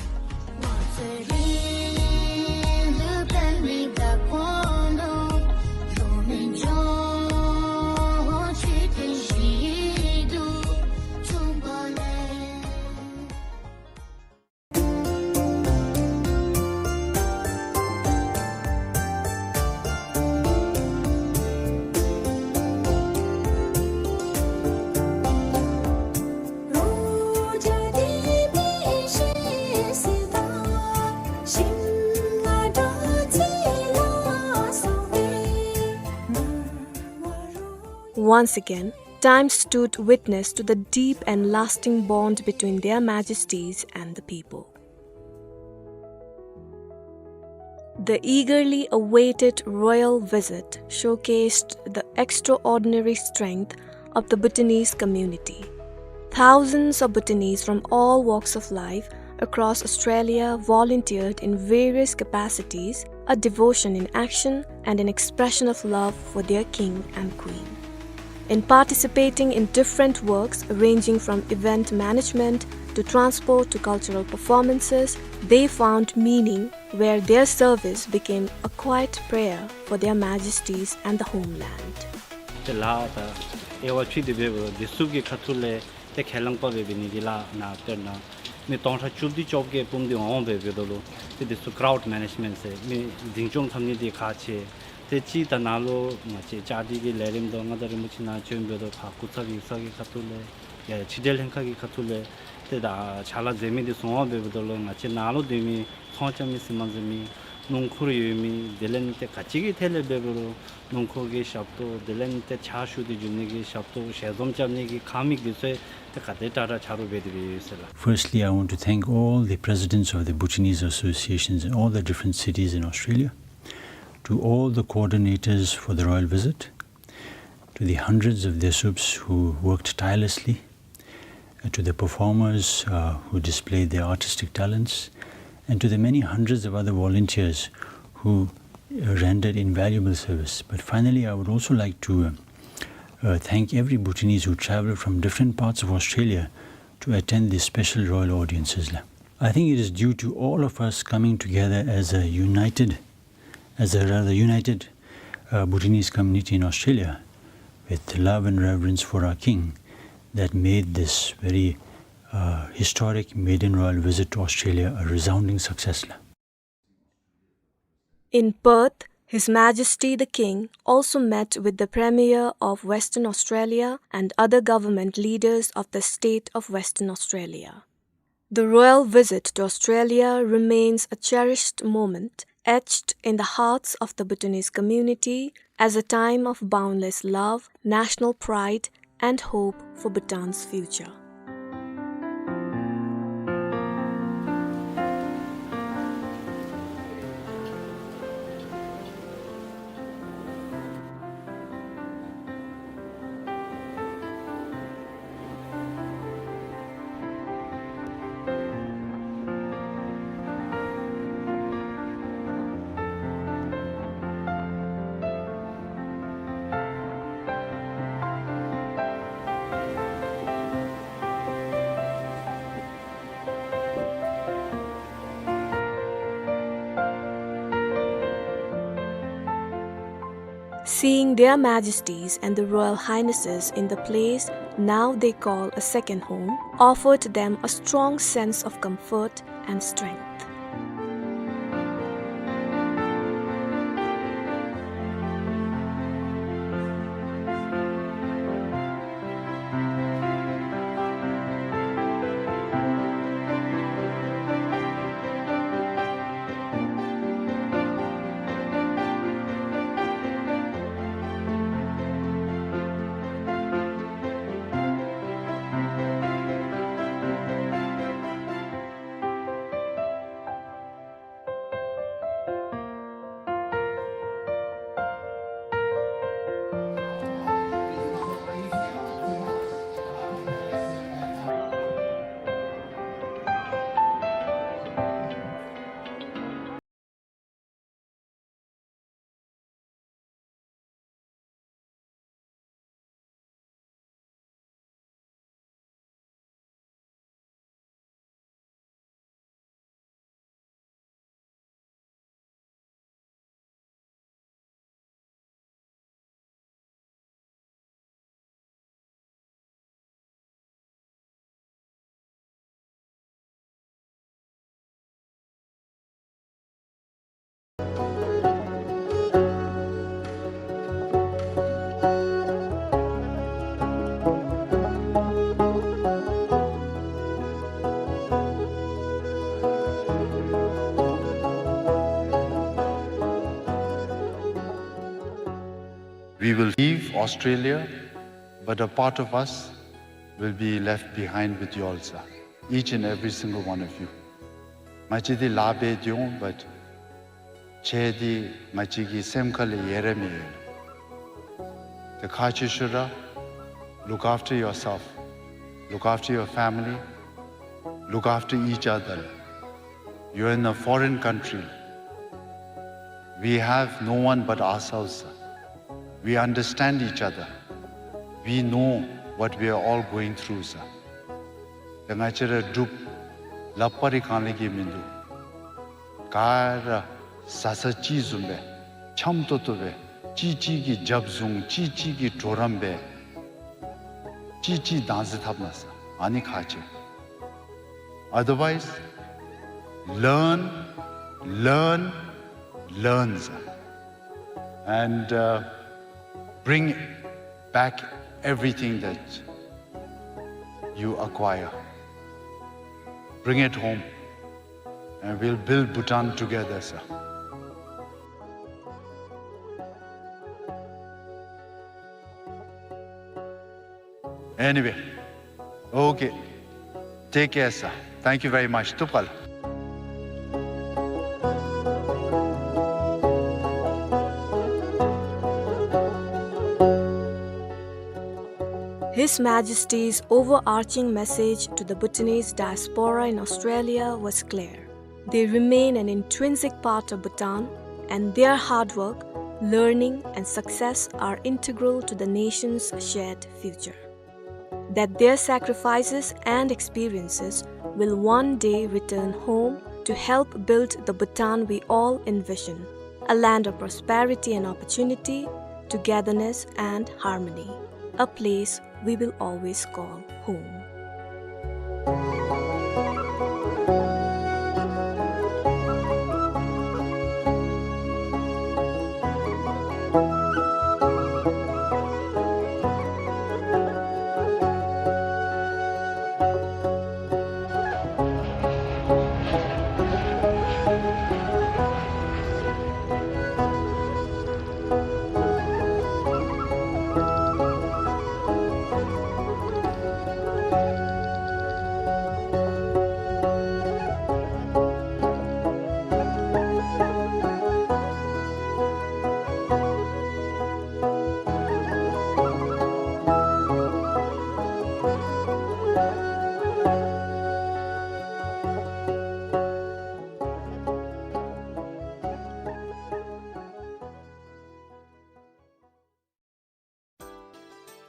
Once again, time stood witness to the deep and lasting bond between Their Majesties and the people. The eagerly awaited royal visit showcased the extraordinary strength of the Bhutanese community. Thousands of Bhutanese from all walks of life across Australia volunteered in various capacities, a devotion in action and an expression of love for their king and queen. In participating in different works ranging from event management to transport to cultural performances, they found meaning where their service became a quiet prayer for Their Majesties and the homeland. ཏེ་ལཱ་ད་དབྱེ་བ་ཕྱེ་སྟེ་འབདཝ་ད་འདི་ཚུ་གི་ཁ་ཐུག་ལས་ཏེ་ཁས་བླངས་པ་འབད་འབད་ནི་འདི་ལཱ་ནཱ་དཔེར་ན་མི་སྟོང་ཕྲག་བཅུ་བདུན་བཅོ་བརྒྱད་འབུམ་འདི་འོང་འབད་འབདཝ་ད་ལུ་ཏེ་འདི་ཚུ་ཀྲའུཌ་མེ་ནེཇ་མེནཊ་ཟེར་མི་འཛིན་སྐྱོང་འཐབ་ནི་འདི་ཁག་ཆེ། ཏེ་གཅིག་ད་ནཱ་ལུ་ང་བཅས་བཅའ་སྒྲིག་གི་ལས་རིམ་དང་མངའ་བདག་རིན་པོ་ཆེ་ནཱ་བྱོན་འབདཝ་ད་ཕར་སྐུ་ཚབ་ཡིག་ཚང་གི་ཁ་ཐུག་ལས་ཡ་ཕྱི་འབྲེལ་ལྷན་ཁག་གི་ཁ་ཐུག་ལས་ཏེ་ད་ཕྱག་ལཱ་མཛད་མི་འདི་ཚུ་འོང་འབད་འབདཝ་ད་ལུ་ང་བཅས་ནཱ་ལུ་སྡོད་མི་ཚོང་རྐྱབ་མི་ཟེར་མ་ཟེར་མི་སྣུམ་འཁོར་ཡོད་མི་དེ་ལས་ཏེ་ག་ཅི་གི་ཐད་ལས་འབད་འབདཝ་རུང་སྣུམ་འཁོར་གྱི་ཞབས་ཏོག་དེ་ལས་ཏེ་ཕྱག་ཞུ་སྟེ་འགྱོ་ནི་གི་ཞབས་ཏོག་ཞལ་འཛོམས་རྐྱབ་ནི་གི་ཁང་མིག་འདི་ཚུ་ཏེ་ག་དེ་དྲག་དྲག་ཆ་རོགས་འབད་དེ་འབད་ཡོད་ཟེར་ལགས། Firstly, I want to thank all the presidents of the Bhutanese associations in all the different cities in Australia, to all the coordinators for the royal visit, to the hundreds of Desuups who worked tirelessly, uh, to the performers, uh, who displayed their artistic talents, and to the many hundreds of other volunteers who, uh, rendered invaluable service. But finally, I would also like to, uh, uh, thank every Bhutanese who traveled from different parts of Australia to attend this special royal audiences. I think it is due to all of us coming together as a united as a rather united, uh, Bhutanese community in Australia, with love and reverence for our king, that made this very, uh, historic maiden royal visit to Australia a resounding success. In Perth, His Majesty the King also met with the Premier of Western Australia and other government leaders of the state of Western Australia. The royal visit to Australia remains a cherished moment, etched in the hearts of the Bhutanese community as a time of boundless love, national pride, and hope for Bhutan's future. Seeing Their Majesties and the Royal Highnesses in the place now they call a second home offered them a strong sense of comfort and strength. We will leave Australia But a part of us will be left behind with you all, sir. Each and every single one of you. ང་བཅས་འདི་ལཱ་འབད་དེ་འོང་། But ཁྱེད་འདི་ང་བཅས་ཀྱི་སེམས་ཁ་ལས་ཡལ་ར་མི་ཡལ། ཏེ་ཁག་ཆེ་ཤོས་ར། Look after yourself. Look after your family. Look after each other. You're in a foreign country. We have no one but ourselves, sir. We understand each other. We know what we are all going through, sir. ཏེ་ང་བཅས་ར་འབྲུགཔ་ལགཔ་རི་གང་ལས་ཀྱི་མིན་འདུག། ག་ར་བཟའ་ཚང་གཅིག་བཟུམ་སྦེ་འཆམ་ཏོག་ཏོ་སྦེ་གཅིག་གཅིག་གི་རྒྱབ་བཟུང་གཅིག་གཅིག་གི་གྲོགས་རམ་འབད་གཅིག་གཅིག་བདག་འཛིན་འཐབ་ན་ས་ཨ་ནི་ཁག་ཆེ། Otherwise, learn, learn, learn, sir. And, uh, bring back everything that you acquire. Bring it home. And we'll build Bhutan together, sir. Anyway, okay. Take care, sir. Thank you very much. Tup kala. His Majesty's overarching message to the Bhutanese diaspora in Australia was clear. They remain an intrinsic part of Bhutan, and their hard work, learning, and success are integral to the nation's shared future. That their sacrifices and experiences will one day return home to help build the Bhutan we all envision, a land of prosperity and opportunity, togetherness and harmony, a place we will always call home.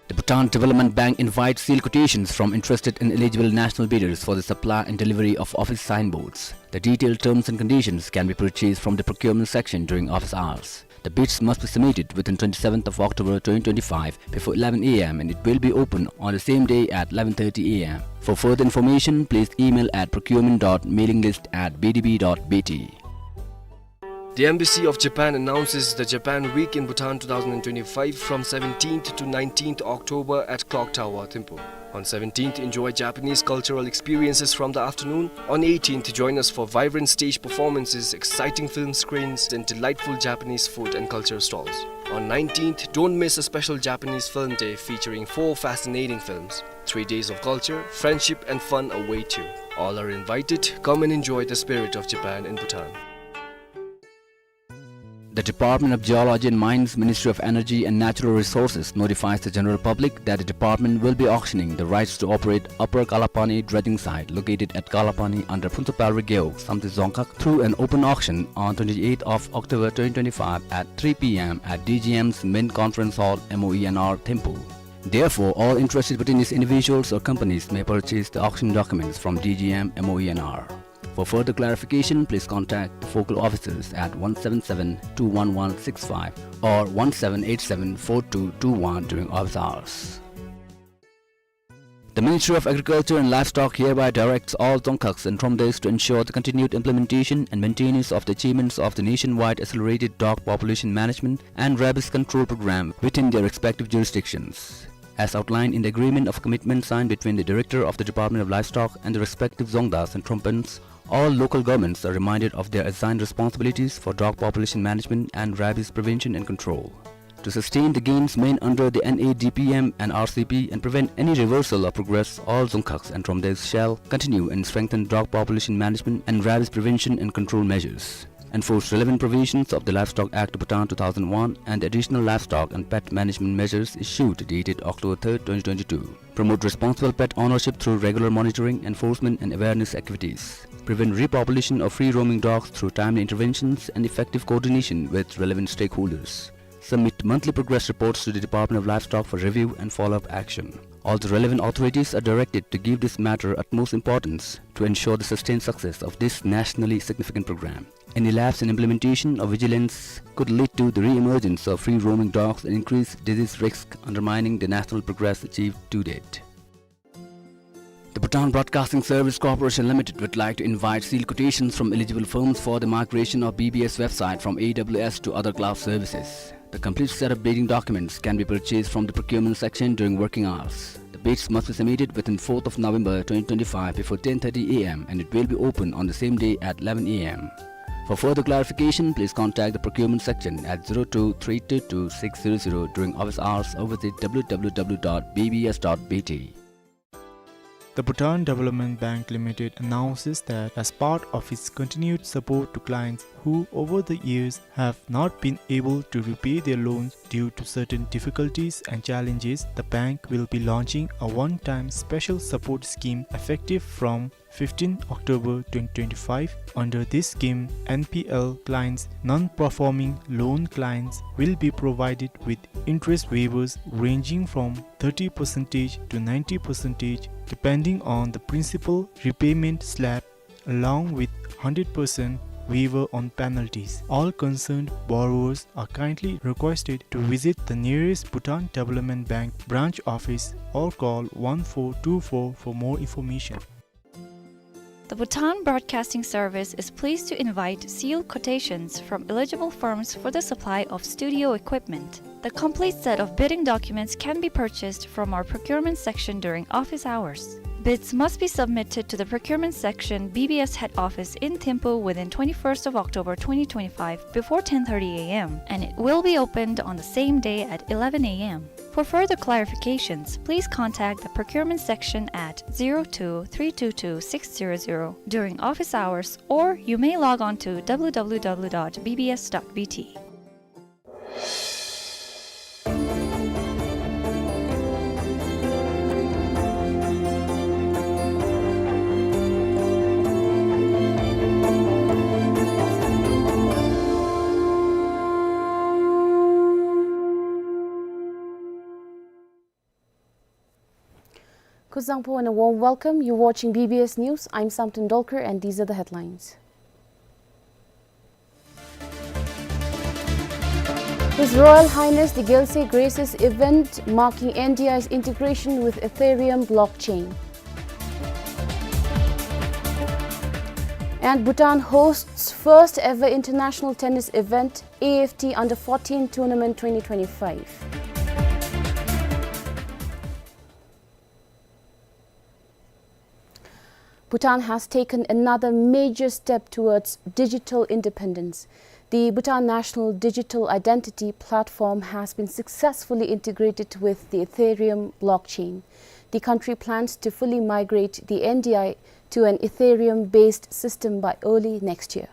The Bhutan Development Bank invites sealed quotations from interested and eligible national bidders for the supply and delivery of office signboards. The detailed terms and conditions can be purchased from the procurement section during office hours. The bids must be submitted within twenty-seventh of October twenty twenty-five before eleven A M and it will be open on the same day at eleven thirty A M. For further information, please email at procurement dot mailing list at B D B dot B T. The Embassy of Japan announces the Japan Week in Bhutan two thousand twenty-five from seventeenth to nineteenth October at Clock Tower, Thimphu. On seventeenth, enjoy Japanese cultural experiences from the afternoon. On eighteenth, join us for vibrant stage performances, exciting film screenings, and delightful Japanese food and culture stalls. On nineteenth, don't miss a special Japanese film day featuring four fascinating films. Three days of culture, friendship, and fun await you. All are invited. Come and enjoy the spirit of Japan in Bhutan. The Department of Geology and Mines, Ministry of Energy and Natural Resources notifies the general public that the department will be auctioning the rights to operate Upper Kalapani dredging site located at Kalapani under Phuntsupari Gewog, Samtse Dzongkhag, through an open auction on twenty-eighth of October twenty twenty-five at three P M at D G M's main conference hall, M O E N R, Thimphu. Therefore, all interested Bhutanese individuals or companies may purchase the auction documents from D G M, M O E N R. For further clarification, please contact the focal officers at one seven seven, two one one, six five or one seven eight seven, four two two one during office hours. The Ministry of Agriculture and Livestock hereby directs all Dzongkhags and Thromdays to ensure the continued implementation and maintenance of the achievements of the nationwide accelerated dog population management and rabies control program within their respective jurisdictions. As outlined in the agreement of commitment signed between the Director of the Department of Livestock and the respective Dzongdas and Thromdays, all local governments are reminded of their assigned responsibilities for dog population management and rabies prevention and control. To sustain the gains made under the N A D P M and R C P and prevent any reversal of progress, all Dzongkhags and Thromdegs shall continue and strengthen dog population management and rabies prevention and control measures. Enforce relevant provisions of the Livestock Act, Bhutan, two thousand one and the Additional Livestock and Pet Management Measures issued dated October third, twenty twenty-two. Promote responsible pet ownership through regular monitoring, enforcement, and awareness activities. Prevent repopulation of free-roaming dogs through timely interventions and effective coordination with relevant stakeholders. Submit monthly progress reports to the Department of Livestock for review and follow-up action. All the relevant authorities are directed to give this matter utmost importance to ensure the sustained success of this nationally significant program. Any lapse in implementation or vigilance could lead to the re-emergence of free-roaming dogs and increase disease risk, undermining the national progress achieved to date. The Bhutan Broadcasting Service Corporation Limited would like to invite sealed quotations from eligible firms for the migration of B B S website from A W S to other cloud services. The complete set of bidding documents can be purchased from the procurement section during working hours. The bids must be submitted within fourth of November twenty twenty-five before ten thirty A M and it will be open on the same day at eleven A M. For further clarification, please contact the procurement section at zero two three two two six zero zero during office hours or visit W W W dot B B S dot B T. The Bhutan Development Bank Limited announces that as part of its continued support to clients who over the years have not been able to repay their loans due to certain difficulties and challenges, the bank will be launching a one-time special support scheme effective from fifteenth October twenty twenty-five. Under this scheme, N P L clients, non-performing loan clients, will be provided with interest waivers ranging from thirty percentage to ninety percentage, depending on the principal repayment slab, along with hundred percent waiver on penalties. All concerned borrowers are kindly requested to visit the nearest Bhutan Development Bank branch office or call one four two four for more information. The Bhutan Broadcasting Service is pleased to invite sealed quotations from eligible firms for the supply of studio equipment. The complete set of bidding documents can be purchased from our procurement section during office hours. Bids must be submitted to the procurement section, B B S head office in Thimphu within twenty-first of October twenty twenty-five before ten thirty A M, and it will be opened on the same day at eleven A M. For further clarifications, please contact the procurement section at zero two three two two six zero zero during office hours, or you may log on to W W W dot B B S dot B T. Kuzuzangpo and a warm welcome. You're watching B B S News. I'm Samten Dolkar and these are the headlines. His Royal Highness the Gyaltsey graces event marking N D I's integration with Ethereum blockchain. And Bhutan hosts first ever international tennis event, A F T Under fourteen Tournament twenty twenty-five. Bhutan has taken another major step towards digital independence. The Bhutan National Digital Identity Platform has been successfully integrated with the Ethereum blockchain. The country plans to fully migrate the N D I to an Ethereum-based system by early next year.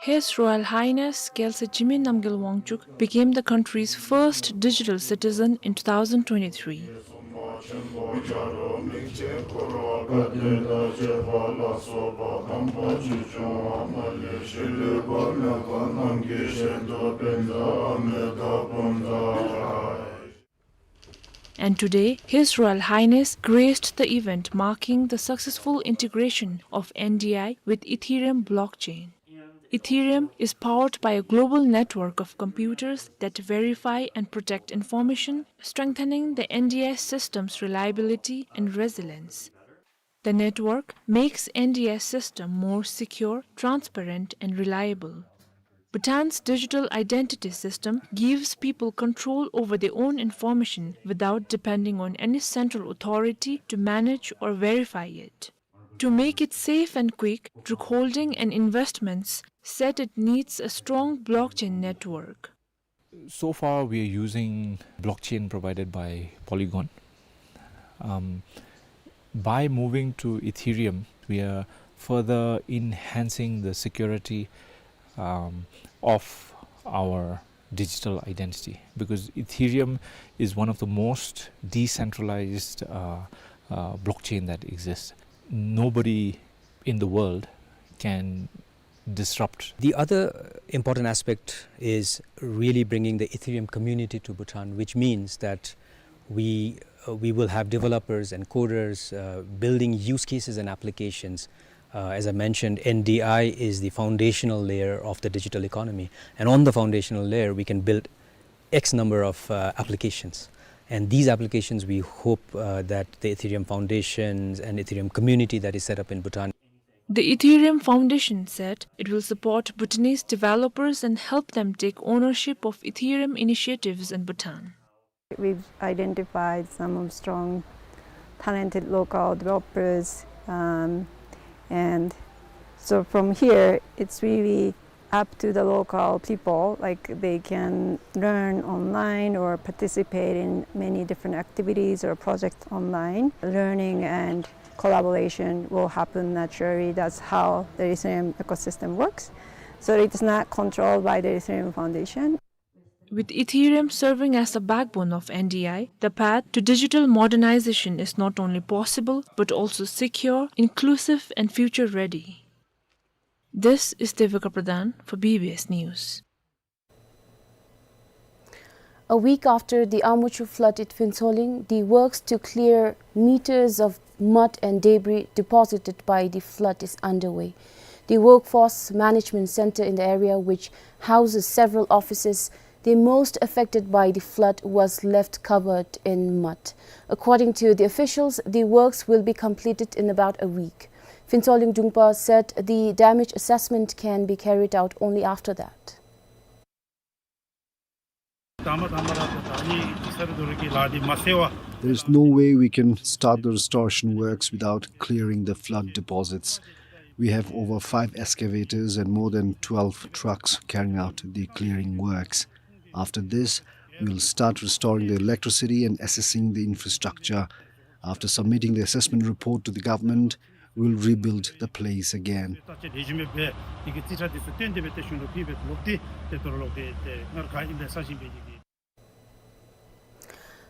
His Royal Highness Gyaltsey Jigme Namgyel Wangchuck became the country's first digital citizen in two thousand twenty-three. And today, His Royal Highness graced the event marking the successful integration of N D I with Ethereum blockchain. Ethereum is powered by a global network of computers that verify and protect information, strengthening the N D I system's reliability and resilience. The network makes N D I system more secure, transparent, and reliable. Bhutan's digital identity system gives people control over their own information without depending on any central authority to manage or verify it. To make it safe and quick, Druk Holding and Investments said it needs a strong blockchain network. So far, we are using blockchain provided by Polygon. Um, by moving to Ethereum, we are further enhancing the security, um, of our digital identity, because Ethereum is one of the most decentralized, uh, uh, blockchain that exists. Nobody in the world can disrupt. The other important aspect is really bringing the Ethereum community to Bhutan, which means that we, uh, we will have developers and coders, uh, building use cases and applications. Uh, as I mentioned, N D I is the foundational layer of the digital economy. And on the foundational layer, we can build X number of, uh, applications. And these applications, we hope, uh, that the Ethereum Foundations and Ethereum community that is set up in Bhutan. The Ethereum Foundation said it will support Bhutanese developers and help them take ownership of Ethereum initiatives in Bhutan. We've identified some of strong, talented local developers, um, and so from here, it's really up to the local people. Like, they can learn online or participate in many different activities or projects online. Learning and collaboration will happen naturally. That's how the Ethereum ecosystem works. So it's not controlled by the Ethereum Foundation. With Ethereum serving as the backbone of N D I, the path to digital modernization is not only possible, but also secure, inclusive, and future-ready. This is Devika Pradhan for B B S News. A week after the Amuchu flood at Phuentsholing, the works to clear meters of mud and debris deposited by the flood is underway. The Workforce Management Center in the area, which houses several offices, the most affected by the flood, was left covered in mud. According to the officials, the works will be completed in about a week. Phuentsholing Drungpa said the damage assessment can be carried out only after that. There is no way we can start the restoration works without clearing the flood deposits. We have over five excavators and more than twelve trucks carrying out the clearing works. After this, we will start restoring the electricity and assessing the infrastructure. After submitting the assessment report to the government, we will rebuild the place again.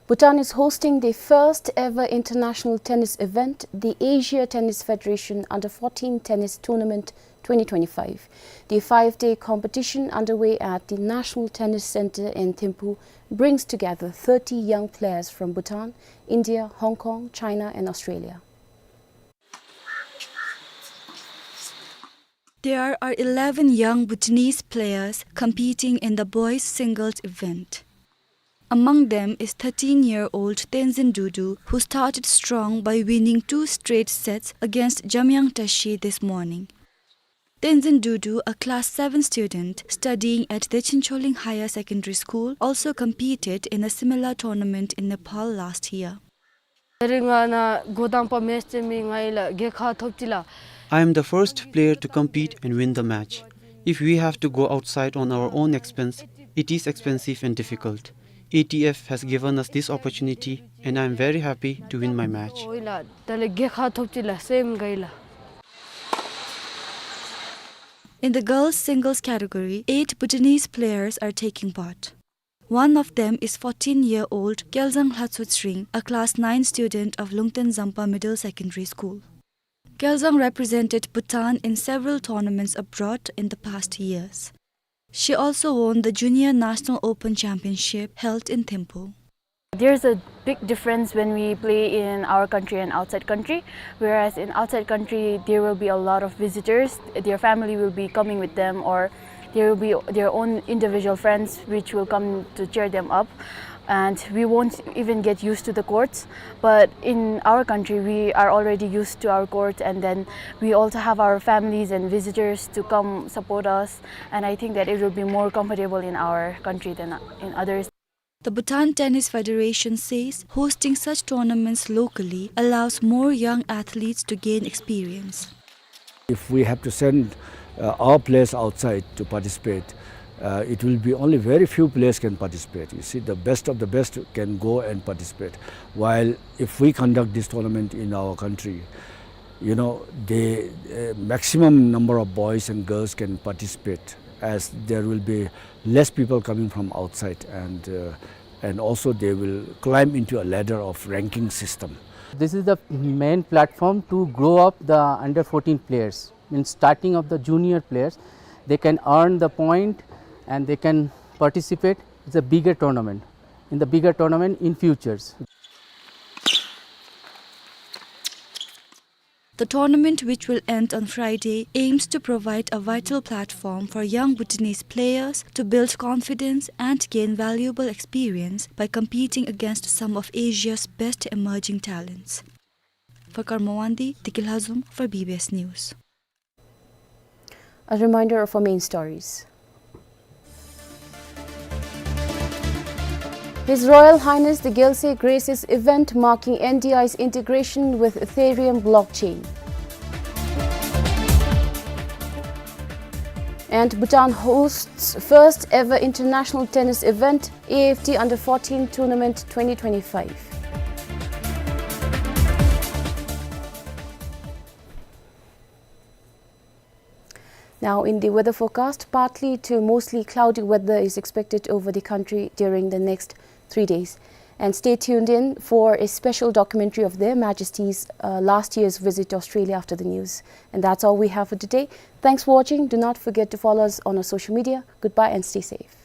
Bhutan is hosting the first ever international tennis event, the Asia Tennis Federation Under fourteen Tennis Tournament twenty twenty-five. The five-day competition underway at the National Tennis Center in Thimphu brings together thirty young players from Bhutan, India, Hong Kong, China, and Australia. There are eleven young Bhutanese players competing in the boys' singles event. Among them is thirteen-year-old Tenzin Dudu, who started strong by winning two straight sets against Jamyang Tashi this morning. Tenzin Dudu, a class seven student studying at Dechen Choling Higher Secondary School, also competed in a similar tournament in Nepal last year. ད་རིས་ང་ནཱ་འགོ་དང་པ་མེཆ་རྩེད་མི་ང་ཡི་ལགས་རྒྱལ་ཁ་ཐོབ་ཅི་ལགས། I am the first player to compete and win the match. If we have to go outside on our own expense, it is expensive and difficult. A T F has given us this opportunity and I am very happy to win my match. ཨོ་ཡི་ལགས། ད་ལས་རྒྱལ་ཁ་ཐོབ་ཅི་ལགས། སེམས་དགའ་ཡི་ལགས། In the girls' singles category, eight Bhutanese players are taking part. One of them is fourteen-year-old Kyelzang Lhatsho Tsring, a class nine student of Lungten Zampa Middle Secondary School. Kyelzang represented Bhutan in several tournaments abroad in the past years. She also won the Junior National Open Championship held in Thimphu. There's a big difference when we play in our country and outside country. Whereas in outside country, there will be a lot of visitors. Their family will be coming with them, or there will be their own individual friends which will come to cheer them up. And we won't even get used to the courts. But in our country, we are already used to our court, and then we also have our families and visitors to come support us, and I think that it will be more comfortable in our country than in others. The Bhutan Tennis Federation says hosting such tournaments locally allows more young athletes to gain experience. If we have to send, uh, our players outside to participate, uh, it will be only very few players can participate. You see, the best of the best can go and participate. While if we conduct this tournament in our country, you know, the, uh, maximum number of boys and girls can participate, as there will be less people coming from outside, and, uh, and also they will climb into a ladder of ranking system. This is the main platform to grow up the under fourteen players. In starting of the junior players, they can earn the point and they can participate. It's a bigger tournament, in the bigger tournament in futures. The tournament, which will end on Friday, aims to provide a vital platform for young Bhutanese players to build confidence and gain valuable experience by competing against some of Asia's best emerging talents. For Karma Wangdi, Deki Lhazom for B B S News. A reminder of our main stories. His Royal Highness the Gyaltsuen graces event marking N D I's integration with Ethereum blockchain. And Bhutan hosts first ever international tennis event, A F T Under fourteen Tournament twenty twenty-five. Now, in the weather forecast, partly to mostly cloudy weather is expected over the country during the next three days. And stay tuned in for a special documentary of Their Majesties', uh, last year's visit to Australia after the news. And that's all we have for today. Thanks for watching. Do not forget to follow us on our social media. Goodbye and stay safe.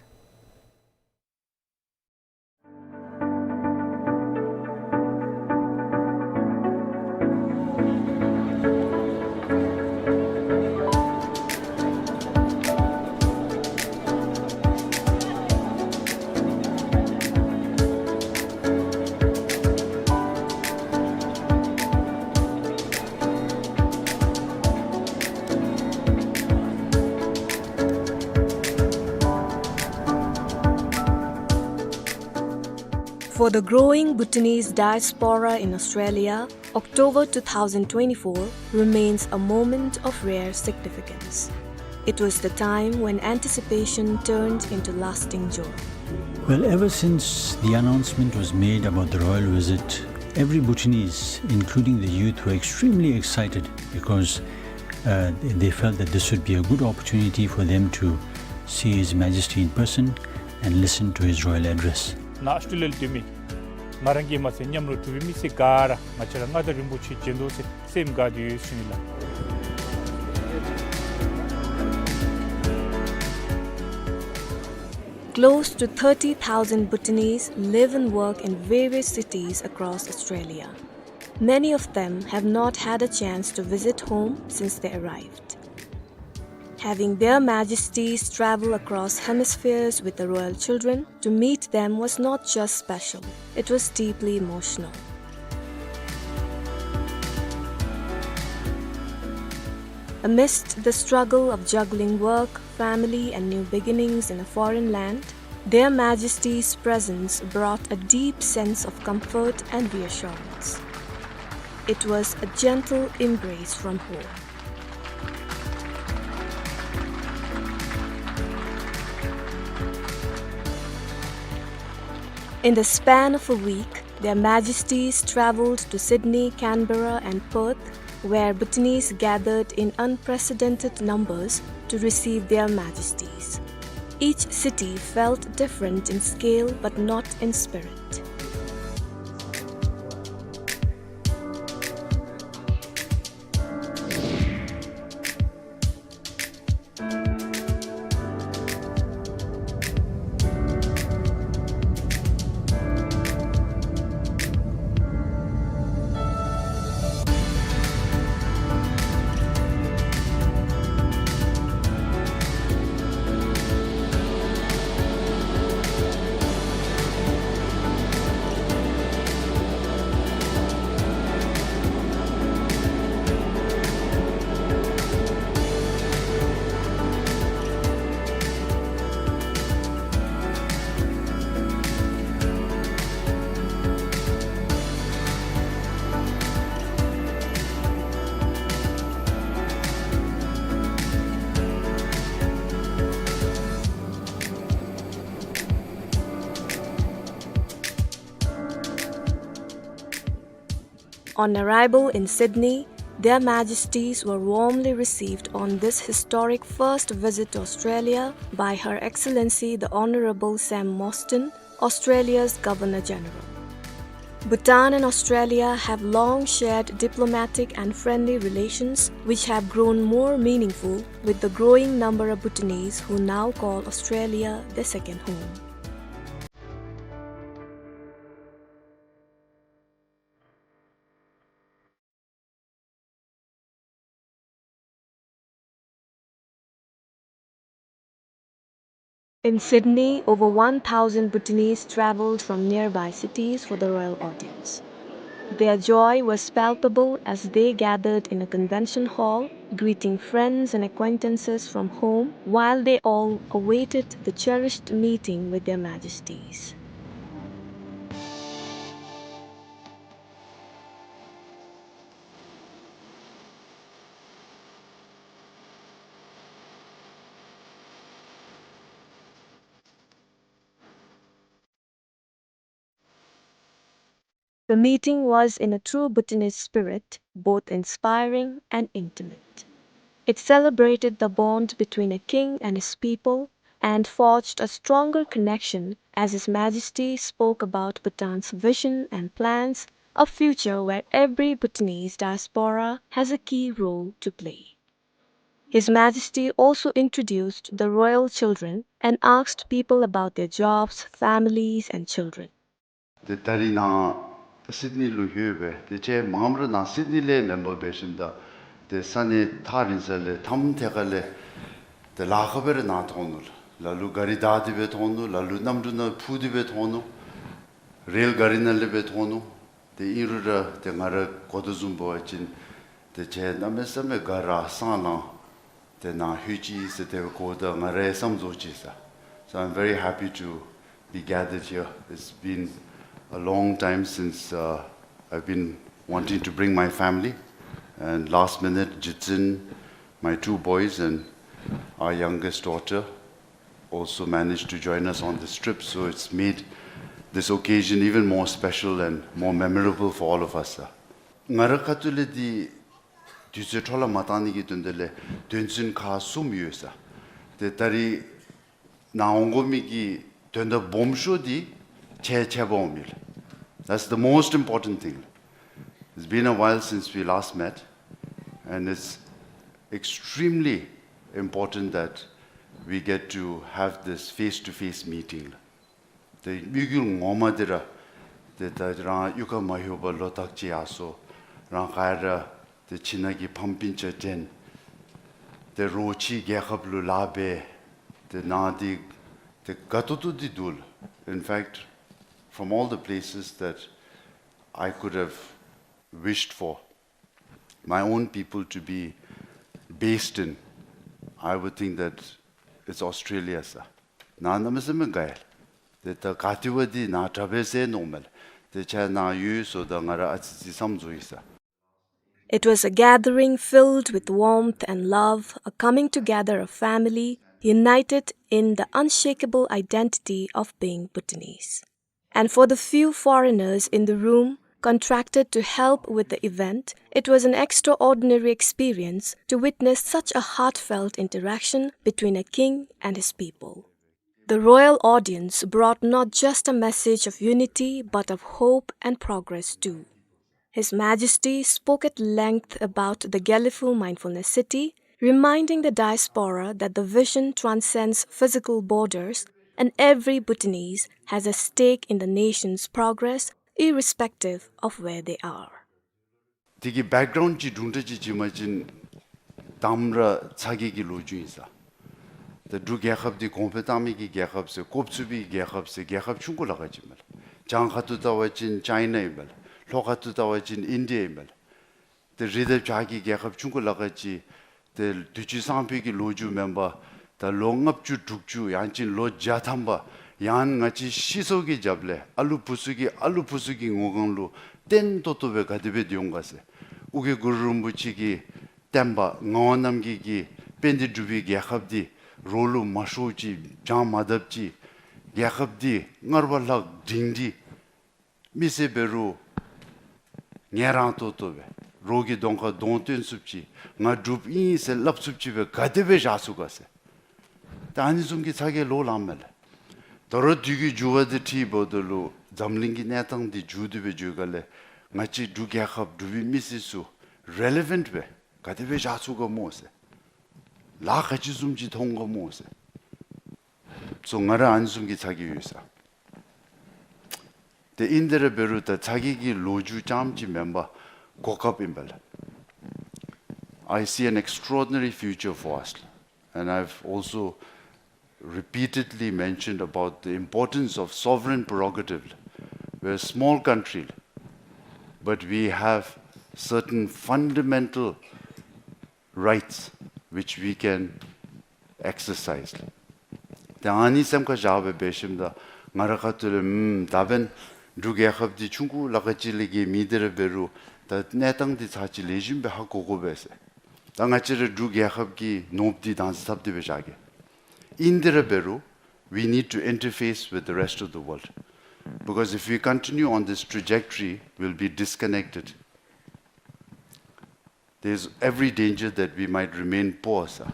For the growing Bhutanese diaspora in Australia, October two thousand twenty-four remains a moment of rare significance. It was the time when anticipation turned into lasting joy. Well, ever since the announcement was made about the royal visit, every Bhutanese, including the youth, were extremely excited because, uh, they, they felt that this would be a good opportunity for them to see His Majesty in person and listen to his royal address. ནཱ་ཨོསི་ཊྲེ་ལི་ཡ་ལུ་སྡོད་མི་ང་རང་གིས་མ་ཚད་མཉམ་རོགས་འབྲུག་པའི་མི་སེར་ག་ར་ང་བཅས་ར་མངའ་བདག་རིན་པོ་ཆེ་མཇལ་དོ་ཟེར་སེམས་དགའ་སྟེ་ཡོད་ཟེར་ཞུ་ནི་ལགས། Close to thirty thousand Bhutanese live and work in various cities across Australia. Many of them have not had a chance to visit home since they arrived. Having Their Majesties travel across hemispheres with the royal children to meet them was not just special, it was deeply emotional. Amidst the struggle of juggling work, family, and new beginnings in a foreign land, Their Majesties' presence brought a deep sense of comfort and reassurance. It was a gentle embrace from home. In the span of a week, Their Majesties travelled to Sydney, Canberra, and Perth, where Bhutanese gathered in unprecedented numbers to receive Their Majesties. Each city felt different in scale but not in spirit. On arrival in Sydney, Their Majesties were warmly received on this historic first visit to Australia by Her Excellency the Honourable Sam Mostyn, Australia's Governor-General. Bhutan and Australia have long shared diplomatic and friendly relations, which have grown more meaningful with the growing number of Bhutanese who now call Australia their second home. In Sydney, over one thousand Bhutanese travelled from nearby cities for the royal audience. Their joy was palpable as they gathered in a convention hall, greeting friends and acquaintances from home, while they all awaited the cherished meeting with Their Majesties. The meeting was in a true Bhutanese spirit, both inspiring and intimate. It celebrated the bond between a king and his people and forged a stronger connection as His Majesty spoke about Bhutan's vision and plans, a future where every Bhutanese diaspora has a key role to play. His Majesty also introduced the royal children and asked people about their jobs, families, and children. ཏེ་ད་རིས་ནཱ་སིཌ་ནི་ལུ་ལྷོད་སྦེ་ཏེ་ཁྱེད་མངམ་ར་ནཱ་སིཌ་ནི་ལས་མེན་པར་འབད་ཞིནམ་ད་ཏེ་ས་གནས་ཐག་རིང་ས་ལས་ཐམ་ཐད་ཁ་ལས་ཏེ་ལཱ་ཁག་སྦེ་ར་ནཱ་ཐོན་ནུག། ལ་ལུ་གཱ་རི་བདའ་སྟེ་སྦེ་ཐོན་ནུག། ལ་ལུ་གནམ་གྲུ་ནང་འཕུར་ཏེ་སྦེ་ཐོན་ནུག། རེལ་གཱ་རི་ནང་ལས་སྦེ་ཐོན་ནུག། ཏེ་ཨིན་རུང་ར་ཏེ་ང་ར་གོ་དོ་བཟུམ་འབད་བ་ཅིན་ཏེ་ཁྱེད་གནམ་མེད་ས་མེད་དགའ་ར་སང་ལང་ཏེ་ནཱ་ལྷོད་ཅི་ཟེར་ཏེ་གོཝ་ད་ང་ར་ཡང་བསམ་རྫོགས་ཅི་ས། So I'm very happy to be gathered here. It's been a long time since, uh, I've been wanting to bring my family, and last minute, Jitsin, my two boys, and our youngest daughter also managed to join us on this trip. So it's made this occasion even more special and more memorable for all of us, sir. ང་རའི་ཁ་ཐུག་ལས་འདི་དུས་ཚོད་འཕྲོ་བརླག་མ་བཏང་ནི་གི་དོན་དག་ལས་དོན་ཚན་ཁག་གསུམ་ཡོད་ས། ཏེ་ད་རིས་ནཱ་འོང་དགོ་མི་གི་དོན་དག་སྦོམ་ཤོས་འདི་ཁྱེད་ཁྱེད་འབོ་མི་ལགས། That's the most important thing. It's been a while since we last met, and it's extremely important that we get to have this face-to-face meeting. ཏེ་དམིགས་ཡུལ་ངོ་མ་འདི་ར་ཏེ་ད་རང་གཡུས་ཁར་མ་ལྷོད་པར་ལོ་དག་ཅིག་ཡར་སོང་། རང་ག་ར་ཏེ་ཁྱིམ་ནང་གི་ཕམ་སྤུན་ཆ་འདྲེན། ཏེ་རོགས་ཕྱི་རྒྱལ་ཁབ་ལུ་ལཱ་འབད། ཏེ་ནཱ་འདི་ཏེ་དགའ་ཏོག་ཏོ་འདི་འདུག་ལགས། In fact, from all the places that I could have wished for my own people to be based in, I would think that it's Australia, sir. ནཱ་གནམ་མེད་ས་མེད་དགའ་ཡི་ལགས། ཏེ་ད་ག་ཏེ་འབད་འདི་ནཱ་དྲག་པས་ཟེར་མནོཝ་མས་ལགས། ཏེ་ཁྱེད་ནཱ་ཡོད་ཟེརཝ་ད་ང་ར་ཨ་ཙི་ཅིག་བསམ་རྫོགས་ཡི་ས། It was a gathering filled with warmth and love, a coming together of family united in the unshakable identity of being Bhutanese. And for the few foreigners in the room contracted to help with the event, it was an extraordinary experience to witness such a heartfelt interaction between a king and his people. The royal audience brought not just a message of unity but of hope and progress too. His Majesty spoke at length about the Gelephu Mindfulness City, reminding the diaspora that the vision transcends physical borders and every Bhutanese has a stake in the nation's progress irrespective of where they are. དེ་གི་བེཀ་གྲའུནཌ་ཅིག་དྲུང་འཕྲུལ་ཅིག་བྱིན་པ་ཅིན་དམ་ར་ཚ་གྱང་གི་ལོ་རྒྱུས་ཨིན་ས། ད་འབྲུག་རྒྱལ་ཁབ་འདི་གོང་འཕེལ་བཏང་མི་གི་རྒྱལ་ཁབ་ཟེར་ཀོབ་ཚུད་པའི་རྒྱལ་ཁབ་ཟེར་རྒྱལ་ཁབ་ཆུང་ཀུ་ལ་ཁག་ཅིག་མས་ལགས། བྱང་ཁ་ཐུག་བལྟ་བ་ཅིན་ཅའི་ན་ཨིན་པས་ལགས། ལྷོ་ཁ་ཐུག་བལྟ་བ་ཅིན་ཨིན་ཌི་ཡ་ཨིན་པས་ལགས། ཏེ་རི་དང་བྱག་གི་རྒྱལ་ཁབ་ཆུང་ཀུ་ལ་ཁག་ཅིག་ཏེ་དུས་ཅི་སང་ཕོད་ཀྱི་ལོ་རྒྱུས་མེན་པར་ད་ལོ་ལྔ་བཅུ་དྲུག་ཅུ་ཡང་ཅིན་ལོ་བརྒྱ་ཐམ་པ་ཡང་ང་བཅས་ཤི་སོ་གི་རྒྱབ་ལས་ཨ་ལུ་བུ་ཚུ་གིས་ཨ་ལུ་བུ་ཚུ་གི་ངོ་གང་ལུ་བརྟན་ཏོག་ཏོ་སྦེ་ག་དེ་སྦེ་སྡོད་འོང་ག་ཟེར། ཨོ་རྒྱན་གུ་རུ་རིན་པོ་ཆེ་གི་བསྟན་པ་ངག་དབང་རྣམ་རྒྱལ་གྱི་དཔལ་ལྡན་འབྲུག་པའི་རྒྱལ་ཁབ་འདི་རོགས་ལུ་མ་ཤོར་ཅིག་བྱང་མ་བརྡབ་ཅིག་རྒྱལ་ཁབ་འདི་སྔར་བ་ལྷག་སྒྲིང་སྒྲི་མི་སེར་འབད་རུང་ ངལ་རངས་ཏོག་ཏོ་སྦེ་རོགས་ཀྱི་གདོང་ཁར་གདོང་སྟོན་ཚུགསཔ་ཅིག་ང་འབྲུགཔ་ཨིན་ཟེར་སླབ་ཚུགསཔ་ཅིག་སྦེ་ག་དེ་སྦེ་བཞག་ཚུགས་ག་ཟེར། ད་ཨ་ནི་བཟུམ་གྱི་ཚ་གྱང་ལོག་ལངམ་མས་ལགས། ད་རུང་དུས་ཀྱི་འགྱུར་བ་འདི་འཁྲིལཝ་ད་ལུ་འཛམ་གླིང་གི་གནས་སྟངས་འདི་འགྱུར་ཏེ་སྦེ་འགྱོ་ག་ལས་ང་བཅས་འབྲུག་རྒྱལ་ཁབ་འབྲུག་པའི་མི་སེར་ཚུ་རེ་ལི་ཝེནཊ་སྦེ་ག་དེ་སྦེ་བཞག་ཚུགས་ག་སྨོ་ཟེར། ལཱ་ག་ཅི་བཟུམ་ཅིག་མཐོང་ག་སྨོ་ཟེར། སོ་ང་ར་ཨ་ནི་བཟུམ་གྱི་ཚ་གྱང་ཡོད་ས། ཏེ་ཨིན་ཏེ་ར་འབད་རུང་ད་ཚ་གྱང་གི་ལོ་རྒྱུས་རྐྱངམ་ཅིག་མེན་པར་གོ་སྐབས་ཨིན་པས་ལགས། I see an extraordinary future for us. And I've also repeatedly mentioned about the importance of sovereign prerogative. We're a small country, but we have certain fundamental rights which we can exercise. ཏེ་ཨ་ནི་སེམས་ཁར་བཞག་སྦེ་འབད་ཞིནམ་ད་ང་རའི་ཁ་ཐུག་ལས་ཨམ་ད་འབདན་འབྲུག་རྒྱལ་ཁབ་འདི་ཆུང་ཀུ་ལཱ་ཁག་ཅིག་ལས་བརྒལ་མེད་ཏེ་ར་འབད་རུང་ད་གནས་སྟངས་འདི་ཚར་གཅིག་ལེགས་ཤོམ་སྦེ་ཧ་གོ་དགོ་པས་ཟེར། ད་ང་བཅས་ར་འབྲུག་རྒྱལ་ཁབ་ཀྱི་ནོར་བུ་འདི་དང་ཟེར་འཐབ་སྟེ་སྦེ་བཞག་གེ། ཨིན་ཏེ་ར་འབད་རུང་we need to interface with the rest of the world. Because if we continue on this trajectory, we'll be disconnected. There's every danger that we might remain poor, sir.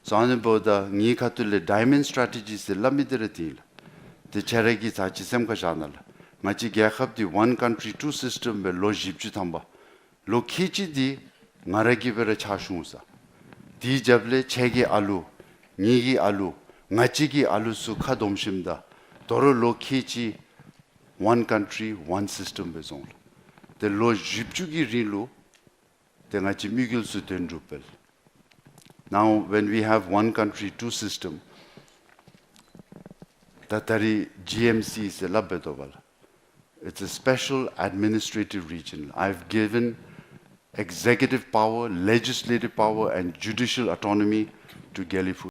སོ་ཨ་ནི་འབདཝ་ད་ངེའི་ཁ་ཐུག་ལས་ཌའི་མཱོནཌ་སི་ཊེ་རེ་ཊི་ཟེར་སླབ་མི་འདི་ར་འདི་ཨིན་ལགས། ཏེ་ཁྱེད་ར་གིས་ཚར་གཅིག་སེམས་ཁར་བཞག་གནང་ལགས། ང་བཅས་རྒྱལ་ཁབ་འདི་one country two system སྦེ་ལོ་བཞི་བཅུ་ཐམ་པ་ལོ་ཁལ་གཅིག་འདི་ང་ར་གིས་སྦེ་ར་ཕྱག་ཞུ་ས། དེའི་རྒྱབ་ལས་ཁྱེད་ཀྱི་ཨ་ལུ་ངེའི་གི་ཨ་ལུ་ང་བཅས་ཀྱི་ཨ་ལུ་ཚུ་ཁ་སྡོམ་ཞིནམ་ད་དོ་རུང་ལོ་ཁལ་གཅིག་one country one system སྦེ་བཟོ་འོང་ལགས། ཏེ་ལོ་བཞི་བཅུ་གི་རིང་ལུ་ཏེ་ང་བཅས་དམིགས་ཡུལ་ཚུ་དོན་འགྲུབ་པས། Now, when we have one country two system, ད་ད་རིས་ཇི་ཨེམ་སི་ཟེར་སླབ་སྦེ་དོ་བ་ལགས། It's a special administrative region. I've given executive power, legislative power, and judicial autonomy to Gelephu.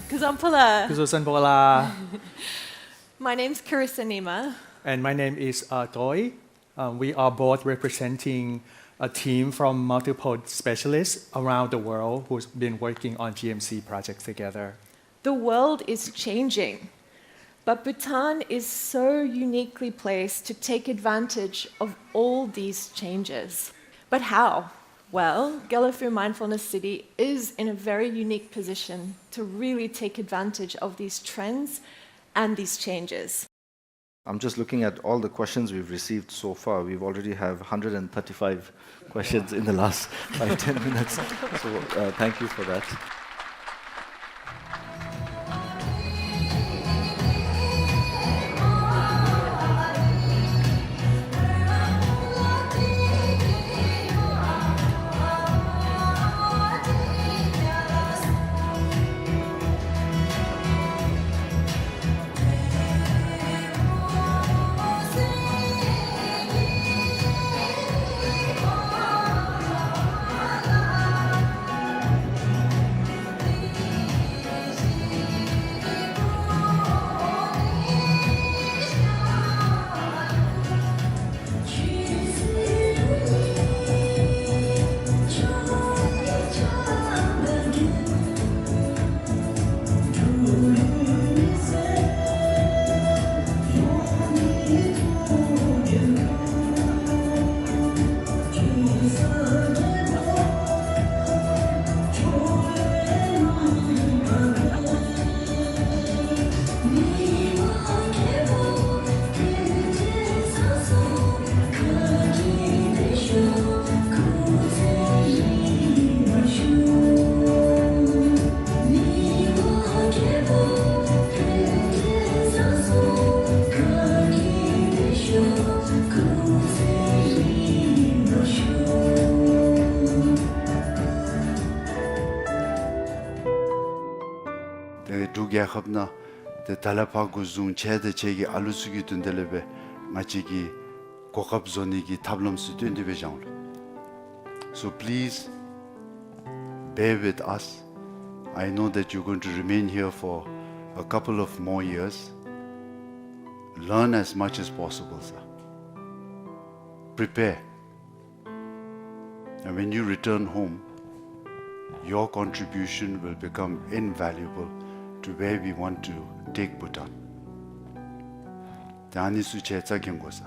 Kuzuzangpo la. Kuzuzangpo la. My name's Carissa Nima. And my name is, uh, Toi. Um, we are both representing a team from multiple specialists around the world who's been working on G M C projects together. The world is changing, but Bhutan is so uniquely placed to take advantage of all these changes. But how? Well, Gelephu Mindfulness City is in a very unique position to really take advantage of these trends and these changes. I'm just looking at all the questions we've received so far. We've already have hundred and thirty-five questions in the last five, ten minutes. So, uh, thank you for that. ཏེ་འབྲུག་རྒྱལ་ཁབ་ནང་ཏེ་ད་ལས་ཕར་འགོ་བཟུང་ཁྱེད་དང་ཁྱེད་ཀྱི་ཨ་ལུ་ཚུ་གི་དོན་དག་ལས་སྦེ་ང་བཅས་ཀྱིས་གོ་སྐབས་བཟོ་ནི་གི་ཐབས་ལམ་ཚུ་སྟོན་ཏེ་སྦེ་བཞག་འོང་ལགས། So please bear with us. I know that you're going to remain here for a couple of more years. Learn as much as possible, sir. Prepare. And when you return home, your contribution will become invaluable to where we want to take Bhutan. ད་ཨ་ནི་ཚུ་ཁྱེད་རྩ་འགེངས་དགོ་ས།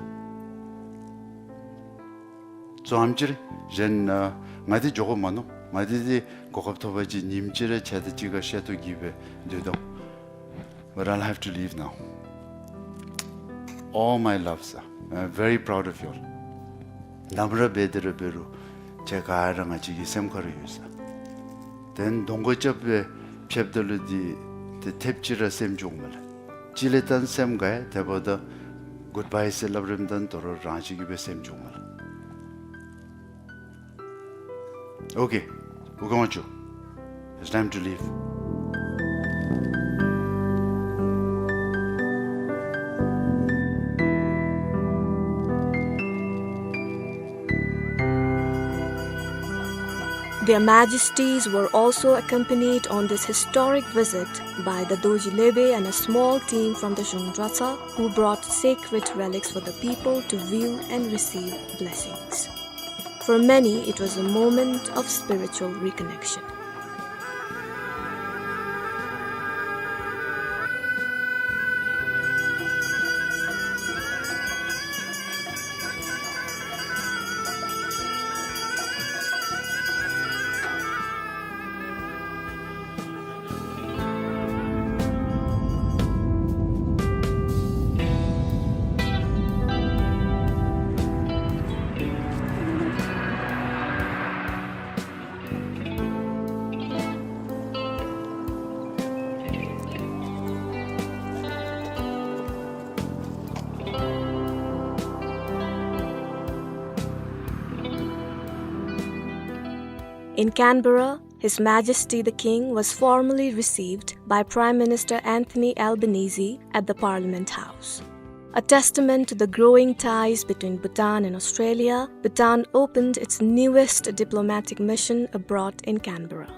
ཙམ་ཅིག་རེ་གཞན་ང་འདི་འགྱོ་དགོ་མ་ནུག། ང་འདི་འདི་གོ་སྐབས་ཐོབ་པ་ཅིན་ཉིནམ་གཅིག་རེ་ཁྱེད་དང་གཅིག་ཁར་བཤད་ཐོ་གི་སྦེ་སྡོད་དོ། But I'll have to leave now. All my love, sir. I'm very proud of you all. ནམ་ར་འབད་དེ་ར་འབད་རུང་ཁྱེད་ག་ར་ང་བཅས་ཀྱི་སེམས་ཁར་ཡོད་ས། དེ་གདོང་ཁར་རྐྱབ་སྦེ་ཕྱདཔ་ད་ལུ་འདི་ཏེ་ཐེབས་ཅིག་ར་སེམས་བྱུང་མས་ལགས། གཅིག་ལས་ད་སེམས་དགའ་ཡི། དེ་འབདཝ་ད་གུཌ་བའི་ཟེར་སླབ་རནམ་ད་དོ་རུང་རང་བཞིན་གྱིས་སྦེ་སེམས་བྱུང་མས་ལགས། Okay, we're going to. It's time to leave. Their Majesties were also accompanied on this historic visit by the Dorji Lebe and a small team from the Zhong Dratshar, who brought sacred relics for the people to view and receive blessings. For many, it was a moment of spiritual reconnection. In Canberra, His Majesty the King was formally received by Prime Minister Anthony Albanese at the Parliament House. A testament to the growing ties between Bhutan and Australia, Bhutan opened its newest diplomatic mission abroad in Canberra.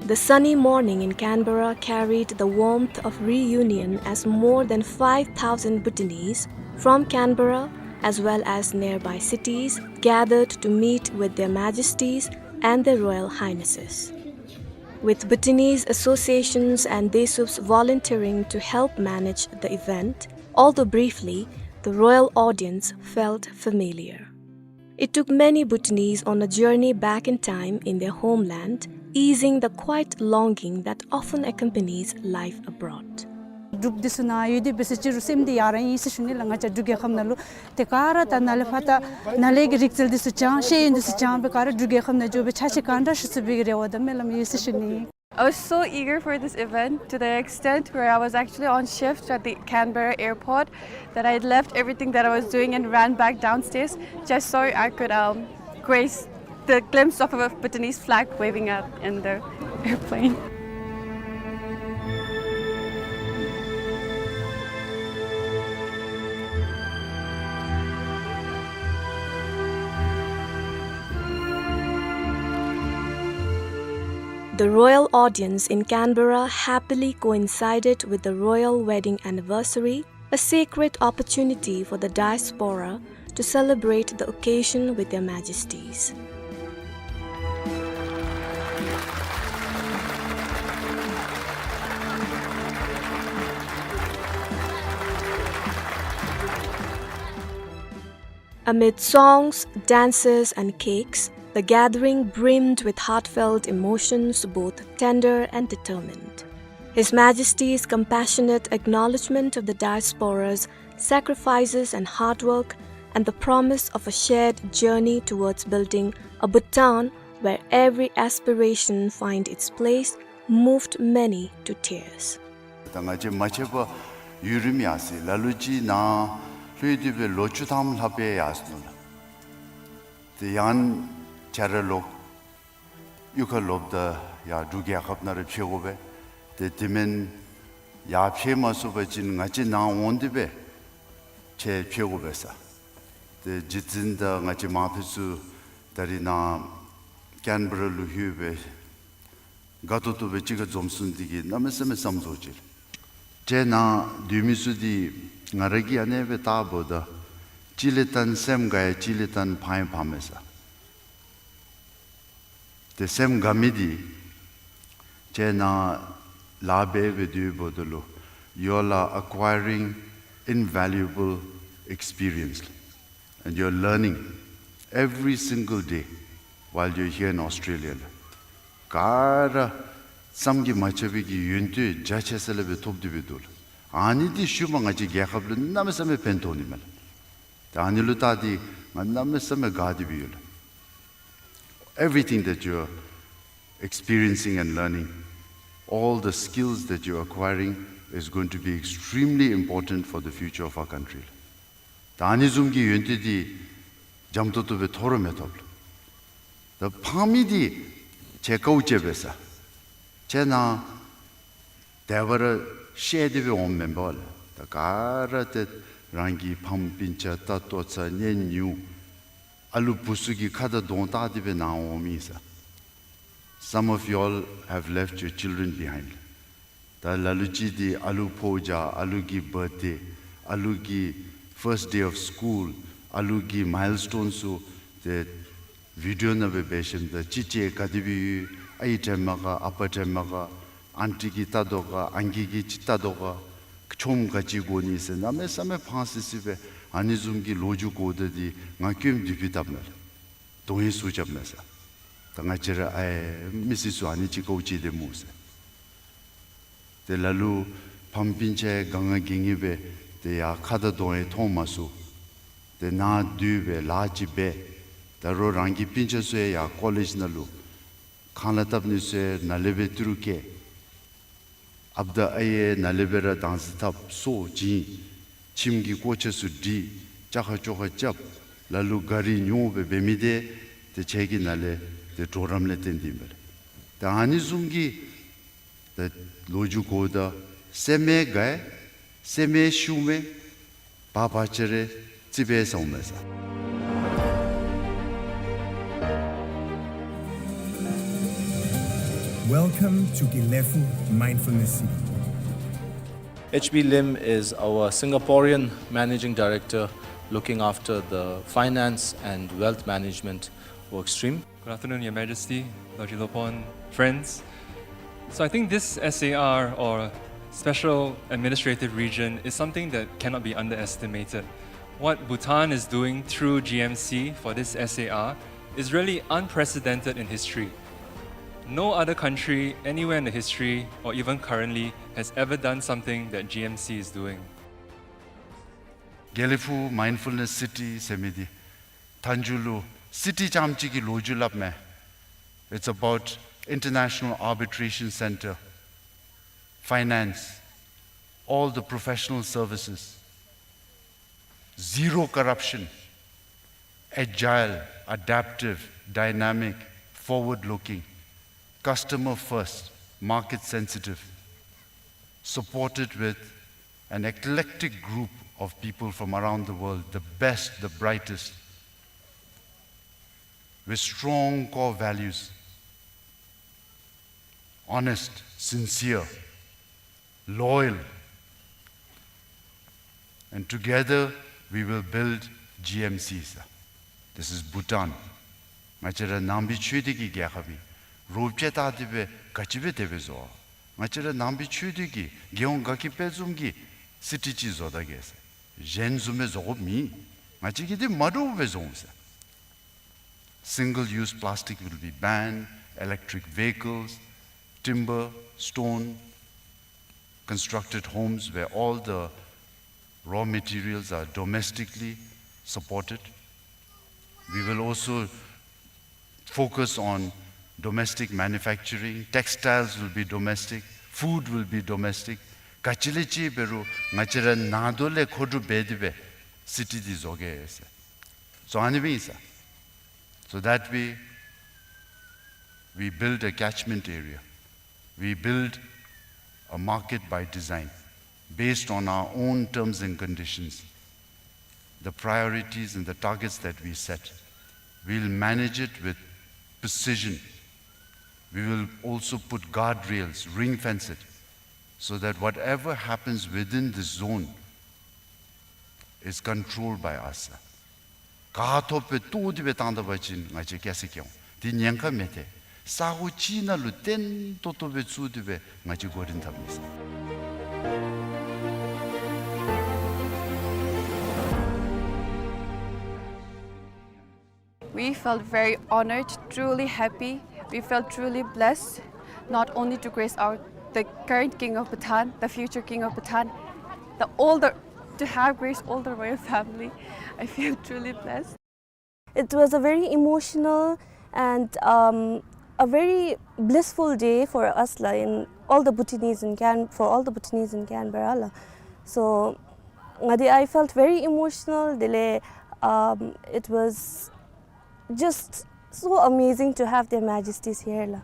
The sunny morning in Canberra carried the warmth of reunion as more than five thousand Bhutanese from Canberra as well as nearby cities gathered to meet with their Majesties and their Royal Highnesses. With Bhutanese associations and DESUPs volunteering to help manage the event, although briefly, the royal audience felt familiar. It took many Bhutanese on a journey back in time in their homeland, easing the quiet longing that often accompanies life abroad. འབྲུག་འདི་ཚུ་ནཱ་ཡོད་དེ་འབད་ཟེར་ཅི་རུང་སེམས་འདི་ཡར་ར་ཨིན་ཟེར་ཞུ་ནི་ལགས། ང་བཅས་འབྲུག་རྒྱལ་ཁབ་ནང་ལུ་ཏེ་ག་ར་ད་ནཱ་ལས་ཕར་ད་ནཱ་ལས་ཀྱི་རིག་རྩལ་འདི་ཚུ་སྦྱང་ཤེས་ཡོན་འདི་ཚུ་སྦྱང་སྦེ་ག་ར་འབྲུག་རྒྱལ་ཁབ་ནང་འགྱོ་སྦེ་ཕྱག་ཕྱིད་གང་དྲག་ཞུ་ཚུགས་པའི་གི་རེ་བ་དང་སྨོན་ལམ་ཡོད་ཟེར་ཞུ་ནི། I was so eager for this event to the extent where I was actually on shift at the Canberra airport that I left everything that I was doing and ran back downstairs just so I could, um, grace the glimpse of a Bhutanese flag waving out in the airplane. The royal audience in Canberra happily coincided with the royal wedding anniversary, a sacred opportunity for the diaspora to celebrate the occasion with their majesties. Amid songs, dances, and cakes, the gathering brimmed with heartfelt emotions, both tender and determined. His Majesty's compassionate acknowledgement of the diaspora's sacrifices and hard work, and the promise of a shared journey towards building a Bhutan where every aspiration find its place, moved many to tears. ད་ང་བཅས་མ་ཆད་པར་ཡུན་རིངམོ་ཡར་སོ་ཡི། ལ་ལུ་ཅིག་ནཱ་ལྷོད་དེ་སྦེ་ལོ་བཅུ་ཐམ་ལྷགཔ་སྦེ་ཡར་སོ་ནུག་ལགས། ཏེ་ཡང་ཆ་ར་ལོག་གཡུས་ཁར་ལོགཔ་ད་ཡར་འབྲུག་རྒྱལ་ཁབ་ནང་ར་ཕྱད་དགོ་པས། ཏེ་དེ་མེན་ ཡར་ཕྱེ་མ་ཚུགས་པ་ཅིན་ང་བཅས་ནཱ་འོང་སྟེ་སྦེ་ཁྱེད་ཕྱེ་དགོ་པས་ས། ཏེ་རྗེ་བཙུན་དང་ང་བཅས་མང་ཕུད་ཚུ་ད་རིས་ནཱ་ཀེན་བེ་ར་ལུ་ལྷོད་སྦེ་དགའ་ཏོག་ཏོ་སྦེ་གཅིག་ཁར་འཛོམས་སོང་འདི་གིས་གནམ་མེད་ས་མེད་བསམ་ཚོར་ཅིག་ལགས། ཏེ་ནཱ་སྡོད་མི་ཚུ་འདི་ང་ར་གིས་ཨ་ནེ་སྦེ་བལྟཝ་ད་གཅིག་ལས་བརྟེན་སེམས་དགའ་ཡི། གཅིག་ལས་བརྟེན་ཕངས་ཡང་ཕངམ་མས་ས། ཏེ་སེམས་དགའ་མི་འདི་ཏེ་ནཱ་ལཱ་འབད་སྦེ་སྡོདཔ་ད་ལུ་you all are acquiring invaluable experience and you're learning every single day while you're here in Australia ལགས། ག་ར་བསམ་གྱིས་མ་ཁྱབ་པའི་གི་ཡོན་ཏན་རྒྱ་ཆེ་ས་ལས་སྦེ་ཐོབ་སྟེ་སྦེ་འདུག་ལགས། ཨ་ནི་འདི་ཤུལ་མ་ང་བཅས་རྒྱལ་ཁབ་ལུ་གནམ་མེད་ས་མེད་ཕན་ཐོགས་ནི་མས་ལགས། ད་ཨ་ནི་ལུ་བལྟ་སྟེ་ང་གནམ་མེད་ས་མེད་དགའ་སྟེ་སྦེ་ཡོད་ལགས། Everything that you're experiencing and learning, all the skills that you're acquiring is going to be extremely important for the future of our country. ད་ཨ་ནི་བཟུམ་གྱི་ཡོན་ཏན་འདི་འཇམ་ཏོང་ཏོ་སྦེ་ཐོབ་ར་མི་ཐོབ་ལགས། ད་ཕངས་མི་འདི་ཁྱེད་དཀའཝ་སྤྱད་པས་ས། ཁྱེད་ནཱ་དེ་སྦེ་ར་བཤད་དེ་སྦེ་འོངམ་མེན་པས་ལགས། ད་ག་ར་ཏེ་རང་གི་ཕམ་སྤུན་ཆ་ད་ལྟོ་ཚ་གཉེན་ཉེཝ་ཨ་ལུ་བུ་ཚུ་གི་ཁ་དང་གདོང་བལྟ་སྟེ་སྦེ་ནཱ་འོངམ་ཨིན་ས། Some of you all have left your children behind. ད་ལ་ལུ་ཅིག་འདི་ཨ་ལུ་འཕོཝ་བྱ་ཨ་ལུ་གི་བརཐ་ཌེ་ཨ་ལུ་གི་ཕརསཊ་ཌེ་ཨོཕ་སི་ཀུལ་ཨ་ལུ་གི་མའིལ་སི་ཊོན་ཚུ་ཏེ་བི་ཌི་ཨོ་ནང་སྦེ་འབད་ཞིནམ་ད་ཅི་ཅིག་ག་དེ་སྦེ་ཡོད། ཨའི་དྲནམ་ག་ཨ་པ་དྲནམ་ག་ཨན་ཊི་གིས་བལྟ་དོ་ག་ཨང་རྒས་ཀྱིས་ཅིག་བལྟ་དོ་ག་ཆོམ་ག་ཅི་དགོ་ནི་ཟེར་གནམ་མེད་ས་མེད་ཕངས་སི་སི་སྦེ་ཨ་ནི་བཟུམ་གྱི་ལོ་རྒྱུས་གོཝ་ད་འདི་ང་སྐྱོན་མི་འདི་ཕུད་བཏབ་མས་ལགས། དོན་ཧིང་སུ་རྐྱབ་མས་ས། ད་ང་བཅས་ར་ཨའི་མི་སེར་ཚུ་ཨ་ནི་ཅིག་དཀའཝ་སྤྱད་དེ་སྨོ་ཟེར། ཏེ་ལ་ལུ་ཕམ་སྤུན་ཆ་ཡང་དཀའ་ངལ་གྱི་ངེས་པས་ཏེ་ཡར་ཁ་དང་གདོང་ཡང་མཐོང་མ་ཚུགས། ཏེ་ནཱ་སྡོད་སྦེ་ལཱ་ཅིག་འབད། ད་རུང་རང་གི་སྤུན་ཆ་ཚུ་ཡང་ཡར་ཀོ་ལེཇ་ནང་ལུ་ཁང་གླ་བཏབ་ནི་ཚུ་ཡང་ནཱ་ལས་སྦེ་ཏི་རུ་བསྐྱལ། ཨཔ་དང་ཨའི་ཡང་ནཱ་ལས་སྦེ་ར་བདག་འཛིན་འཐབ་སོ་བྱིན། ཁྱིམ་གྱི་སྒོ་ཁྱི་ཚུ་སྒྲིག། ཅ་ཁ་ཅོ་ཁ་རྐྱབ། ལ་ལུ་ག་རི་ཉོ་སྦེ་འབད་མི་འདི་ཏེ་ཁྱེད་ཀྱི་ནཱ་ལས་ཏེ་གྲོགས་རམ་ལས་བརྟེན་ཏེ་ཨིན་པས་ལགས། ད་ཨ་ནི་བཟུམ་གྱི་ད་ལོ་རྒྱུས་གོཝ་ད་སེམས་ཡང་དགའ་ཡི། སེམས་ཡང་ཤུགས་མེད། བ་བ་ཅ་རེ་ཙི་པེ་སོང་མས་ས། Welcome to Gelephu Mindfulness City. H B Lim is our Singaporean managing director looking after the finance and wealth management work stream. Good afternoon, Your Majesty, Lorji Lopon, friends. So I think this S A R, or Special Administrative Region, is something that cannot be underestimated. What Bhutan is doing through G M C for this S A R is really unprecedented in history. No other country anywhere in the history, or even currently, has ever done something that G M C is doing. Gelephu Mindfulness City ཟེར་མི་འདི་མཐའ་མཇུག་ལུ་སི་ཊི་རྐྱངམ་གཅིག་གི་ལོ་རྒྱུས་སླབ་མེན། It's about International Arbitration Centre, finance, all the professional services, zero corruption, agile, adaptive, dynamic, forward-looking, customer first, market sensitive, supported with an eclectic group of people from around the world, the best, the brightest, with strong core values, honest, sincere, loyal, and together we will build G M C ཟེར། This is Bhutan. ང་བཅས་ར་ནང་པའི་ཆོས་སྡེ་གི་རྒྱལ་ཁབ་ཨིན། རོགས་བཅས་བལྟ་སྟེ་སྦེ་ག་ཅི་སྦེ་དེ་སྦེ་བཟོ། ང་བཅས་ར་ནང་པའི་ཆོས་སྡེ་གི་རྒྱལ་ཡོངས་དགའ་སྐྱིད་དཔལ་འཛོམས་ཀྱི་སི་ཊི་ཅིག་བཟོ་ད་གེ་ཟེར། གཞན་བཟུམ་སྦེ་བཟོ་དགོཔ་མེད། ང་བཅས་ཀྱིས་འདི་མ་འདྲཝ་སྦེ་བཟོ་འོང་ཟེར། Single-use plastic will be banned, electric vehicles, timber, stone, constructed homes where all the raw materials are domestically supported. We will also focus on domestic manufacturing, textiles will be domestic, food will be domestic. ག་ཅི་ལས་ཅི་འབད་རུང་ང་བཅས་ར་ནང་དོག་ལས་མཁོ་སྒྲུབ་འབད་དེ་སྦེ་སི་ཊི་འདི་བཟོ་གེ་ཟེར། So ཨ་ནི་སྦེ་ཨིན་ས། So that way, we build a catchment area. We build market by design, based on our own terms and conditions, the priorities and the targets that we set. We'll manage it with precision. We will also put guardrails, ring fence it, so that whatever happens within this zone is controlled by us. ག་ཐོབ་སྦེ་བཏོག་སྟེ་སྦེ་བཏང་ད་པ་ཅིན་ང་བཅས་སྐྱེ་ས་སྐྱེ་འོང་། དེ་ཉེན་ཁ་མེད་དེ། ས་གོ་ཅིག་ནང་ལུ་བརྟན་ཏོག་ཏོ་སྦེ་བཙུགས་ཏེ་སྦེ་ང་བཅས་འགོ་འདྲེན་འཐབ་ནི་ཟེར། We felt very honored, truly happy. We felt truly blessed, not only to grace our, the current king of Bhutan, the future king of Bhutan, the, all the, to have graced all the royal family. I feel truly blessed. It was a very emotional and, um, a very blissful day for us, la, in all the Bhutanese in Can-, for all the Bhutanese in Canberra, la. So, ང་འདི་I felt very emotional. དེ་ལས, um, it was just so amazing to have their majesties here, la.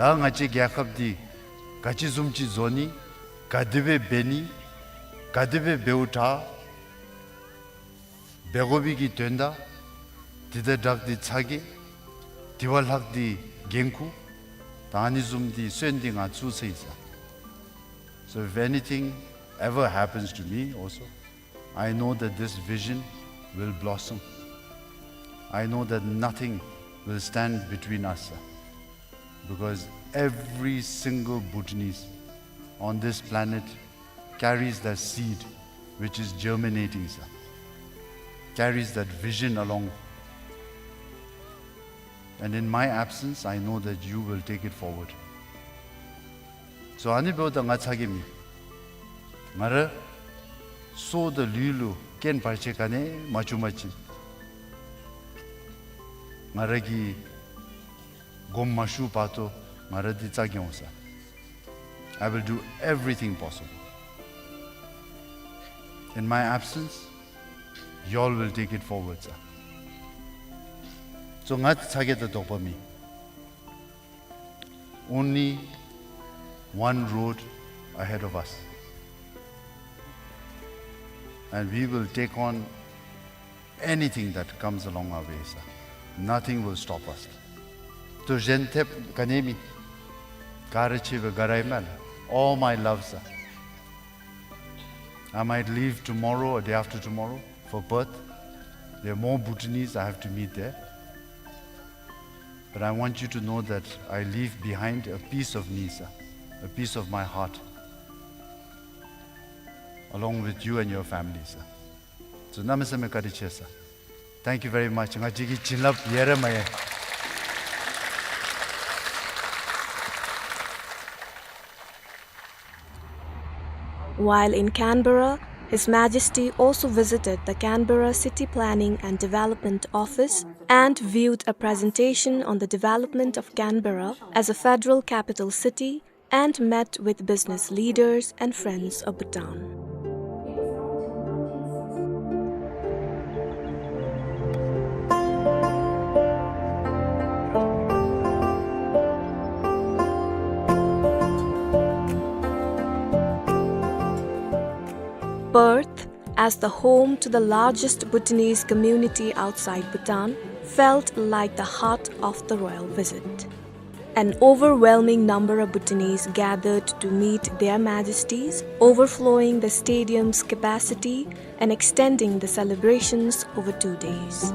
ད་ང་བཅས་རྒྱལ་ཁབ་འདི་ག་ཅི་བཟུམ་ཅིག་བཟོ་ནི། ག་དེ་སྦེ་འབད་ནི། ག་དེ་སྦེ་འབདཝ་དྲག། འབད་དགོ་པའི་གི་དོན་དག། དེ་དང་སྦྲགས་ཏེ་ཚ་གྱང་། དེ་བ་ལྷག་སྟེ་འགན་ཁུར། ད་ཨ་ནི་བཟུམ་འདི་སོན་འདི་ང་བཙུགས་ཚར་ཡི་ཟེར། So if anything ever happens to me also, I know that this vision will blossom. I know that nothing will stand between us, sir. Because every single Bhutanese on this planet carries that seed which is germinating, sir. Carries that vision along. And in my absence, I know that you will take it forward. So ཨ་ནི་འབདཝ་ད་ང་ཚ་གྱང་མེད། ང་ར་སྲོག་དང་ལུས་ལུ་རྐྱེན་བར་ཆད་ག་ནི་ཡང་མ་བྱུང་པ་ཅིན་ང་ར་གིས་དགོངསམ་མ་ཞུ་བར་དུ་ང་ར་འདི་རྩ་འགེངས་འོང་ཟེར། I will do everything possible. In my absence, you all will take it forward, sir. So ང་ཚ་གྱང་དང་དོགས་པ་མེད། Only one road ahead of us. And we will take on anything that comes along our way, sir. Nothing will stop us. དོ་གཞན་ཐེབས་ག་ནི་ཡང་མེད། ག་ར་ཆེ་བའི་ག་ར་ཡི་མེན། All my love, sir. I might leave tomorrow or day after tomorrow for Perth. There are more Bhutanese I have to meet there. But I want you to know that I leave behind a piece of me, sir, a piece of my heart, along with you and your family, sir. So, གནམ་མེད་ས་མེད་བཀའ་དྲིན་ཆེ་ས། Thank you very much. ང་བཅས་ཀྱི་བྱིན་རླབས་ཡལ་ར་མ་ཡལ། While in Canberra, His Majesty also visited the Canberra City Planning and Development Office and viewed a presentation on the development of Canberra as a federal capital city and met with business leaders and friends of Bhutan. Perth, as the home to the largest Bhutanese community outside Bhutan, felt like the heart of the royal visit. An overwhelming number of Bhutanese gathered to meet Their Majesties, overflowing the stadium's capacity and extending the celebrations over two days.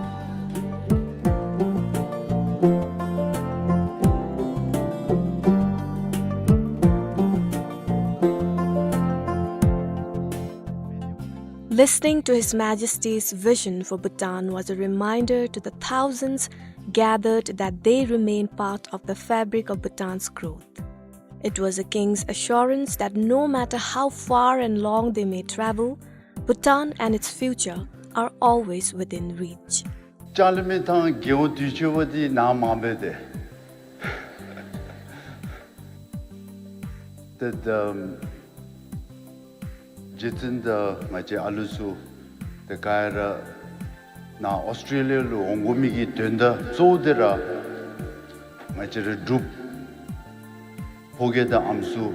Listening to His Majesty's vision for Bhutan was a reminder to the thousands gathered that they remain part of the fabric of Bhutan's growth. It was a king's assurance that no matter how far and long they may travel, Bhutan and its future are always within reach. ལྕང་གླིང་མི་ཐང་རྒེད་འོག་དུས་ཆེ་བ་འདི་ནཱ་མ་འབད་དེ། ཏེ་ད་རྗེ་བཙུན་དང་ང་བཅས་ཨ་ལུ་ཚུ་ཏེ་ག་ར་ནཱ་ཨོསི་ཊྲེ་ལི་ཡ་ལུ་འོང་དགོ་མི་གི་དོན་དག་གཙོ་བོ་དེ་ར་ང་བཅས་ར་འབྲུགཔ་ཕོ་རྒྱས་དང་ཨམ་སྲུ་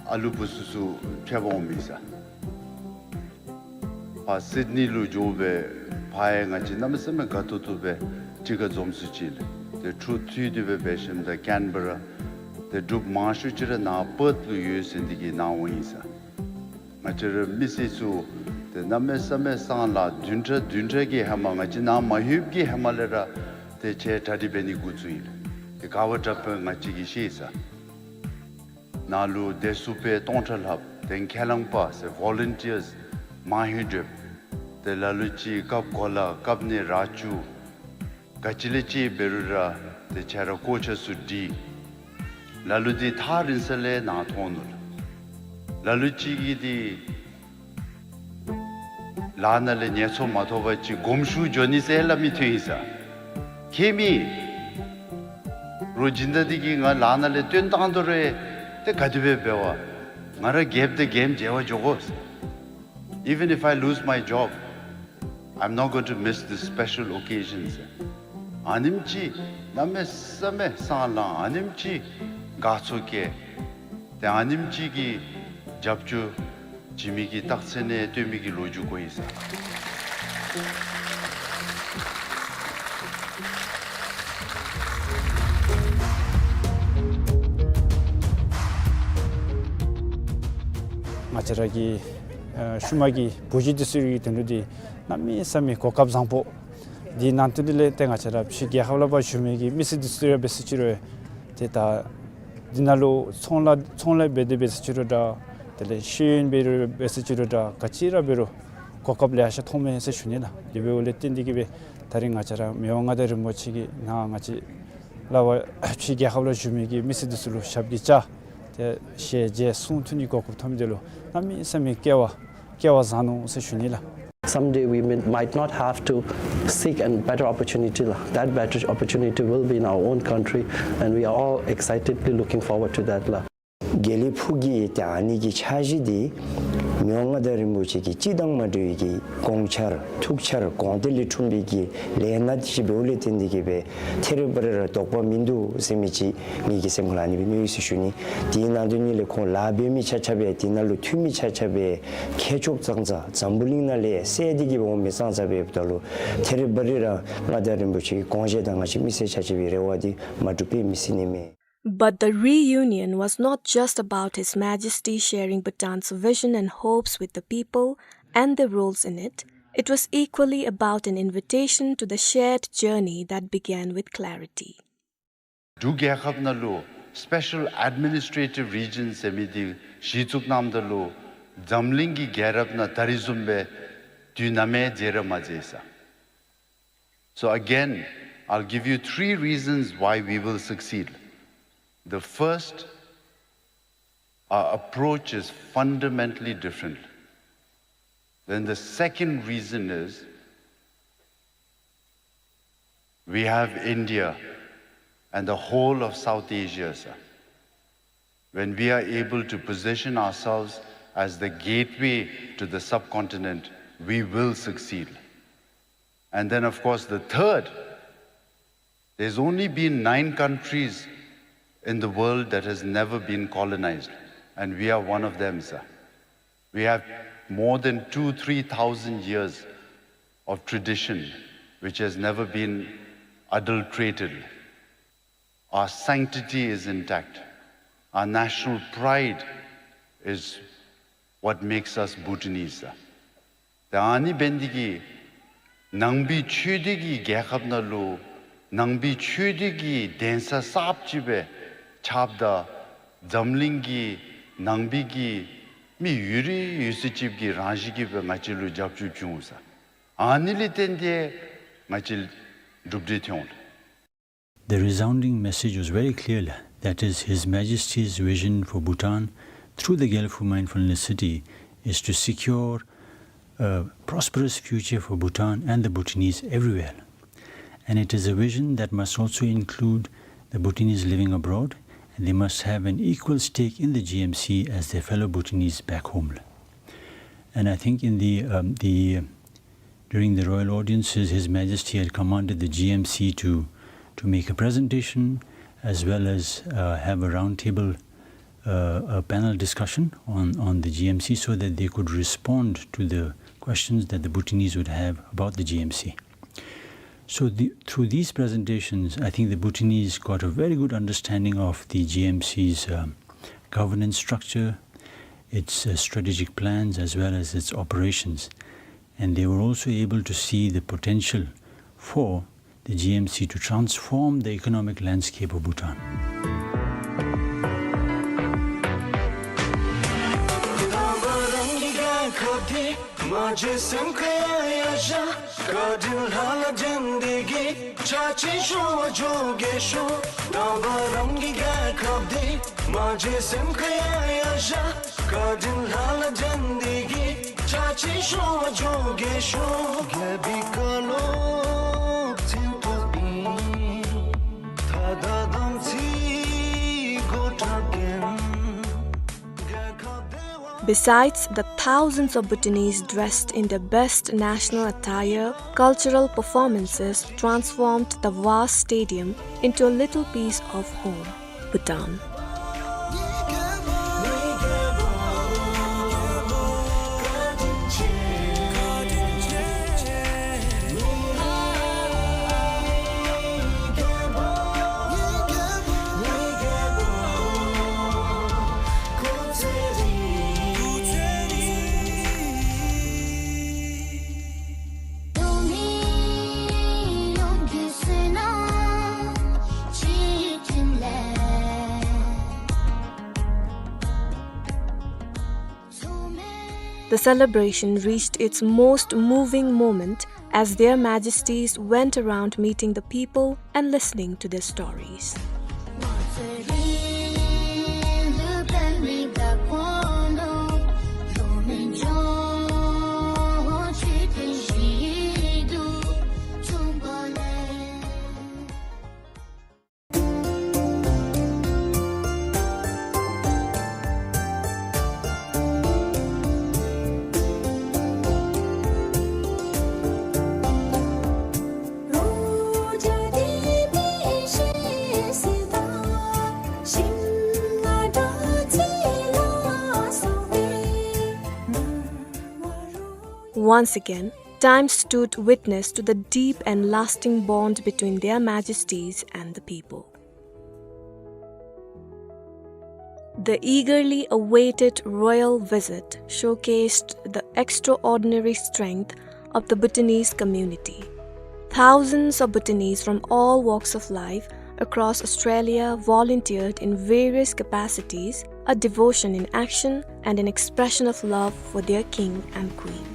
ཨ་ལུ་བུ་ཚུ་ཚུ་ཕྱད་པར་འོང་མི་ས། ཕར་སིཌ་ནི་ལུ་འགྱོ་སྦེ་ཕར་ཡང་ང་བཅས་གནམ་མེད་ས་མེད་དགའ་ཏོག་ཏོ་སྦེ་གཅིག་ཁར་འཛོམས་སུ་ཅིག་ལས། ཏེ་འཕྲོ་མཐུད་དེ་སྦེ་འབད་ཞིནམ་ད་ཀེན་བེ་ར་ཏེ་འབྲུགཔ་མང་ཤོས་ཅིག་ར་ནཱ་པརཐ་ལུ་ཡོད་ཟེར་འདི་གིས་ནཱ་འོང་ཡི་ས། ང་བཅས་ར་མི་སེར་ཚུ་ཏེ་གནམ་མེད་ས་མེད་སང་ལ་བདུན་ཕྲག་བདུན་ཕྲག་གི་ཧེ་མ་ང་བཅས་ནཱ་མ་ལྷོདཔ་གི་ཧེ་མ་ལས་ར་ཏེ་ཁྱེད་གྲ་སྒྲིག་འབད་ནི་འགོ་བཙུགས་ཡི་ལགས། ཏེ་ག་བ་དྲག་པས་ང་བཅས་ཀྱིས་ཤེས་ས། ནཱ་ལུ་བདེ་སྲུངཔ་སྟོང་ཕྲག་ལྷགཔ་ཏེ་ཁས་བླངས་པ་ཟེར་ཝོ་ལན་ཊིརསི་མང་ཧེང་སྒྲུབ། ཏེ་ལ་ལུ་ཅིག་སྐབས་གོ་ལ་སྐབས་ནི་ར་ཅུ་ག་ཅི་ལས་ཅིག་འབད་རུང་ར་ཏེ་ཁྱེད་ར་ཀོ་ཆ་ཚུ་སྒྲིག། ལ་ལུ་འདི་ཐག་རིང་ས་ལས་ནཱ་མཐོང་ནུག་ལགས། ལ་ལུ་ཅིག་གིས་འདི་ལཱ་ནང་ལས་ཉེས་ཚོར་མ་ཐོབ་པ་ཅིན་དགོངསམ་ཞུ་འགྱོ་ནི་ཟེར་སླབ་མི་ཐོན་ཡི་ས། ཁྱད་མེད། རོགས་སྦྱིན་བདག་འདི་གིས་ང་ལཱ་ནང་ལས་བཏོན་བཏང་དོ་རུང་ཏེ་ག་དེ་སྦེ་འབད་བ། ང་ར་རྒྱལཔོ་དང་རྒྱལམ་མཇལ་བར་འགྱོ་དགོ། Even if I lose my job, I'm not going to miss this special occasion ཟེར། ཨ་ནེམ་ཅིག་གནམ་མེད་ས་མེད་སང་ལང་ཨ་ནེམ་ཅིག་དགའ་ཚོར་སྐྱེ། ཏེ་ཨ་ནེམ་ཅིག་གི་རྒྱབ་སྐྱོར་བྱིན་མི་གི་རྟགས་མཚན་ནང་སྟོན་མི་གི་ལོ་རྒྱུས་གོ་ཡི་ས། ང་བཅས་ར་གི་ཨ་ཤུལ་མ་གི་བུ་གཞི་འདི་ཚུ་གི་དོན་ལུ་འདི་གནམ་མེད་ས་མེད་གོ་སྐབས་བཟང་པོ། འདི་ནང་དོན་འདི་ལས་ཏེ་ང་བཅས་ར་ཕྱི་རྒྱལ་ཁབ་ལས་ཕར་བཞུགས་མི་གི་མི་སེར་འདི་ཚུ་ར་འབད་ཟེར་ཅི་རུང་ཏེ་ད་འདི་ནང་ལུ་ཚོང་ལཱ་ཚོང་ལཱ་འབད་དེ་འབད་ཟེར་ཅི་རུང་འདྲ། དེ་ལས་ཤེས་ཡོན་འབད་རུང་འབད་ཟེར་ཅི་རུང་འདྲ་ག་ཅི་ར་འབད་རུང་གོ་སྐབས་ལེ་ཤ་ཐོབ་མས་ཟེར་ཞུ་ནི་ལགས། དེ་འབདཝ་ལས་བརྟེན་འདི་གིས་སྦེ་ད་རིས་ང་བཅས་ར་མི་དབང་མངའ་བདག་རིན་པོ་ཆེ་གིས་ནཱ་ང་བཅས་ལས་ཕར་ཕྱི་རྒྱལ་ཁབ་ལས་བཞུགས་མི་གི་མི་སེར་འདི་ཚུ་ལུ་ཞབས་ཀྱིས་བཅགས་ཏེ་ཞལ་མཇལ་གསུང་ཐོས་ནི་གོ་སྐབས་ཐོབ་མི་འདི་ལུ་གནམ་མེད་ས་མེད་སྐལ་བ་སྐལ་བ་བཟང་ནུག་ཟེར་ཞུ་ནི་ལགས། Someday we may, might not have to seek a better opportunity ལགས། That better opportunity will be in our own country, and we are all excitedly looking forward to that ལགས། དགེ་ལེགས་ཕུག་གི་ཏེ་ཨ་ནི་གི་འཆར་གཞི་འདི་མི་དབང་མངའ་བདག་རིན་པོ་ཆེ་གི་སྤྱི་དང་མ་འདྲ་བའི་གི་དགོངས་འཆར་ཐུགས་འཆར་དགོངས་གཏད་ལས་འཁྲུངས་པའི་གི་ལས་སྣ་ཅིག་འབདཝ་ལས་བརྟེན་འདི་གིས་སྦེ་ཐད་རི་བ་རི་ར་དོགས་པ་མིན་འདུག་ཟེར་མི་ཅིག་ངེ་གི་སེམས་ཁར་ཨ་ནི་སྦེ་མནོ་ཡི་ཟེར་ཞུ་ནི། དེའི་ནང་དོན་ཉིད་ལས་ཁོང་ལཱ་འབད་མི་ཆ་ཁྱབ་སྦེ་དེ་ནང་ལུ་འཐུས་མི་ཆ་ཁྱབ་སྦེ་མཁས་མཆོག་ཙང་ཙང་འཛམ་བུ་གླིང་ནང་ལས་གསལ་འདི་གིས་སྦེ་འོང་མི་ཙང་ཙང་འབདཝ་ད་ལུ་ཐད་རི་བ་རི་ར་མངའ་བདག་རིན་པོ་ཆེ་གི་དགོངས་བཞེད་དང་ང་བཅས་མི་སེར་ཆ་ཁྱབ་ཀྱི་རེ་བ་འདི་མ་འགྲུབ་པའི་མི་སྲིད་ནི་མས། But the reunion was not just about His Majesty sharing Bhutan's vision and hopes with the people and their roles in it. It was equally about an invitation to the shared journey that began with clarity. འབྲུག་རྒྱལ་ཁབ་ནང་ལུ་Special Administrative Region ཟེར་མི་འདི་གཞི་བཙུགས་གནངམ་ད་ལུ་འཛམ་གླིང་གི་རྒྱལ་རབས་ནང་ད་རིས་བཟུམ་སྦེ་དུས་ནམ་ཡང་མཇལ་ར་མ་མཇལ་ས། So again, I'll give you three reasons why we will succeed. The first, our approach is fundamentally different. Then the second reason is we have India and the whole of South Asia, sir. When we are able to position ourselves as the gateway to the subcontinent, we will succeed. And then, of course, the third, there's only been nine countries in the world that has never been colonized, and we are one of them, sir. We have more than two, three thousand years of tradition which has never been adulterated. Our sanctity is intact. Our national pride is what makes us Bhutanese. ད་ཨ་ནི་འབད་ནི་འདི་གིས་ནང་པའི་ཆོས་སྡེ་གི་རྒྱལ་ཁབ་ནང་ལུ་ནང་པའི་ཆོས་སྡེ་གི་གདན་ས་གསརཔ་ཅིག་སྦེ་ཆགསཔ་ད་འཛམ་གླིང་གི་ནང་པའི་གི་མི་ཡོད་རིགས་ཡོད་ཚད་ཅིག་གིས་རང་བཞིན་གྱིས་སྦེ་ང་བཅས་ལུ་རྒྱབ་སྐྱོར་བྱུང་ས། ཨ་ནི་ལས་བརྟེན་ཏེ་ང་བཅས་གྲུབ་འབྲས་ཐོན་འོང་། The resounding message was very clear, that is, His Majesty's vision for Bhutan through the Gelfu Mindfulness City is to secure a prosperous future for Bhutan and the Bhutanese everywhere. And it is a vision that must also include the Bhutanese living abroad, and they must have an equal stake in the G M C as their fellow Bhutanese back home. And I think in the, um, the During the royal audiences, His Majesty had commanded the G M C to, to make a presentation as well as, uh, have a roundtable, uh, a panel discussion on, on the G M C so that they could respond to the questions that the Bhutanese would have about the G M C. So the, through these presentations, I think the Bhutanese got a very good understanding of the G M C's, um, governance structure, its, uh, strategic plans, as well as its operations. And they were also able to see the potential for the G M C to transform the economic landscape of Bhutan. Besides the thousands of Bhutanese dressed in their best national attire, cultural performances transformed the vast stadium into a little piece of home, Bhutan. The celebration reached its most moving moment as Their Majesties went around meeting the people and listening to their stories. Once again, time stood witness to the deep and lasting bond between Their Majesties and the people. The eagerly awaited royal visit showcased the extraordinary strength of the Bhutanese community. Thousands of Bhutanese from all walks of life across Australia volunteered in various capacities, a devotion in action and an expression of love for their king and queen.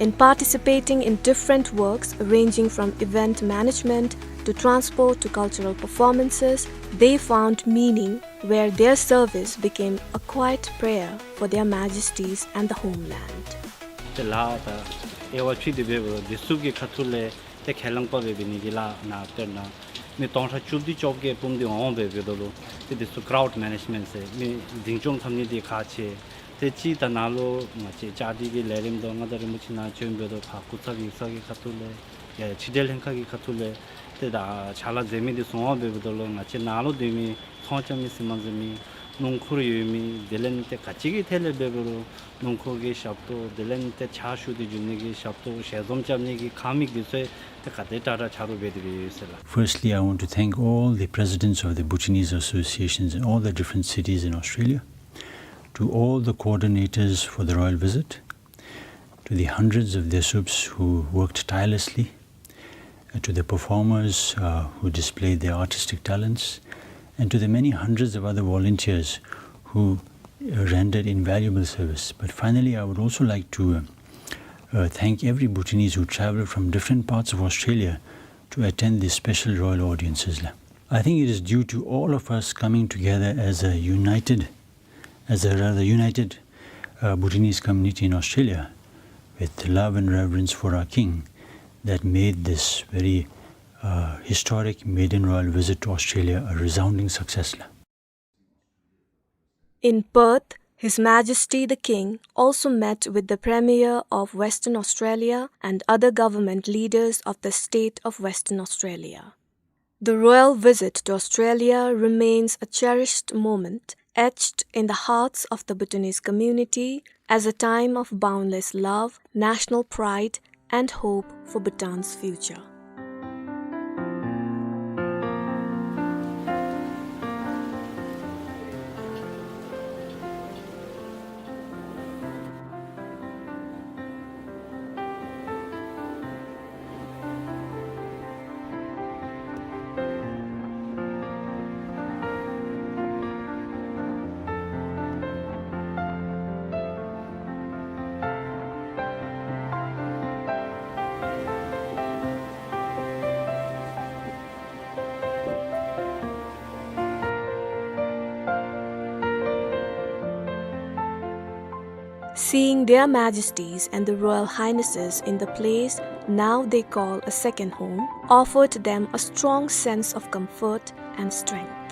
In participating in different works ranging from event management to transport to cultural performances, they found meaning where their service became a quiet prayer for their majesties and the homeland. ཏེ་ལཱ་ད་དབྱེ་བ་ཕྱེ་སྟེ་འབདཝ་ད་བདེ་སྲུངཔ་གི་ཁ་ཐུག་ལས་ཏེ་ཁས་བླངས་པ་འབད་འབད་ནི་གི་ལཱ་ནང་དཔེར་ན་མི་སྟོང་ཕྲག་བཅུ་བདུན་བཅོ་བརྒྱད་སྤུངས་ཏེ་འོང་འབད་འབདཝ་ད་ལུ་ཏེ་དེ་ཚུ་ཀྲའུཌ་མེ་ནེཇ་མེནཊ་ཟེར་མི་འཛིན་སྐྱོང་འཐབ་ནི་འདི་ཁག་ཆེ། ཏེ་གཅིག་ད་ནཱ་ལུ་ང་བཅས་བཅའ་སྒྲིག་གི་ལས་རིམ་དང་མངའ་བདག་རིན་པོ་ཆེ་ནཱ་བྱོན་འབདཝ་ད་ཕར་སྐུ་ཚབ་ཡིག་ཚང་གི་ཁ་ཐུག་ལས་ཡ་ཕྱི་འབྲེལ་ལྷན་ཁག་གི་ཁ་ཐུག་ལས་ཏེ་ད་ཕྱག་ལཱ་མཛད་མི་འདི་ཚུ་འོང་འབདཝ་ད་ལུ་ང་བཅས་ནཱ་ལུ་སྡོད་མི་ཚོང་རྐྱབ་མི་ཟེར་མ་ཟེར་མི་སྣུམ་འཁོར་ཡོད་མི་དེ་ལས་ཏེ་ག་ཅི་གི་ཐད་ལས་འབད་འབདཝ་རུང་སྣུམ་འཁོར་གྱི་ཞབས་ཏོག་དེ་ལས་ཏེ་ཕྱག་ཞུ་སྟེ་འགྱོ་ནི་གི་ཞབས་ཏོག་ཞལ་འཛོམས་རྐྱབ་ནི་གི་ཁང་མིག་འདི་ཚུ་ཏེ་ག་དེ་དྲག་དྲག་ཆ་རོགས་འབད་དེ་འབད་ཡོད་ཟེར་ལགས། Firstly, I want to thank all the presidents of the Bhutanese associations in all the different cities in Australia, to all the coordinators for the royal visit, to the hundreds of Desuups who worked tirelessly, uh, to the performers, uh, who displayed their artistic talents, and to the many hundreds of other volunteers who, uh, rendered invaluable service. But finally, I would also like to, uh, uh, thank every Bhutanese who traveled from different parts of Australia to attend these special royal audiences. I think it is due to all of us coming together as a united as a rather united, uh, Bhutanese community in Australia, with love and reverence for our king, that made this very, uh, historic maiden royal visit to Australia a resounding success. In Perth, His Majesty the King also met with the Premier of Western Australia and other government leaders of the state of Western Australia. The royal visit to Australia remains a cherished moment, etched in the hearts of the Bhutanese community as a time of boundless love, national pride, and hope for Bhutan's future. Seeing their majesties and the royal highnesses in the place now they call a second home offered them a strong sense of comfort and strength.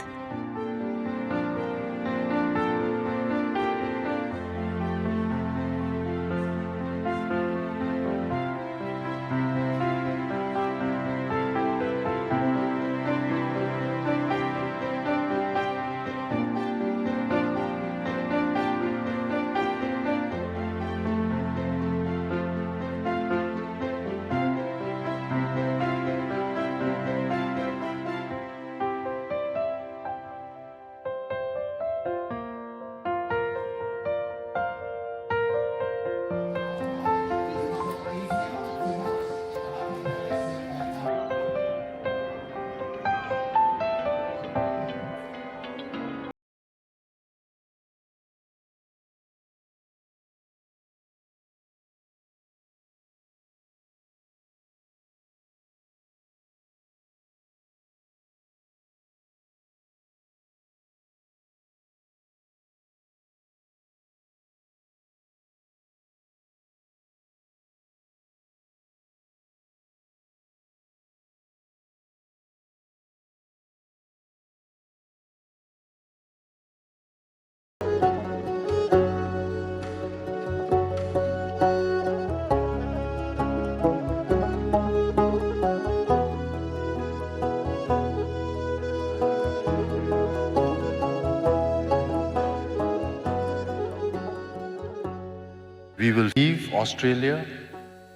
We will leave Australia,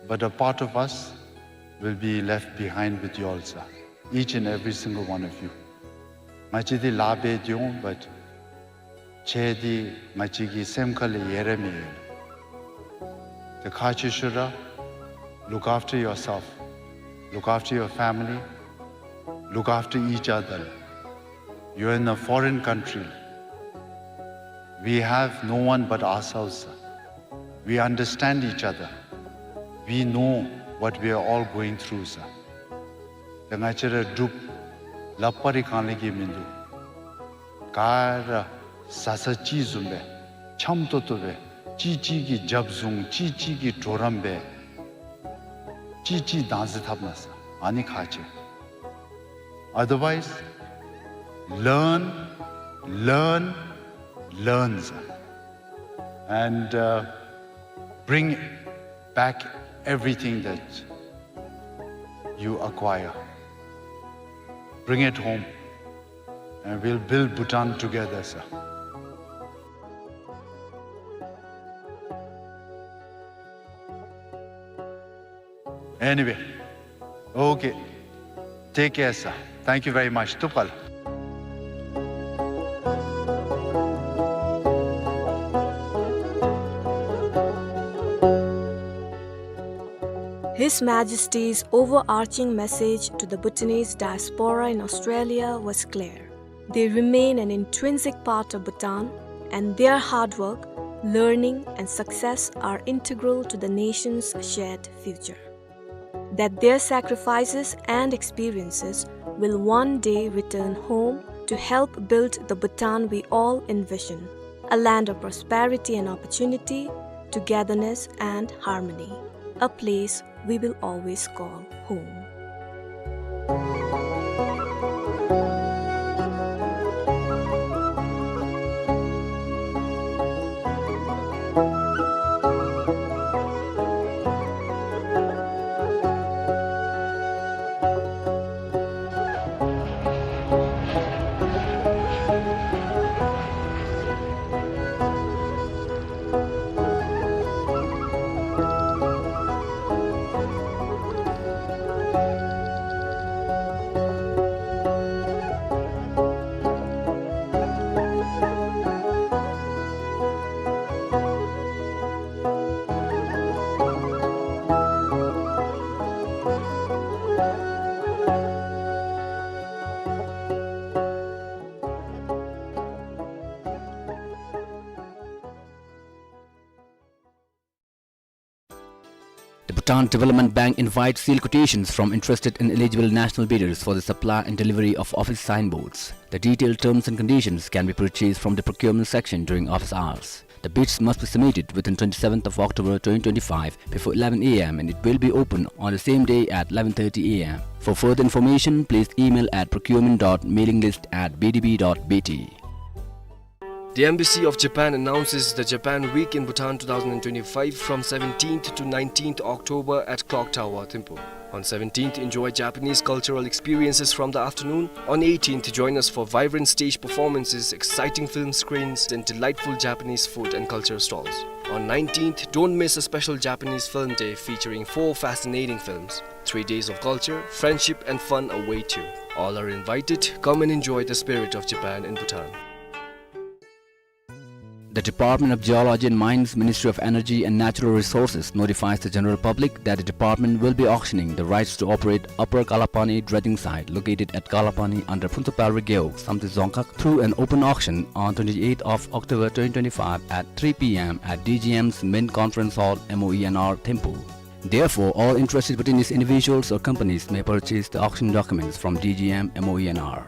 but a part of us will be left behind with you all, sir. Each and every single one of you. ང་བཅས་འདི་ལཱ་འབད་དེ་འོང་། But ཁྱད་འདི་ང་བཅས་ཀྱི་སེམས་ཁ་ལས་ཡལ་ར་མི་ཡལ། ཏེ་ཁག་ཆེ་ཤོས་ར། Look after yourself. Look after your family. Look after each other. You're in a foreign country. We have no one but ourselves. We understand each other. We know what we are all going through, sir. ཏེ་ང་བཅས་ར་འབྲུགཔ་ལགཔ་རི་གང་ལས་ཀྱི་མིན་འདུག། ག་ར་བཟའ་ཚང་གཅིག་བཟུམ་སྦེ་འཆམ་ཏོག་ཏོ་སྦེ་གཅིག་གཅིག་གི་རྒྱབ་བཟུང་གཅིག་གཅིག་གི་གྲོགས་རམ་སྦེ་གཅིག་གཅིག་བདག་འཛིན་འཐབ་གནང་ཟེར། ཨ་ནི་ཁག་ཆེ། Otherwise, learn, learn, learn, sir. And, uh, bring back everything that you acquire. Bring it home, and we'll build Bhutan together, sir. Anyway, okay. Take care, sir. Thank you very much. Tup kala. His Majesty's overarching message to the Bhutanese diaspora in Australia was clear. They remain an intrinsic part of Bhutan, and their hard work, learning, and success are integral to the nation's shared future. That their sacrifices and experiences will one day return home to help build the Bhutan we all envision, a land of prosperity and opportunity, togetherness and harmony, a place we will always call home. The Bhutan Development Bank invites sealed quotations from interested and eligible national bidders for the supply and delivery of office signboards. The detailed terms and conditions can be purchased from the procurement section during office hours. The bids must be submitted within twenty-seventh of October twenty twenty-five before eleven A M and it will be open on the same day at eleven thirty A M. For further information, please email at procurement dot mailing list at B D B dot B T. The Embassy of Japan announces the Japan Week in Bhutan two thousand twenty-five from seventeenth to nineteenth October at Clock Tower, Thimphu. On seventeenth, enjoy Japanese cultural experiences from the afternoon. On eighteenth, join us for vibrant stage performances, exciting film screens, and delightful Japanese food and culture stalls. On nineteenth, don't miss a special Japanese film day featuring four fascinating films. Three days of culture, friendship, and fun await you. All are invited. Come and enjoy the spirit of Japan in Bhutan. The Department of Geology and Mines, Ministry of Energy and Natural Resources notifies the general public that the department will be auctioning the rights to operate Upper Kalapani dredging site located at Kalapani under Phuntsupalri Gewog, Samtse Dzongkhag, through an open auction on twenty-eighth of October twenty twenty-five at three P M at D G M's Main Conference Hall, M O E N R, Thimphu. Therefore, all interested Bhutanese individuals or companies may purchase the auction documents from D G M, M O E N R.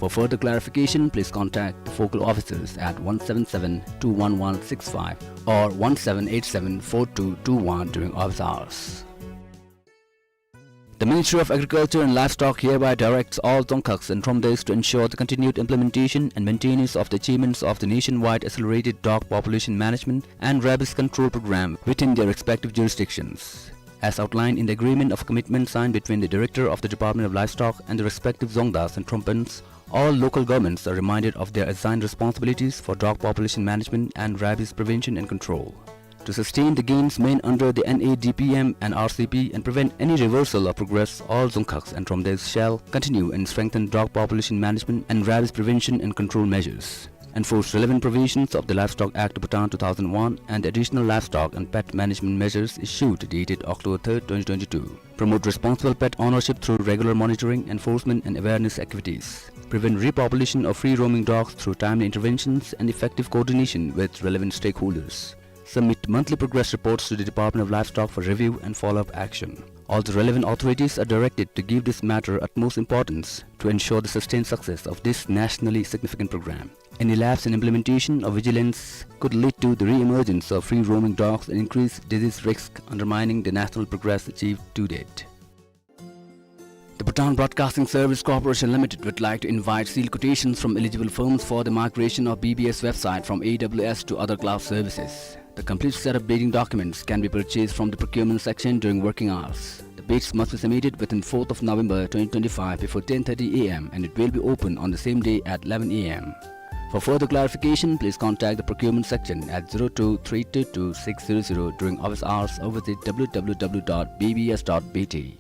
For further clarification, please contact the focal officers at one seven seven, two one one, six five or one seven eight seven, four two two one during office hours. The Ministry of Agriculture and Livestock hereby directs all Dzongkhags and Thromdays to ensure the continued implementation and maintenance of the achievements of the nationwide accelerated dog population management and rabies control program within their respective jurisdictions. As outlined in the agreement of commitment signed between the Director of the Department of Livestock and the respective Dzongdas and Thrombunds, all local governments are reminded of their assigned responsibilities for dog population management and rabies prevention and control. To sustain the gains made under the N A D P M and R C P and prevent any reversal of progress, all Dzongkhags and Thromdays shall continue and strengthen dog population management and rabies prevention and control measures. Enforce relevant provisions of the Livestock Act, Bhutan two thousand one and the additional livestock and pet management measures issued dated October third, twenty twenty-two. Promote responsible pet ownership through regular monitoring, enforcement, and awareness activities. Prevent repopulation of free-roaming dogs through timely interventions and effective coordination with relevant stakeholders. Submit monthly progress reports to the Department of Livestock for review and follow-up action. All the relevant authorities are directed to give this matter utmost importance to ensure the sustained success of this nationally significant program. Any lapse in implementation or vigilance could lead to the re-emergence of free-roaming dogs and increase disease risk, undermining the national progress achieved to date. The Bhutan Broadcasting Service Corporation Limited would like to invite sealed quotations from eligible firms for the migration of B B S website from A W S to other cloud services. The complete set of bidding documents can be purchased from the procurement section during working hours. The bids must be submitted within fourth of November twenty twenty-five before ten thirty A M and it will be open on the same day at eleven A M. For further clarification, please contact the procurement section at zero two three two two six zero zero during office hours or visit W W W dot B B S dot B T.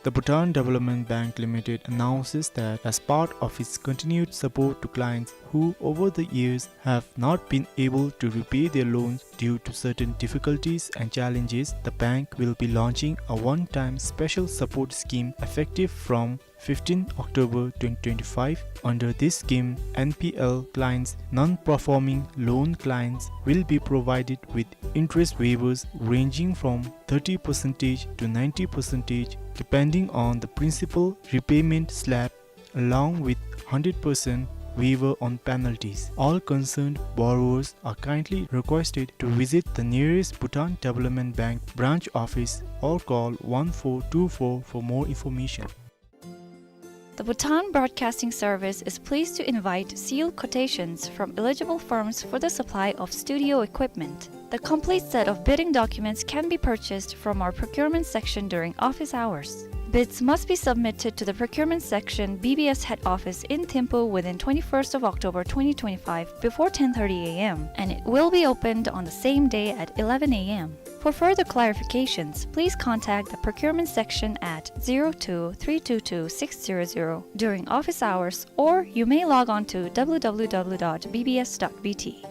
The Bhutan Development Bank Limited announces that as part of its continued support to clients who over the years have not been able to repay their loans due to certain difficulties and challenges, the bank will be launching a one-time special support scheme effective from fifteenth October twenty twenty-five. Under this scheme, N P L clients, non-performing loan clients, will be provided with interest waivers ranging from thirty percent to ninety percent, depending on the principal repayment slab, along with hundred percent waiver on penalties. All concerned borrowers are kindly requested to visit the nearest Bhutan Development Bank branch office or call one four two four for more information. The Bhutan Broadcasting Service is pleased to invite sealed quotations from eligible firms for the supply of studio equipment. The complete set of bidding documents can be purchased from our procurement section during office hours. Bids must be submitted to the procurement section, B B S head office in Thimphu within twenty-first of October twenty twenty-five before ten thirty A M, and it will be opened on the same day at eleven A M. For further clarifications, please contact the procurement section at zero two three two two six zero zero during office hours, or you may log on to W W W dot B B S dot B T.